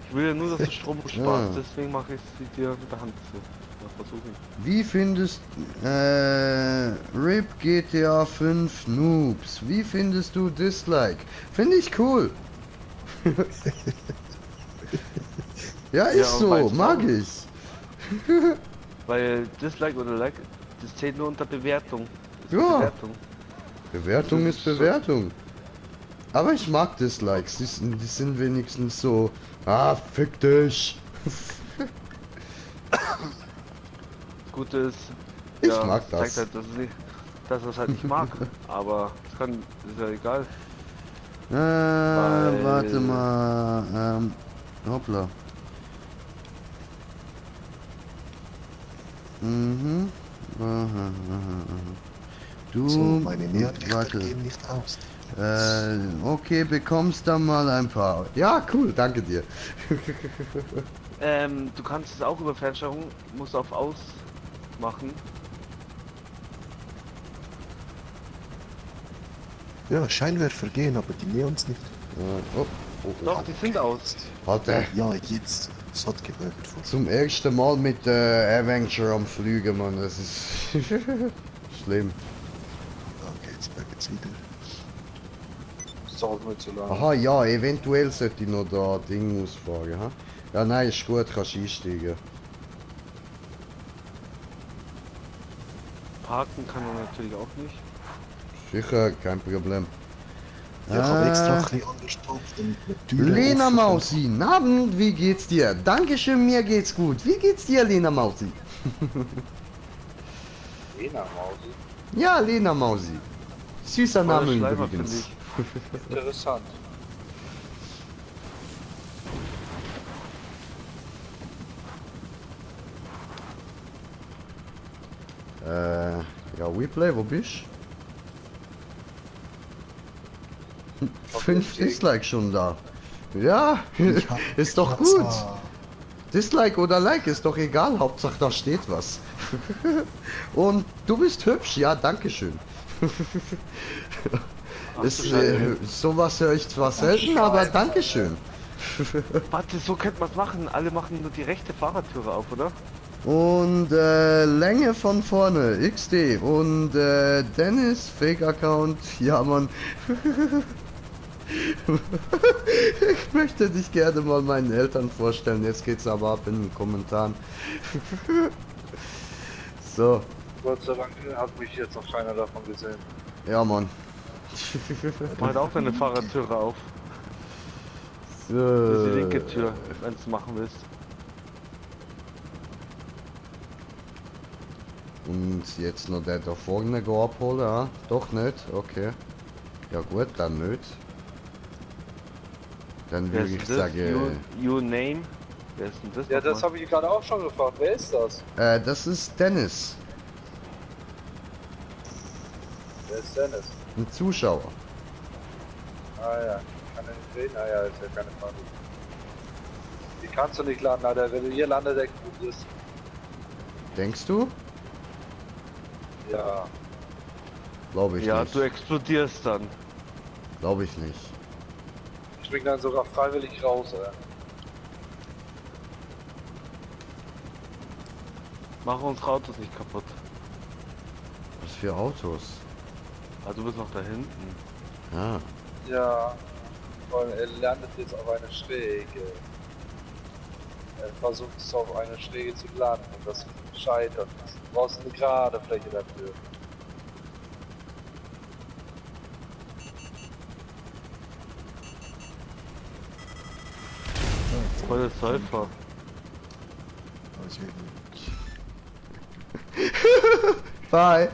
D: Ich will ja nur, dass du Strom sparst,
A: Ja.
D: deswegen mache ich es dir mit der Hand so. Mal versuchen.
A: Wie findest RIP GTA 5 Noobs? Wie findest du Dislike? Finde ich cool. Ja, ist
D: Ja,
A: so,
D: weißt du
A: mag
D: warum?
A: ich.
D: Weil Dislike oder Like, das zählt nur unter Bewertung. Das ist
A: Ja.
D: Bewertung.
A: Bewertung
D: Das
A: ist
D: ist so.
A: Bewertung. Aber ich mag Dislikes, die sind wenigstens so, fick dich.
D: Das Gute ist,
A: Ich mag das.
D: zeigt halt, dass es halt nicht mag. Aber es ist ja egal. Weil-
A: Warte mal, hoppla. Mhm. Aha, aha, aha. Du,
B: So, meine Neonlichter
A: warte.
B: gehen nicht aus.
A: Okay, bekommst da mal ein paar. Ja, cool, danke dir.
D: Du kannst es auch über Fernsteuerung, musst auf Aus machen.
B: Ja, Scheinwerfer gehen, aber die Neons nicht.
A: Oh, oh,
D: Doch, die sind aus.
A: warte.
B: Ja, jetzt. Es hat gewirkt.
A: Zum ersten Mal mit Avenger am Flügen, Mann. Das ist schlimm.
B: Okay, jetzt wirkt es wieder.
E: Das dauert mir zu lange.
A: Aha, ja, eventuell sollte ich noch da Ding ausfahren, ha? Ja, nein, ist gut, kannst einsteigen.
D: Parken kann man natürlich auch nicht.
A: Sicher, kein Problem.
B: Ja, ich habe extra ein bisschen anders drauf, damit man die Türen
A: Lena
B: offen kann.
A: Mausi, Abend, wie geht's dir? Dankeschön, mir geht's gut. Wie geht's dir, Lena Mausi?
E: Lena Mausi.
A: Ja, Lena Mausi. Süßer
D: Voller
A: Name
D: Schleimer,
A: übrigens.
D: finde ich.
E: Interessant.
A: Ja, WePlay, wo bist du? 5 Dislikes schon da. Ja, ist doch gut. Dislike oder Like ist doch egal, Hauptsache da steht was. Und du bist hübsch, ja, dankeschön.
D: Ach,
A: Ist,
D: du Scheiße.
A: sowas höre ich zwar selten, aber dankeschön.
D: Warte, so könnte man es machen. Alle machen nur die rechte Fahrertüre auf, oder?
A: Und Länge von vorne, XD. Und Dennis, Fake-Account, ja Mann. Ich möchte dich gerne mal meinen Eltern vorstellen. Jetzt geht's aber ab in den Kommentaren. So,
E: Gott sei Dank hat mich jetzt noch keiner davon gesehen.
A: ja Mann.
D: Mach halt auch deine Fahrertüre auf. Das ist die linke Tür, wenn du es machen willst.
A: Und jetzt noch der da vorne abholen, ah? Doch nicht? Okay. Ja gut, dann nicht. Dann
D: Wer
A: würde
D: ist
A: ich
D: denn das?
A: sagen,
D: Your name? Wer ist denn das?
E: Ja, das
D: nochmal?
E: habe ich gerade auch schon gefragt. Wer ist das?
A: das ist Dennis,
E: Wer ist Dennis?
A: ein Zuschauer.
E: Ah ja, kann er nicht reden? Ah ja, ist ja keine Frage. Die kannst du nicht laden, Alter. Wenn du hier landet, der gut ist.
A: Denkst du?
E: Ja.
A: Glaube ich
D: Ja,
A: nicht.
D: du explodierst dann.
A: Glaube ich nicht.
E: Ich spring dann sogar freiwillig raus, ey.
D: Mach unsere Autos nicht kaputt.
A: Was für Autos?
D: Ah, du bist noch da hinten.
A: Ah.
E: Ja. Vor allem, er landet jetzt auf eine Schräge. Er versucht es auf eine Schräge zu landen und das scheitert. Du brauchst eine gerade Fläche dafür.
D: Voll der Säufer.
A: Bye.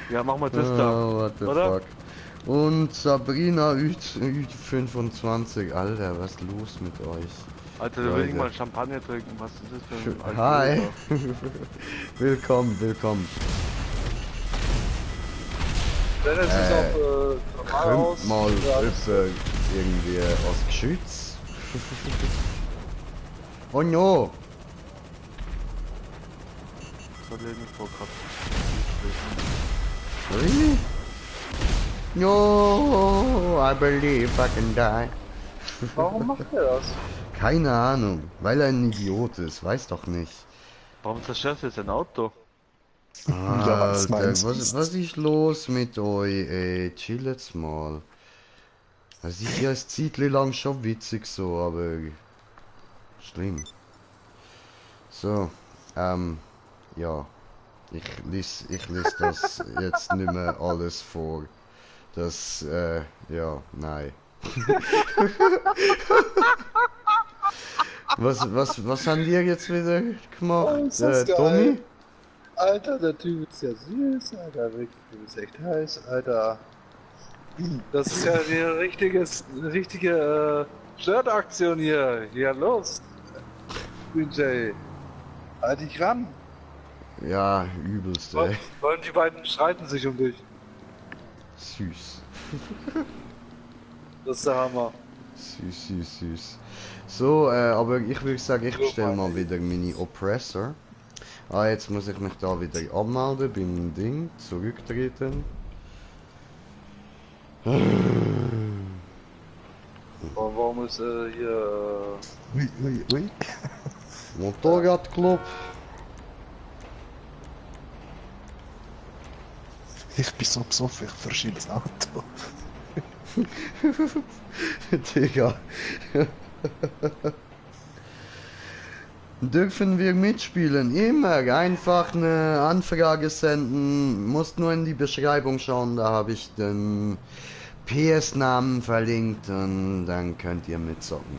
D: Ja, mach mal das da.
A: Oh, what the
D: oder?
A: fuck. Und Sabrina Ü25. Alter, was ist los mit euch?
D: Alter, da will ich
A: Leute.
D: mal Champagner trinken. Was ist das für ein
A: Hi.
D: Alkoholiker?
A: Willkommen, willkommen.
E: Dennis ist auf normal aus.
A: Kommt mal
E: Ja,
A: rüber irgendwie aus Geschütz. Oh no.
D: So lebe ich vor gehabt.
A: Really? No, I believe I can die.
E: Warum macht er das?
A: Keine Ahnung, weil er ein Idiot ist, weiß doch nicht.
D: Warum zerstörst du jetzt ein Auto?
C: Ja, was
A: Alter,
C: meinst du?
A: was ist los mit euch, ey? Chill jetzt mal. Das ist ja ein Zeitchen lang schon witzig so, aber schlimm. So, ja. Ich lies das jetzt nicht mehr alles vor. Das, ja, nein. Was haben wir jetzt wieder gemacht?
E: Oh, ist das geil.
A: Tommy?
E: Alter, der Typ ist ja süß, Alter, wirklich, du bist echt heiß, Alter. Das ist ja die richtige Flirtaktion hier. Ja, los. DJ. Halt dich ran.
A: Ja, übelst, ey.
E: Wollen die beiden streiten sich um dich.
A: Süß.
E: Das ist der Hammer.
A: Süß, süß, süß. So, aber ich würde sagen, ich bestelle mal wieder meine Oppressor. Ah, jetzt muss ich mich da wieder abmelden beim Ding, zurücktreten.
E: Warum ist hier...
C: Ui, ui, ui.
A: Motorradclub.
C: Ich bin so besoffen, ich verschiebe das Auto.
A: Digga. Dürfen wir mitspielen? Immer. Einfach eine Anfrage senden. Musst nur in die Beschreibung schauen, da habe ich den PS-Namen verlinkt und dann könnt ihr mitzocken.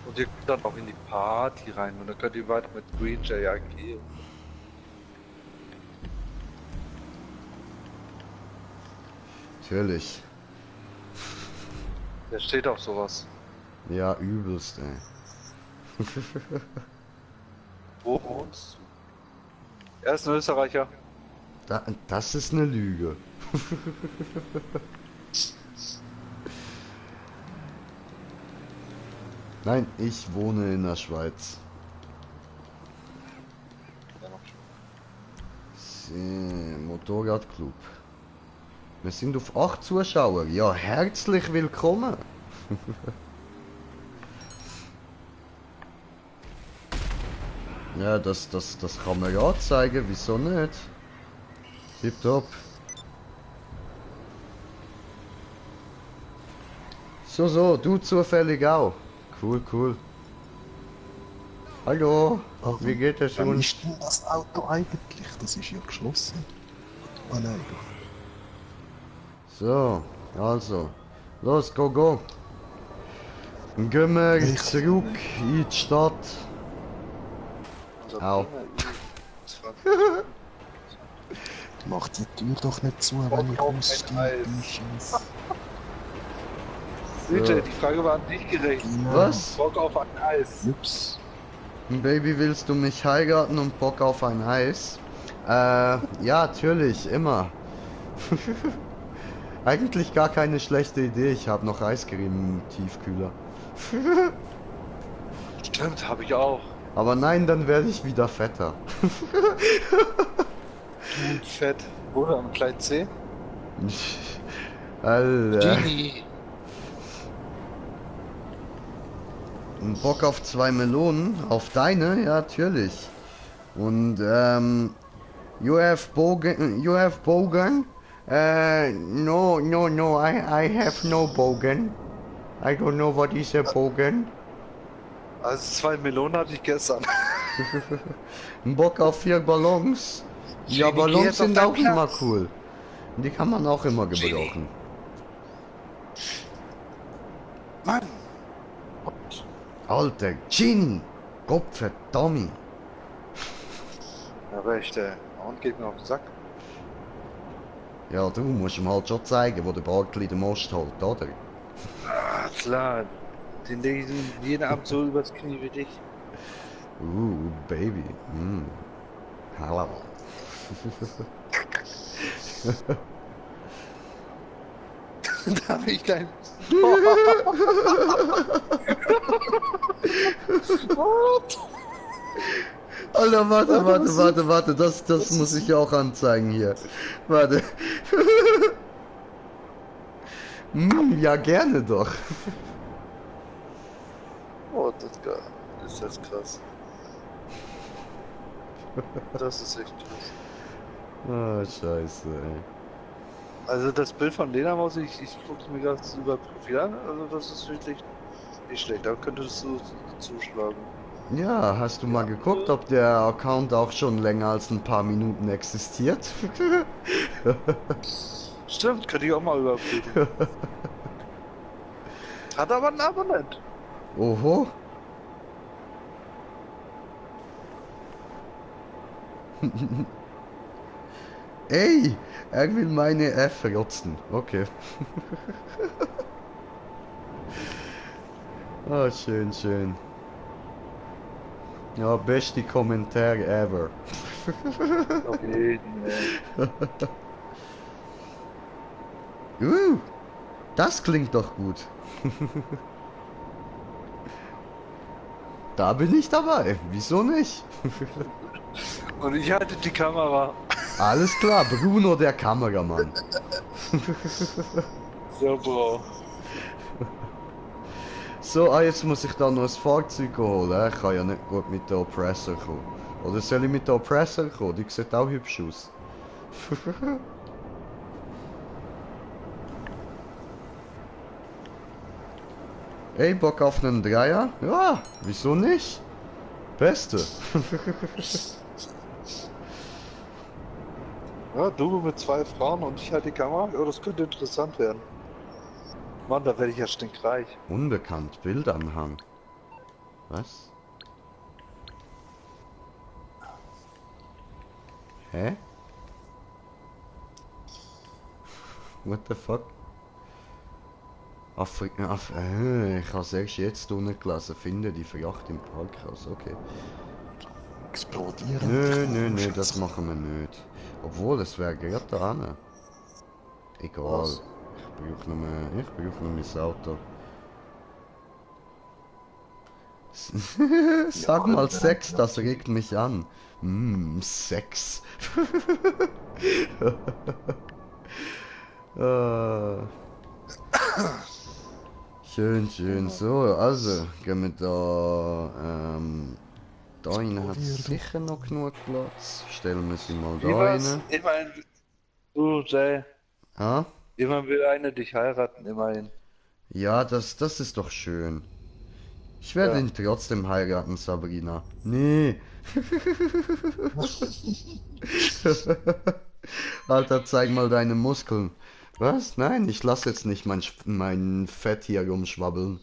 E: Und ihr könnt dann auch in die Party rein und dann könnt ihr weiter mit Green Jay agieren.
A: Natürlich.
E: Der steht auf sowas.
A: Ja, übelst, ey.
E: Wo wohnst du? Er ist ein Österreicher.
A: Das ist eine Lüge. Nein, ich wohne in der Schweiz. Motorradclub. Wir sind auf 8 Zuschauer. Ja, herzlich willkommen. Ja, das kann man ja zeigen, wieso nicht? Tipptopp. So, du zufällig auch. Cool, cool. Hallo, wie geht es
C: Wann
A: uns?
C: ist denn das Auto eigentlich? Das ist ja geschlossen. Oh nein, doch.
A: So, also, los, go. Dann gehen wir zurück in die Stadt. Au.
C: Mach die Tür doch nicht zu, wenn ich aussteige.
E: DJ, die Frage war an dich gerichtet.
A: Was?
E: Bock auf ein Eis.
C: Ups.
A: Baby, willst du mich heiraten und Bock auf ein Eis? Ja, natürlich, immer. Eigentlich gar keine schlechte Idee, ich habe noch Eiscreme im Tiefkühler.
E: Stimmt, habe ich auch.
A: Aber nein, dann werde ich wieder fetter.
E: Du fett. Oder am kleinen C?
A: Alter.
E: Genie.
A: Ein Bock auf 2 Melonen? Auf deine? Ja, natürlich. Und, you have bogan? You have bogan? No, no, no, I have no bogan. I don't know what is a bogan.
E: Also 2 Melonen hatte ich gestern.
A: Ein Bock auf 4 Ballons? Ja,
E: Genie, geh
A: Ballons
E: jetzt auf
A: sind
E: deinen
A: auch immer
E: Platz.
A: cool. Die kann man auch immer gebrauchen.
E: Mann.
A: Alter, Genie! Gottverdammt!
E: Ja, recht, ey. Und geht mir auf den Sack.
A: Ja, du musst ihm halt schon zeigen, wo der Barkley den Most holt, oder?
E: Ah, klar. Den lege ich jeden Abend so übers Knie wie dich.
A: Baby. Hallo.
E: Darf ich dein...
A: Alter, warte, das muss ich auch anzeigen hier. Warte. Ja, gerne doch.
E: Oh, das ist geil. Ist das krass. Das ist echt krass.
A: Oh, scheiße, ey.
E: Also das Bild von Ledermaus, ich gucke mir gerade über Profil an, also das ist wirklich nicht schlecht, da könntest du zuschlagen.
A: Ja, hast du mal geguckt, ob der Account auch schon länger als ein paar Minuten existiert?
E: Stimmt, könnte ich auch mal überprüfen. Hat aber einen Abonnent.
A: Oho. Ey, er will meine F rotzen. Okay. Oh, schön, schön. Ja, beste Kommentar ever.
E: Okay,
A: Das klingt doch gut. Da bin ich dabei. Wieso nicht?
E: Und ich halte die Kamera.
A: Alles klar, Bruno der Kameramann.
E: So, Bro.
A: So, jetzt muss ich da noch ein Fahrzeug holen. Ich kann ja nicht gut mit der Oppressor kommen. Oder soll ich mit der Oppressor kommen? Die sieht auch hübsch aus. Ey, Bock auf einen Dreier? Ja, wieso nicht? Beste.
E: Ja, du mit 2 Frauen und ich halte die Kamera. Oh, das könnte interessant werden. Mann, da werde ich ja stinkreich.
A: Unbekannt, Bildanhang. Was? Hä? What the fuck? Ich habe es erst jetzt unten gelesen. Finde die Verjacht im Parkhaus. Okay.
E: Explodieren.
A: Nö, das machen wir nicht. Obwohl, es wäre gerade da hin. Egal.
E: Was?
A: Ich brauche nur mein Auto. Sag mal Sex, das regt mich an. Sex. Schön, schön. So, also, gehen wir da. Da rein hat es sicher noch genug Platz. Stellen wir sie mal da rein.
E: Immerhin, du, Jay.
A: Ah?
E: Immerhin will eine dich heiraten, immerhin.
A: Ja, das ist doch schön. Ich werde ihn trotzdem heiraten, Sabrina. Nee. Alter, zeig mal deine Muskeln. Was? Nein, ich lasse jetzt nicht mein Fett hier rumschwabbeln.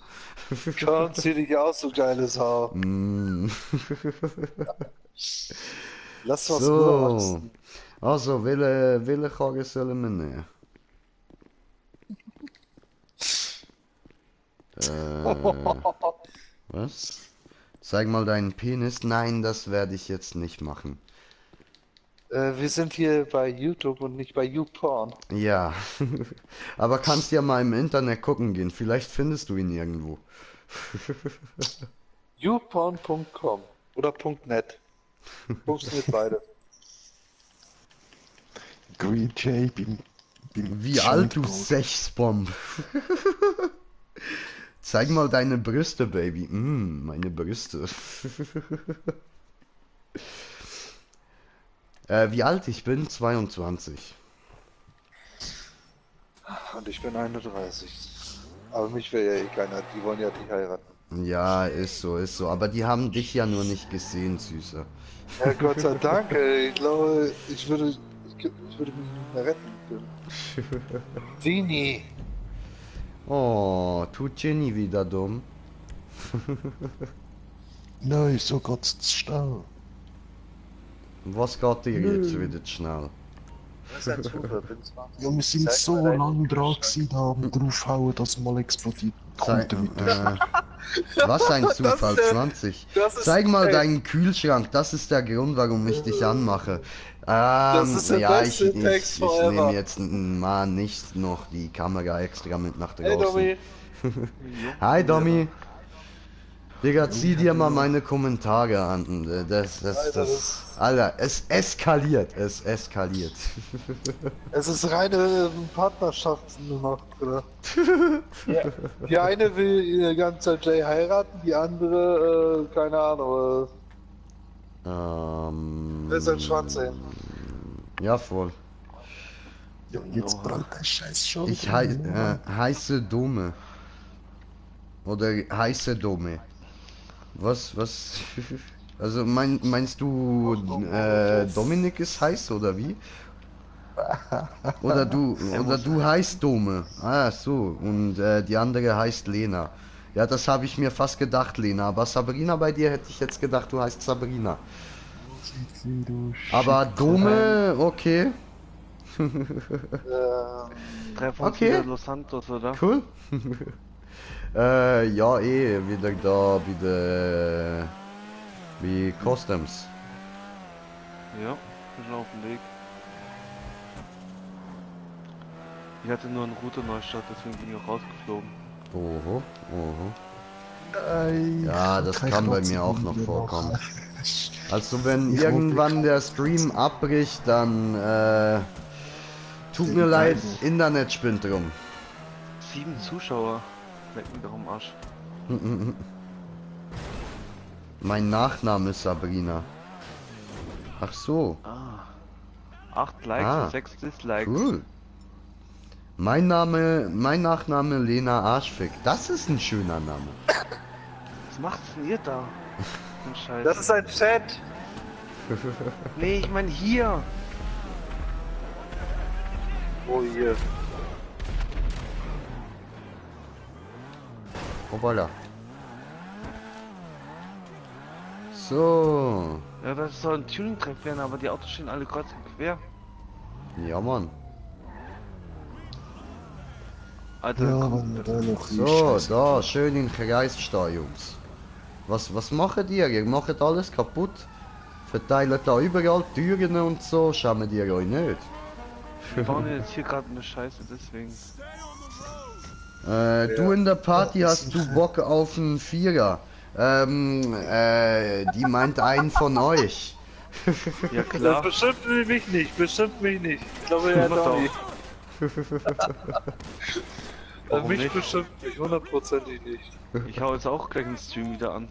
E: Komm, zieh dich aus, du geiles Haar. Lass was nur wachsen.
A: Also, welche Karre sollen wir nehmen? Was? Zeig mal deinen Penis. Nein, das werde ich jetzt nicht machen.
E: Wir sind hier bei YouTube und nicht bei YouPorn.
A: Ja, aber kannst ja mal im Internet gucken gehen. Vielleicht findest du ihn irgendwo.
E: youporn.com oder .net. Funktioniert beide.
B: Green Jay beim
A: Wie alt du
B: Schandbrot.
A: Sexbomb. Zeig mal deine Brüste, Baby. Meine Brüste. Wie alt ich bin? 22.
E: Und ich bin 31. Aber mich will ja eh keiner, die wollen ja nicht heiraten.
A: Ja, ist so, ist so. Aber die haben dich ja nur nicht gesehen, Süßer.
E: Ja, Gott sei Dank, ey. Ich glaube, ich würde mich nicht mehr retten können. Vini.
A: Oh, tut Jenny wieder dumm.
B: Nein, so geht's zu schnell.
A: Was geht dir jetzt wieder schnell?
E: Das ist ein Zufall, bin 20.
B: Ja, wir sind so lange dran gewesen, da am draufhauen, dass mal explodiert. Kommt damit
A: Was ein
E: Das
A: Zufall,
E: ist der-
A: 20.
E: das ist-
A: Zeig mal
E: ey.
A: deinen Kühlschrank, das ist der Grund, warum ich dich anmache.
E: Das ist der
A: ja,
E: beste Text
A: ich
E: forever.
A: nehme jetzt mal nicht noch die Kamera extra mit nach
E: Hey,
A: draußen.
E: Domi.
A: Hi Domi. Digga, zieh dir mal meine Kommentare an. Alter, es eskaliert. Es eskaliert.
E: Es ist reine Partnerschaft nur noch, oder? Ja. Die eine will die ganze Zeit Jay heiraten, die andere, keine Ahnung, will seinen Schwanz sehen.
A: Ja, voll.
B: Ja, jetzt braucht der Scheiß schon.
A: Ich heiße Dome. Oder heiße Dome. Was? Also meinst du Dominik ist heiß oder wie? Oder du heißt Dome. Ah so. Und die andere heißt Lena. Ja, das habe ich mir fast gedacht, Lena. Aber Sabrina, bei dir hätte ich jetzt gedacht, du heißt Sabrina. Aber Dome, okay.
D: Treffen uns
A: Okay.
D: wieder Los Santos, oder?
A: Cool. Ja, wieder da wie Customs.
D: Ja, bin schon auf dem Weg. Ich hatte nur einen Router Neustart, deswegen bin ich auch rausgeflogen.
A: Oho.
B: Nein,
A: Ja, das
B: kein
A: kann bei
B: Knopf
A: mir auch noch
B: wieder
A: vorkommen. Also wenn
B: Ich
A: irgendwann der Stream abbricht, dann tut mir leid, Internet spinnt rum.
D: 7 Zuschauer. Leck mich doch am Arsch.
A: Mein Nachname ist Sabrina. Ach so,
D: 8 Likes
A: Ah,
D: und 6 Dislikes.
A: cool. Mein Nachname Lena Arschfick. Das ist ein schöner Name.
D: Was macht denn ihr da? Ein Scheiß.
E: Das ist ein Chat.
D: Nee, ich meine hier.
E: Oh, hier.
A: Hoppala. So.
D: Ja, das soll ein Tuning-Treff werden, aber die Autos stehen alle kreuz und quer.
A: Ja, Mann.
D: Alter,
B: Ja,
D: komm,
B: wenn wir da noch
A: So,
B: einsteigen.
A: da, schön in Kreisstau, Jungs. Was macht ihr? Ihr macht alles kaputt. Verteilt da überall Türen und so, schauen ihr euch nicht.
D: wir bauen jetzt hier gerade eine Scheiße, deswegen.
A: Du in der Party hast du Bock auf einen Vierer. Die meint einen von euch.
D: Ja
E: Das
D: klar.
E: bestimmt mich nicht, bestimmt mich nicht. Ich glaube, er hat
D: Mach
E: auch
D: doch.
E: nicht.
D: Warum
E: Mich
D: nicht?
E: bestimmt nicht, hundertprozentig nicht.
D: Ich hau jetzt auch gleich den Stream wieder an.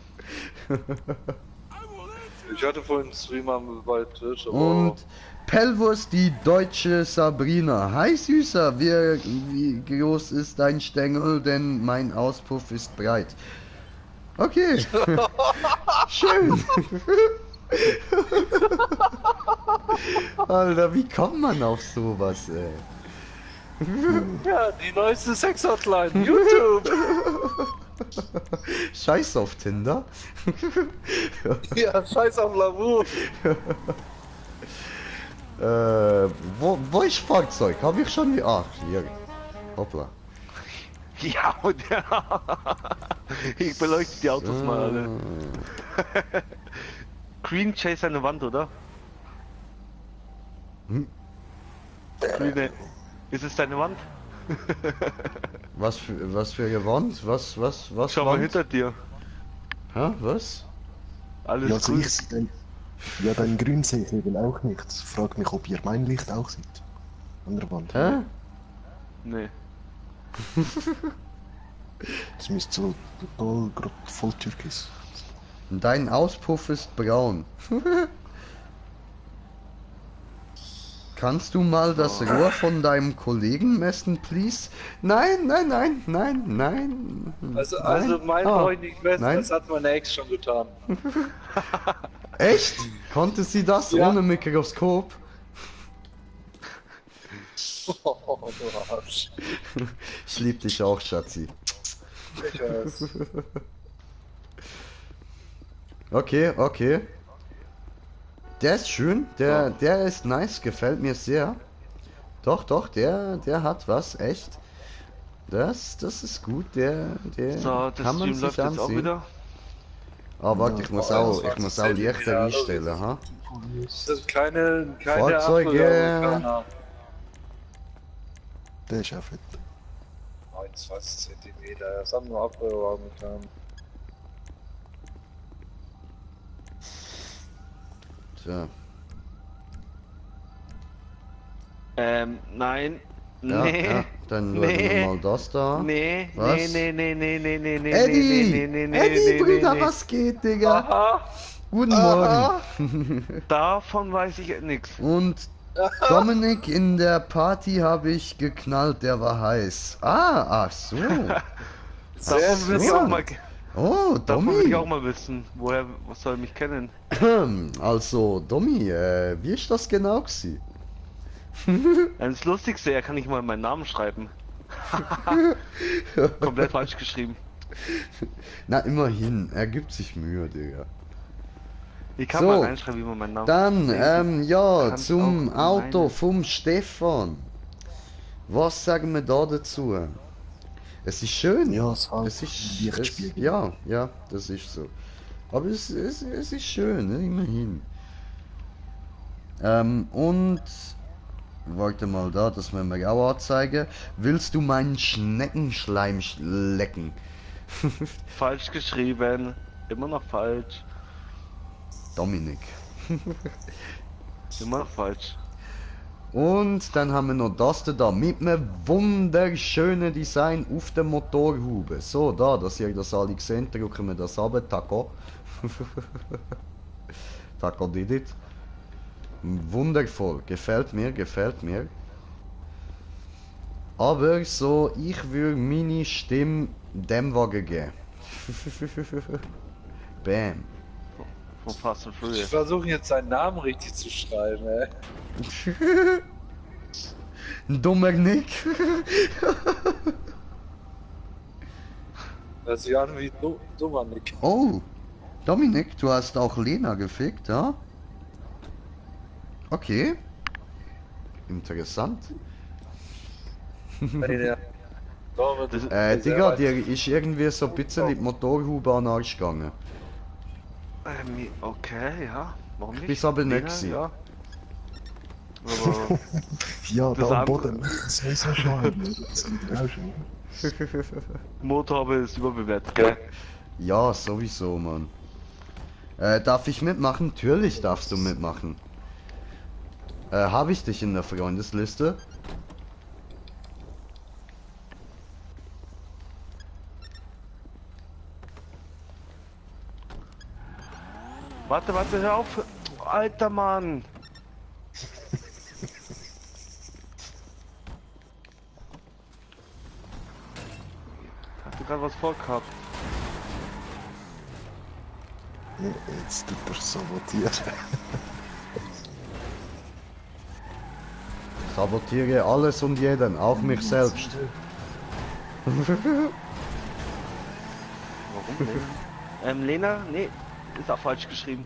E: Ich hatte vorhin einen Streamer bei Twitch, aber
A: Und Pelvus, die deutsche Sabrina. Hi Süßer, wie groß ist dein Stängel, denn mein Auspuff ist breit. Okay. Schön. Alter, wie kommt man auf sowas, ey?
E: ja, die neueste Sex-Hotline, YouTube!
A: Scheiß auf Tinder.
E: Ja, scheiß auf Lavu!
A: Wo ist Fahrzeug? Hab ich schon... Ach, hier. Hoppla.
D: Ja, und ja. Ich beleuchte die Autos mal alle. Green Chase eine Wand, oder? Green, ist es deine Wand?
A: Was für eine Wand? Was
D: Schau mal
A: Wand?
D: hinter dir.
A: Hä, was?
D: Alles
B: Ja, also
D: gut.
B: ich sehe dann, ja, dein Grün sehe ich eben auch nicht. Ich frage mich, ob ihr mein Licht auch seht. An der Wand.
A: Hä?
D: Nee.
B: Das müsste so total voll türkis.
A: Dein Auspuff ist braun. Kannst du mal das Rohr von deinem Kollegen messen, please? Nein, nein, nein, nein, nein.
E: Also
A: nein.
E: mein
A: Ah,
E: Freund nicht messen,
A: nein.
E: das hat meine Ex schon getan.
A: Echt? Konnte sie das
E: Ja.
A: ohne Mikroskop?
E: Oh, du Arsch.
A: Ich lieb dich auch, Schatzi.
E: Ich weiß.
A: Okay, okay. Der ist schön, der ist nice, gefällt mir sehr. Doch, doch, der hat was, echt. Das ist gut, der
D: So, das
A: kann man
D: Stream
A: sich
D: läuft jetzt auch
A: ansehen.
D: wieder.
A: Ah, warte, ich muss auch Lichter
E: Ja,
A: einstellen, ha?
E: Das sind keine
A: Fahrzeuge.
E: Apfel-Amerikaner.
B: Der ist auch fett.
E: 29 cm, das haben nur Apfel-Amerikaner.
A: So.
D: Nein.
A: Ja,
D: Nee.
A: ja, dann
D: Nee.
A: laden wir mal das da.
D: Nee,
A: Was?
D: nee, nee,
A: Eddie! Eddie, Brüder,
D: nee.
A: was geht, Digga?
E: Aha,
A: Guten Morgen.
D: Davon weiß ich nichts.
A: Und Dominik, in der Party habe ich geknallt, der war heiß. Ah, ach so.
D: Davon will ich auch mal,
A: Oh,
D: davon will ich auch
A: Domi.
D: mal wissen. Was soll mich kennen?
A: Also, Domi, wie ist das genau gewesen?
D: Das Lustigste, er kann nicht mal meinen Namen schreiben. Komplett falsch geschrieben.
A: Na, immerhin, er gibt sich Mühe, Digga.
D: Ich kann
A: So,
D: mal reinschreiben, wie man meinen Namen
A: Dann, ja,
D: Kannst
A: zum
D: auch
A: Auto
D: meine-
A: vom Stefan. Was sagen wir da dazu? Es ist schön.
B: Ja, es hat
A: Es ist,
B: Lichtspiegel.
A: ja, das ist so. Aber es ist schön, ne, immerhin. Und warte mal da, das müssen wir auch anzeigen. Willst du meinen Schneckenschleim lecken?
D: Falsch geschrieben. Immer noch falsch.
A: Dominik.
D: Immer noch falsch.
A: Und dann haben wir noch das da mit einem wunderschönen Design auf der Motorhaube. So, da, dass ihr das alle seht, drücken wir das ab. Taco. Taco did it. Wundervoll. Gefällt mir, gefällt mir. Aber so, ich würde meine Stimme dem Wagen geben. Bam.
D: Von Fast and
E: ich
D: Furious.
E: versuche jetzt seinen Namen richtig zu schreiben, ey.
A: Ein dummer Nick.
E: Das sieht an wie dummer Nick.
A: Oh, Dominik, du hast auch Lena gefickt, ja? Okay. Interessant. Digga, dir ist irgendwie so ein bisschen die Motorhaube an den Arsch gegangen.
D: Okay, ja. Warum nicht?
A: Bist aber nicht
D: Lena,
A: gewesen.
D: ja. Aber
B: Ja,
D: Das
B: da am
D: andere-
B: Boden. Das ist so schade. Das sieht auch schon.
D: Motorhaube ist überbewertet, gell?
A: Ja, sowieso, Mann. Darf ich mitmachen? Natürlich darfst du mitmachen. Habe ich dich in der Freundesliste?
D: Warte, hör auf. Alter Mann. Hast du gerade was vorgehabt?
B: Jetzt tut er sabotieren.
A: Sabotiere alles und jeden, auch mich selbst.
D: Warum Lena? Lena? Nee, ist auch falsch geschrieben.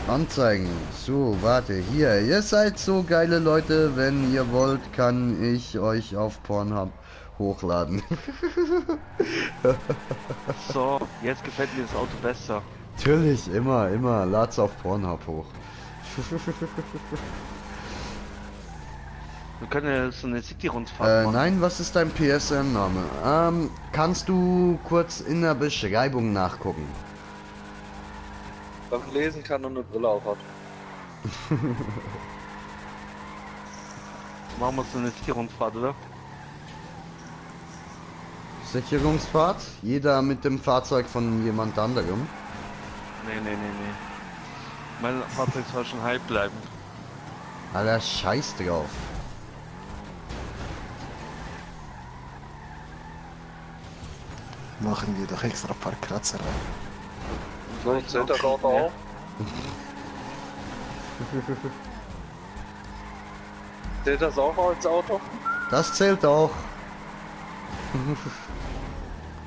A: Anzeigen. So, warte, hier. Ihr seid so geile Leute. Wenn ihr wollt, kann ich euch auf Pornhub hochladen.
D: So, jetzt gefällt mir das Auto besser.
A: Natürlich, immer. Lad's auf Pornhub hoch.
D: Wir können ja so eine City-Rundfahrt machen.
A: Nein, was ist dein PSN-Name? Kannst du kurz in der Beschreibung nachgucken?
E: Weil man lesen kann und eine Brille auf hat.
D: Machen wir so eine City-Rundfahrt, oder?
A: Sicherungsfahrt? Jeder mit dem Fahrzeug von jemand anderem?
D: Nee. Mein Fahrzeug soll schon heil bleiben.
A: Alter, scheiß drauf.
B: Machen wir doch extra ein paar Kratzer rein.
E: So, zählt das Auto auch? Zählt das auch als Auto?
A: Das zählt auch.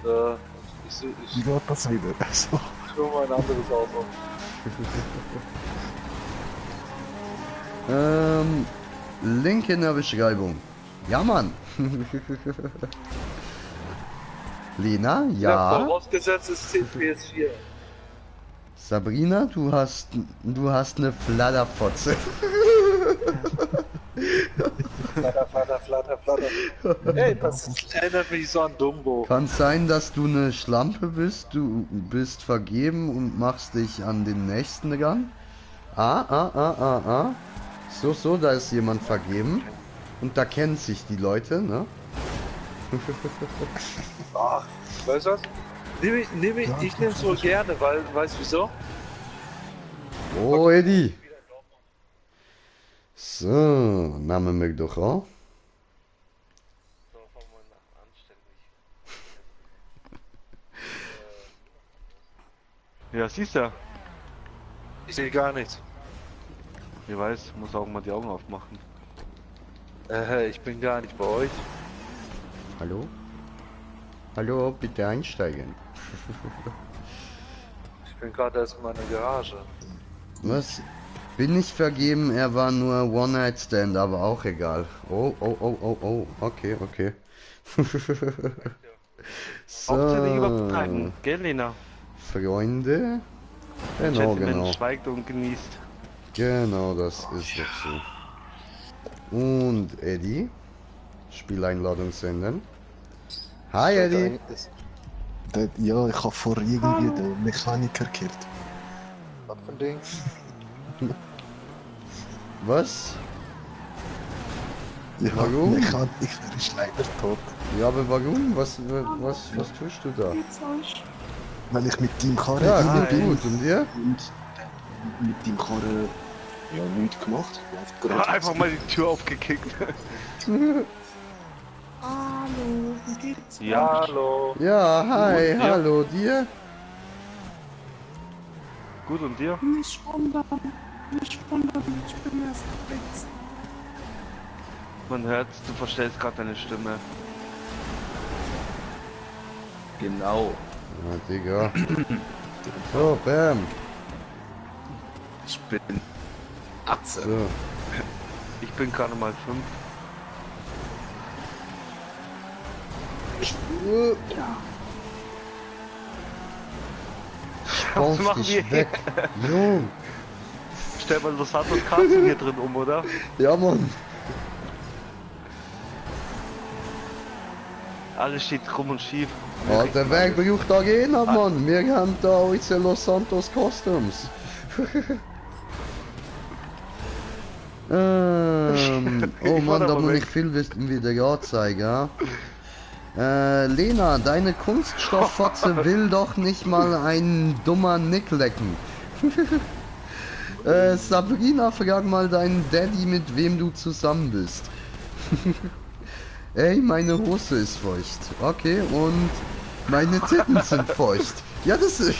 E: Ich
B: Wie geht das wieder? So.
E: suche mal ein anderes Auto.
A: Link in der Beschreibung. Ja, Mann. Lena, ja.
E: Vorausgesetzt ist 10 PS4.
A: Sabrina, du hast eine Flatterfotze.
E: Flatter. Ey, das erinnert mich so an Dumbo.
A: Kann sein, dass du eine Schlampe bist. Du bist vergeben und machst dich an den nächsten ran. So, da ist jemand vergeben. Und da kennen sich die Leute, ne?
E: Ach, weißt du was? Ich nehm's wohl gerne, weil, weißt du wieso?
A: Oh, Eddie. So, Name mir doch auch.
D: Ja, siehst du.
E: Ich sehe gar nichts.
D: Ich weiß, muss auch mal die Augen aufmachen.
E: Ich bin gar nicht bei euch.
A: Hallo? Hallo, bitte einsteigen.
E: Ich bin gerade erst in meiner Garage.
A: Was? Bin ich vergeben, er war nur One-Night-Stand, aber auch egal. Oh, okay.
D: Hauptsächlich
A: So,
D: übertreiben, gell, Lena?
A: Freunde? Genau,
D: Gentleman
A: genau.
D: schweigt und genießt.
A: Genau, das ist doch so. Und Eddie? Spieleinladung senden. Hi Eddie!
B: Ja, ich habe vor irgendwie den Mechaniker gehört.
E: Was für ein Ding?
A: Was?
B: Ja,
A: Warum?
B: Mechaniker ist leider tot.
A: Ja, aber warum? Was tust du da?
B: Weil ich mit dem Karre
A: Ja,
B: rein bin
A: gut. Und dir?
B: und mit dem Karre ja nichts gemacht. Läuft gerade.
D: Einfach mal die Tür aufgekickt.
K: Hallo, wie geht's?
D: Ja,
E: Hallo.
A: Ja, hi,
D: Ja.
A: hallo, dir?
D: gut und dir?
K: Nicht wundern, ich bin erst jetzt.
D: Man hört, du verstellst gerade deine Stimme.
E: Genau.
A: Ja, Digga. So, bam.
E: Ich bin 18.
A: So.
D: Ich bin gerade mal 5.
A: Spaß
D: machen wir
A: dich weg. Jung.
D: Stell mal das Santos Carlson hier drin um, oder?
A: Ja, Mann.
D: Alles steht krumm und schief.
A: Der Weg braucht da gehen, Mann. Wir haben da unsere Los Santos Customs. Oh Mann, da muss ich viel wieder anzeigen, ja? Lena, deine Kunststofffotze will doch nicht mal ein dummer Nick lecken. Sabrina, frag mal deinen Daddy, mit wem du zusammen bist. Ey, meine Hose ist feucht. Okay, und meine Titten sind feucht. Ja, das ist...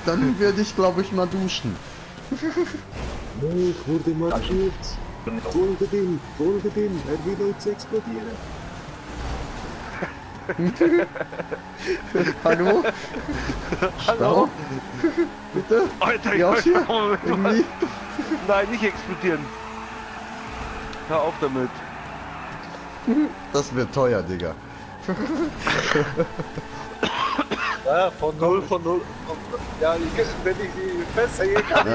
A: Dann würde ich, glaube ich, mal duschen.
B: Ich wurde markiert. Folge dem, er will uns explodieren.
A: Hallo? Stau? Bitte?
D: Alter,
A: Ja,
D: ich
A: hier.
D: Moment.
A: Irgendwie.
D: Nein, nicht explodieren. Hör auf damit.
A: Das wird teuer, Digga.
E: Ja, von 0 von 0. Ja, wenn ich die festsehe, kann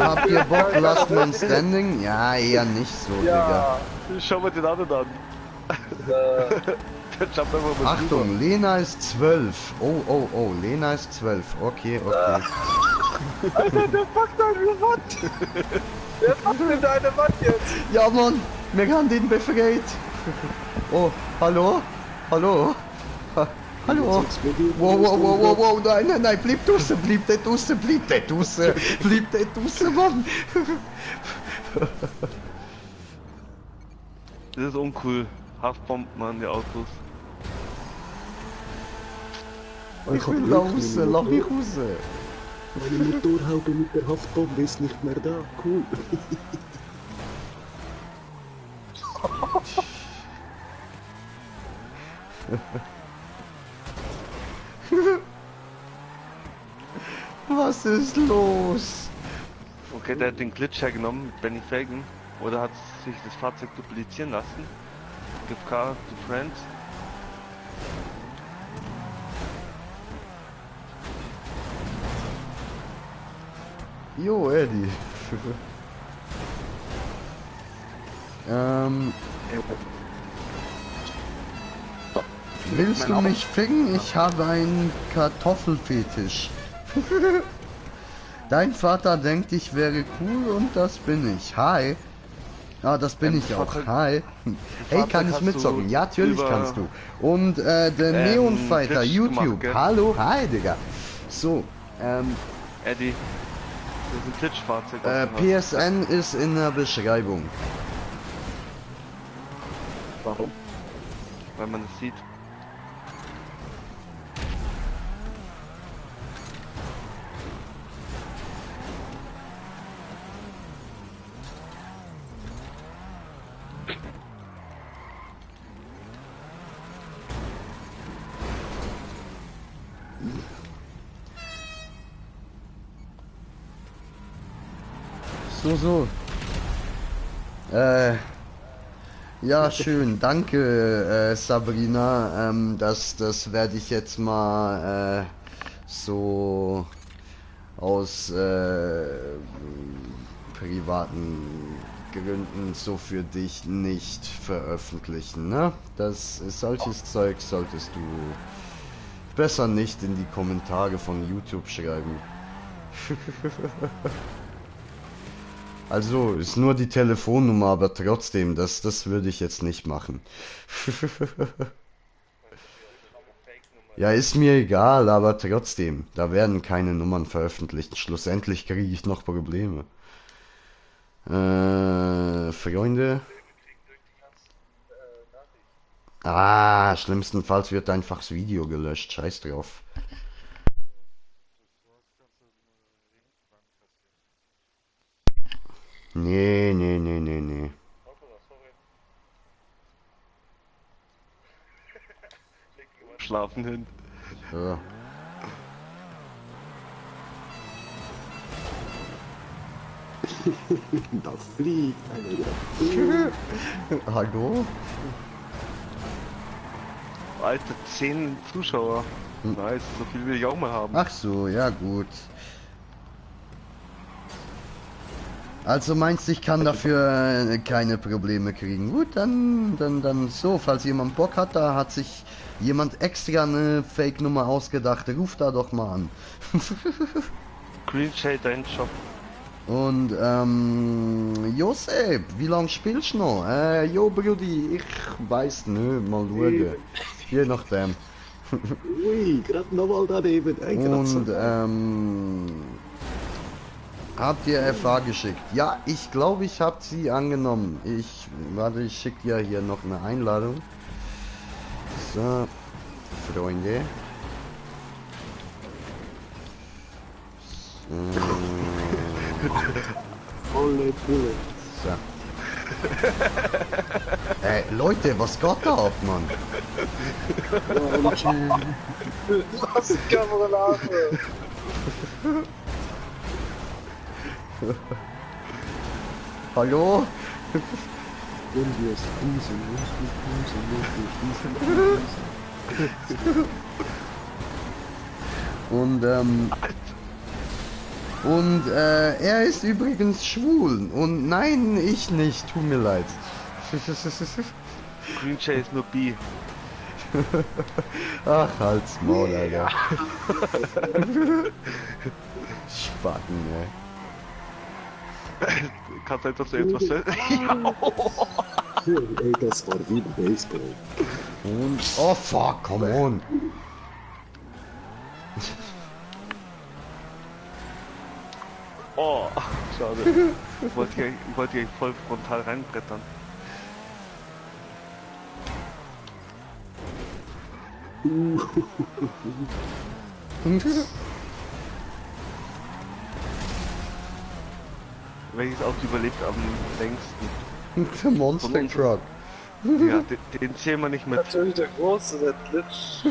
A: Habt ihr Bock, Last Man Standing? Ja, eher nicht so, Digga.
D: Schau mal den anderen an. Der jumpt einfach mal
A: Achtung, Lena ist 12. Oh, Lena ist 12. Okay.
E: Alter, der packt deine Wand! Der packt in deine Wand jetzt!
A: Ja, Mann, wir haben den befreit. Oh, hallo? Hallo? Hallo? Wow, nein, bleib draußen, bleib nicht draußen, Mann!
D: Das ist uncool. Haftbomben an die Autos.
A: Ich will raus, lass mich raus.
B: Meine Motorhaube mit der Haftbombe ist nicht mehr da. Cool.
A: Was ist los?
D: Okay, der hat den Glitch hergenommen mit Benny Fagan. Oder hat sich das Fahrzeug duplizieren lassen. Give car to friends.
A: Jo, Eddie. Willst du mich ficken? Ich habe einen Kartoffelfetisch. Dein Vater denkt, ich wäre cool und das bin ich. Hi. Ah, das bin ich auch. Hi. Hey, kann ich mitzocken? Ja, natürlich kannst du. Und der Neon Fighter YouTube. Hallo. Hi, Digga. So,
D: Eddie. Das ist ein Glitch-Fahrzeug.
A: PSN ist in der Beschreibung.
D: Warum? Weil man es sieht.
A: So. Ja, schön. Danke, Sabrina. Das werde ich jetzt mal so aus privaten Gründen so für dich nicht veröffentlichen, ne? Solches Zeug solltest du besser nicht in die Kommentare von YouTube schreiben. Also, ist nur die Telefonnummer, aber trotzdem, das würde ich jetzt nicht machen. Ja, ist mir egal, aber trotzdem, da werden keine Nummern veröffentlicht. Schlussendlich kriege ich noch Probleme. Freunde? Ah, schlimmstenfalls wird einfach das Video gelöscht. Scheiß drauf. Nee.
D: Schlafen hin.
A: Ja.
B: Da fliegt einer.
A: Hallo?
D: Alter, 10 Zuschauer. Nice, so viel will ich auch mal haben.
A: Ach so, ja gut. Also meinst du, ich kann dafür keine Probleme kriegen? Gut, dann so, falls jemand Bock hat, da hat sich jemand extra eine Fake-Nummer ausgedacht, ruft da doch mal an.
D: Green Shade, dein Shop.
A: Und, Josep, wie lange spielst du noch? Jo, Brudi, ich weiß nicht, mal schauen. Je nachdem.
B: Ui, gerade nochmal daneben.
A: Und, habt ihr FA geschickt? Ja, ich glaube, ich habe sie angenommen. Warte, ich schicke ja hier noch eine Einladung. So, Freunde.
B: Volle Pulle.
A: So. Leute, was geht da ab, Mann?
E: Lass die Kamera laufen!
A: Hallo? Und er ist übrigens schwul. Und nein, ich nicht. Tut mir leid.
D: Green Jay ist nur bi.
A: Ach, halt's Maul, Alter. Spacken, ey.
D: Kann sein, dass du jetzt was sagst.
B: Ey, das war wie ein Baseball.
A: Und, oh fuck, come on.
D: Oh, schade. Ich wollte hier voll frontal reinbrettern. Welches Auto überlebt am längsten?
A: Der Monster Truck.
D: Ja, den zählen wir nicht mit.
E: Natürlich der große, der Glitch.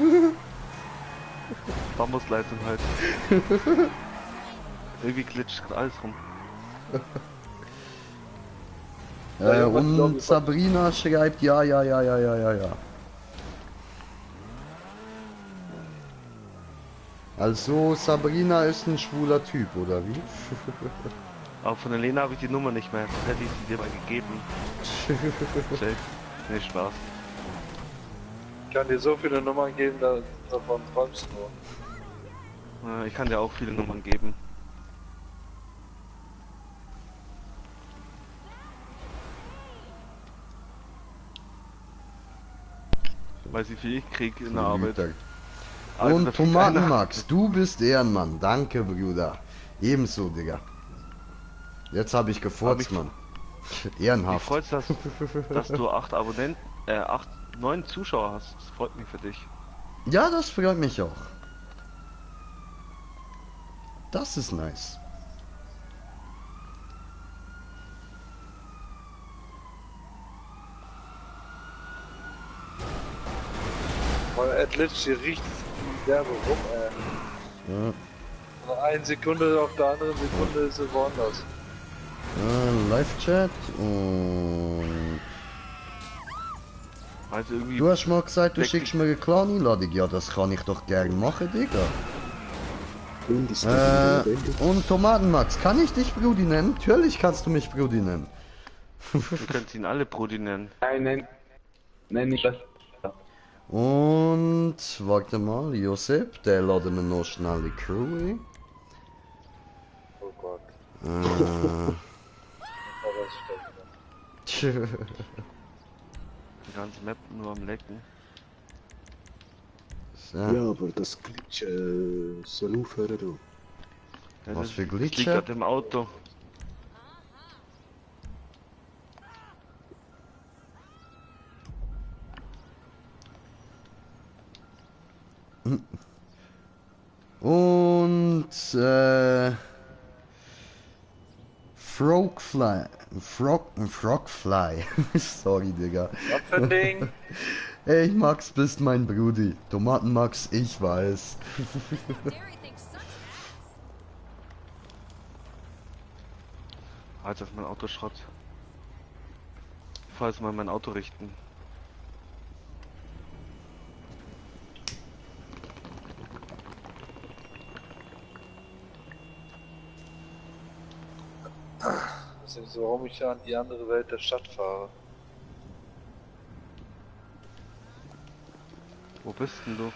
D: Bambusleitung halt. Irgendwie glitscht alles rum.
A: Und Sabrina schreibt ja. Also Sabrina ist ein schwuler Typ, oder wie?
D: Aber von der Lena habe ich die Nummer nicht mehr, sonst hätte ich sie dir mal gegeben. Nee, Spaß.
E: Ich kann dir so viele Nummern geben, davon träumst du nur.
D: Ich kann dir auch viele Nummern geben. Weiß ich, wie ich krieg in der Arbeit. Alter,
A: Und Tomatenmax, du bist Ehrenmann. Danke, Bruder. Ebenso, Digga. Jetzt habe ich gefurzt, Mann. Ehrenhaft.
D: Mich freut's, dass du 9 Zuschauer hast. Das freut mich für dich.
A: Ja, das freut mich auch. Das ist nice.
E: Weil Adlitch hier riecht derbe rum, ey.
A: Ja.
E: Von einer Sekunde auf der anderen Sekunde ist sie woanders.
A: Live-Chat und...
D: Also irgendwie...
A: Du hast mal gesagt, du schickst mir eine kleine Einladung. Ja, das kann ich doch gern machen, Digga. Und Tomatenmax, kann ich dich Brudi nennen? Natürlich kannst du mich Brudi nennen.
D: Du kannst ihn alle Brudi nennen.
L: Nein, nicht das.
A: Und warte mal, Josep, der laden wir noch schnell die Crew ein.
E: Oh Gott.
D: Die ganze Map nur am Lecken.
A: So.
B: Ja, aber das Glitch soll aufhören, du.
D: Ja,
A: Was für Glitch?
D: Liegt gerade im Auto.
A: Und Frogfly. Sorry, Digga.
E: Was für ein Ding?
A: Ey, Max, bist mein Brudi. Tomatenmax, ich weiß.
D: Alter, ist mein Auto Schrott. Ich fahr jetzt mal mein Auto richten.
E: Das ist so, warum ich an die andere Welt der Stadt fahre.
D: Wo bist denn du?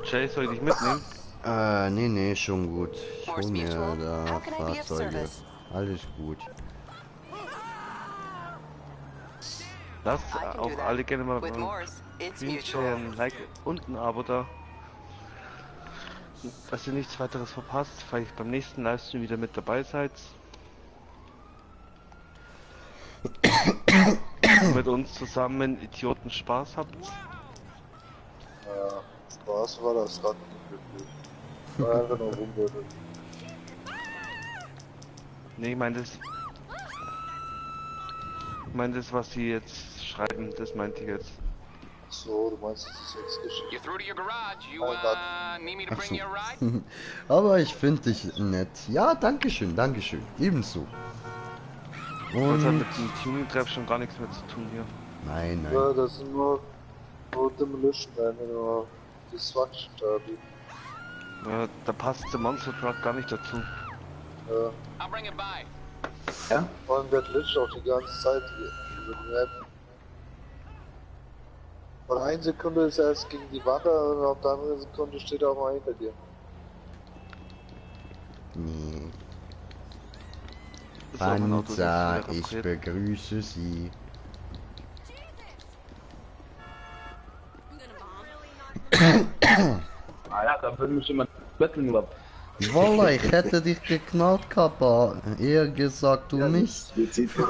D: Jay, soll ich dich mitnehmen?
A: Nee, schon gut. Ich hol mir da Fahrzeuge. Alles gut.
D: Lasst auch alle gerne mal beim Green Jay ein Like und ein Abo da. Dass ihr nichts weiteres verpasst, falls ich beim nächsten Livestream wieder mit dabei seid. Mit uns zusammen Idioten Spaß habt.
E: Ja, Spaß war das gerade nicht wirklich. War einfach nur rumwürfeln.
D: Nee, ich meine das, was sie jetzt schreiben, das meinte ich jetzt.
E: So, du meinst, das ist jetzt geschickt.
M: You're through to your garage. You need me to bring you a ride?
A: Aber ich finde dich nett. Ja, dankeschön. Ebenso.
D: Das hat
A: Und...
D: mit dem Tuning-Treff schon gar nichts mehr zu tun hier.
A: Nein, nein.
E: Ja, das sind nur Demolition Man, nur Destruction Derby.
D: Ja, da passt der Monster Truck gar nicht dazu.
E: Ja.
M: I'll bring it by.
E: Ja? Vor allem der glitscht auch die ganze Zeit über die Map. Von einer Sekunde ist er erst gegen die Wand und auf der anderen Sekunde steht er auch mal hinter dir.
A: Nee.
D: Das ist auch mein Auto, das
A: Panzer,
D: ist wieder
A: ich
D: repariert.
A: begrüße Sie.
L: Ah ja, da würde mich jemand betteln, oder?
A: Wallah, ich hätte dich geknallt gehabt, aber eher gesagt du nicht.
B: Jetzt sieht man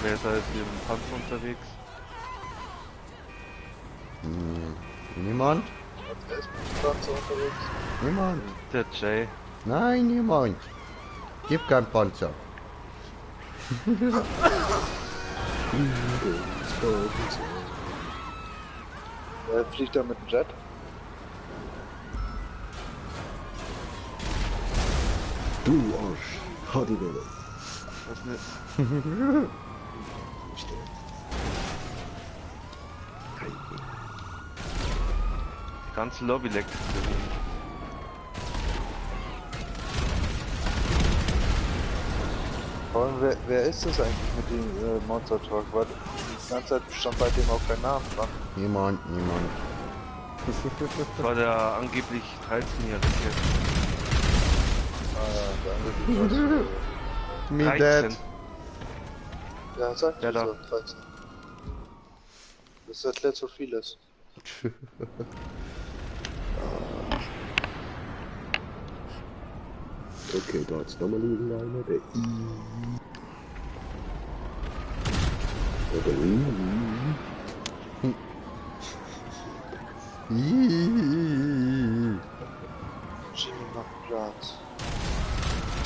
D: Wer ist halt hier im Panzer unterwegs?
A: Niemand?
E: Der ist mit dem Panzer unterwegs.
A: Niemand?
D: Der Jay.
A: Nein, niemand. Gib kein Panzer.
E: Er fliegt da mit dem Jet.
B: Du Arsch. Hadidele.
D: Was ne? Die ganze Lobby leckt sich dagegen.
E: Vor allem, wer ist das eigentlich mit dem Monster Truck? Weil die ganze Zeit stand bei dem auch kein Name dran.
A: Niemand.
D: Das war der angeblich 13-Jährige.
E: Ah ja, danke.
A: Me
D: 13.
A: dead.
E: Ja, sagt
D: Ja,
E: ja,
D: da.
E: so, 13. Das erklärt so vieles.
B: Okay, da ist nochmal irgendeiner, der I. Oder
E: Jimmy macht Platz.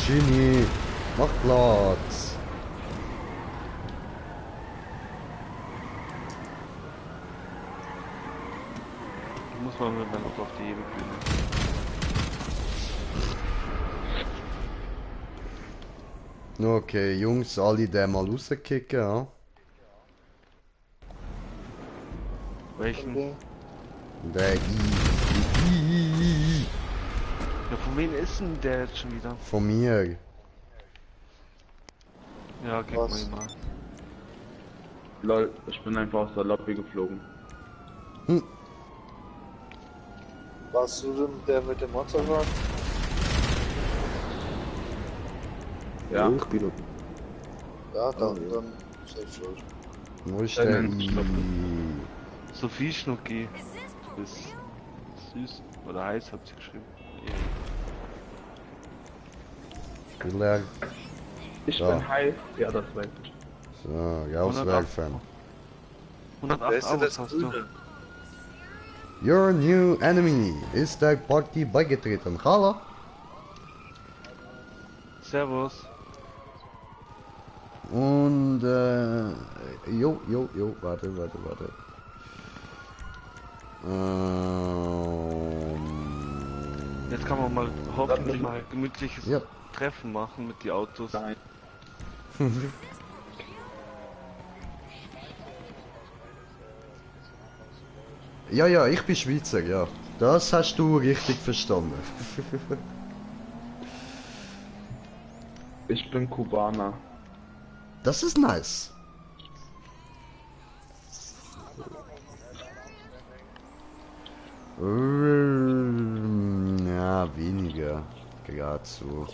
A: Genie, mach Platz.
D: Muss man mit meinem Auto auf die Ebene.
A: Okay, Jungs, alle den mal rauskicken, ja?
D: Welchen?
A: Der I.
D: Ja, von wem ist denn der jetzt schon wieder?
A: Von mir.
D: Ja, gib mal ihn mal.
L: Lol, ich bin einfach aus der Lobby geflogen.
E: Warst du denn der mit dem Monster Truck?
L: Ja.
B: Ich bin noch.
E: Ja, dann selbst schuld.
A: Wo ist der I?
D: Sophie Schnucki. Ist süß oder heiß, hat sie geschrieben.
A: Killer.
L: Ich
A: Ja.
L: bin heiß. Ja, das weiß ich.
A: So, rauswerfen.
E: 108
D: 108 Abos hast du.
E: Grüne?
A: Your new enemy ist der Party beigetreten. Hallo?
D: Servus.
A: Und, jo, warte.
D: Jetzt kann man mal hoffentlich mal ein gemütliches
A: Ja.
D: Treffen machen mit die Autos.
L: Nein.
A: Ja, ich bin Schweizer, ja. Das hast du richtig verstanden.
L: Ich bin Kubaner.
A: Das ist nice. Ja, weniger. Gerade so.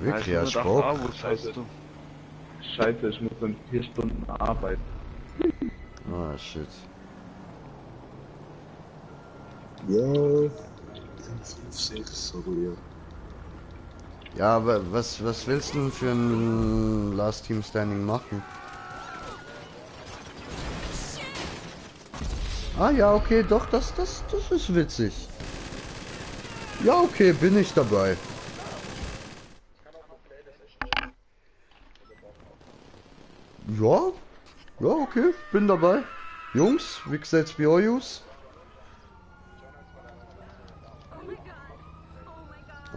A: Wirklich, ja,
D: Also 108
A: Spock.
D: Abos hast du.
L: Scheiße, ich muss in 4 Stunden arbeiten.
A: Ah, shit.
B: Ja. 6, aber ja.
A: Ja, aber was willst du denn für ein Last Team Standing machen? Ah ja, okay, doch, das ist witzig. Ja, okay, bin ich dabei. Ja, okay, bin dabei. Jungs, wie sieht's bei euch aus?
J: Oh my god.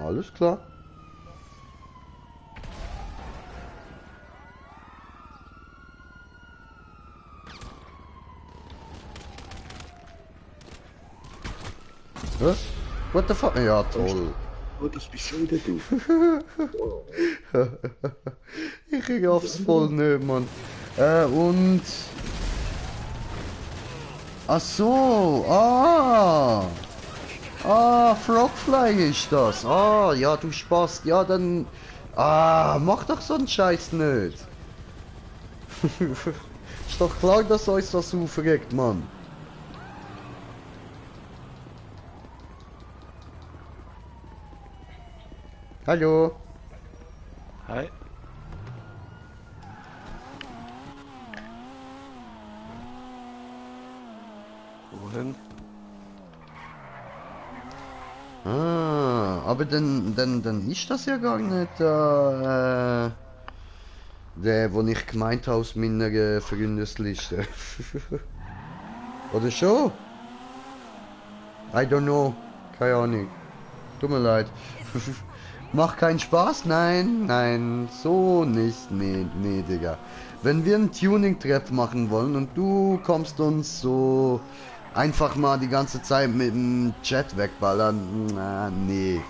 A: Alles klar. Was? What the fuck? Ja, toll.
B: Oh, das bist schon wieder du.
A: Ich krieg aufs voll nö, Mann. Und... Ach so, Frogfly ist das. Ah, ja, du Spaß. Ja, dann... mach doch so einen Scheiß nicht. Ist doch klar, dass euch das aufregt, Mann. Hallo.
D: Hi. Wohin?
A: Aber dann ist das ja gar nicht der, wo ich gemeint habe aus meiner Freundesliste. Oder schon? I don't know. Keine Ahnung. Tut mir leid. Macht keinen Spaß? Nein, so nicht. Nee, Digga. Wenn wir einen Tuning-Treff machen wollen und du kommst uns so einfach mal die ganze Zeit mit dem Chat wegballern, nee,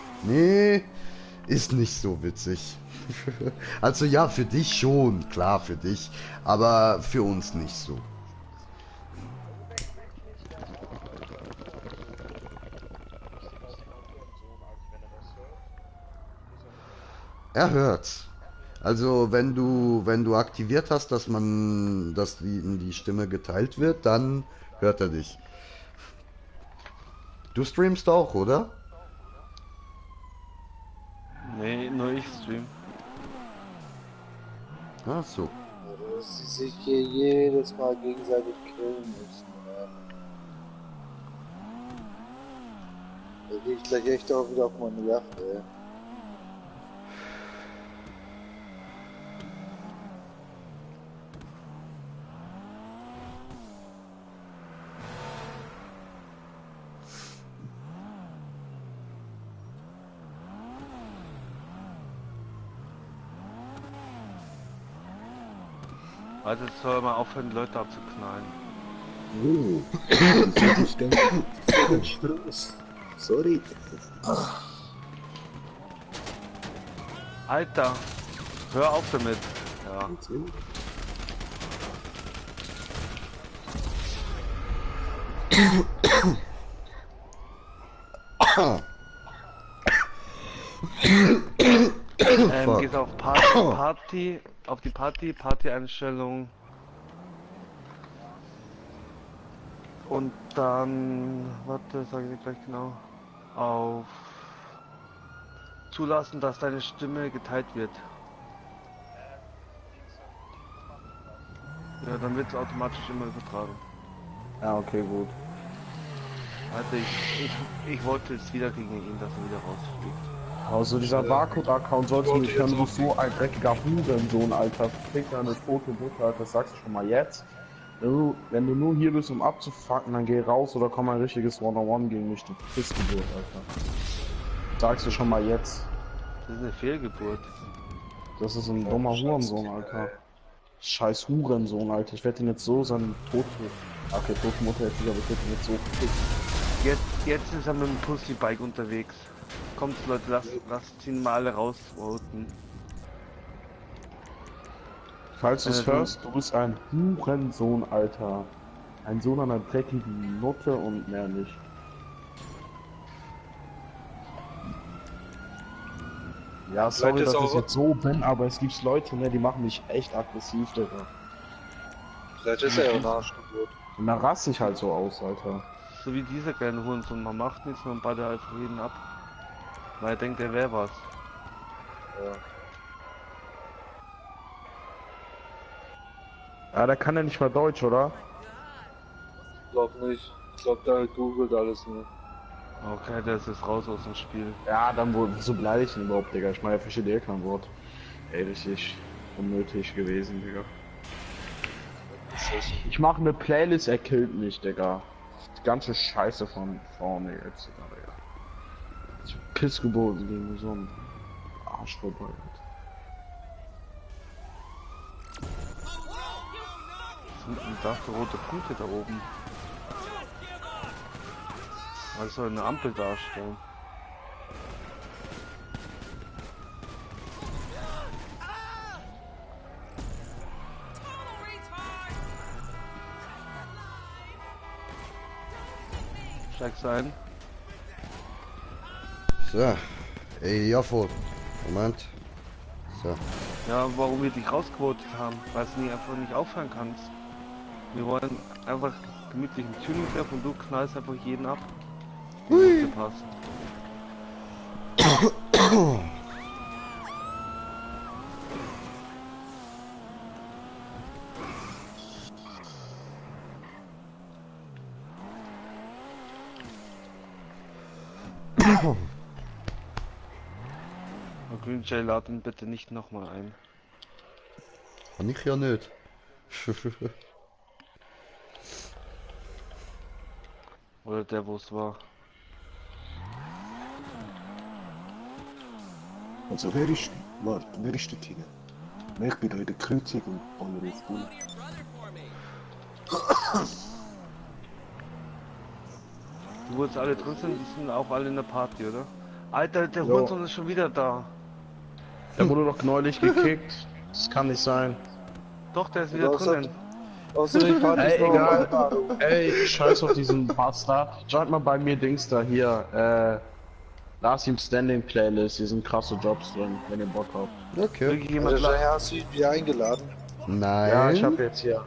A: ist nicht so witzig. Also ja, für dich schon, klar für dich, aber für uns nicht so. Er hört's. Also wenn du aktiviert hast, dass die Stimme geteilt wird, dann hört er dich. Du streamst auch, oder?
D: Nee, nur ich stream.
A: Ach so.
E: Dass sie sich hier jedes Mal gegenseitig killen müssen. Ja. Da gehe ich gleich echt auch wieder auf meine Yacht, ey.
D: Also soll mal aufhören, die Leute abzuknallen.
B: Ich denke, Stress. Sorry.
D: Alter, hör auf damit. Ja. Gehst auf Party, auf die Party-Einstellung. Und dann, warte, sage ich gleich genau, auf zulassen, dass deine Stimme geteilt wird. Ja, dann wird es automatisch immer übertragen.
C: Ja, okay, gut.
D: Also ich wollte jetzt wieder gegen ihn, dass er wieder rausfliegt.
C: Also dieser Barcode-Account sollte mich dann nicht so ein dreckiger Hurensohn, Alter. Fick deine tote Mutter, das sagst du schon mal jetzt. Wenn du nur hier bist, um abzufucken, dann geh raus oder komm ein richtiges One-on-One gegen mich, du Pissgeburt, Alter. Sagst du schon mal jetzt.
D: Das ist eine Fehlgeburt.
C: Das ist ein dummer Hurensohn, Alter. Scheiß Hurensohn, Alter. Ich werde ihn jetzt so seinen Tod... Okay, tote Mutter jetzt nicht, aber ich werde ihn jetzt so ficken.
D: Jetzt ist er mit dem Pussy-Bike unterwegs. Kommt Leute, lasst ihn mal alle rausvoten.
C: Falls du es hörst, du bist ein Hurensohn, Alter. Ein Sohn einer dreckigen Nutte und mehr nicht. Ja, sorry, dass ich jetzt so bin, aber es gibt Leute, ne, die machen mich echt aggressiv, Digga.
E: Vielleicht ist er ja ein Arschgeburt.
C: Und dann raste ich halt so aus, Alter.
D: So wie dieser kleine Hurensohn, man macht nichts, man ballert einfach jeden ab. Weil er denkt, er wäre was.
E: Ja.
C: Ja, der kann ja nicht mal Deutsch, oder?
E: Ich glaub nicht. Ich glaub, der googelt alles nur.
D: Okay, der ist jetzt raus aus dem Spiel.
C: Ja, dann wieso beleidige ich ihn überhaupt, Digga? Ich meine, er versteht eh kein Wort. Ey, richtig unnötig gewesen, Digga. Ich mache eine Playlist, er killt mich, Digga. Die ganze Scheiße von vorne jetzt, Digga. Ich Pissgeboten gegen so einen Arsch vorbei.
D: Was sind denn da für rote Punkte da oben? Was soll eine Ampel darstellen? Steigst ein?
A: So. Ey, Jaffo. Moment. So.
D: Ja, warum wir dich rausgevotet haben, weil du nie einfach nicht aufhören kannst. Wir wollen einfach gemütlichen Tuning treffen und du knallst einfach jeden ab. Hui. Passt. Green Jay, lad ihn bitte nicht nochmal ein.
A: Kann ich ja nicht.
D: Oder der, wo es war.
B: Also wer ist der Tina? Ich bin da in der Kreuzung und alle auf Bull.
D: Die, wo jetzt alle drin sind, die sind auch alle in der Party, oder? Alter, der
C: Ja.
D: Hurensohn ist schon wieder da.
C: Der wurde doch neulich gekickt. Das kann nicht sein.
D: Doch, der ist wieder drinnen.
E: Außerdem Party
C: Ey,
E: ist noch
C: egal.
E: am
C: Ey, scheiß auf diesen Bastard. Joint mal bei mir Dings da hier. Last Team Standing Playlist. Hier sind krasse Jobs drin, wenn ihr Bock habt.
A: Okay.
E: Also, daher hast du ihn wieder eingeladen.
A: Nein.
C: Ja, ich hab jetzt hier.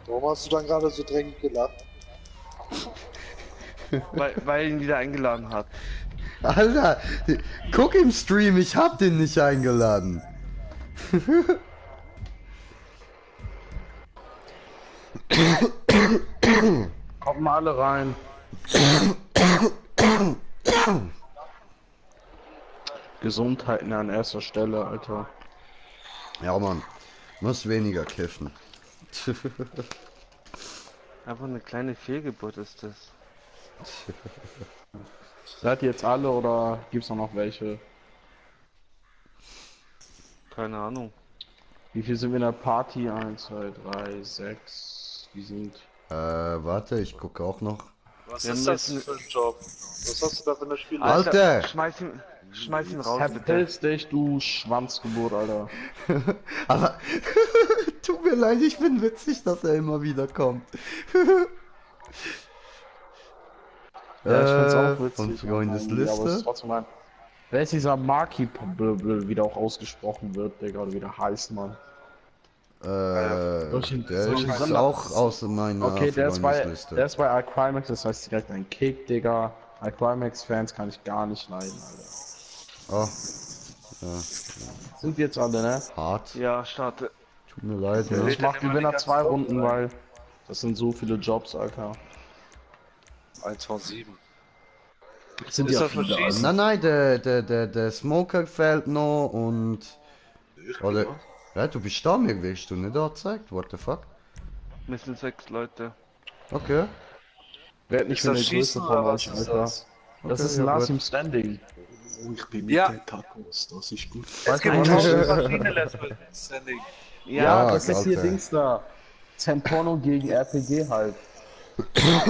E: Warum hast du dann gerade so drängend gelacht?
D: Weil er ihn wieder eingeladen hat.
A: Alter, guck im Stream, ich hab den nicht eingeladen.
C: Kommt mal alle rein. Gesundheiten an erster Stelle, Alter.
A: Ja, Mann. Muss weniger kiffen.
D: Einfach eine kleine Fehlgeburt ist das.
C: Seid ihr jetzt alle oder gibt's noch welche?
D: Keine Ahnung.
C: Wie viel sind wir in der Party? 1, 2, 3, 6. Die sind.
A: Warte, ich gucke auch noch.
E: Was ist das für ein Job? Was hast du da für eine Spiele?
A: Alter!
D: Schmeiß ihn raus, bitte.
C: Verpiss dich, du Schwanzgeburt, Alter.
A: Aber tut mir leid, ich bin witzig, dass er immer wieder kommt.
C: Ja, ich find's auch witzig.
A: Und Freundesliste.
C: Aber es ist trotzdem ein... Wer ist dieser Marky, wie der auch ausgesprochen wird, der gerade wieder heißt, Mann?
A: Der ist auch aus meiner
C: Okay, der ist bei
A: Freundesliste.
C: Alcrimax, das heißt direkt ein Kick, Digga. Alcrimax-Fans kann ich gar nicht leiden, Alter.
A: Oh. Ja.
C: Sind wir jetzt alle, ne?
A: Hart.
D: Ja, starte.
A: Tut mir leid,
C: Ja,
A: ja.
C: ich mach Gewinner 2 Runden, weil das sind so viele Jobs, Alter.
E: 1 von 7.
C: Sind
E: Ist
C: ja
E: das
C: viele,
E: verschießen?
A: Nein, der Smoker fehlt noch und... Oder... Ja, du bist da, mir willst du nicht da gezeigt? What the fuck?
D: Wir sind 6 Leute.
A: Okay.
C: Red nicht
E: Ist
C: für eine
E: das
C: Größe
E: Schießen
C: von
E: oder was
C: euch,
E: ist
C: Alter.
E: das?
C: Das
A: Okay,
C: ist ein
A: ja,
C: Last
A: gut.
C: im Standing.
B: Oh, ich bin
E: Ja.
B: mit den Tacos, das ist gut.
E: Es gibt
A: du-
E: 1000 verschiedene Let's Play Standing.
C: Ja,
A: Ja,
C: das ist hier
A: Alter.
C: Dings da. Temporno gegen RPG halt.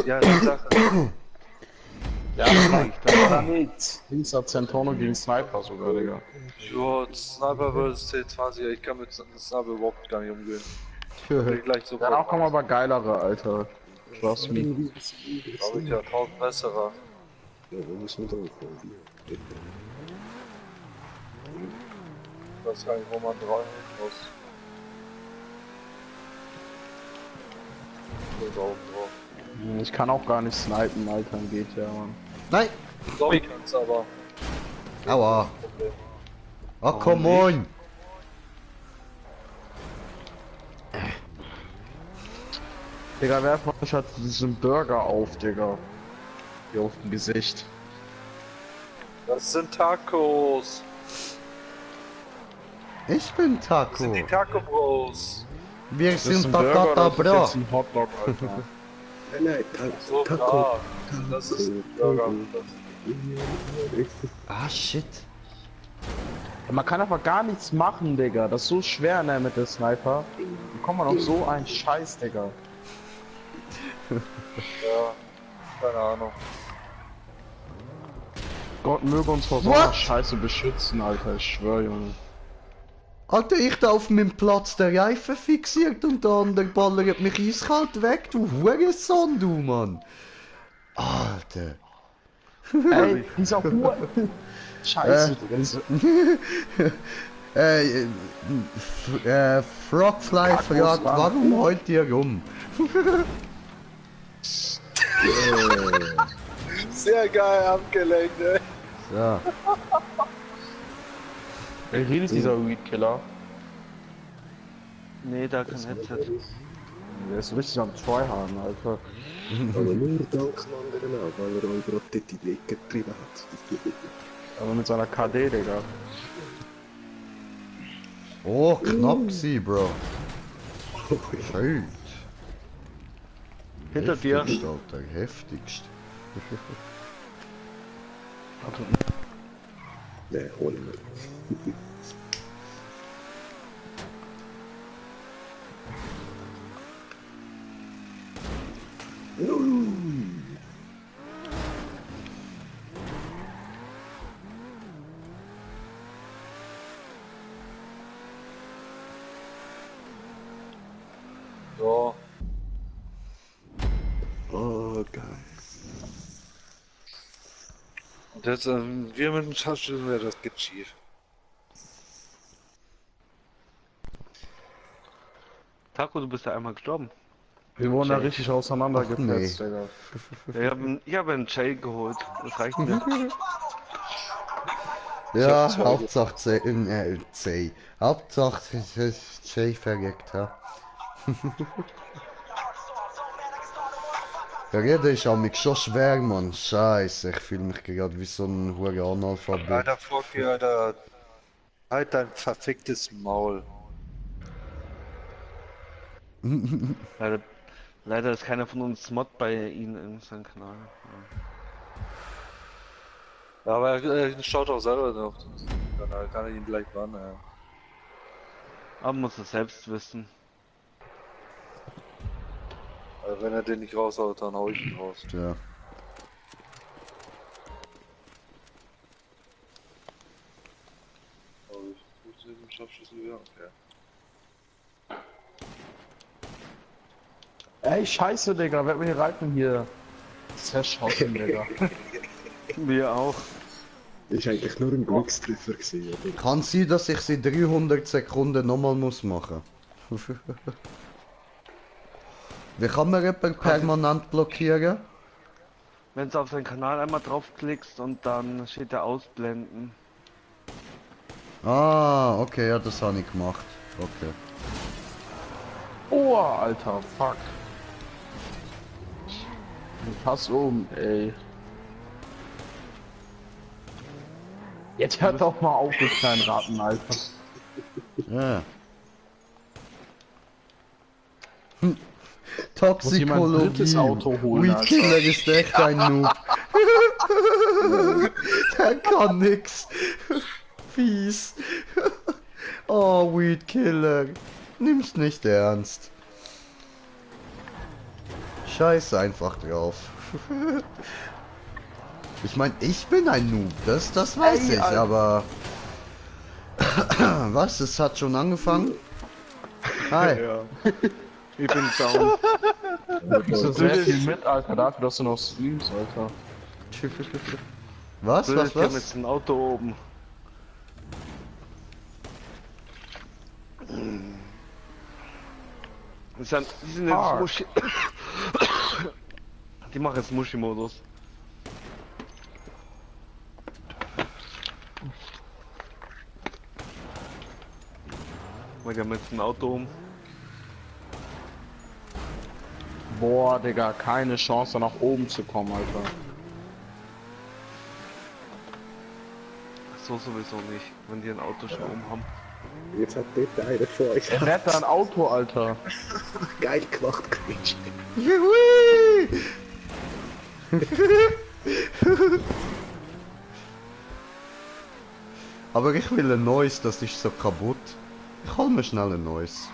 E: Ja, die Sache.
C: Ja, das mag ich da nicht. Dings da, Centorno gegen Sniper sogar, Digga.
E: Ja, Sniper vs. C20, ich kann mit Sniper überhaupt gar nicht umgehen. Bin gleich so
C: Danach kommen aber geilere, Alter. Trust me.
E: Glaube ich ja, 1000 besserer.
B: Ja, wo müssen wir drauf kommen?
E: Ich weiß gar nicht, wo man drauf muss. Ich bin drauf.
C: Ich kann auch gar nicht snipen, Alter, im GTA, Mann.
A: Nein!
E: Zombie kann's aber.
A: Aua! Oh, come on!
C: Digga, werf mal halt diesen Burger auf, Digga. Hier auf dem Gesicht.
E: Das sind Tacos.
A: Ich bin
E: Das
A: Taco.
E: sind die Taco Bros.
A: Wir
C: Das ist
A: sind
C: ein Burger
A: Patata
C: oder ist das
A: Bro.
C: jetzt ein Hotdog, Alter?
B: Nein,
E: So
B: Taco.
E: klar. Das ist ein Burger.
A: Ah, shit.
C: Man kann einfach gar nichts machen, Digga. Das ist so schwer, ne, mit der Sniper. Wie kommt man auf so einen Scheiß, Digga?
E: Ja, keine Ahnung.
C: Gott möge uns vor so einer Scheiße beschützen, Alter. Ich schwör, Junge.
A: Alter, ich da auf meinem Platz der Reifen fixiert und der andere ballert mich eiskalt weg, du Hurensohn, du Mann. Alter.
C: Ey, dieser Hure... Scheiße,
A: Frogfly fragt, warum heult ihr rum?
E: Sehr geil abgelenkt, ey.
A: Ja.
C: Wer redet dieser Weedkiller?
D: Nee, da kein Headset.
C: Der ist richtig am Tryharden, Alter.
B: Aber nur dank dem anderen auch, weil er auch gerade dort in die Ecke getrieben hat.
C: Aber mit seiner KD, Digga.
A: Oh, knapp sie, Bro. Schön.
D: Hinter dir.
A: Heftigst, Alter, heftigst.
B: Ne, hol ihn.
E: So.
B: Oh, geil.
E: Und jetzt, wir mit dem Scharfschützen, das geht schief.
D: Taco, du bist ja einmal gestorben.
C: Wir wurden da richtig auseinandergefetzt, Digga.
D: Ja, ich hab einen Jay geholt. Das reicht mir.
A: Ja, Hauptsache C. Hauptsache Jay verreckt, ja. Reden ist an mich schon schwer, Mann. Scheiße, ich fühle mich gerade wie so ein hoher Analphabet.
E: Alter, Vorgeh, Alter. Halt dein verficktes Maul.
D: Leider ist keiner von uns Mod bei Ihnen in seinem Kanal.
E: Ja, aber er schaut auch selber noch. Dann kann er ihn gleich ran, ja.
D: Aber muss es selbst wissen.
E: Also wenn er den nicht raushaut, dann hau ich ihn raus.
A: Ja.
E: Aber ich muss den Scharfschützen wieder, okay.
C: Ey, scheiße, Digga, wer hat mir die Reifen hier zerschossen, Digga?
D: Wir auch.
B: Das war eigentlich nur ein Glückstreffer gewesen, oder?
A: Kann sein, dass ich sie 300 Sekunden nochmal muss machen. Wie kann man jemanden permanent blockieren?
D: Wenn du auf seinen Kanal einmal draufklickst und dann steht er ausblenden.
A: Ah, okay, ja, das habe ich gemacht. Okay.
C: Oh, Alter, fuck. Pass um, ey. Jetzt hört doch mal auf mit kleinen Ratten, Alter.
A: Ja.
C: Muss jemand ein drittes
A: Toxikologie.
C: Auto holen,
A: Weedkiller ist echt ein Noob. Der kann nix. Fies. Oh, Weedkiller. Nimm's nicht ernst. Scheiß einfach drauf. Ich meine, ich bin ein Noob, das weiß ich, aber... Was? Es hat schon angefangen? Hi.
D: Ja. Ich bin down.
C: Bist du sehr viel mit, Alter, dafür, dass du noch streamst, Alter.
A: Was?
D: Wir
A: Was?
D: haben
A: Was?
D: jetzt ein Auto oben. Die sind jetzt Muschi. Die machen jetzt Muschi-Modus. Wir haben jetzt ein Auto um.
C: Boah, Digga, keine Chance, da nach oben zu kommen, Alter.
D: So sowieso nicht, wenn die ein Auto schon oben haben.
B: Jetzt hat dort einer vor euch.
C: Er rettet ein Auto, Alter.
B: Geil gemacht, Cringe.
A: Juhui! Aber ich will ein neues, das ist so kaputt. Ich hol mir schnell ein neues.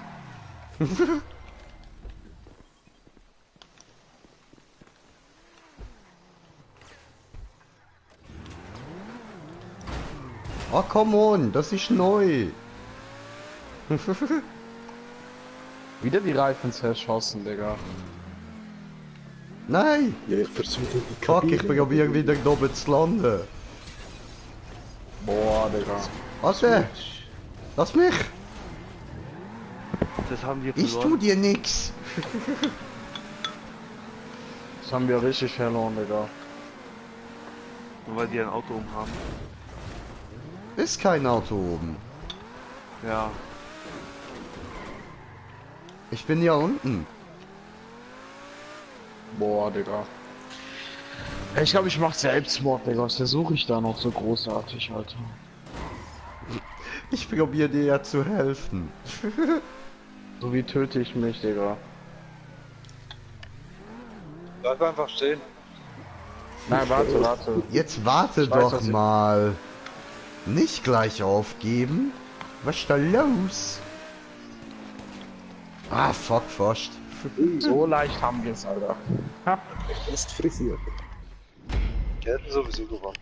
A: Oh, come on, das ist neu.
C: Wieder die Reifen zerschossen, Digga.
A: Nein!
B: Ja, ich versuche die
A: Fuck, ich
B: Kabine.
A: probiere wieder oben zu landen.
C: Boah, Digga.
A: Warte! Lass mich!
D: Das haben wir
A: Ich tu
D: verloren.
A: dir nix!
C: Das haben wir richtig verloren, Digga.
D: Nur weil die ein Auto umhaben.
A: Ist kein Auto oben.
D: Ja.
A: Ich bin ja unten.
C: Boah, Digga. Ich glaube, ich mach Selbstmord, Digga. Was versuche ich da noch so großartig, Alter?
A: Ich probiere dir ja zu helfen.
C: So wie töte ich mich, Digga.
E: Bleib einfach stehen.
C: Nein, warte.
A: Jetzt warte
C: Ich weiß,
A: doch
C: was ihr-
A: mal. Nicht gleich aufgeben. Was ist da los? Ah, fuck, fast.
C: So leicht haben wir es, Alter. Ha.
B: Ist frisiert.
E: Die hätten sowieso gewonnen.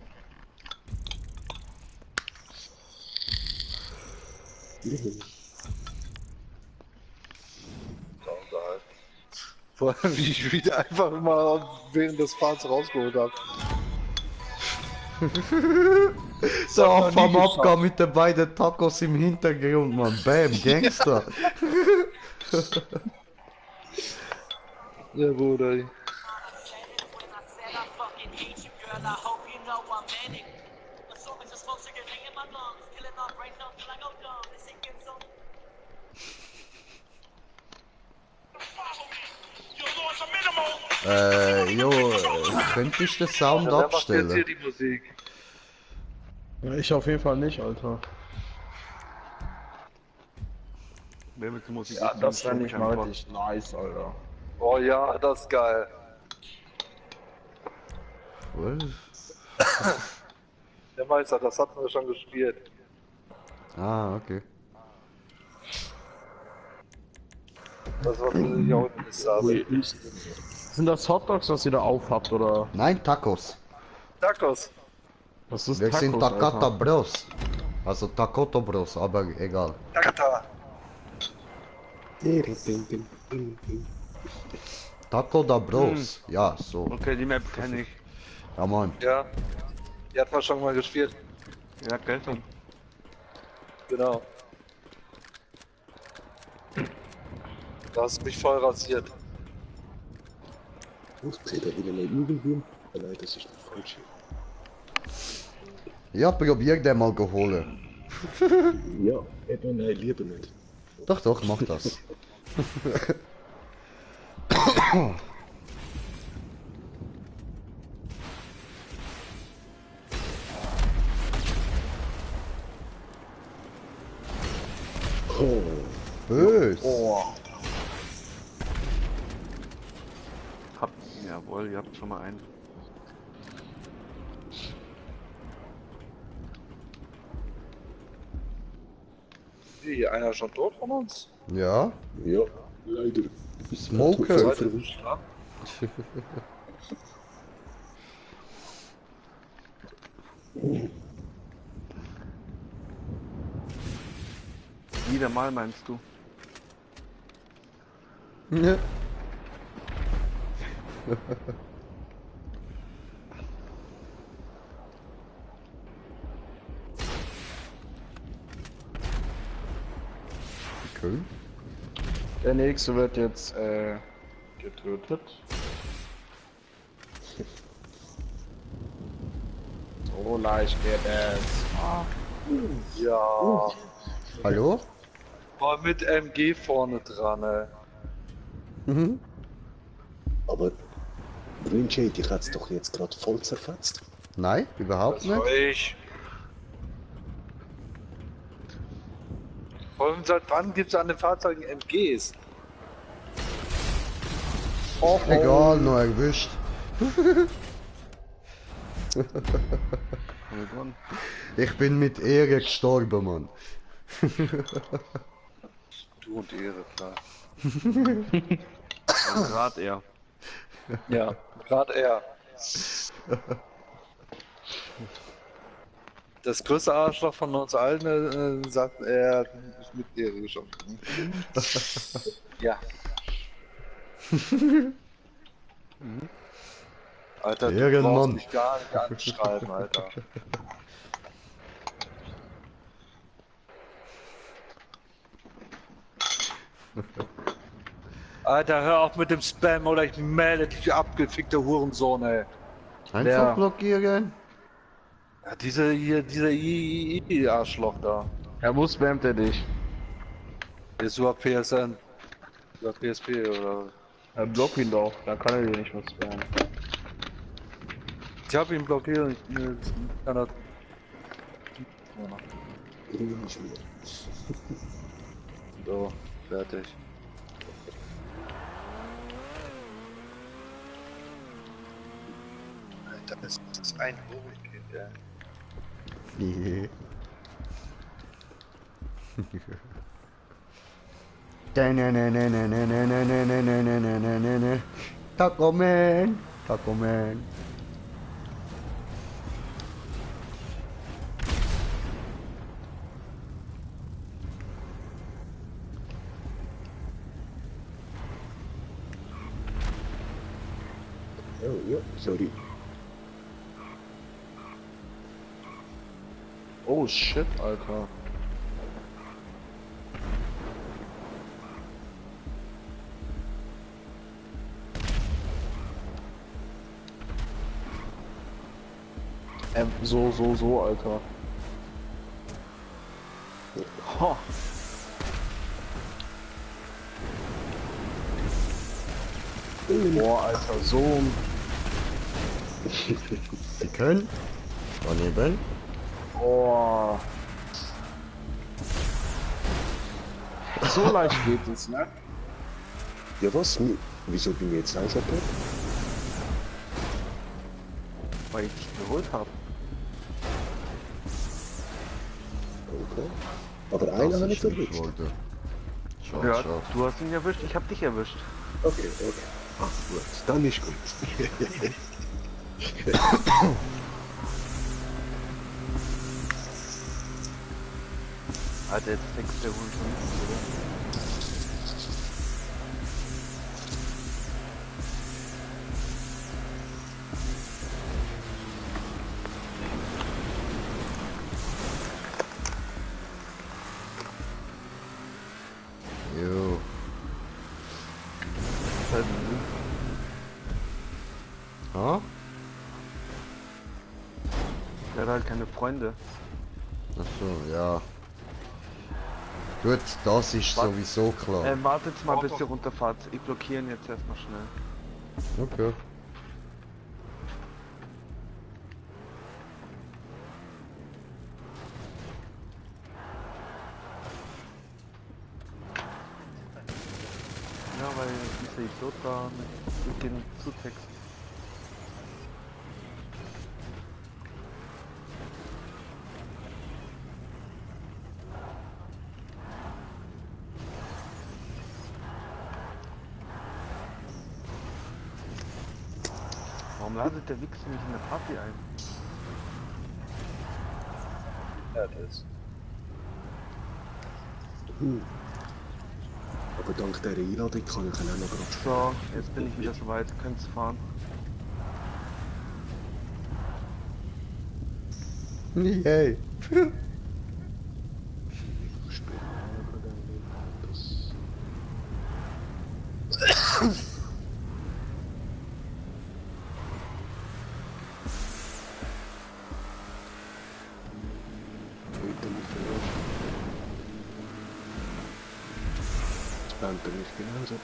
E: Vor allem, wie ich wieder einfach mal während des Fahrens rausgeholt habe.
A: So, vom Abgang mit den beiden Tacos im Hintergrund, man. Bam, Gangster.
E: Ja, Bruder.
A: Jo, könnte ich den Sound
E: Wer macht jetzt hier
A: abstellen?
E: die Musik?
C: Ja, ich auf jeden Fall nicht, Alter.
D: Wer mit der Musik
C: Ja,
D: ist,
C: das wäre
D: stimmt
C: nicht
D: kein
C: mal
D: Wort.
C: richtig nice, Alter.
E: Oh ja, das ist geil. Der Meister, das hatten wir schon gespielt.
A: Ah, okay.
E: Das war hier unten ist Sabe.
C: Sind das Hotdogs, was ihr da aufhabt, oder?
A: Nein, Tacos.
E: Tacos.
C: Was ist
A: Wir
C: Tacos,
A: sind Takata
C: Alter?
A: Bros. Also Takoto Bros, aber egal.
E: Takata.
A: Taco da Bros. Ja, so.
D: Okay, die Map kenne ich.
A: Ja, Mann.
E: Ja. Die hat man schon mal gespielt.
D: Ja, gestern.
E: Genau. Da hast du mich voll rasiert.
B: Was seht ihr wieder eine Übelwurm? Nein, das ist der falsche.
A: Ja, probier den mal geholen.
B: Ja, eben, nein, lieber nicht.
A: Doch, doch, mach das.
B: Oh,
A: Bös.
D: Jawohl, ihr habt schon mal einen.
E: Wie, einer schon tot von uns?
A: Ja,
B: ja, leider.
A: Smoker.
B: Zwei verwischt.
E: Ja.
D: Wieder mal meinst du?
A: Ja. Okay.
C: Der nächste wird jetzt, getötet. So leicht geht es.
E: Ja.
A: Hallo?
E: War mit MG vorne dran, ey.
A: Mhm.
B: Aber Green Jade, ich hat's doch jetzt gerade voll zerfetzt.
A: Nein, überhaupt
E: Das war
A: nicht.
E: ich. Vor allem seit wann gibt's an den Fahrzeugen MGs?
C: Oh,
A: Egal, nur erwischt.
D: haben wir gewonnen.
A: Ich bin mit Ehre gestorben, Mann.
E: Du und Ehre, klar.
D: Gerade er.
E: Ja, gerade er. Das größte Arschloch von uns allen sagt, er ist mit Ehre geschossen. Ja. Alter, du
A: Ehrenmann.
E: brauchst mich gar nicht anschreiben, Alter. Alter, hör auf mit dem Spam oder ich melde dich, abgefickter Hurensohn, ey.
A: Einfach
E: Ja.
A: blockieren.
E: Ja, dieser Arschloch da.
C: Ja, wo spammt er dich?
E: Der ist über PSN. Über PSP oder.
C: Ja, block ihn doch, dann kann er dir nicht mehr spammen.
E: Ich hab ihn blockiert und ich kann er. So, fertig. Alter, das ist ein Hurricane, ey.
A: Nee. Taco Man. Taco Man.
B: Oh, ja, sorry.
C: Oh shit, Alter. So, Alter. Ha. Boah, Alter, so ein...
A: Sie können. Daneben.
C: Boah. So leicht geht es, ne?
B: Ja, was? Wieso bin ich jetzt langsam tot?
D: Weil ich dich geholt habe.
B: Okay. Aber einer hat nicht erwischt.
A: Schade,
D: Ja,
A: schade.
D: du hast ihn erwischt, ich hab dich erwischt.
B: Okay, okay. Ach gut, dann ist gut.
D: Alter, jetzt wächst der Hund schon nicht, oder?
A: Jo. Ha?
D: Der hat halt keine Freunde.
A: Ach so, ja. Gut, das ist sowieso klar.
D: Wartet mal, bis ihr runterfahrt. Ich blockiere ihn jetzt erstmal schnell.
A: Okay.
D: Ja, weil dieser Idiot da mit dem Zutext. Warum ladet der Wichser mich in der Party ein?
E: Ja, das.
B: Aber dank dieser Einladung kann ich ihn auch noch gerade
D: So, jetzt bin ich wieder soweit, könnt's fahren.
A: Yay.
B: spammt er mich genauso.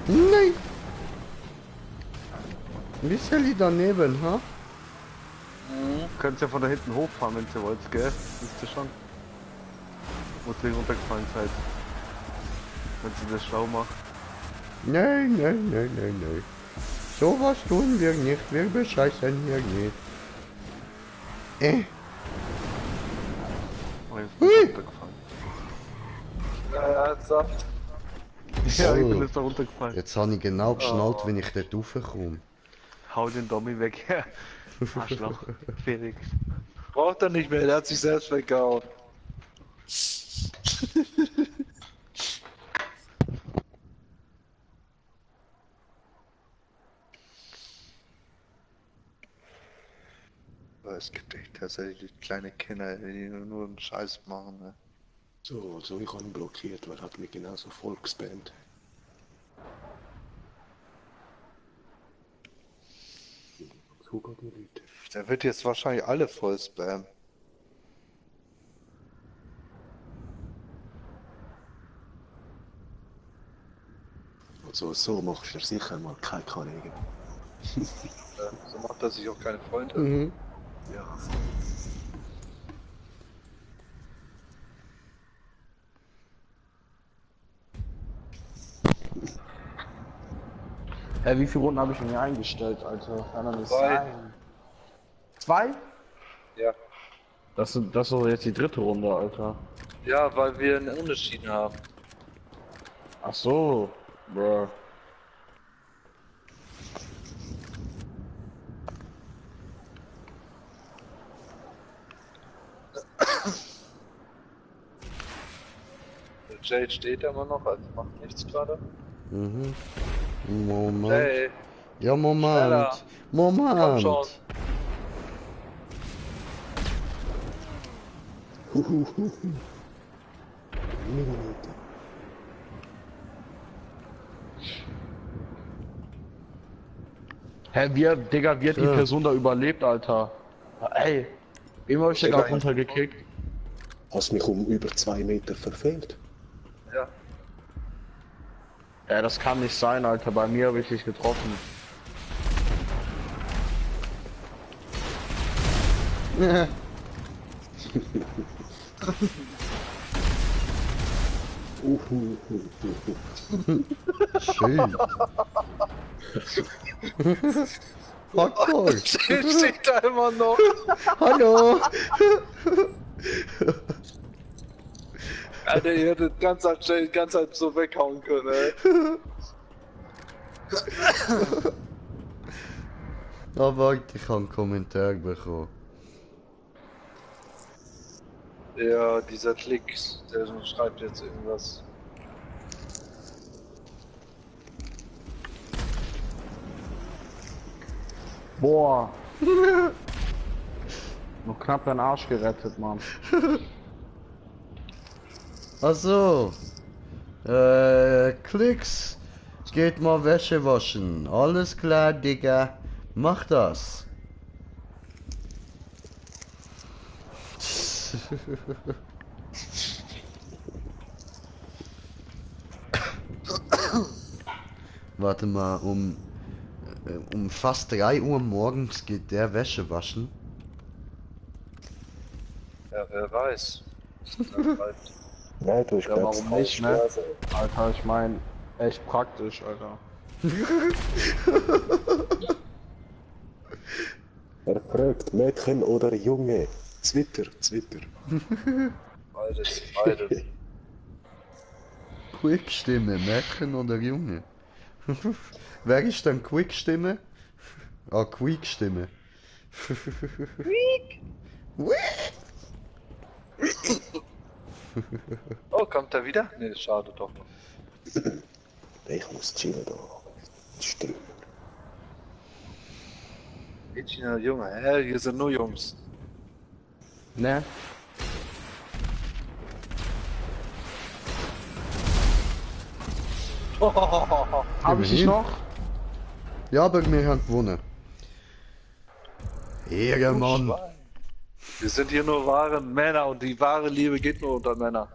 A: Nein! Wie soll ich daneben, ha?
D: Könnt ja von da hinten hochfahren, wenn ihr wollt, gell? Wisst ihr schon? Wo ihr runtergefallen seid. Wenn sie das schlau macht.
A: Nein, nein, nein, nein, nein. Sowas tun wir nicht, wir bescheißen hier nicht.
D: Oh, jetzt bin ich runtergefallen.
E: Ja, ernsthaft.
D: Ja, ich bin
A: Oh,
D: jetzt da runtergefallen.
A: jetzt habe ich genau geschnallt, wenn ich dort raufkomme.
D: Hau den Dummy weg. Arschloch. Felix.
E: Braucht er nicht mehr, der hat sich selbst weggehauen. Es gibt echt tatsächlich kleine Kinder, die nur einen Scheiß machen. Ne?
B: So, ich habe ihn blockiert, weil er hat mich genauso voll gespammt. Sogar die Leute.
E: Der wird jetzt wahrscheinlich alle voll spammen.
B: Also so machst du sicher mal keine Kollegen.
E: So macht er sich auch keine Freunde.
A: Mhm.
B: Ja.
C: Hä, wie viele Runden habe ich mir eingestellt, Alter? Kann doch nicht
E: 2.
C: sein. 2?
E: Ja.
C: Das ist doch jetzt die dritte Runde, Alter.
E: Ja, weil wir einen Unentschieden haben.
C: Ach so, bro.
E: Der Jade steht da immer noch, also macht nichts gerade.
A: Mhm. Moment.
E: Hey,
A: Ja, Moment.
E: schneller. Komm
A: Moment.
E: schon.
C: Hä, Digga, wie hat die
A: Ja.
C: Person da überlebt, Alter? Ey, wem hab ich da gerade runtergekickt?
B: Hast mich um über 2 Meter verfehlt.
E: Ja.
C: Ja, das kann nicht sein, Alter. Bei mir habe ich dich getroffen.
A: Schön. Hardcore.
E: Jade steht da immer noch.
A: Hallo.
E: Alter, ihr hättet die ganze Zeit so weghauen können, ey.
A: Aber ich habe einen Kommentar bekommen.
E: Ja, dieser Klicks, der schreibt jetzt irgendwas.
C: Boah. Noch knapp deinen Arsch gerettet, Mann.
A: Also, Klicks, geht mal Wäsche waschen. Alles klar, Digga. Mach das. Warte mal, um fast 3 Uhr morgens geht der Wäsche waschen.
E: Ja, wer weiß.
B: Ja, du, ich
C: Ja, warum nicht, ne? Alter, ich mein, echt praktisch, Alter.
B: Er fragt, Mädchen oder Junge? Twitter.
E: Beides.
A: Quick-Stimme, Mädchen oder Junge? Wer ist denn Quick-Stimme? Ah, Quick-Stimme.
E: Quick! Oh, kommt er wieder? Ne, schade doch noch.
B: Ich muss chillen da. Stimmt.
E: Mädchen oder Junge? Hä, hier sind nur Jungs.
C: Ne? Hab ich dich
A: Immerhin.
C: noch?
A: Ja, aber wir haben gewonnen. Ehrenmann.
E: Wir sind hier nur wahre Männer und die wahre Liebe geht nur unter Männer.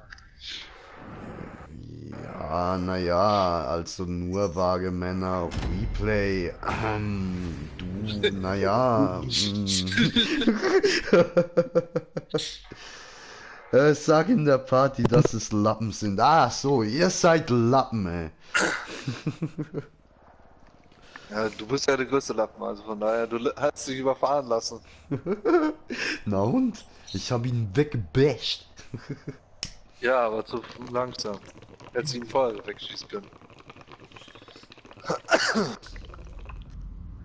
A: Ja, naja, also nur wahre Männer auf Replay. Du, naja. Sag in der Party, dass es Lappen sind. Ah, so, ihr seid Lappen, ey.
E: Ja, du bist ja der größte Lappen, also von daher, du hast dich überfahren lassen.
A: Na und? Ich habe ihn weggebasht.
E: Ja, aber zu langsam. Hättest ihn voll wegschießen können.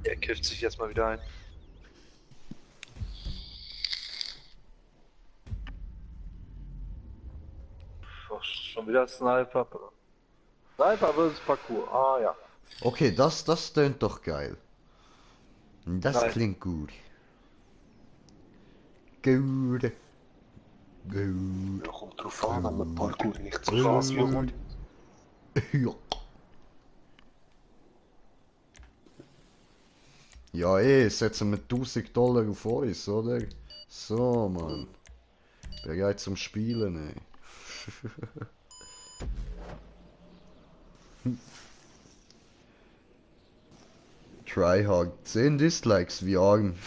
E: Er kifft sich jetzt mal wieder ein. Oh, schon wieder Sniper. Sniper versus Parkour. Ah ja.
A: Okay, das tönt doch geil. Das
E: Nein.
A: klingt gut. Gut. Gut.
B: Da kommt drauf an, wenn man Parkour nicht so
A: Gut.
B: krass macht.
A: Ja. Ja, setzen wir $1000 auf uns, oder? So, Mann. Bereit zum Spielen, ey. Tryhard. 10 Dislikes, wie Argen.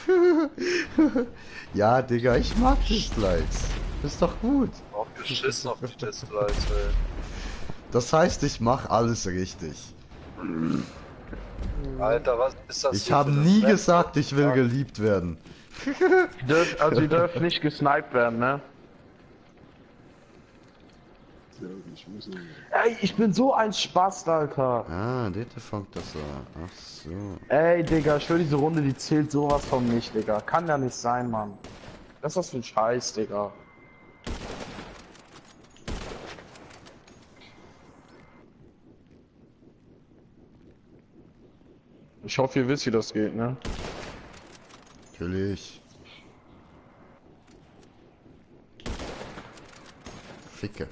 A: Ja, Digga, ich mag Dislikes. Ist doch gut.
E: Auch geschissen auf die Dislikes, ey.
A: Das heißt, ich mach alles richtig.
E: Alter, was ist das?
A: Ich
E: hier
A: habe
E: für eine
A: nie
E: Map?
A: gesagt, ich will geliebt werden.
C: Also, ihr dürft nicht gesniped werden, ne? Ey, ich bin so ein Spaß, Alter.
A: Ah, Dete fängt das an. Ach so.
C: Ey, Digga, ich schwör, diese Runde, die zählt sowas von nicht, Digga. Kann ja nicht sein, Mann. Was ist das für ein Scheiß, Digga? Ich hoffe, ihr wisst, wie das geht, ne?
A: Natürlich. Ficke.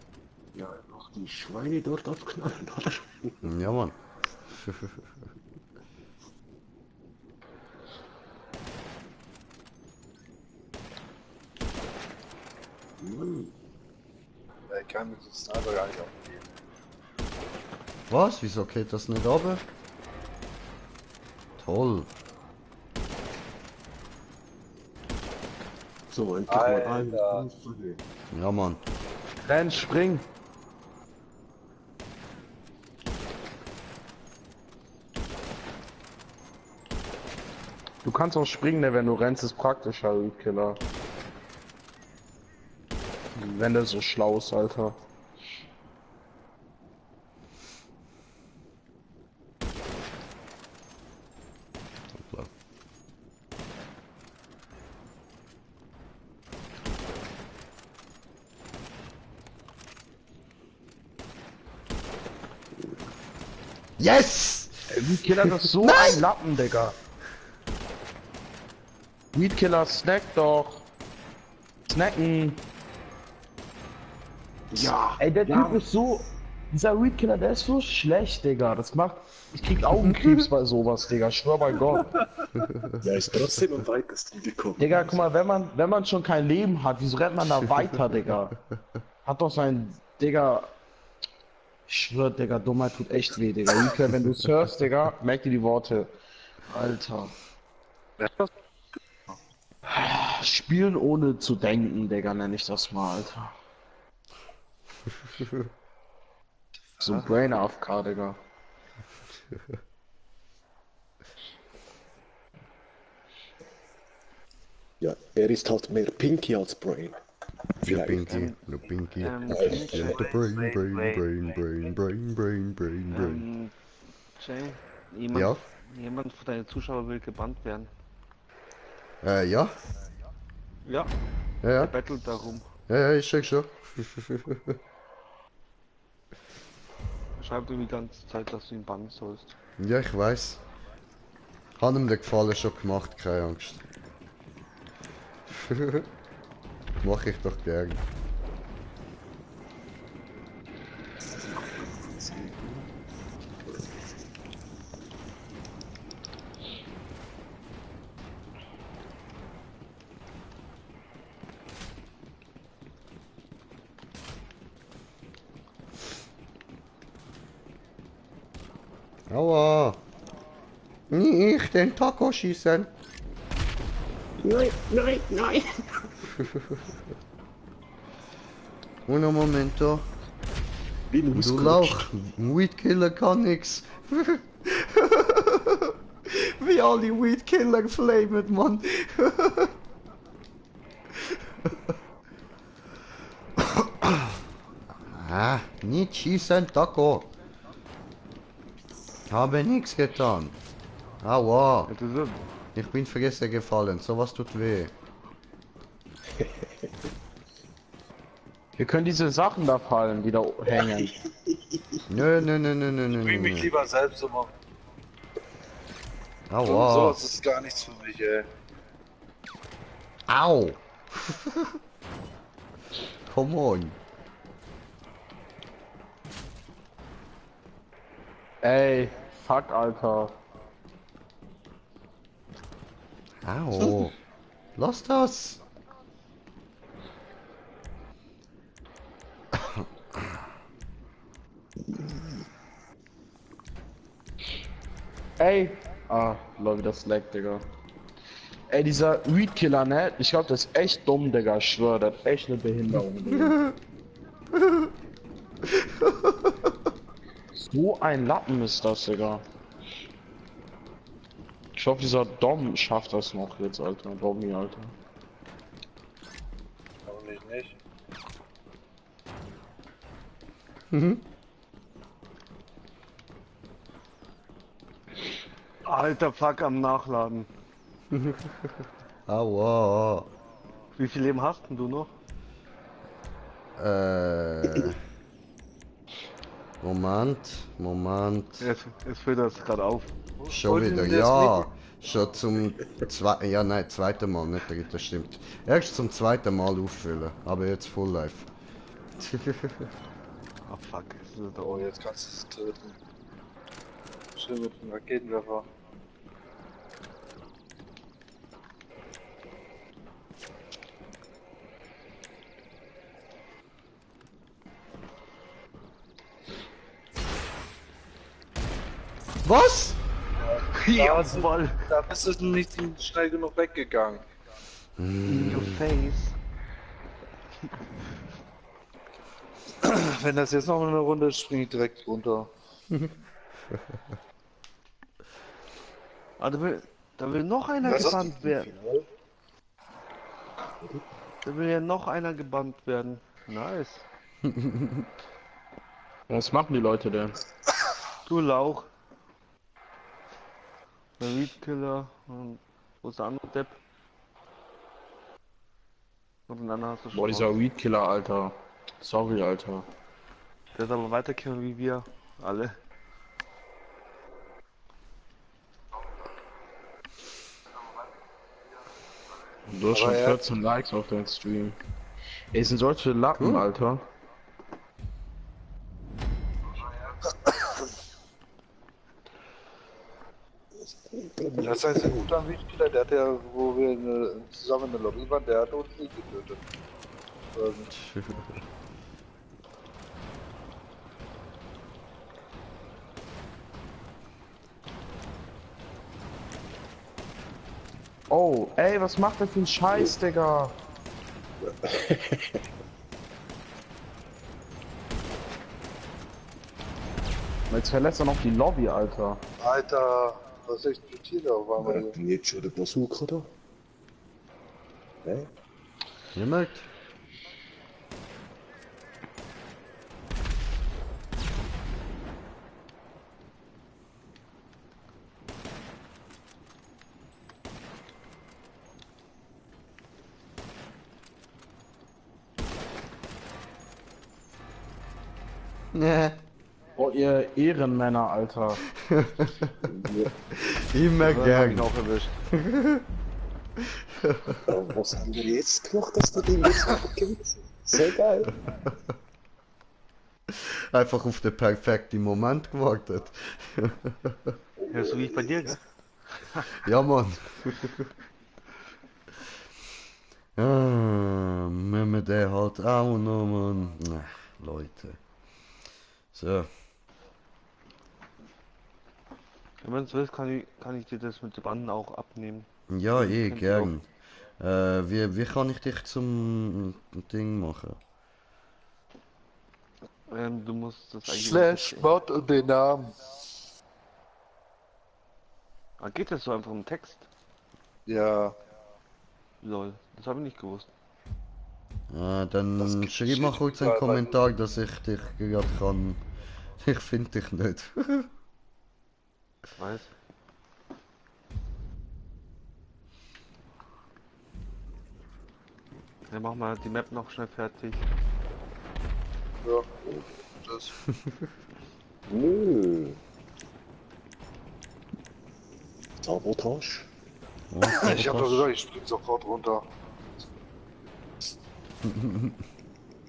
B: Ja, noch die Schweine dort abknallen, oder?
A: Ja, Mann.
E: Ich kann mit dem Sniper gar nicht aufgeben.
A: Was? Wieso geht das nicht runter? Toll.
B: So, endlich mal ein.
E: Alter.
A: Ja, Mann.
C: Renn, spring! Du kannst auch springen, ne, wenn du rennst, ist praktischer, Killer. Wenn der so schlau ist, Alter.
A: Klar. Yes!
C: Weedkiller, das ist so ein Lappen, Digga. Weedkiller, snack doch. Snacken.
B: Ja!
C: Ey, der Typ ist so... Dieser Weedkiller, der ist so schlecht, Digga. Das macht... Ich krieg Augenkrebs bei sowas, Digga. Schwör bei Gott.
B: Der ist trotzdem am weitesten gekommen.
C: Digga, guck mal, wenn man schon kein Leben hat, wieso rennt man da weiter, Digga? Hat doch sein... Digga... Ich schwör, Digga, Dummheit tut echt weh, Digga. Weedkiller, wenn du es hörst, Digga, merk dir die Worte. Alter. Spielen ohne zu denken, Digga, nenne ich das mal, Alter. So ein Brain AFK, Digga.
B: Ja, er ist halt mehr Pinky als Brain.
A: Ja,
B: Vielleicht.
A: Pinky, no Pinky.
D: Ähm,
A: Ja, the brain.
D: Jay,
A: Ja?
D: jemand von deinen Zuschauern will gebannt werden.
A: Ja?
D: Ja,
A: Ja,
D: der
A: ja.
D: bettelt darum.
A: Ja, ich check schon.
D: Schreibt ihm die ganze Zeit, dass du ihn bannen sollst.
A: Ja, ich weiß. Hat ihm den Gefallen schon gemacht, keine Angst. Mach ich doch gern. Aua! Nicht den Taco schießen!
B: Nein, nein, nein!
A: Un momento.
B: Bin
A: Du Lauch, Weedkiller kann nix. Wie alle Weedkiller flamen, Mann. Ah, nicht schießen, Taco. Habe nichts getan. Aua. Ich bin vergessen gefallen, sowas tut weh.
C: Wir können diese Sachen da fallen, die da hängen.
A: Nö, nö, nö, nö, nö, nö,
E: Bring mich
A: nö.
E: lieber selbst um.
A: Aua.
E: Sowas ist gar nichts für mich, ey.
A: Au. Come on.
C: Ey, fuck, Alter.
A: Au. Lass das.
C: Ey. Ah, Leute, das leckt, Digga. Ey, dieser Weedkiller, ne? Ich glaub, das ist echt dumm, Digga. Ich schwör, das ist echt eine Behinderung, Digga. So ein Lappen ist das, Digga. Ich hoffe, dieser Dom schafft das noch jetzt, Alter. Dommi, Alter.
E: Warum nicht?
A: Mhm.
D: Alter, fuck am Nachladen.
A: Aua.
D: Wie viel Leben hast denn du noch?
A: Moment.
D: Es füllt das gerade auf.
A: Schon wieder, ja. Schon zum zweiten, ja nein, zweite Mal, nicht dritte, das stimmt. Erst zum zweiten Mal auffüllen, aber jetzt Full Life.
D: Oh fuck, ist das da
E: Oh,
D: oben.
E: jetzt kannst du es töten. Schön mit dem Raketenwerfer.
A: Was?
E: Ja, da bist du nicht schnell genug weggegangen.
D: In your face.
E: Wenn das jetzt noch eine Runde ist, spring ich direkt runter.
D: Ah, da will noch einer
E: Was hast
D: gebannt
E: du
D: werden. Da will ja noch einer gebannt werden. Nice.
C: Was machen die Leute denn?
D: Du Lauch. Der Weedkiller. Und wo ist der andere Depp? Und den anderen hast du schon.
C: Boah, dieser Weedkiller, Alter. Sorry, Alter.
D: Der ist aber weiter killen wie wir alle.
C: Du hast schon 14 Likes auf deinem Stream. Ey, sind solche Lappen, Alter.
E: Das heißt, ein guter Mitspieler, der hat ja, wo wir zusammen in der Lobby waren, der hat uns nie getötet.
C: Oh, ey, was macht der für ein Scheiß, Digga? Jetzt verlässt er noch die Lobby, Alter.
E: Alter, was explodiert da auf einmal?
B: Jetzt schon der Bazooka da? Ne?
A: Ihr merkt? Nee.
C: Oh, ihr Ehrenmänner, Alter.
A: Immer
D: Hab
A: gern.
D: ich auch erwischt.
B: Was haben wir jetzt gemacht, dass du den jetzt noch gewinnst? Sehr geil.
A: Einfach auf den perfekten Moment gewartet.
D: Ja, so wie ich bei dir, gell?
A: Ja, Mann. Müssen wir den halt auch noch, Mann. Ach, Leute. So.
D: Wenn du willst, kann ich dir das mit den Banden auch abnehmen.
A: Ja, eh,
D: Könnt ihr
A: gern. Wie kann ich dich zum Ding machen?
D: Du musst das eigentlich...
E: Slash Bot und den Namen.
D: Ah, geht das so einfach im Text?
E: Ja,
D: Lol, das habe ich nicht gewusst.
A: Dann schreib mal kurz einen Kommentar, dass ich dich gerade kann. Ich finde dich nicht.
D: Weiß. Dann machen wir die Map noch schnell fertig.
E: ja, das.
B: Nö. Sabotage.
E: Ich hab doch gesagt, ich spring sofort runter.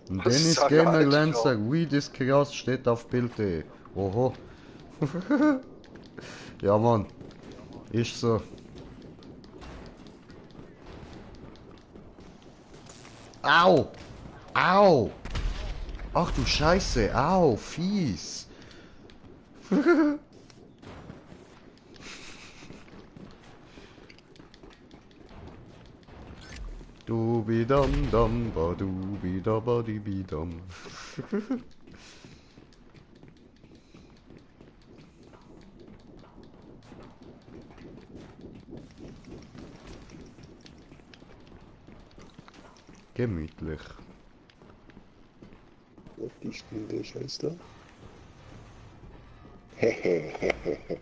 A: Dennis
E: sah
A: Gamer
E: gar nicht
A: Lancer, Weed ist krass, steht auf Bild.de. Oho. Ja, Mann. Ist so. Au! Au! Ach du Scheiße, au, fies. Dubi dam dam ba dubi da ba di bi dam. Gemütlich.
B: Auf die Stunde, scheiß da. Hehehehe.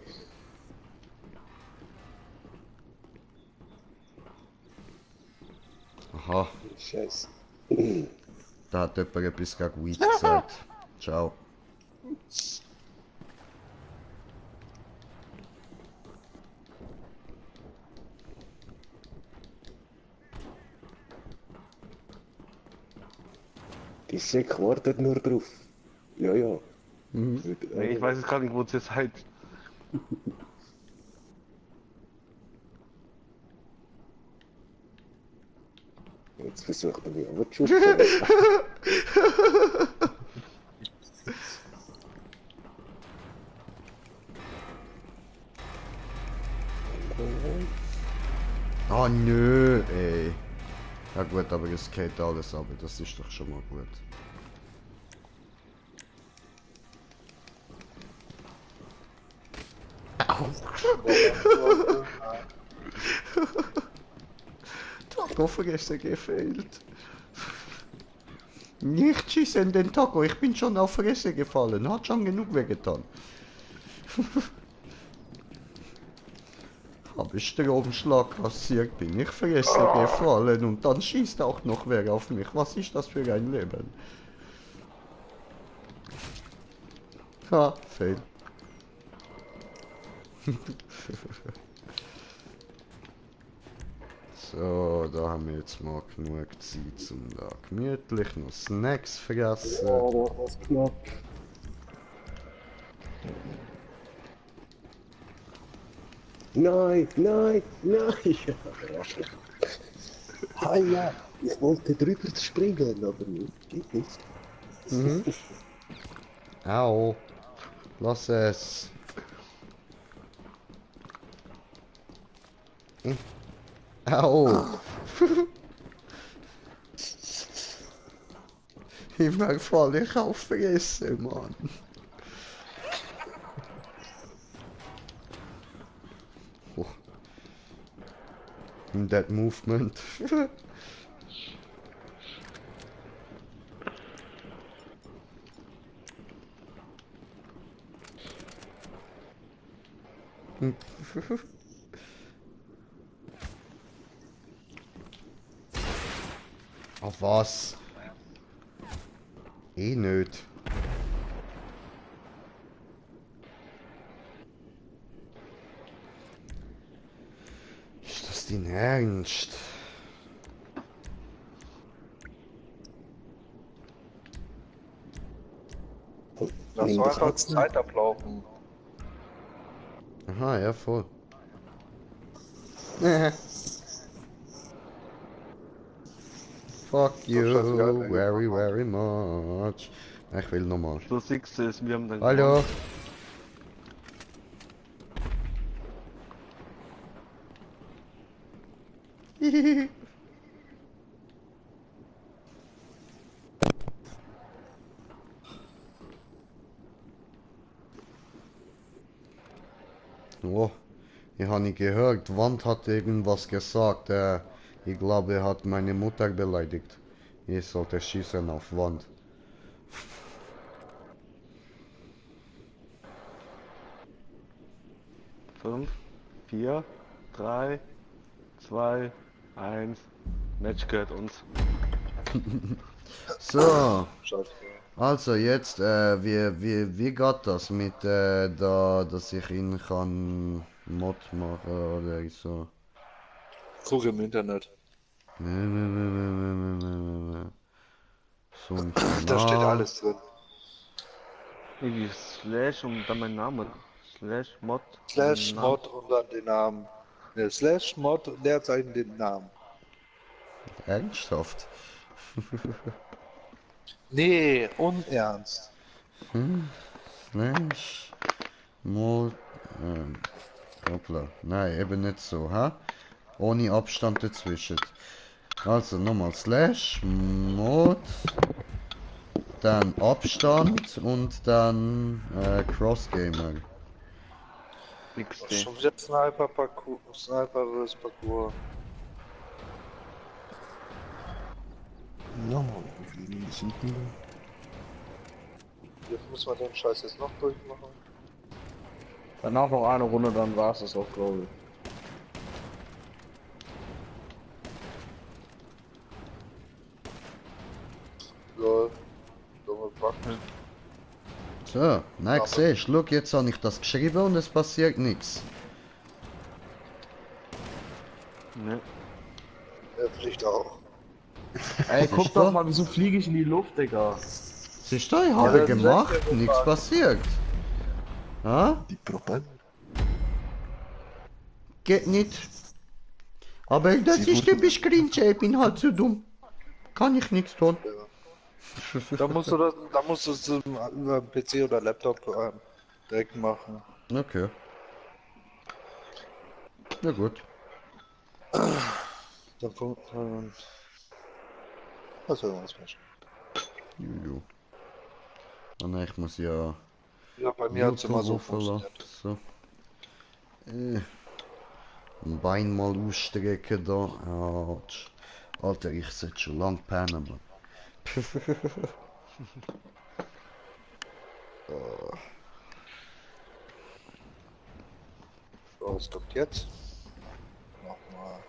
A: Aha,
B: Scheiße.
A: da hat jemand etwas gegen Weed gesagt. Ciao.
B: Die Sek wartet nur drauf. Ja, ja.
D: Nee, ich weiß jetzt gar nicht, wo ihr seid.
B: Jetzt versucht er mich aber zu schubsen.
A: Ah nö, ey. Ja gut, aber es geht alles ab, das ist doch schon mal gut. Taco vergessen gefehlt. Nicht schießen den Taco, ich bin schon auf Fresse gefallen, hat schon genug wehgetan. Habe ich Stromschlag kassiert, bin ich Fresse gefallen und dann schießt auch noch wer auf mich. Was ist das für ein Leben? Ha, fail. So, da haben wir jetzt mal genug Zeit, um da gemütlich noch Snacks fressen.
B: Ja, das war's knapp. Nein, nein, nein! Ah ja, ich wollte drüber springen, aber geht nicht.
A: Mhm. Au. Lass es. Au. Immer fall ich auf Fresse, Mann. Oh. In that movement. Auf was? Eh nicht. Ist das dein Ernst?
E: Lass
B: Nimm
E: doch
B: das
E: einfach
B: Arzt
E: Zeit ablaufen.
A: Aha, ja voll. Fuck you very, very much. Ich will nochmal.
D: Das Sechste ist, wir haben dann
A: Hallo. Oh, Ich habe nicht gehört. Wand hat irgendwas gesagt. Ich glaube, er hat meine Mutter beleidigt. Ich sollte schießen auf Wand.
D: Fünf, 4, 3, 2, 1. Match gehört uns.
A: So.
E: Scheiße.
A: Also jetzt, wie geht das mit, dass ich ihn kann Mod machen oder so?
E: Guck im Internet.
A: So ein
E: Da steht
A: Kanal.
E: alles drin.
D: Irgendwie Slash und dann mein Name. Slash Mod.
E: Slash
D: Name.
E: Mod und dann den Namen. Ne, Slash Mod und Leerzeichen den Namen.
A: Ernsthaft?
E: Nee, unernst.
A: Slash Mod. Hoppla. Nein, eben nicht so, ha? Ohne Abstand dazwischen. Also nochmal Slash Mod. Dann Abstand und dann Crossgamer.
D: XD.
E: Schon wieder Sniper Parcours. Sniper vs Parcours.
B: Nochmal, wie viele Minuten?
E: Jetzt müssen wir den Scheiß jetzt noch durchmachen.
C: Danach noch eine Runde, dann war es das auch, glaube ich.
E: Lol. Dumme Backen.
A: So, nein, siehst du, jetzt habe ich das geschrieben und es passiert nichts.
D: Ne.
E: Er fliegt auch.
C: Ey, guck
A: Siehst
C: doch
A: du?
C: mal, wieso fliege ich in die Luft, Digga?
A: Siehst du, ich habe
E: das ist
A: gemacht,
E: echt der
A: nichts
E: Wurm.
A: passiert. Ha?
B: Die Propeller.
A: Geht nicht. Aber das
B: Sie
A: ist
B: wurden-
A: typisch Grinch, ich bin halt zu dumm. Kann ich nichts tun.
E: Da musst du es über PC oder Laptop direkt machen.
A: Okay. Na gut.
E: Dann was soll man machen?
A: Juju. Ah nein, ich muss ja
E: Ja, bei mir hat es immer so
A: YouTube
E: funktioniert.
A: So. Ein Bein mal ausstrecken da. Autsch. Alter, ich sollte schon lang pennen, Mann.
E: So, was kommt jetzt? Nochmal.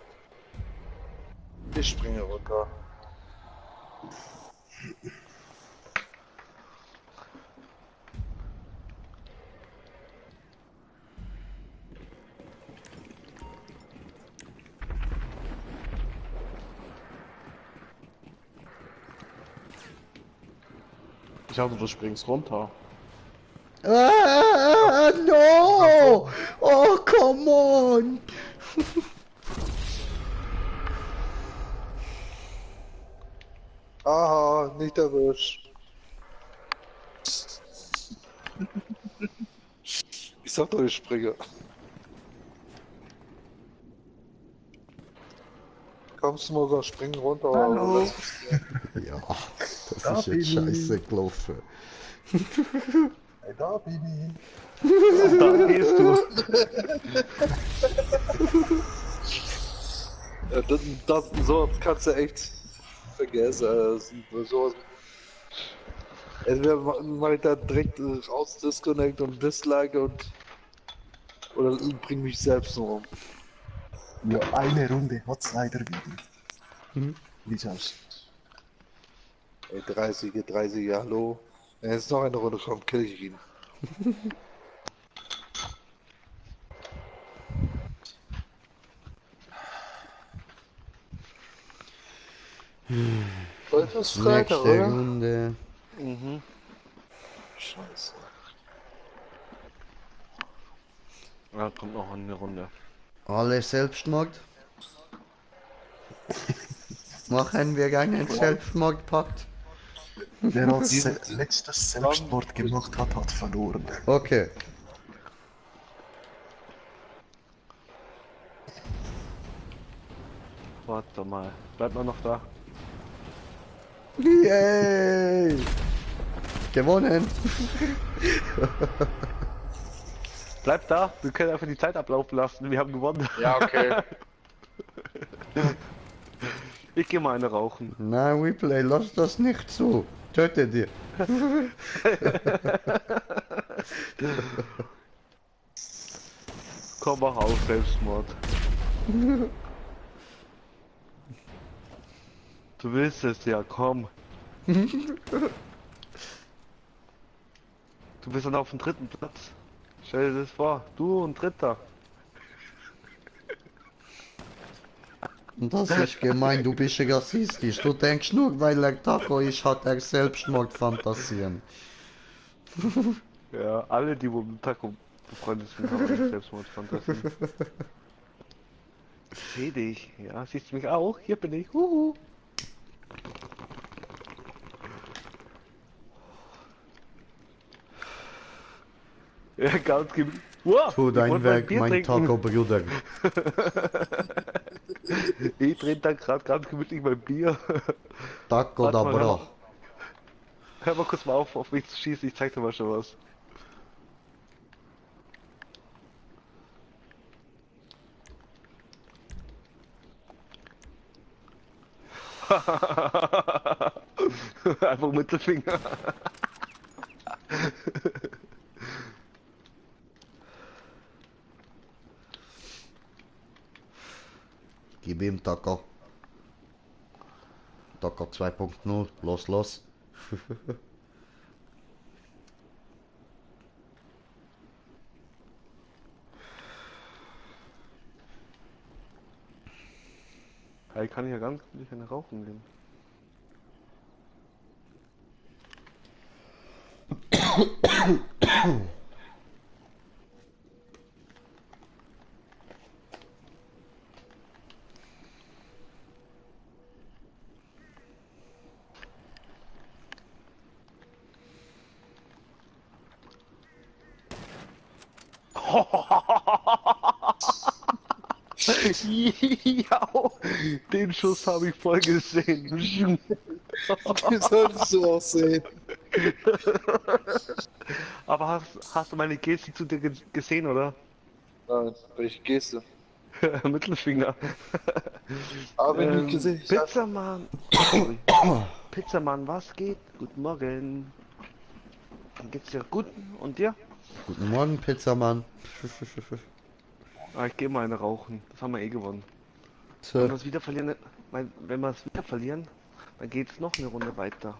E: Ich springe runter.
C: Ich dachte, du springst runter.
A: No! Oh, come on!
E: Aha, nicht erwischt. Ich sag doch, ich springe. Kommst du mal über Springen runter?
C: Hallo.
E: Oder?
A: Ja, das ist jetzt scheiße gelaufen.
E: Hey, da bin
D: Da gehst du.
E: ich. Ja, so kannst du echt vergessen. So, entweder mach ich da direkt raus, Disconnect und Dislike und oder bring mich selbst nur um.
B: Ja, eine Runde hat's leider wieder. Wie schaut's?
E: Ey, 30, hallo. Wenn jetzt noch eine Runde kommt, kill ich ihn. Heute ist Freitag,
A: Nächste
E: oder?
A: Runde.
D: Mhm.
E: Scheiße.
D: Ja, kommt noch eine Runde.
A: Alle Selbstmord. Machen wir einen Selbstmordpakt.
B: Wer als letztes Selbstmord gemacht hat, hat verloren.
A: Okay.
D: Warte mal. Bleib mal noch da.
A: Yay! Gewonnen!
D: Bleib da, wir können einfach die Zeit ablaufen lassen. Wir haben gewonnen.
E: Ja, okay.
D: Ich geh mal eine rauchen.
A: Nein, Replay, lass das nicht zu. Töte dir.
D: Komm, mach auf, Selbstmord. Du willst es ja, komm. Du bist dann auf dem 3. Platz. Stell dir das vor, du und Dritter.
A: Und das ist gemein, du bist rassistisch. Du denkst nur, weil er Taco ist, hat er Selbstmordfantasien.
D: Ja, alle, die wohl mit Taco befreundet sind, haben Selbstmordfantasien. Ich seh dich, ja, siehst du mich auch? Hier bin ich, huhu. Ja, ganz gemütlich. Wow,
A: Tu dein Werk, mein Taco-Bruder.
D: Ich trinke da gerade ganz gemütlich mein Bier.
A: Taco da bra.
D: Hör mal kurz mal auf mich zu schießen, ich zeig dir mal schon was. Einfach Mittelfinger.
A: Gib ihm Taco. Taco 2.0. Los, los.
D: Ich kann ja ganz nicht eine rauchen gehen. Ja, den Schuss habe ich voll gesehen.
E: Den solltest du auch sehen.
D: Aber hast du meine Geste zu dir gesehen, oder?
E: Nein, welche Geste?
D: Mittelfinger.
E: Aber nicht gesehen.
D: Pizzamann. Pizzamann, was geht? Guten Morgen. Dann geht's dir gut? Und dir?
A: Guten Morgen, Pizzamann.
D: Ich gehe mal eine rauchen. Das haben wir eh gewonnen.
A: So.
D: Wenn wir es wieder verlieren, dann geht's noch eine Runde weiter.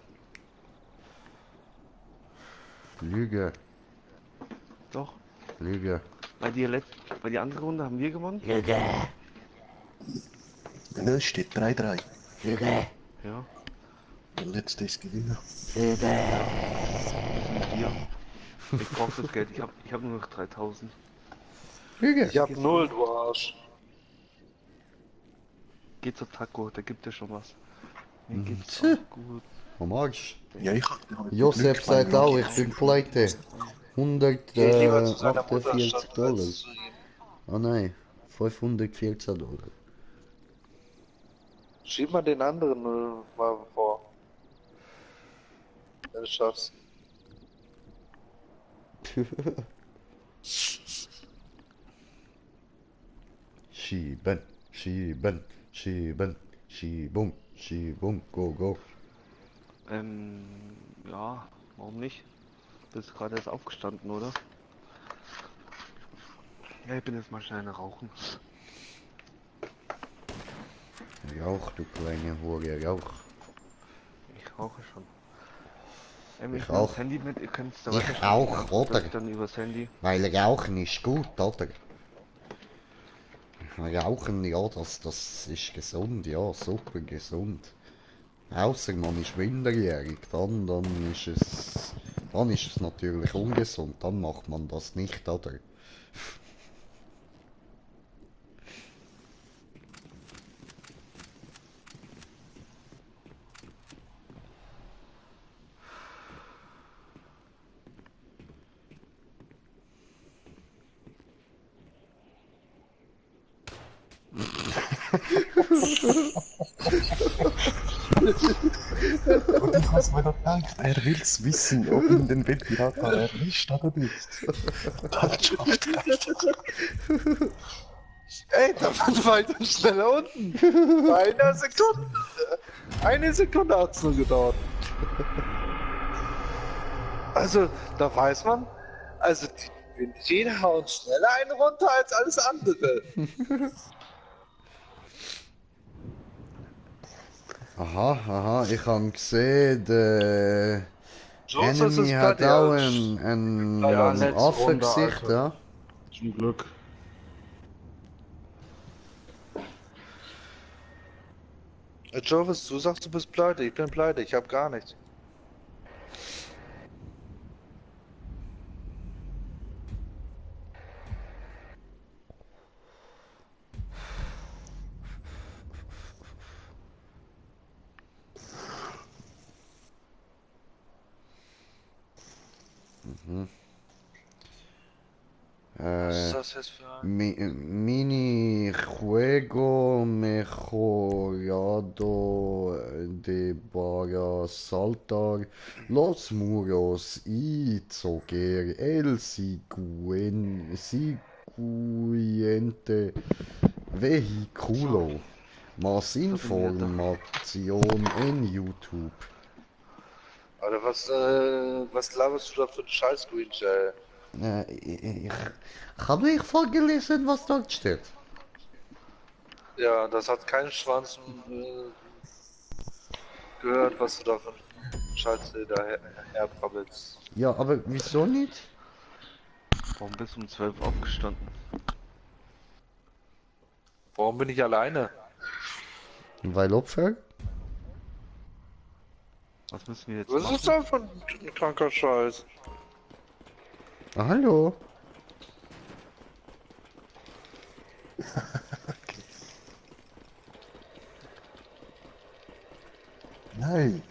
A: Lüge.
D: Doch.
A: Lüge.
D: Weil die andere Runde haben wir gewonnen.
A: Lüge.
B: Ne, steht 3-3.
A: Lüge.
D: Ja.
B: Der letzte ist Gewinner.
A: Lüge.
D: Ich brauche das Geld. Ich hab nur noch 3000.
A: Lüge.
E: Ich hab 0, du Arsch.
D: Geh zu Taco, der gibt dir schon was. Mir geht's
A: Tja.
D: auch gut.
A: Am Arsch.
B: Ja, ich hab
A: Josef sagt auch, ich bin pleite. 148 $. Oh nein, 514 $.
E: Schieb mal den anderen mal vor. Wenn du schaffst.
A: Schieben, schieben, schieben, schiebung, schiebung, go, go.
D: Ja, warum nicht? Bist gerade erst aufgestanden, oder? Ja, ich bin jetzt mal schnell rauchen.
A: Rauch, du kleine Hure, rauch.
D: Ich rauche schon.
A: Ich auch.
D: Das Handy mit, ihr könnt es
A: Ich auch, oder?
D: dann übers Handy.
A: Weil Rauchen ist gut, oder? Rauchen, ja, das ist gesund, ja, super gesund. Außer man ist minderjährig, dann ist es natürlich ungesund, dann macht man das nicht, oder?
B: Und ich hab's mir gedacht, er will's wissen, ob ihn den Weltpiraten erwischt oder nicht. Dann schafft er das.
E: Ey, da war weiter schneller unten. Eine Sekunde. Eine Sekunde hat's nur gedauert. Also, da weiß man, also die Windräder hauen schneller einen runter als alles andere.
A: Aha, ich habe gesehen, der
E: Jones, das
A: Enemy
E: ist
A: hat
E: Bloody
A: auch
E: Edge.
A: ein
C: Ja, letzte Runde,
A: Affengesicht,
C: Alter.
A: ja?
C: Zum Glück.
E: Jovis, du sagst, du bist pleite. Ich bin pleite. Ich hab gar nichts. Was ist das jetzt für ein...
A: Mini juego mejorado de para saltar los muros y tocar el siguiente vehículo. Más información en YouTube.
E: Alter, was laberst du da für einen Scheiß-Screen, ey?
A: Ich habe nicht vorgelesen, was dort steht.
E: Ja, das hat keinen Schwanz gehört, was du da für einen Scheiß herbrabbelst.
A: Ja, aber wieso nicht?
D: Warum bist du um 12 aufgestanden?
E: Warum bin ich alleine?
A: Weil Opfer?
D: Was müssen wir jetzt
E: Was
D: machen?
E: ist da für ein kranker Scheiß?
A: Ah, hallo.
B: Nein.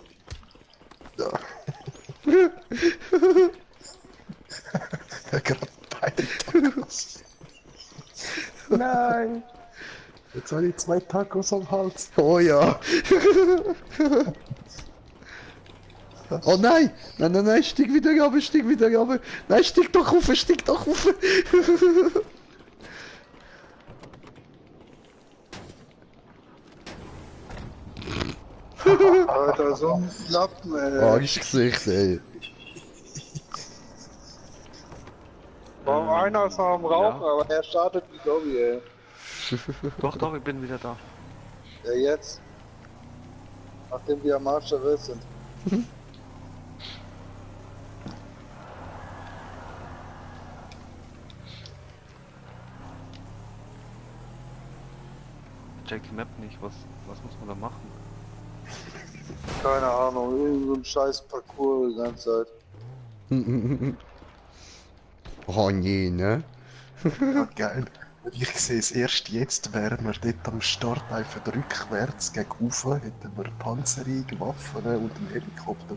B: Ja. Er gerade beide Tacos. Nein. Jetzt habe ich 2 Tacos am Hals.
A: Oh ja. Oh nein! Nein, stieg wieder runter, stieg wieder runter. Nein, stieg doch rauf, stieg doch rauf.
E: Alter, so ein Lappen, ey.
A: Angstgesicht, ey.
E: Warum einer ist noch am Rauchen, aber er startet die Lobby, ey.
D: Doch, ich bin wieder da.
E: Ja, jetzt. Nachdem wir am Arsch der Welt sind.
D: Check die Map nicht, was muss man da machen?
E: Keine Ahnung, irgend so ein scheiß Parcours die ganze Zeit.
A: Oh nee, ne?
B: Ja, geil. Ich sehe es erst jetzt, wären wir dort am Start einfach rückwärts gegen Ufer, hätten wir Panzerung, Waffen und einen Helikopter.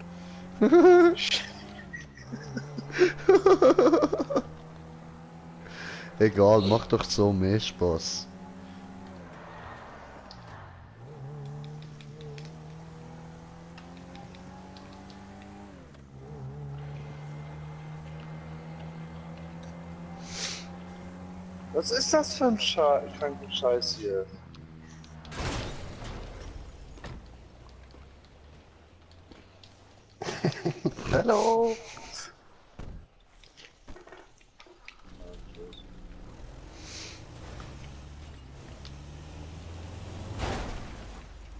A: Egal, mach doch so mehr Spaß.
E: Was ist das für ein kranken Scheiß hier?
B: Hallo!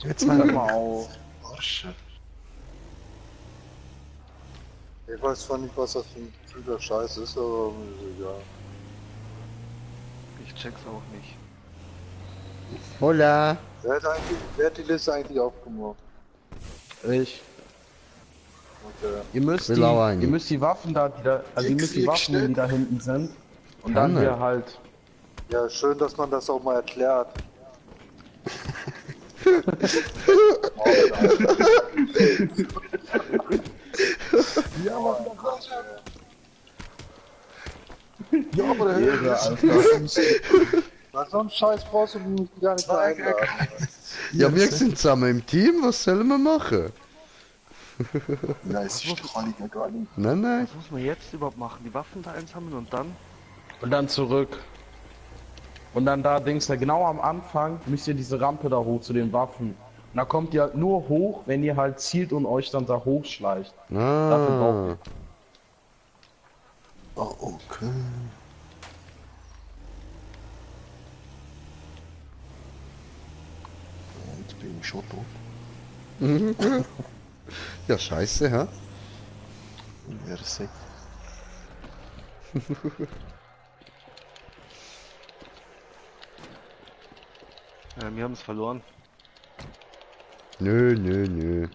B: Jetzt mal auf. Arsche.
E: Ich weiß zwar nicht, was das für ein krüger Scheiß ist, aber mir ist egal.
D: Ich check's auch nicht.
A: Hola!
E: Wer hat die Liste eigentlich aufgemacht?
C: Ich.
E: Okay.
C: Ihr müsst die Waffen da, ihr müsst die Waffen, die da hinten sind. Und dann hier halt.
E: Ja, schön, dass man das auch mal erklärt.
B: Ja, Mann, ja, aber
E: Was so ein Scheiß brauchst du mich gar nicht mehr einladen.
A: Ja, wir sind zusammen im Team, was sollen wir machen?
C: Ja, ist die Strahlung ja gar nicht.
A: Nein, nein.
D: Was muss man jetzt überhaupt machen? Die Waffen da einsammeln und dann?
C: Und dann zurück. Und dann da denkst du, genau am Anfang müsst ihr diese Rampe da hoch zu den Waffen. Und da kommt ihr halt nur hoch, wenn ihr halt zielt und euch dann da hochschleicht. Dafür braucht ihr.
B: Oh, okay. Jetzt bin ich schon tot.
A: Ja, scheiße, hä?
B: Merci.
D: Wir haben es verloren.
A: Nö, nö, nö.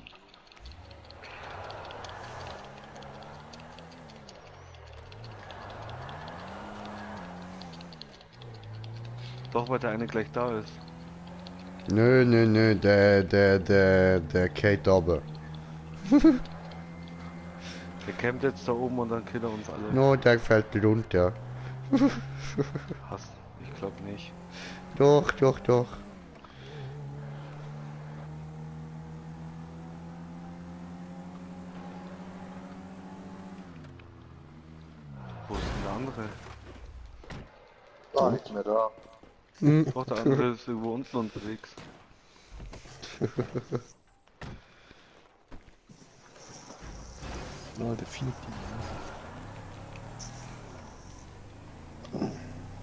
D: Doch, weil der eine gleich da ist.
A: Nö, nö, nö, der Kate oben.
D: Der campt jetzt da oben und dann killt er uns alle.
A: No, der fällt runter.
D: Hast. Ich glaube nicht.
A: Doch, doch, doch.
D: Wo ist denn der andere?
E: Gar nicht mehr da.
D: Doch, der andere ist irgendwo unten unterwegs.
B: Der fliegt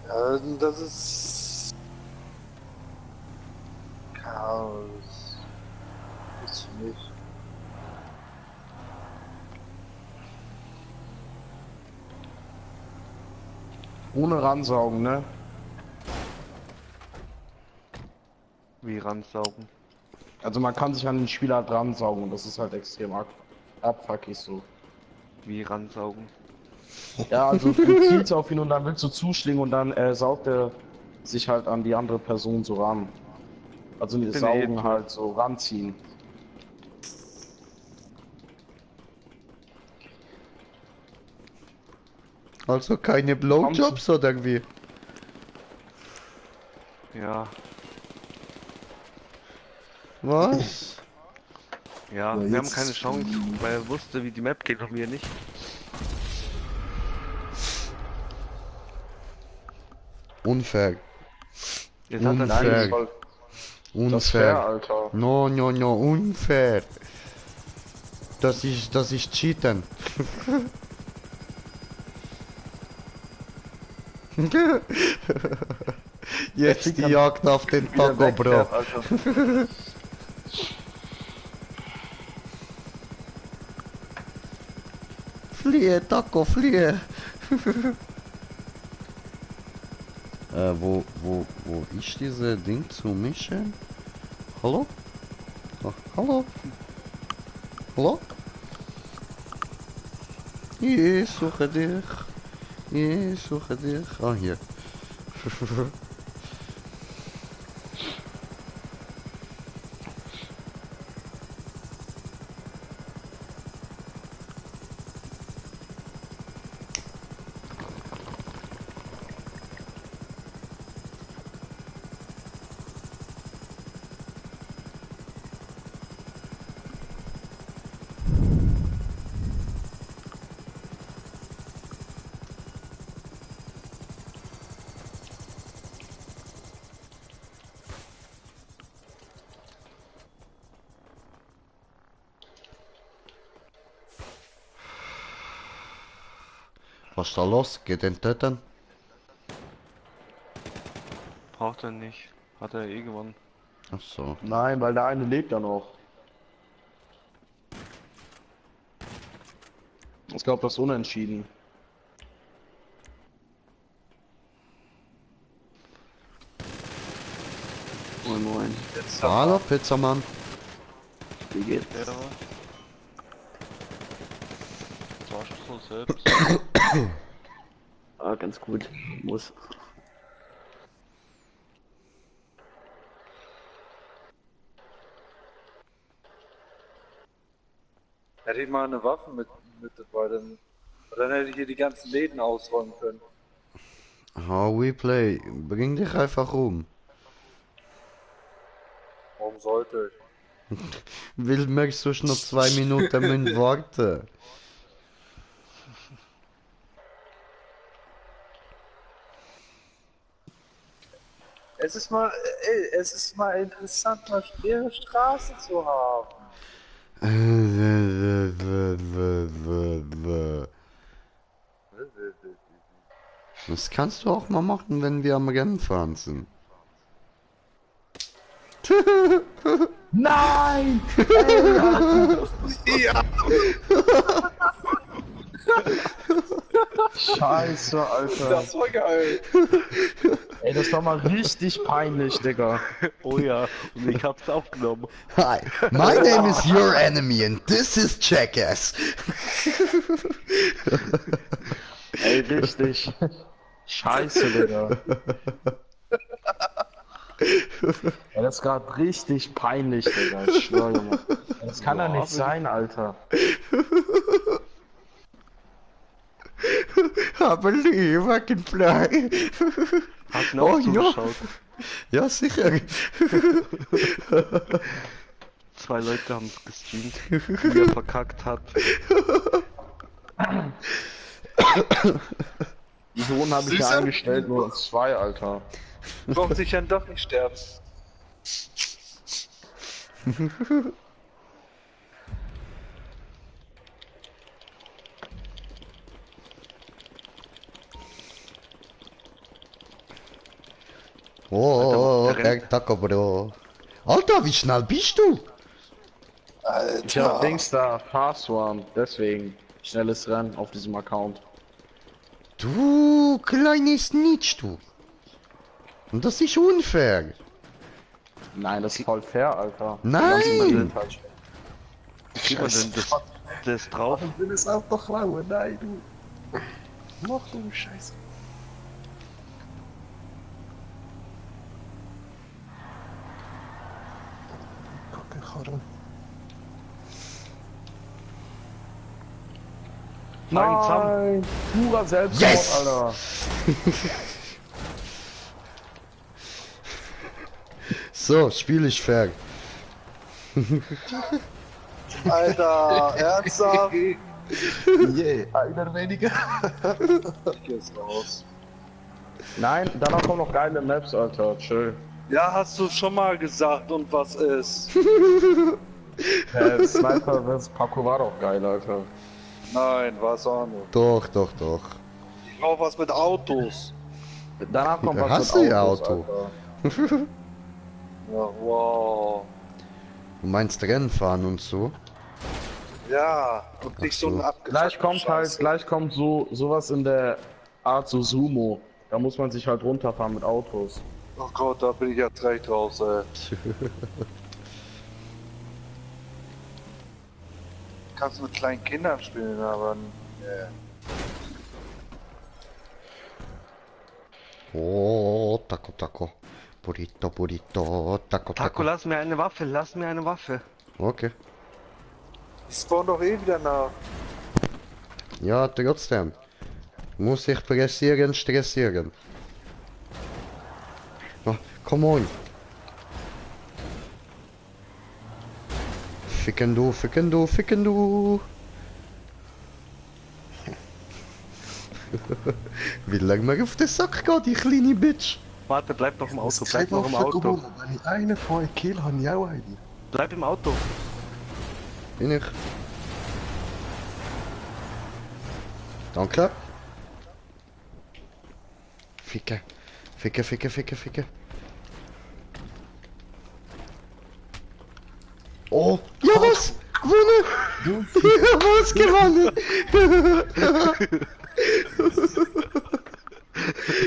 E: Ja, das ist Chaos. Das ist für mich.
C: Ohne Ransaugen, ne?
D: Wie ransaugen.
C: Also man kann sich an den Spieler halt ransaugen und das ist halt extrem abfuckig so.
D: Wie ransaugen.
C: Ja, also du zielst auf ihn und dann willst du zuschlingen und dann saugt er sich halt an die andere Person so ran. Also die Saugen halt so ranziehen.
A: Also keine Blowjobs oder irgendwie?
D: Ja.
A: Was?
D: Ja, wir haben keine Chance, weil er wusste, wie die Map geht und wir nicht.
A: Unfair.
D: Jetzt hat er
A: Unfair.
C: Nein,
A: Unfair.
C: das fair, Alter.
A: No, no, no, unfair. Das ist Cheaten. Jetzt die Jagd auf den Taco, Bro. Fliehe, Taco, fliehe. Wo ist diese Ding zu mischen? Hallo? Oh, hallo? Hallo? Ich suche dich. Ich suche dich. Ah, hier. Was ist da los? Geht den töten?
D: Braucht er nicht. Hat er eh gewonnen.
A: Ach so.
C: Nein, weil der eine lebt ja noch. Ich glaube, das ist unentschieden.
B: Moin, moin.
A: Hallo, Pizzamann.
B: Wie geht's?
D: Ja. Warst du so selbst?
B: Ah, ganz gut. Muss.
E: Hätte ich mal eine Waffe mit dabei, dann hätte ich hier die ganzen Läden ausräumen können.
A: How we play. Bring dich einfach um.
E: Warum sollte ich?
A: Will möchtest du noch 2 Minuten müssen warten?
E: Es ist mal interessant, mal schwere Straßen zu haben.
A: Das kannst du auch mal machen, wenn wir am Rennen fahren sind.
C: Nein! Ey, ja! Scheiße, Alter.
E: Das war geil.
C: Ey, das war mal richtig peinlich, Digga.
D: Oh ja, und ich hab's aufgenommen.
A: Hi, my name is your enemy and this is Jackass.
C: Ey, richtig. Scheiße, Digga. Ja, das ist gerade richtig peinlich, Digga. Ich schwöre, Junge. Das kann doch nicht sein, Alter.
A: Aber lieber Fly.
D: Hast du auch zugeschaut?
A: Ja, sicher.
D: 2 Leute haben es gestreamt, wie er verkackt hat.
C: Die Drohnen habe ich ja eingestellt, nur 2, Alter.
E: Braucht sich dann doch nicht sterben.
A: Oh, der Taco, Bro. Alter, wie schnell bist du?
E: Alter.
C: Ich hab Dings da, Fast One, deswegen schnelles Rennen auf diesem Account.
A: Du kleines Snitch, du. Und das ist unfair.
C: Nein, das ist voll fair, Alter.
A: Nein!
D: Wie kriegt man denn das drauf?
B: Ich will es auch doch klauen, nein, du. Mach du Scheiße. Karre.
C: Nein! Purer Selbstmord,
A: Yes!
C: Alter!
A: So, Spiel ist fair.
E: Alter, ernsthaft?
B: Yeah, einer weniger.
E: Ich geh jetzt raus.
C: Nein, danach kommen noch geile Maps, Alter. Chill.
E: Ja, hast du schon mal gesagt, und was ist?
C: Sniper vs. Parkour war doch geil, Alter.
E: Nein, war's auch nicht.
A: Doch, doch, doch.
E: Ich brauch was mit Autos.
C: Danach kommt was
A: Hast
C: mit
A: du ja
C: Autos,
A: Auto?
C: Alter.
E: Ja, wow.
A: Du meinst Rennen fahren und so?
E: Ja, und nicht so ein
C: Gleich kommt halt, gleich kommt sowas in der Art so Sumo. Da muss man sich halt runterfahren mit Autos.
E: Oh Gott, da bin ich jetzt recht raus, ey. Kannst du mit kleinen Kindern spielen, aber... Nee.
A: Oh, Taco, Taco. Burrito, Burrito, Taco,
D: Taco,
A: Taco.
D: lass mir eine Waffe, lass mir eine Waffe.
A: Okay.
E: Ich spawn doch eh wieder nach.
A: Ja, trotzdem. Muss ich pressieren, stressieren. Oh, come on. Ficken du, ficken du, ficken du. Wie lange mir auf den Sack geht, die kleine Bitch.
D: Warte, bleib noch im Auto, bleib noch im
B: Auto.
D: Auto.
B: Wenn ich einen von euch kill, habe ich auch einen.
D: Bleib im Auto.
A: Bin ich. Danke. Ficke. Ficke, ficke, ficke, ficke. Oh, ja was? Gewonnen! Ja, was gewonnen?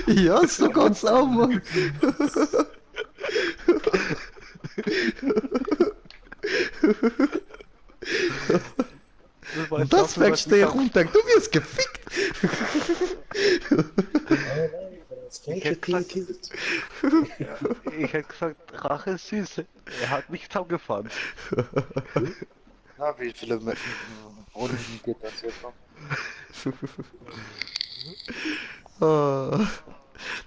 A: Ja, so ganz sauber. Das wächst dir runter, du wirst gefickt.
D: Ich hätte gesagt, Rache ist süß. Er hat mich zusammengefahren.
E: Na, wie viele Runden geht das jetzt noch?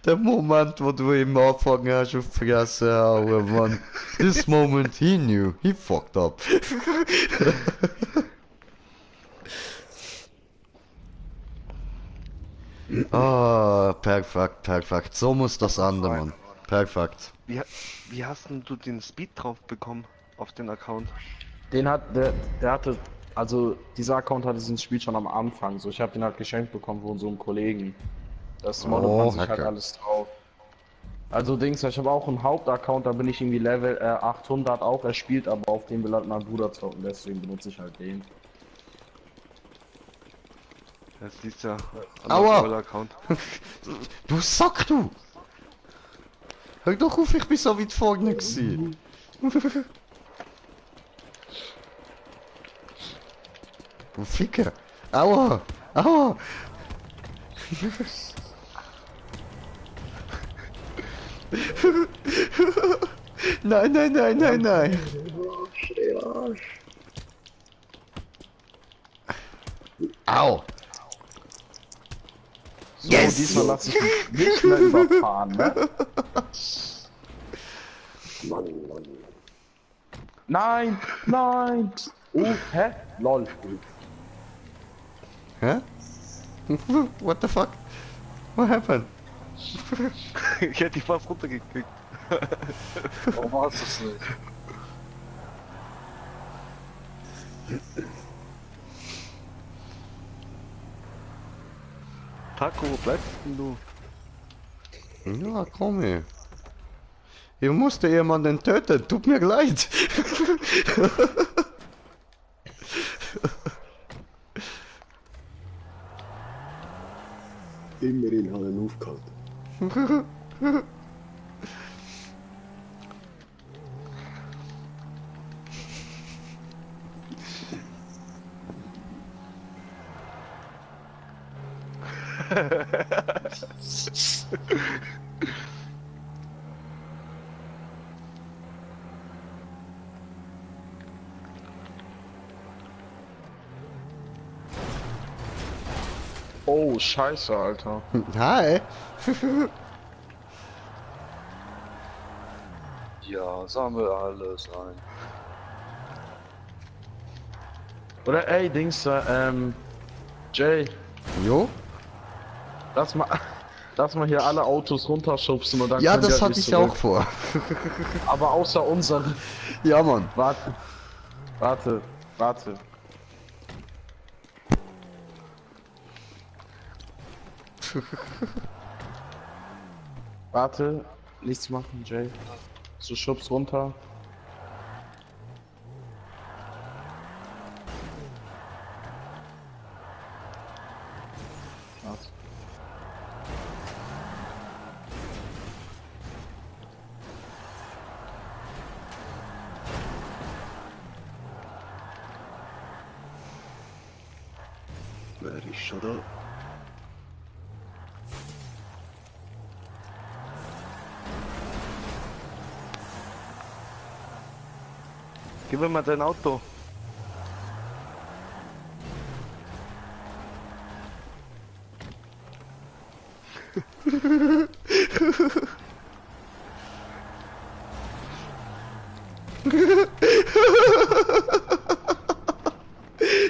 A: Der Moment, wo du ihm angefangen hast auf die Fresse hauen, Mann. This moment he knew. He fucked up. Ah, perfekt, perfekt. So muss das enden, Mann. Perfekt.
D: Wie hast denn du den Speed drauf bekommen auf den Account?
C: Der hatte, also dieser Account hatte dieses Spiel schon am Anfang, so ich habe den halt geschenkt bekommen von so einem Kollegen. Das moddet man sich halt
A: Hacker.
C: alles drauf. Also Dings, ich habe auch einen Hauptaccount, da bin ich irgendwie Level 800 auch erspielt, aber auf dem will halt mein Bruder zocken, deswegen benutze ich halt den.
D: Das ist ja
A: Aua!
D: Account.
A: Du Sack, du! Hör doch auf, ich bin so weit vorne gewesen. Du Ficker! Aua! Aua! Nein, nein, nein, nein, nein! Au!
C: So, diesmal lasse ich mich nicht mehr überfahren, ne? Nein, nein! Oh, hä? Lol.
A: Hä? What the fuck? What happened?
D: Ich hätte dich fast runtergekriegt.
E: Warum warst du es nicht?
D: Taco, wo bleibst denn du?
A: Ja, komm her. Ich musste jemanden töten, tut mir leid.
B: Immerhin hat er ihn aufgehalten.
C: Oh, scheiße, Alter.
A: Hi.
E: Ja, sammel alles ein.
C: Oder ey, Dings, Jay.
A: Jo?
C: Lass mal hier alle Autos runterschubsen und dann
A: Ja,
C: können
A: das
C: wir
A: hatte
C: nicht
A: ich auch
C: zurück.
A: vor.
C: Aber außer unseren.
A: Ja, Mann.
C: Warte. Warte, nichts machen, Jay. So schubst runter. Warte.
B: Wer ist schon da?
D: Gib mir mal dein Auto.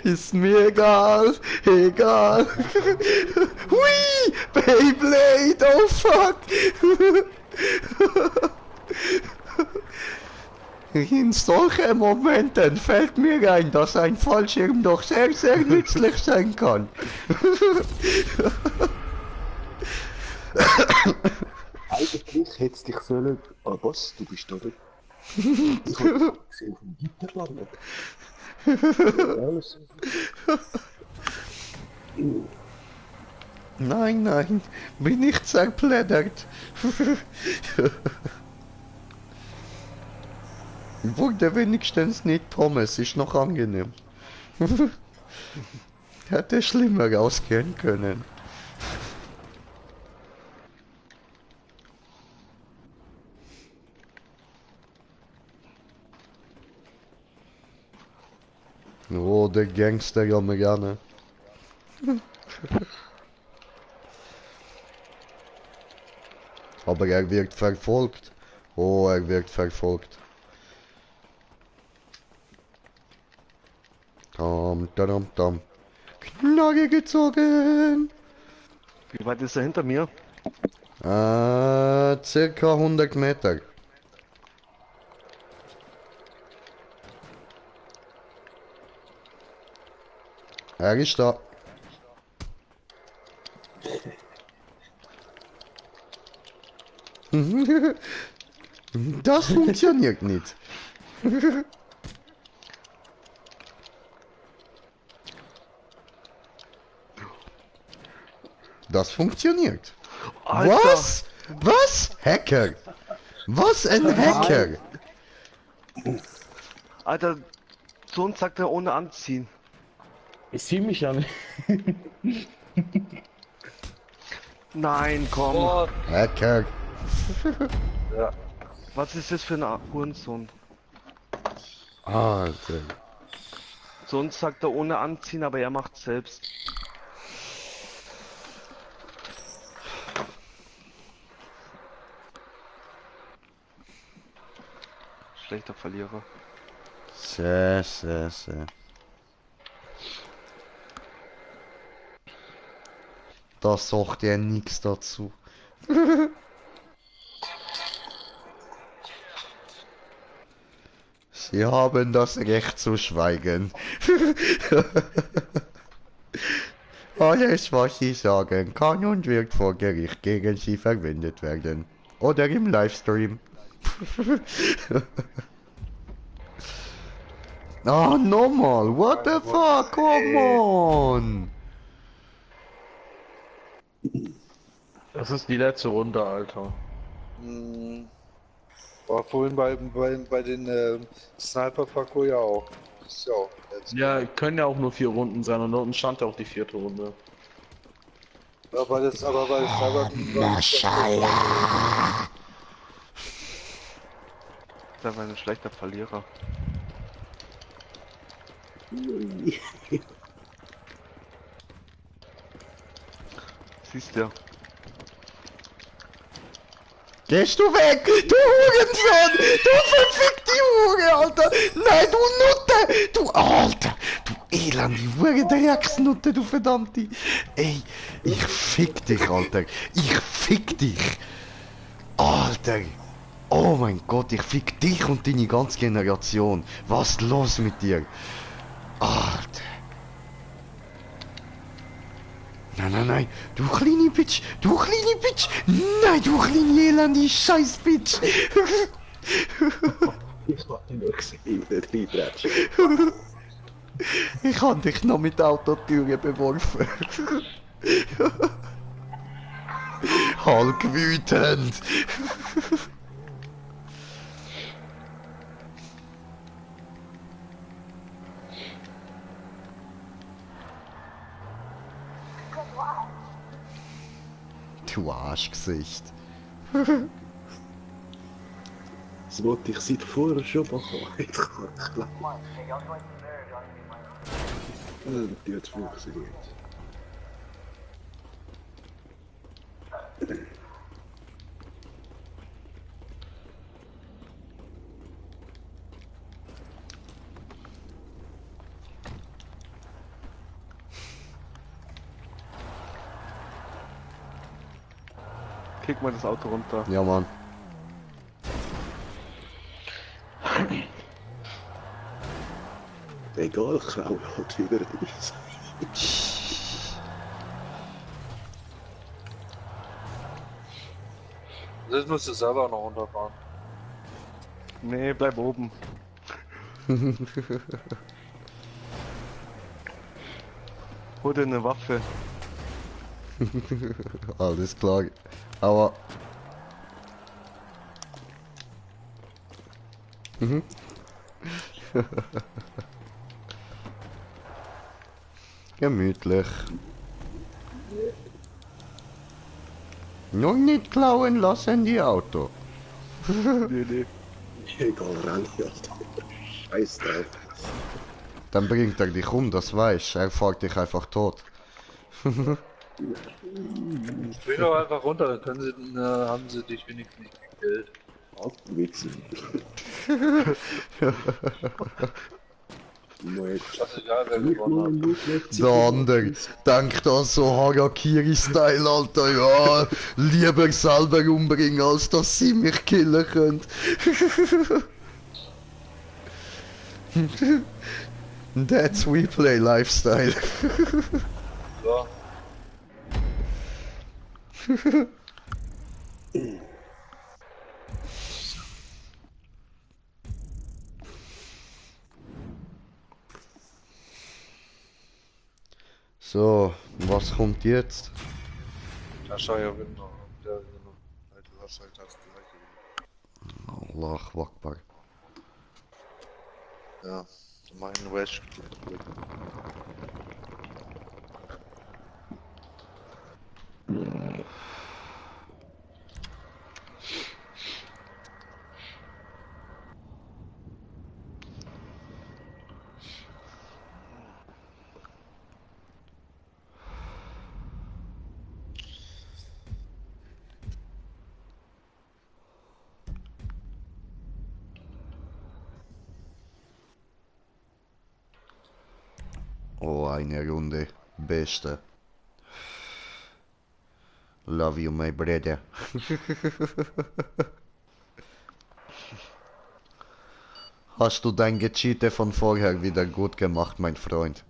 A: Ist mir egal, egal. Hui, Beyblade, oh fuck. In solchen Momenten fällt mir ein, dass ein Fallschirm doch sehr, sehr nützlich sein kann.
B: Eigentlich hätte es dich sollen... Ah, was? Du bist da, oder? Ich habe gesehen vom Gitterlande. Alles.
A: Nein, nein, bin nicht zerplättert. Wurde wenigstens nicht Pommes, ist noch angenehm. Hätte schlimmer ausgehen können. Oh, der Gangster-Amerikaner. 。Aber er wird verfolgt. Oh, er wird verfolgt. Tam, tam, tam. Knarre gezogen.
D: Wie weit ist er hinter mir?
A: Circa 100 Meter. Er ist da. Das funktioniert nicht. Das funktioniert.
D: Alter.
A: Was? Was? Hacker? Was ein Hacker?
D: Alter, Sohn sagt er ohne anziehen.
C: Ich zieh mich ja nicht.
D: Nein, komm.
E: Oh,
A: Hacker.
E: ja.
D: Was ist das für ein Hurensohn?
A: Alter.
D: Sohn sagt er ohne anziehen, aber er macht selbst. Schlechter Verlierer.
A: Sehr, sehr, sehr. Da sagt er nichts dazu. Sie haben das Recht zu schweigen. Alles, was Sie sagen, kann und wird vor Gericht gegen Sie verwendet werden. Oder im Livestream. Ah, nochmal. What the fuck? Come on.
C: Das ist die letzte Runde, Alter.
E: War vorhin bei den Sniper-Parcours ja auch. Das ist ja auch jetzt.
C: Ja, können ja auch nur 4 Runden sein und unten stand ja auch die 4. Runde.
E: Aber bei Sniper.
A: Maschallah.
D: Der war ein schlechter Verlierer. Siehst du?
A: Gehst du weg, du Hurensohn! Du verfickte Hure, Alter! Nein, du Nutte! Du Alter! Du elende Hure, Drecksnutte, du verdammte! Ey, ich fick dich, Alter! Ich fick dich! Alter! Oh mein Gott, ich fick dich und deine ganze Generation! Was ist los mit dir? Alter! Nein, nein, nein, du kleine Bitch, du kleine Bitch, nein, du kleine elende Scheiß-Bitch.
B: Ich hab dich nur gesehen, nicht reinträtschen.
A: Ich hab dich noch mit Autotüren beworfen. Hulk wütend. Du Arschgesicht.
B: Das wollte ich seit vorher schon machen. Ich kann nicht glauben. Die hat funktioniert.
D: Kick mal das Auto runter.
A: Ja, Mann.
B: Egal, Kraul halt wieder raus.
E: Das musst du selber noch runterfahren.
D: Nee, bleib oben. Hol dir eine Waffe.
A: Alles klar. Aber... Gemütlich. Noch nicht klauen lassen die Auto.
D: Nee.
B: Egal, renn, Alter. Scheiß drauf.
A: Dann bringt er dich um, das weiß. Er fährt dich einfach tot.
E: Spring doch einfach runter, dann können sie, haben sie dich wenigstens nicht gekillt.
B: Auswechseln.
E: Scheißegal, wer gewonnen hat.
A: Der andere denkt an so Harakiri-Style, Alter, ja, lieber selber umbringen, als dass sie mich killen könnt. That's we play Lifestyle.
E: So.
A: So, was kommt jetzt?
E: Da schau ja genau. Ja, genau. Alter, was halt das gleiche.
A: Allah Akbar.
E: Ja, mein Wedge.
A: Oh, eine Runde. Beste. Love you, my brother. Hast du dein Gecheate von vorher wieder gut gemacht, mein Freund?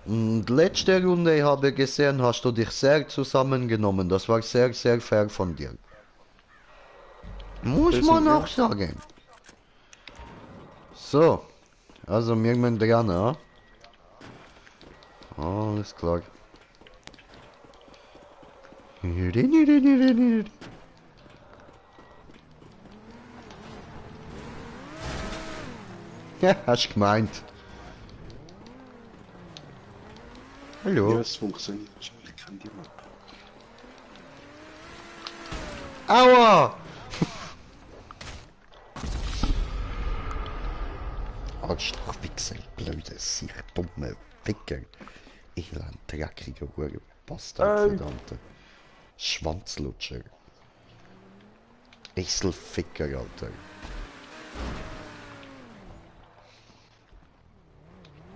A: Und letzte Runde habe ich gesehen, hast du dich sehr zusammengenommen. Das war sehr, sehr fair von dir. Muss man auch sagen. So, also wir müssen dran, ja? Alles klar. Ja, hast gemeint. Hallo.
B: Ja, es funktioniert. Ich kann die mal.
A: Aua! Arschlochwichser, blöde Sicht, dumme Ficker. Elend, dreckige Hure, Bastard, verdammte. Schwanzlutscher. Esselficker, Alter.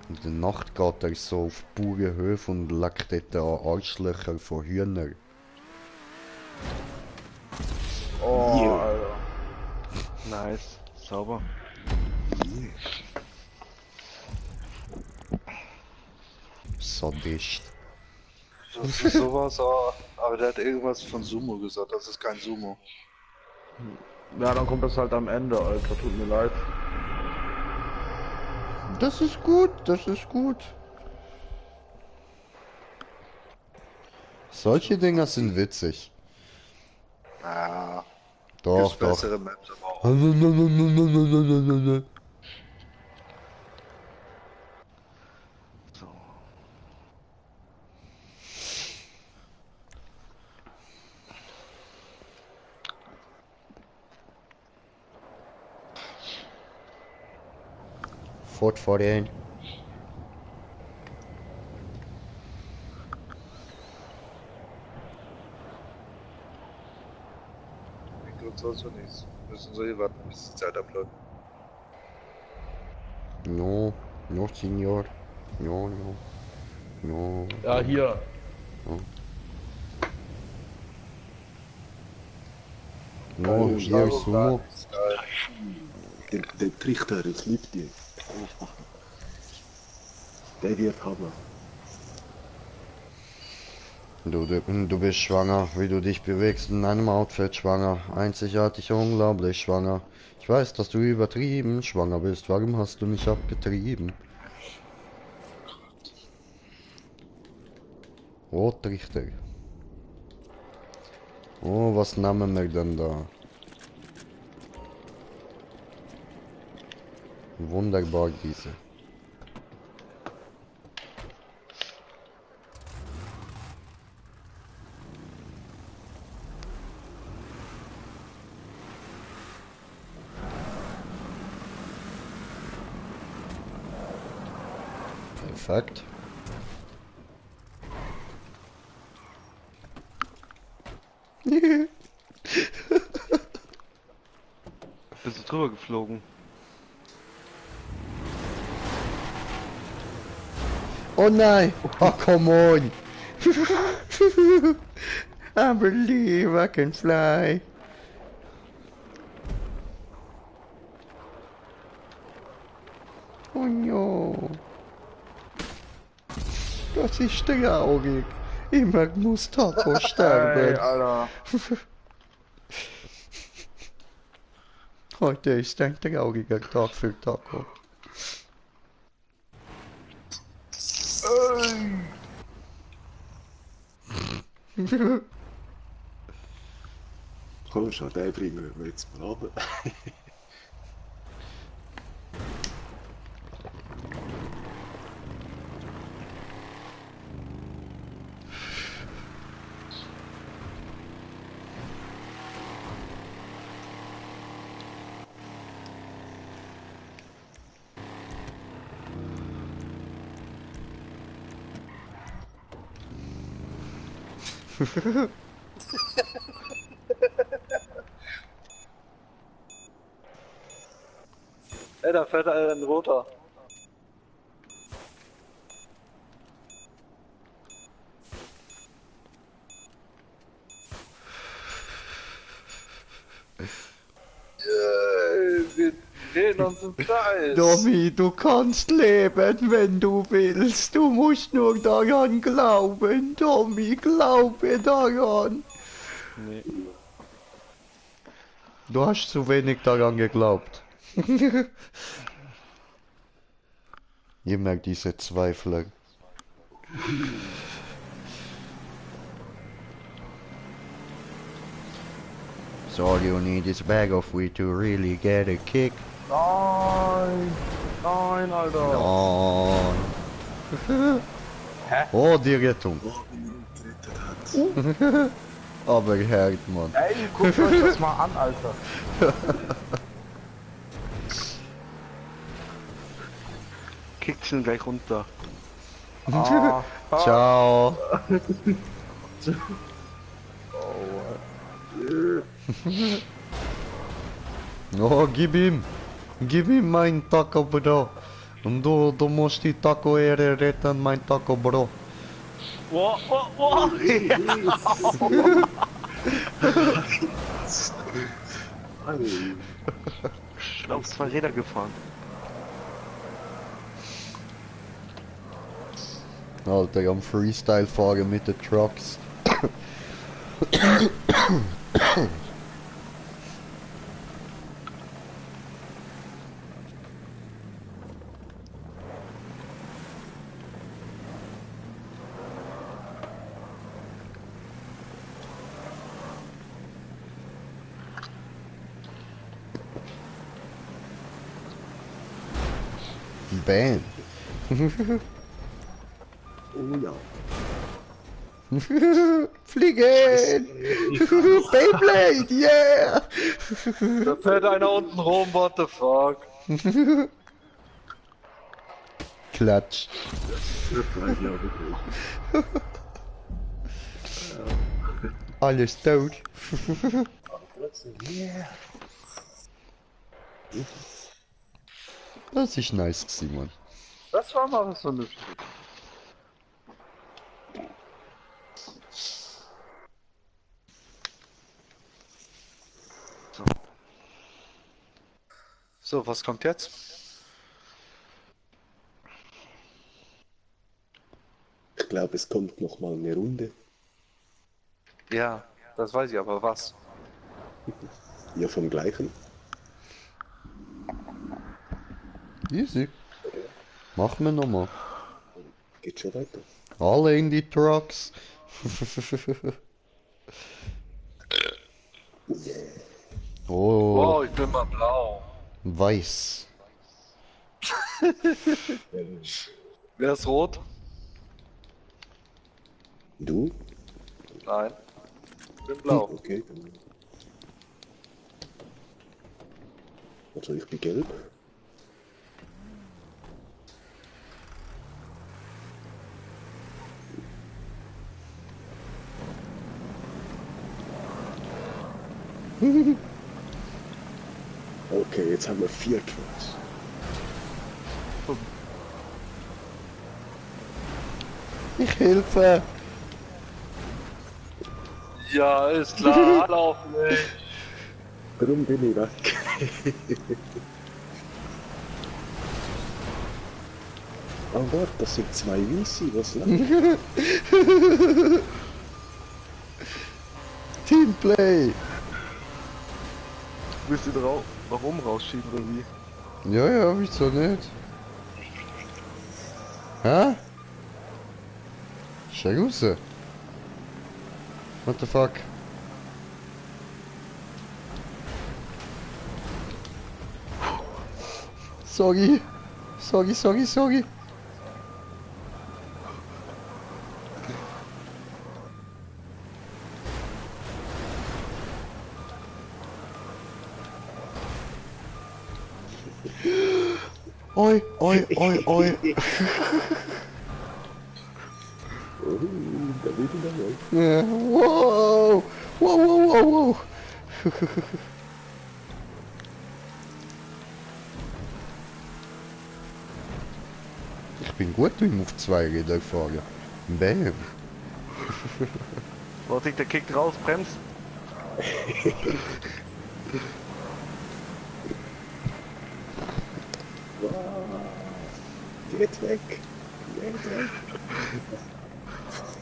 A: In der Nacht geht er so auf pure Höfe und leckt dort an Arschlöcher von Hühnern.
D: Oh, Alter. Nice. Sauber.
A: Sadist.
E: Das ist sowas, aber der hat irgendwas von Sumo gesagt, das ist kein Sumo.
C: Ja, dann kommt das halt am Ende, Alter. Tut mir leid.
A: Das ist gut, das ist gut. Solche Dinger sind witzig.
E: Ah,
A: Doch,
E: gibt's
A: doch.
E: bessere Maps aber auch.
A: Fort vor den.
E: Gut, sonst so nichts. Müssen so hier warten, bis die Zeit abläuft.
A: No, no, Senior. No, no. No.
C: Ja, hier.
A: No, hier Sumo.
B: Der Trichter, das liebt ihr. Der wird Hammer.
A: Du bist schwanger, wie du dich bewegst in einem Outfit schwanger. Einzigartig, unglaublich schwanger. Ich weiß, dass du übertrieben schwanger bist. Warum hast du mich abgetrieben? Rotrichter. Oh, was nehmen wir denn da? Wunderbar diese. Perfekt.
D: Bist du drüber geflogen?
A: Oh nein! Oh, come on! I believe I can fly. Oh no. Das ist traurig. Immer muss Taco sterben.
C: Ey, Alter.
A: Heute ist ein trauriger Tag für Taco.
B: Komm schon, den bringen wir jetzt mal runter.
E: Ey, da fährt ein roter. Wir drehen uns im Kreis.
A: Domi, du kannst leben, wenn du willst. Du musst nur daran glauben. Domi, glaube daran.
D: Nee.
A: Du hast zu wenig daran geglaubt. Ihr merkt diese Zweifler. So all you need is a bag of weed to really get a kick.
C: Nein! Nein, Alter!
A: Nein.
C: Hä?
A: Oh, die Rettung. Aber hart, Mann.
C: Ey, guckt euch das mal an, Alter.
D: Kickt ihn gleich runter.
C: Ah,
A: Ciao. Oh, gib ihm. Gib ihm mein Taco, Bro. Und du musst die Taco-Ehre retten, mein Taco, Bro.
D: Wow, wow, wow. Ich bin auf 2 Räder gefahren.
A: Alter, am Freestyle fahren mit den Trucks. Bam.
B: Oh ja.
A: Fliegen! Beyblade, yeah!
E: Da fährt einer unten rum, what the fuck?
A: Klatsch. Alles tot. Das ist nice, Simon.
E: Das war mal was vernünftig. So, was kommt jetzt?
B: Ich glaube, es kommt noch mal eine Runde.
E: Ja, das weiß ich, aber was?
B: Ja, vom gleichen.
A: Easy. Machen wir nochmal.
B: Geht schon weiter.
A: Alle in die Trucks. Oh,
E: Wow, ich bin mal blau.
A: weiß.
E: Wer ist rot?
B: Du?
E: Nein. Ich bin blau.
B: Okay, dann. Also ich bin gelb. Okay, jetzt haben wir 4 Trucks.
A: Ich helfe.
E: Ja, ist klar, lauf nicht.
B: Darum bin ich weg. Oh warte, das sind 2 Weiße, was läuft?
A: Teamplay.
D: Willst du nach oben rausschieben oder wie?
A: Ja, wieso nicht? Hä? Schau raus. What the fuck? Sorry. Sorry. Oi.
B: Oh, da bin ich dabei.
A: Ja, wow. Ich bin gut im auf 2 Räder fahren. Bam.
D: Warte, der kickt raus, bremst.
B: Geht weg.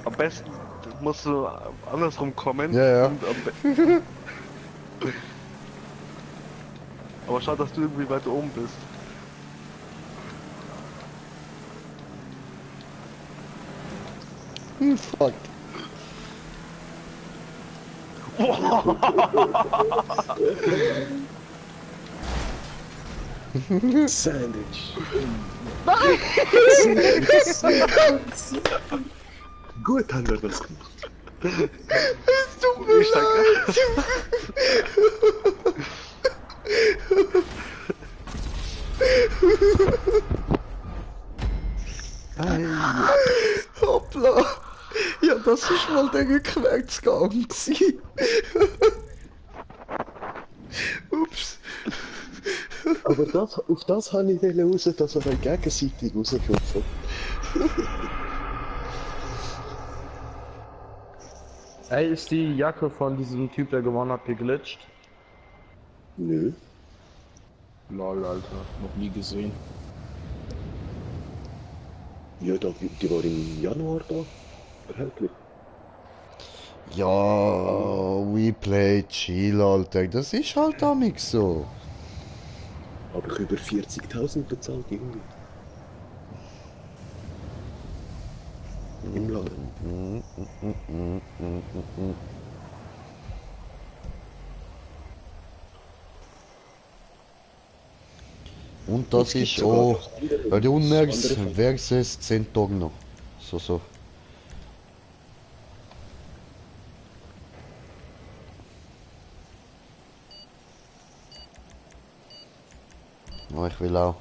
D: Am besten musst du andersrum kommen.
A: Ja.
D: Und aber schau, dass du irgendwie weiter oben bist.
A: Fuck.
B: Sandwich.
A: Nein!
B: Gut haben wir das gemacht.
A: Es tut mir leid. Hoppla. Ja, das ist mal der Rückwärtsgang gewesen. Ups.
B: Aber das, auf das habe ich raus, dass wir gegenseitig rausschupfen.
C: Ey, ist die Jacke von diesem Typ, der gewonnen hat, geglitscht?
B: Nö.
C: Lol, Alter, noch nie gesehen.
B: Ja, die war im Januar da. Erhältlich.
A: Ja, we play chill, Alter. Das ist halt amig so.
B: Habe ich über 40.000 bezahlt irgendwie. Im Laden.
A: Und das ist auch Runners versus Centorno. So. Oh, ich will auch.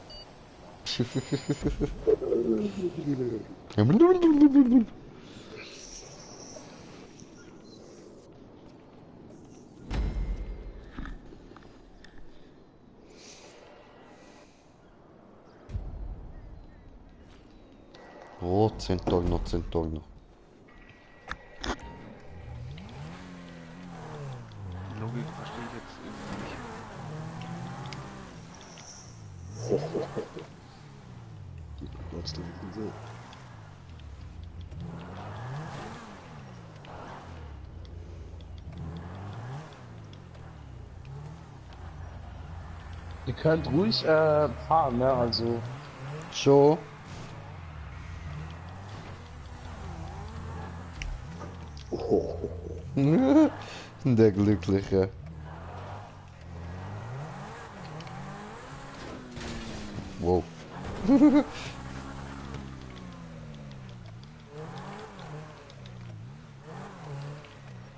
A: Oh, Centorno.
D: Logik verstehe ich jetzt irgendwie nicht.
B: Was du so.
C: Ihr könnt ruhig fahren, ne? Also.
A: Schon. Der Glückliche. Wow.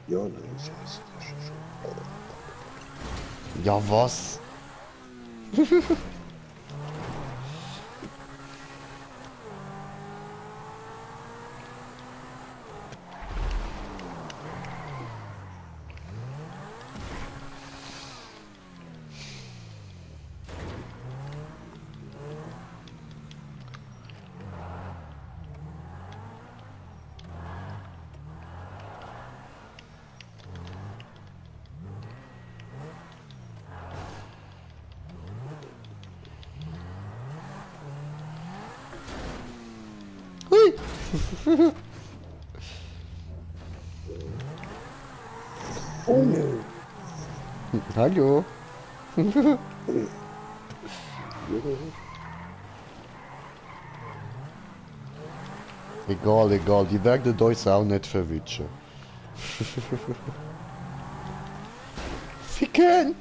B: Ja, nein, das
A: Ja, was?
B: Oh.
A: Hallo. Egal, egal, die werden euch auch nicht verwitschen. Ficken!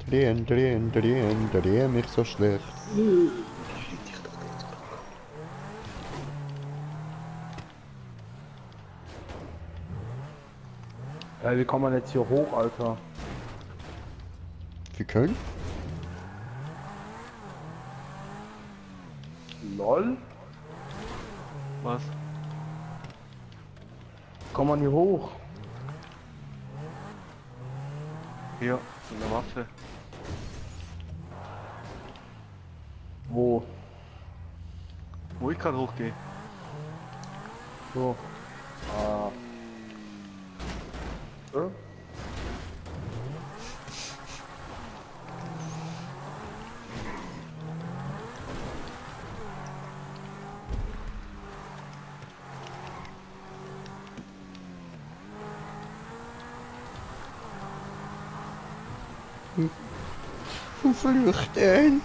A: Drehen, drehen, drehen, drehen mich so schlecht.
C: Ey, wie kommt man jetzt hier hoch, Alter?
A: Ficken?
C: LOL?
D: Was?
C: Kommt man hier hoch?
D: Hier, mit der Waffe.
C: Wo?
D: Wo ich gerade hochgehe.
C: So. Ah.
A: Flüchten!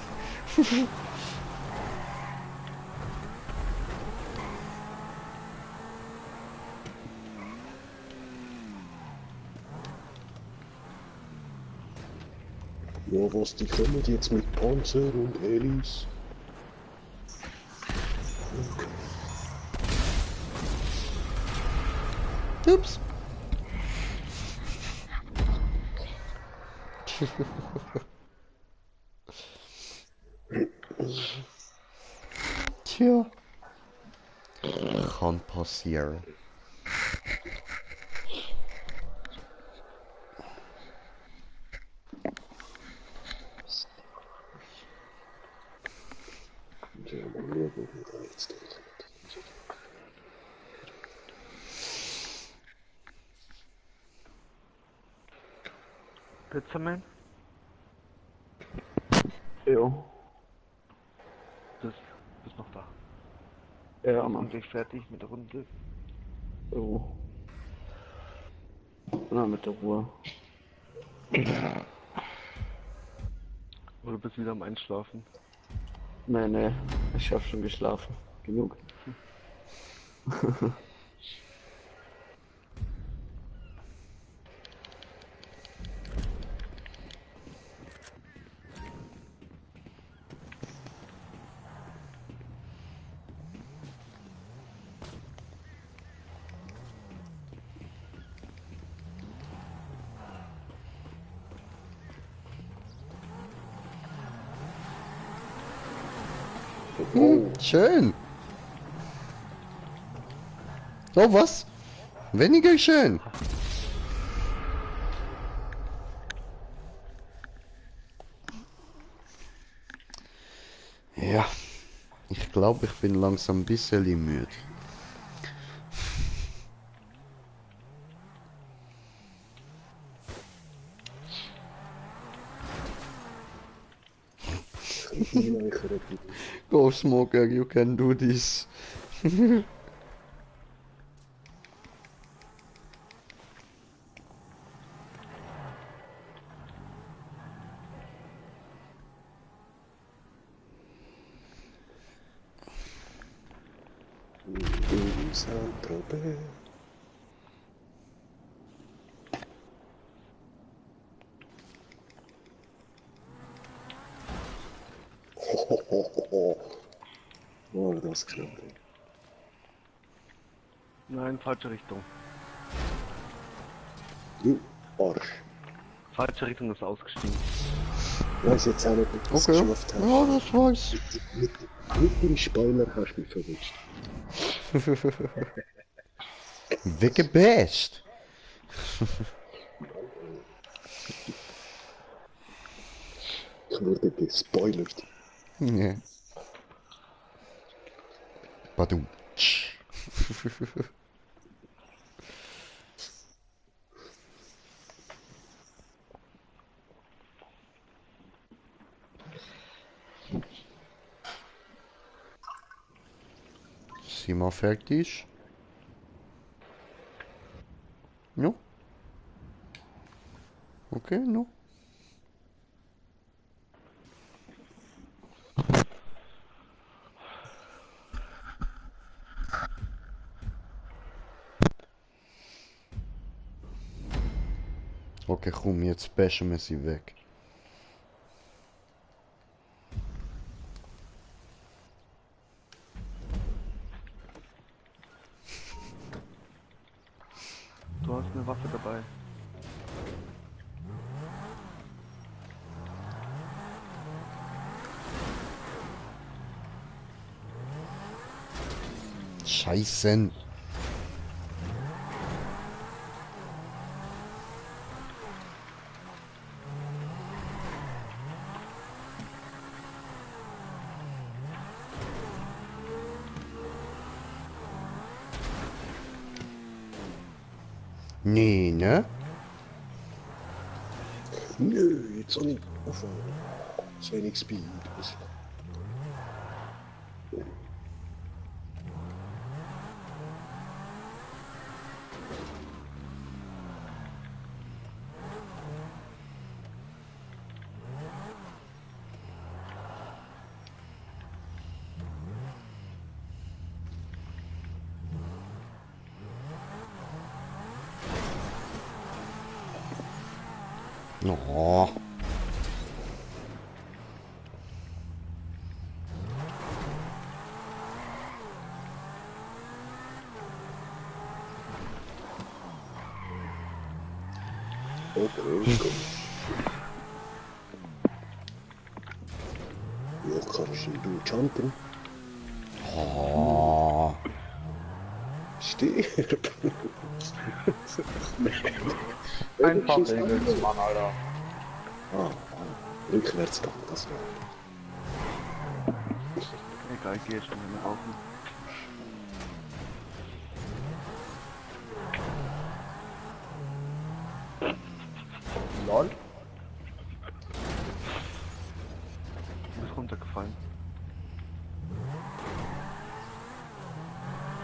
B: Ja, was, die kommen jetzt mit Panzer und Helis?
A: Ups. Tja. Kann passieren.
D: Pizzaman?
C: Jo.
D: Bist noch da.
C: Ja,
D: Mann.
C: Mann.
D: Gleich fertig mit der Runde.
C: Jo. Na, mit der Ruhe.
D: Oder bist wieder am Einschlafen?
C: Nee, nee. Ich hab schon geschlafen. Genug.
A: Schön. Oh, was? Weniger schön. Ja, ich glaube, ich bin langsam ein bisschen müde. Go Smoker, you can do this.
B: War das knapp.
D: Nein, falsche Richtung.
B: Du Arsch.
D: Falsche Richtung ist ausgestiegen.
B: Ich weiß jetzt auch nicht, ob du es
A: Okay.
B: geschafft hast.
A: Ja, das war's.
B: Mit dem Spoiler hast du mich verwünscht.
A: Weggebasht.
B: Ich wurde gespoilert.
A: Ja. Badum. sind wir fertig. Ja. Okay, no. Okay, komm, jetzt bashen wir sie weg.
D: Du hast eine Waffe dabei.
A: Scheißen. Nee, ne?
B: Nö, jetzt auch nicht aufhören. Zu wenig Speed.
A: Oh.
B: Okay, komm. Ja, kannst du jumpen?
A: Oh.
B: Stirb.
C: Einfach Regeln, Mann, Alter.
B: Ah, Rückwärtsgang, das war.
D: Egal, ich gehe jetzt schon wieder rauchen.
C: Lol.
D: Du bist runtergefallen.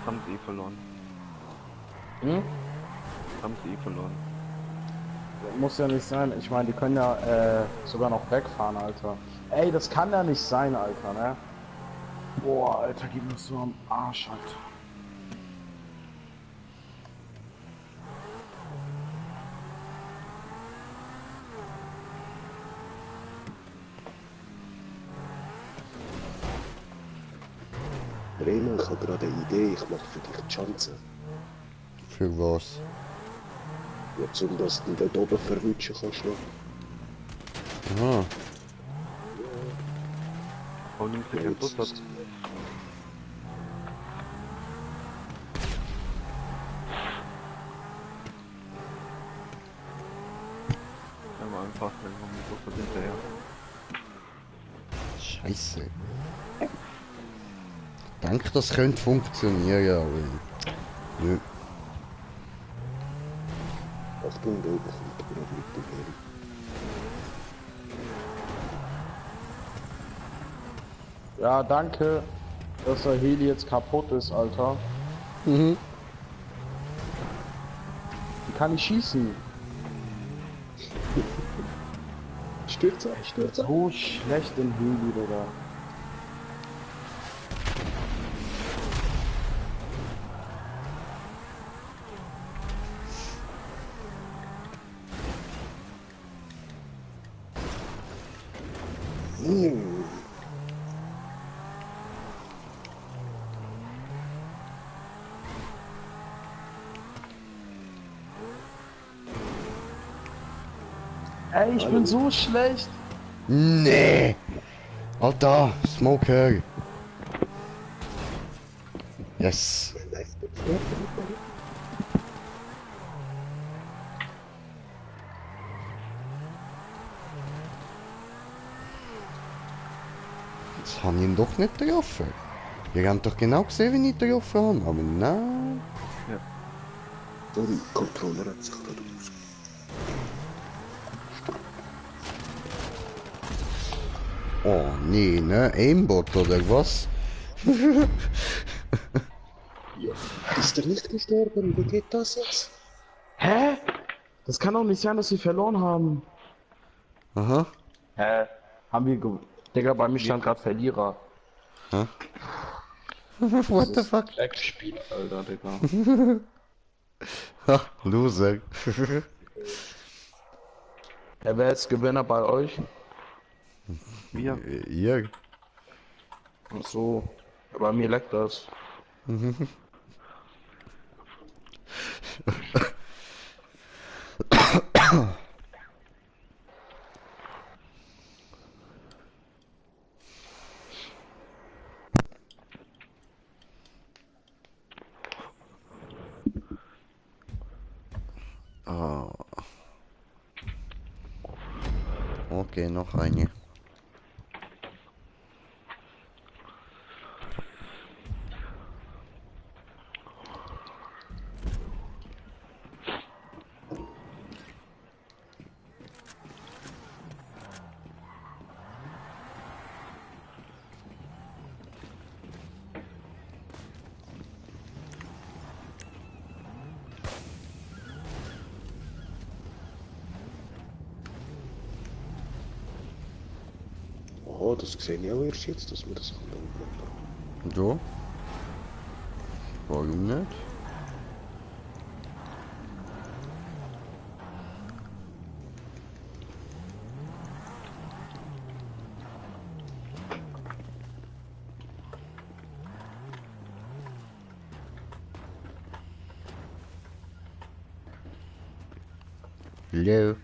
D: Haben sie eh verloren.
C: Hm?
D: Haben sie eh verloren.
C: Muss ja nicht sein. Ich meine, die können ja sogar noch wegfahren, Alter. Ey, das kann ja nicht sein, Alter, ne? Boah, Alter, gib mir so am Arsch, Alter.
B: Raymond, ich habe gerade eine Idee, ich mache für dich die Chance.
A: Für was?
B: Jetzt, um dass du dort oben verrutschen kannst noch.
A: Aha.
D: Warum nimmst du kein Bus dort? Aber einfach, wenn man mit Bus dort hinterher.
A: Scheiße. Ich denke, das könnte funktionieren, aber... Nö.
B: Achtung, da oben kommt gerade mit dem Heli.
C: Ja, danke, dass der Heli jetzt kaputt ist, Alter.
A: Mhm.
C: Wie kann ich schießen?
B: Stürze, stürze.
C: So schlecht im Heli, Digga. Ey, ich bin so schlecht.
A: Nee! Alter, Smoker! Yes! Jetzt habe ich ihn doch nicht getroffen. Ihr habt doch genau gesehen, wie ich getroffen habe, aber nein.
D: Ja.
B: Sorry, Controller hat sich gerade aus.
A: Oh nee, ne? Aimbot oder was?
B: Ist er nicht gestorben? Wie geht das jetzt?
C: Hä? Das kann doch nicht sein, dass sie verloren haben.
A: Aha.
C: Hä? Haben wir Digga, bei mir stand gerade Verlierer.
A: Hä? What the fuck?
C: Dreckspiel, Alter, Digga.
A: Ha, Loser.
C: Wer ist Gewinner bei euch?
D: Wir.
A: Ihr.
C: Ach so. Bei mir leckt das.
A: Ah. Okay, noch eine.
B: Oh, das sehe ich auch erst jetzt, dass wir das andere
A: So? Warum nicht? Hello.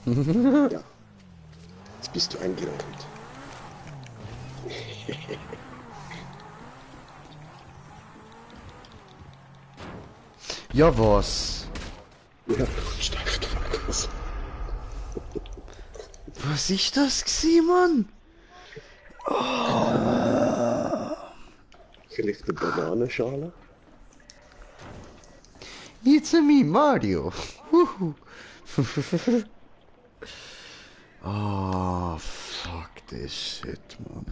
B: Ja. Jetzt bist du eingeräumt.
A: Ja, was?
B: Ja, steigt was.
A: Was ist das gewesen, Mann?
B: Vielleicht eine Bananenschale?
A: It's a me, Mario. Woohoo. Oh, fuck this shit, man.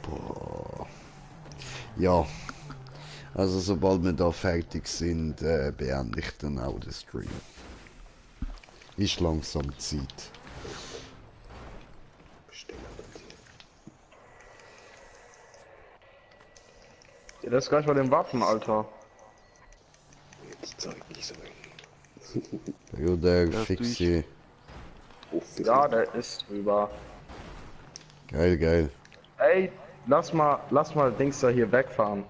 A: Boah. Ja, also sobald wir da fertig sind, beende ich dann auch den Stream. Ist langsam Zeit.
C: Ja, das ist gleich bei den Waffen, Alter.
B: Jetzt zeig ich so.
A: Ja, der Fixie.
C: Ja, der ist drüber.
A: Geil, geil.
C: Ey, lass mal Dings da hier wegfahren.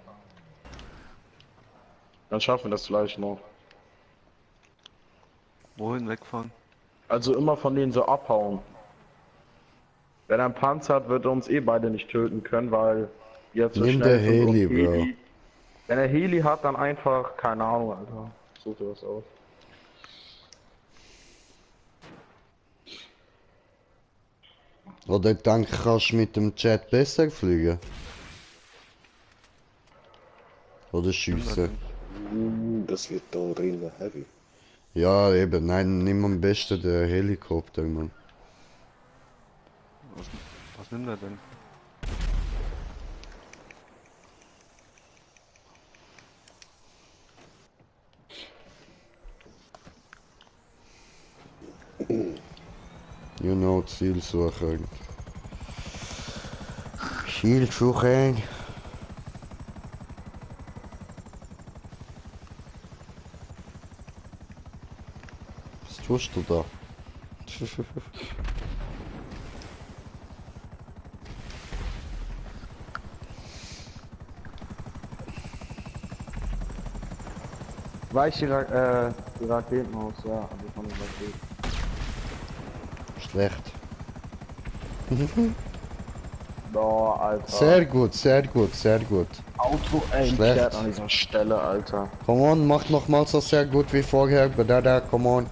C: Dann schaffen wir das gleich noch.
D: Wohin wegfahren?
C: Also immer von denen so abhauen. Wenn er einen Panzer hat, wird er uns eh beide nicht töten können, weil jetzt so
A: Nimm
C: schnell
A: der
C: sind und
A: Heli, Bro.
C: Wenn er Heli hat, dann einfach, keine Ahnung, Alter. Such dir was aus.
A: Oder denk, kannst du mit dem Jet besser fliegen? Oder schiessen?
B: Das wird da drin heavy.
A: Ja, eben, nein, nimm am besten den Helikopter, Mann.
D: Was nimmt er denn?
A: You know, Ziel suchen. Ziel suchen. Was tust du da?
C: Weich die Raketen aus, ja, also von den Raketen.
A: Schlecht.
C: Boah, Alter.
A: Sehr gut, sehr gut, sehr gut.
C: Auto
A: Schlecht.
C: an dieser Stelle, Alter.
A: Come on, mach nochmals so sehr gut wie vorher. Da, come on.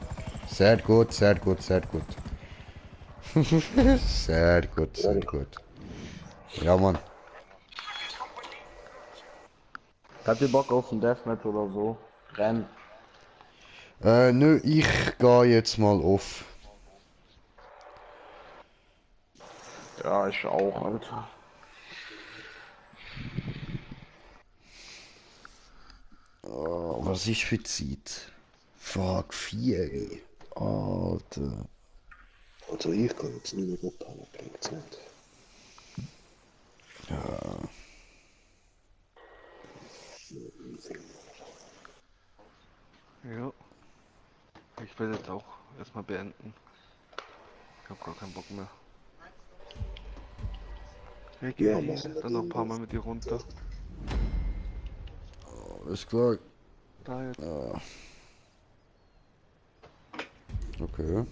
A: Sehr gut, sehr gut, sehr gut. Sehr gut, sehr gut. Ja, Mann.
C: Habt ihr Bock auf ein Deathmatch oder so? Rennen.
A: Nö, ich gehe jetzt mal auf.
C: Ja, ich auch, Alter.
A: Oh, was ist für Zeit? Fuck, 4. Alter.
B: Also ich kann jetzt nicht mehr abhauen, bringt's nicht.
A: Ja.
D: Ja. Ich will jetzt auch erstmal beenden. Ich hab gar keinen Bock mehr. Hey,
B: Ja,
D: Kitty,
B: machen wir
D: dann noch ein paar
B: das.
D: Mal mit dir runter.
A: Ist klar.
D: Da jetzt.
A: Ja. Okay.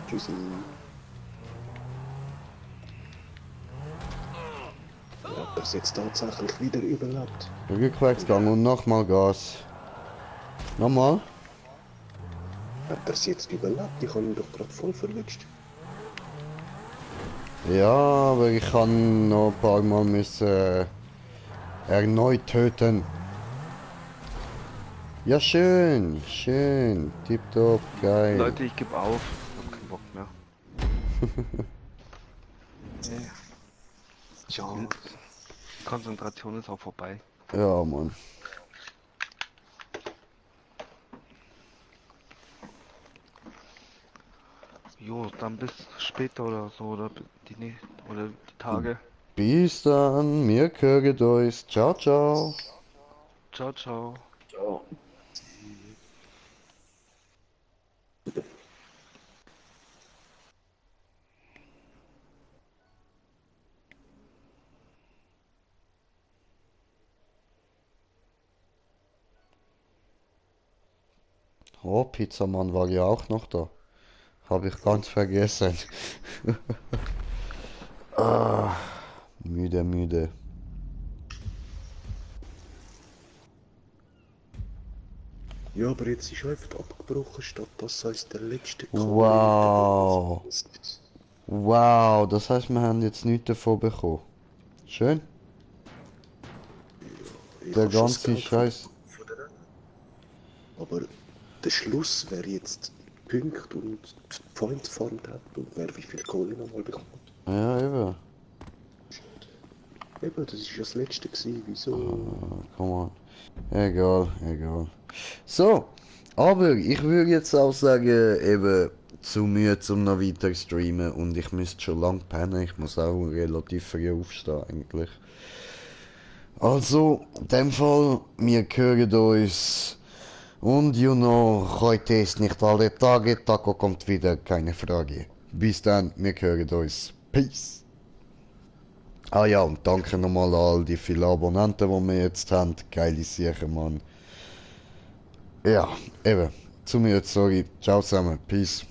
B: Tschüssi. Ja, das jetzt tatsächlich wieder überlebt.
A: Rückwärts gegangen und nochmal Gas. Nochmal?
B: Hat er es jetzt überlebt? Ich habe ihn doch gerade voll verwünscht.
A: Ja, aber ich kann noch ein paar Mal müssen erneut töten. Ja, schön, schön, tipptopp, geil.
D: Leute, ich gebe auf. Ich hab keinen Bock mehr. Nee.
B: Ja.
D: Die Konzentration ist auch vorbei.
A: Ja, Mann.
D: Jo, dann bis später oder so, oder oder die Tage.
A: Bis dann, mir hören uns. Ciao, ciao.
D: Ciao, ciao.
B: Ciao.
A: Oh, Pizzamann war ja auch noch da. Habe ich ganz vergessen. Ah, müde, müde.
B: Ja, aber jetzt ist einfach abgebrochen, statt dass es der letzte
A: Wow. Wow, das heißt, wir haben jetzt nichts davon bekommen. Schön. Der ganze Scheiß.
B: Aber der Schluss, wer jetzt Punkte und Points farmt hat und wer wie viel Kohle nochmal bekommt.
A: Ja, eben.
B: Eben, das ist ja das letzte gewesen, wieso?
A: Komm on. Egal, egal. So, aber ich würde jetzt auch sagen, eben zu müde zum noch weiter streamen und ich müsste schon lang pennen. Ich muss auch relativ früh aufstehen eigentlich. Also, in dem Fall, wir hören uns. Und you know, heute ist nicht alle Tage, Taco kommt wieder, keine Frage. Bis dann, wir hören uns. Peace. Ah ja, und danke nochmal an all die vielen Abonnenten, die wir jetzt haben. Geile Sache, Mann. Ja, eben. Zu mir, sorry. Ciao zusammen. Peace.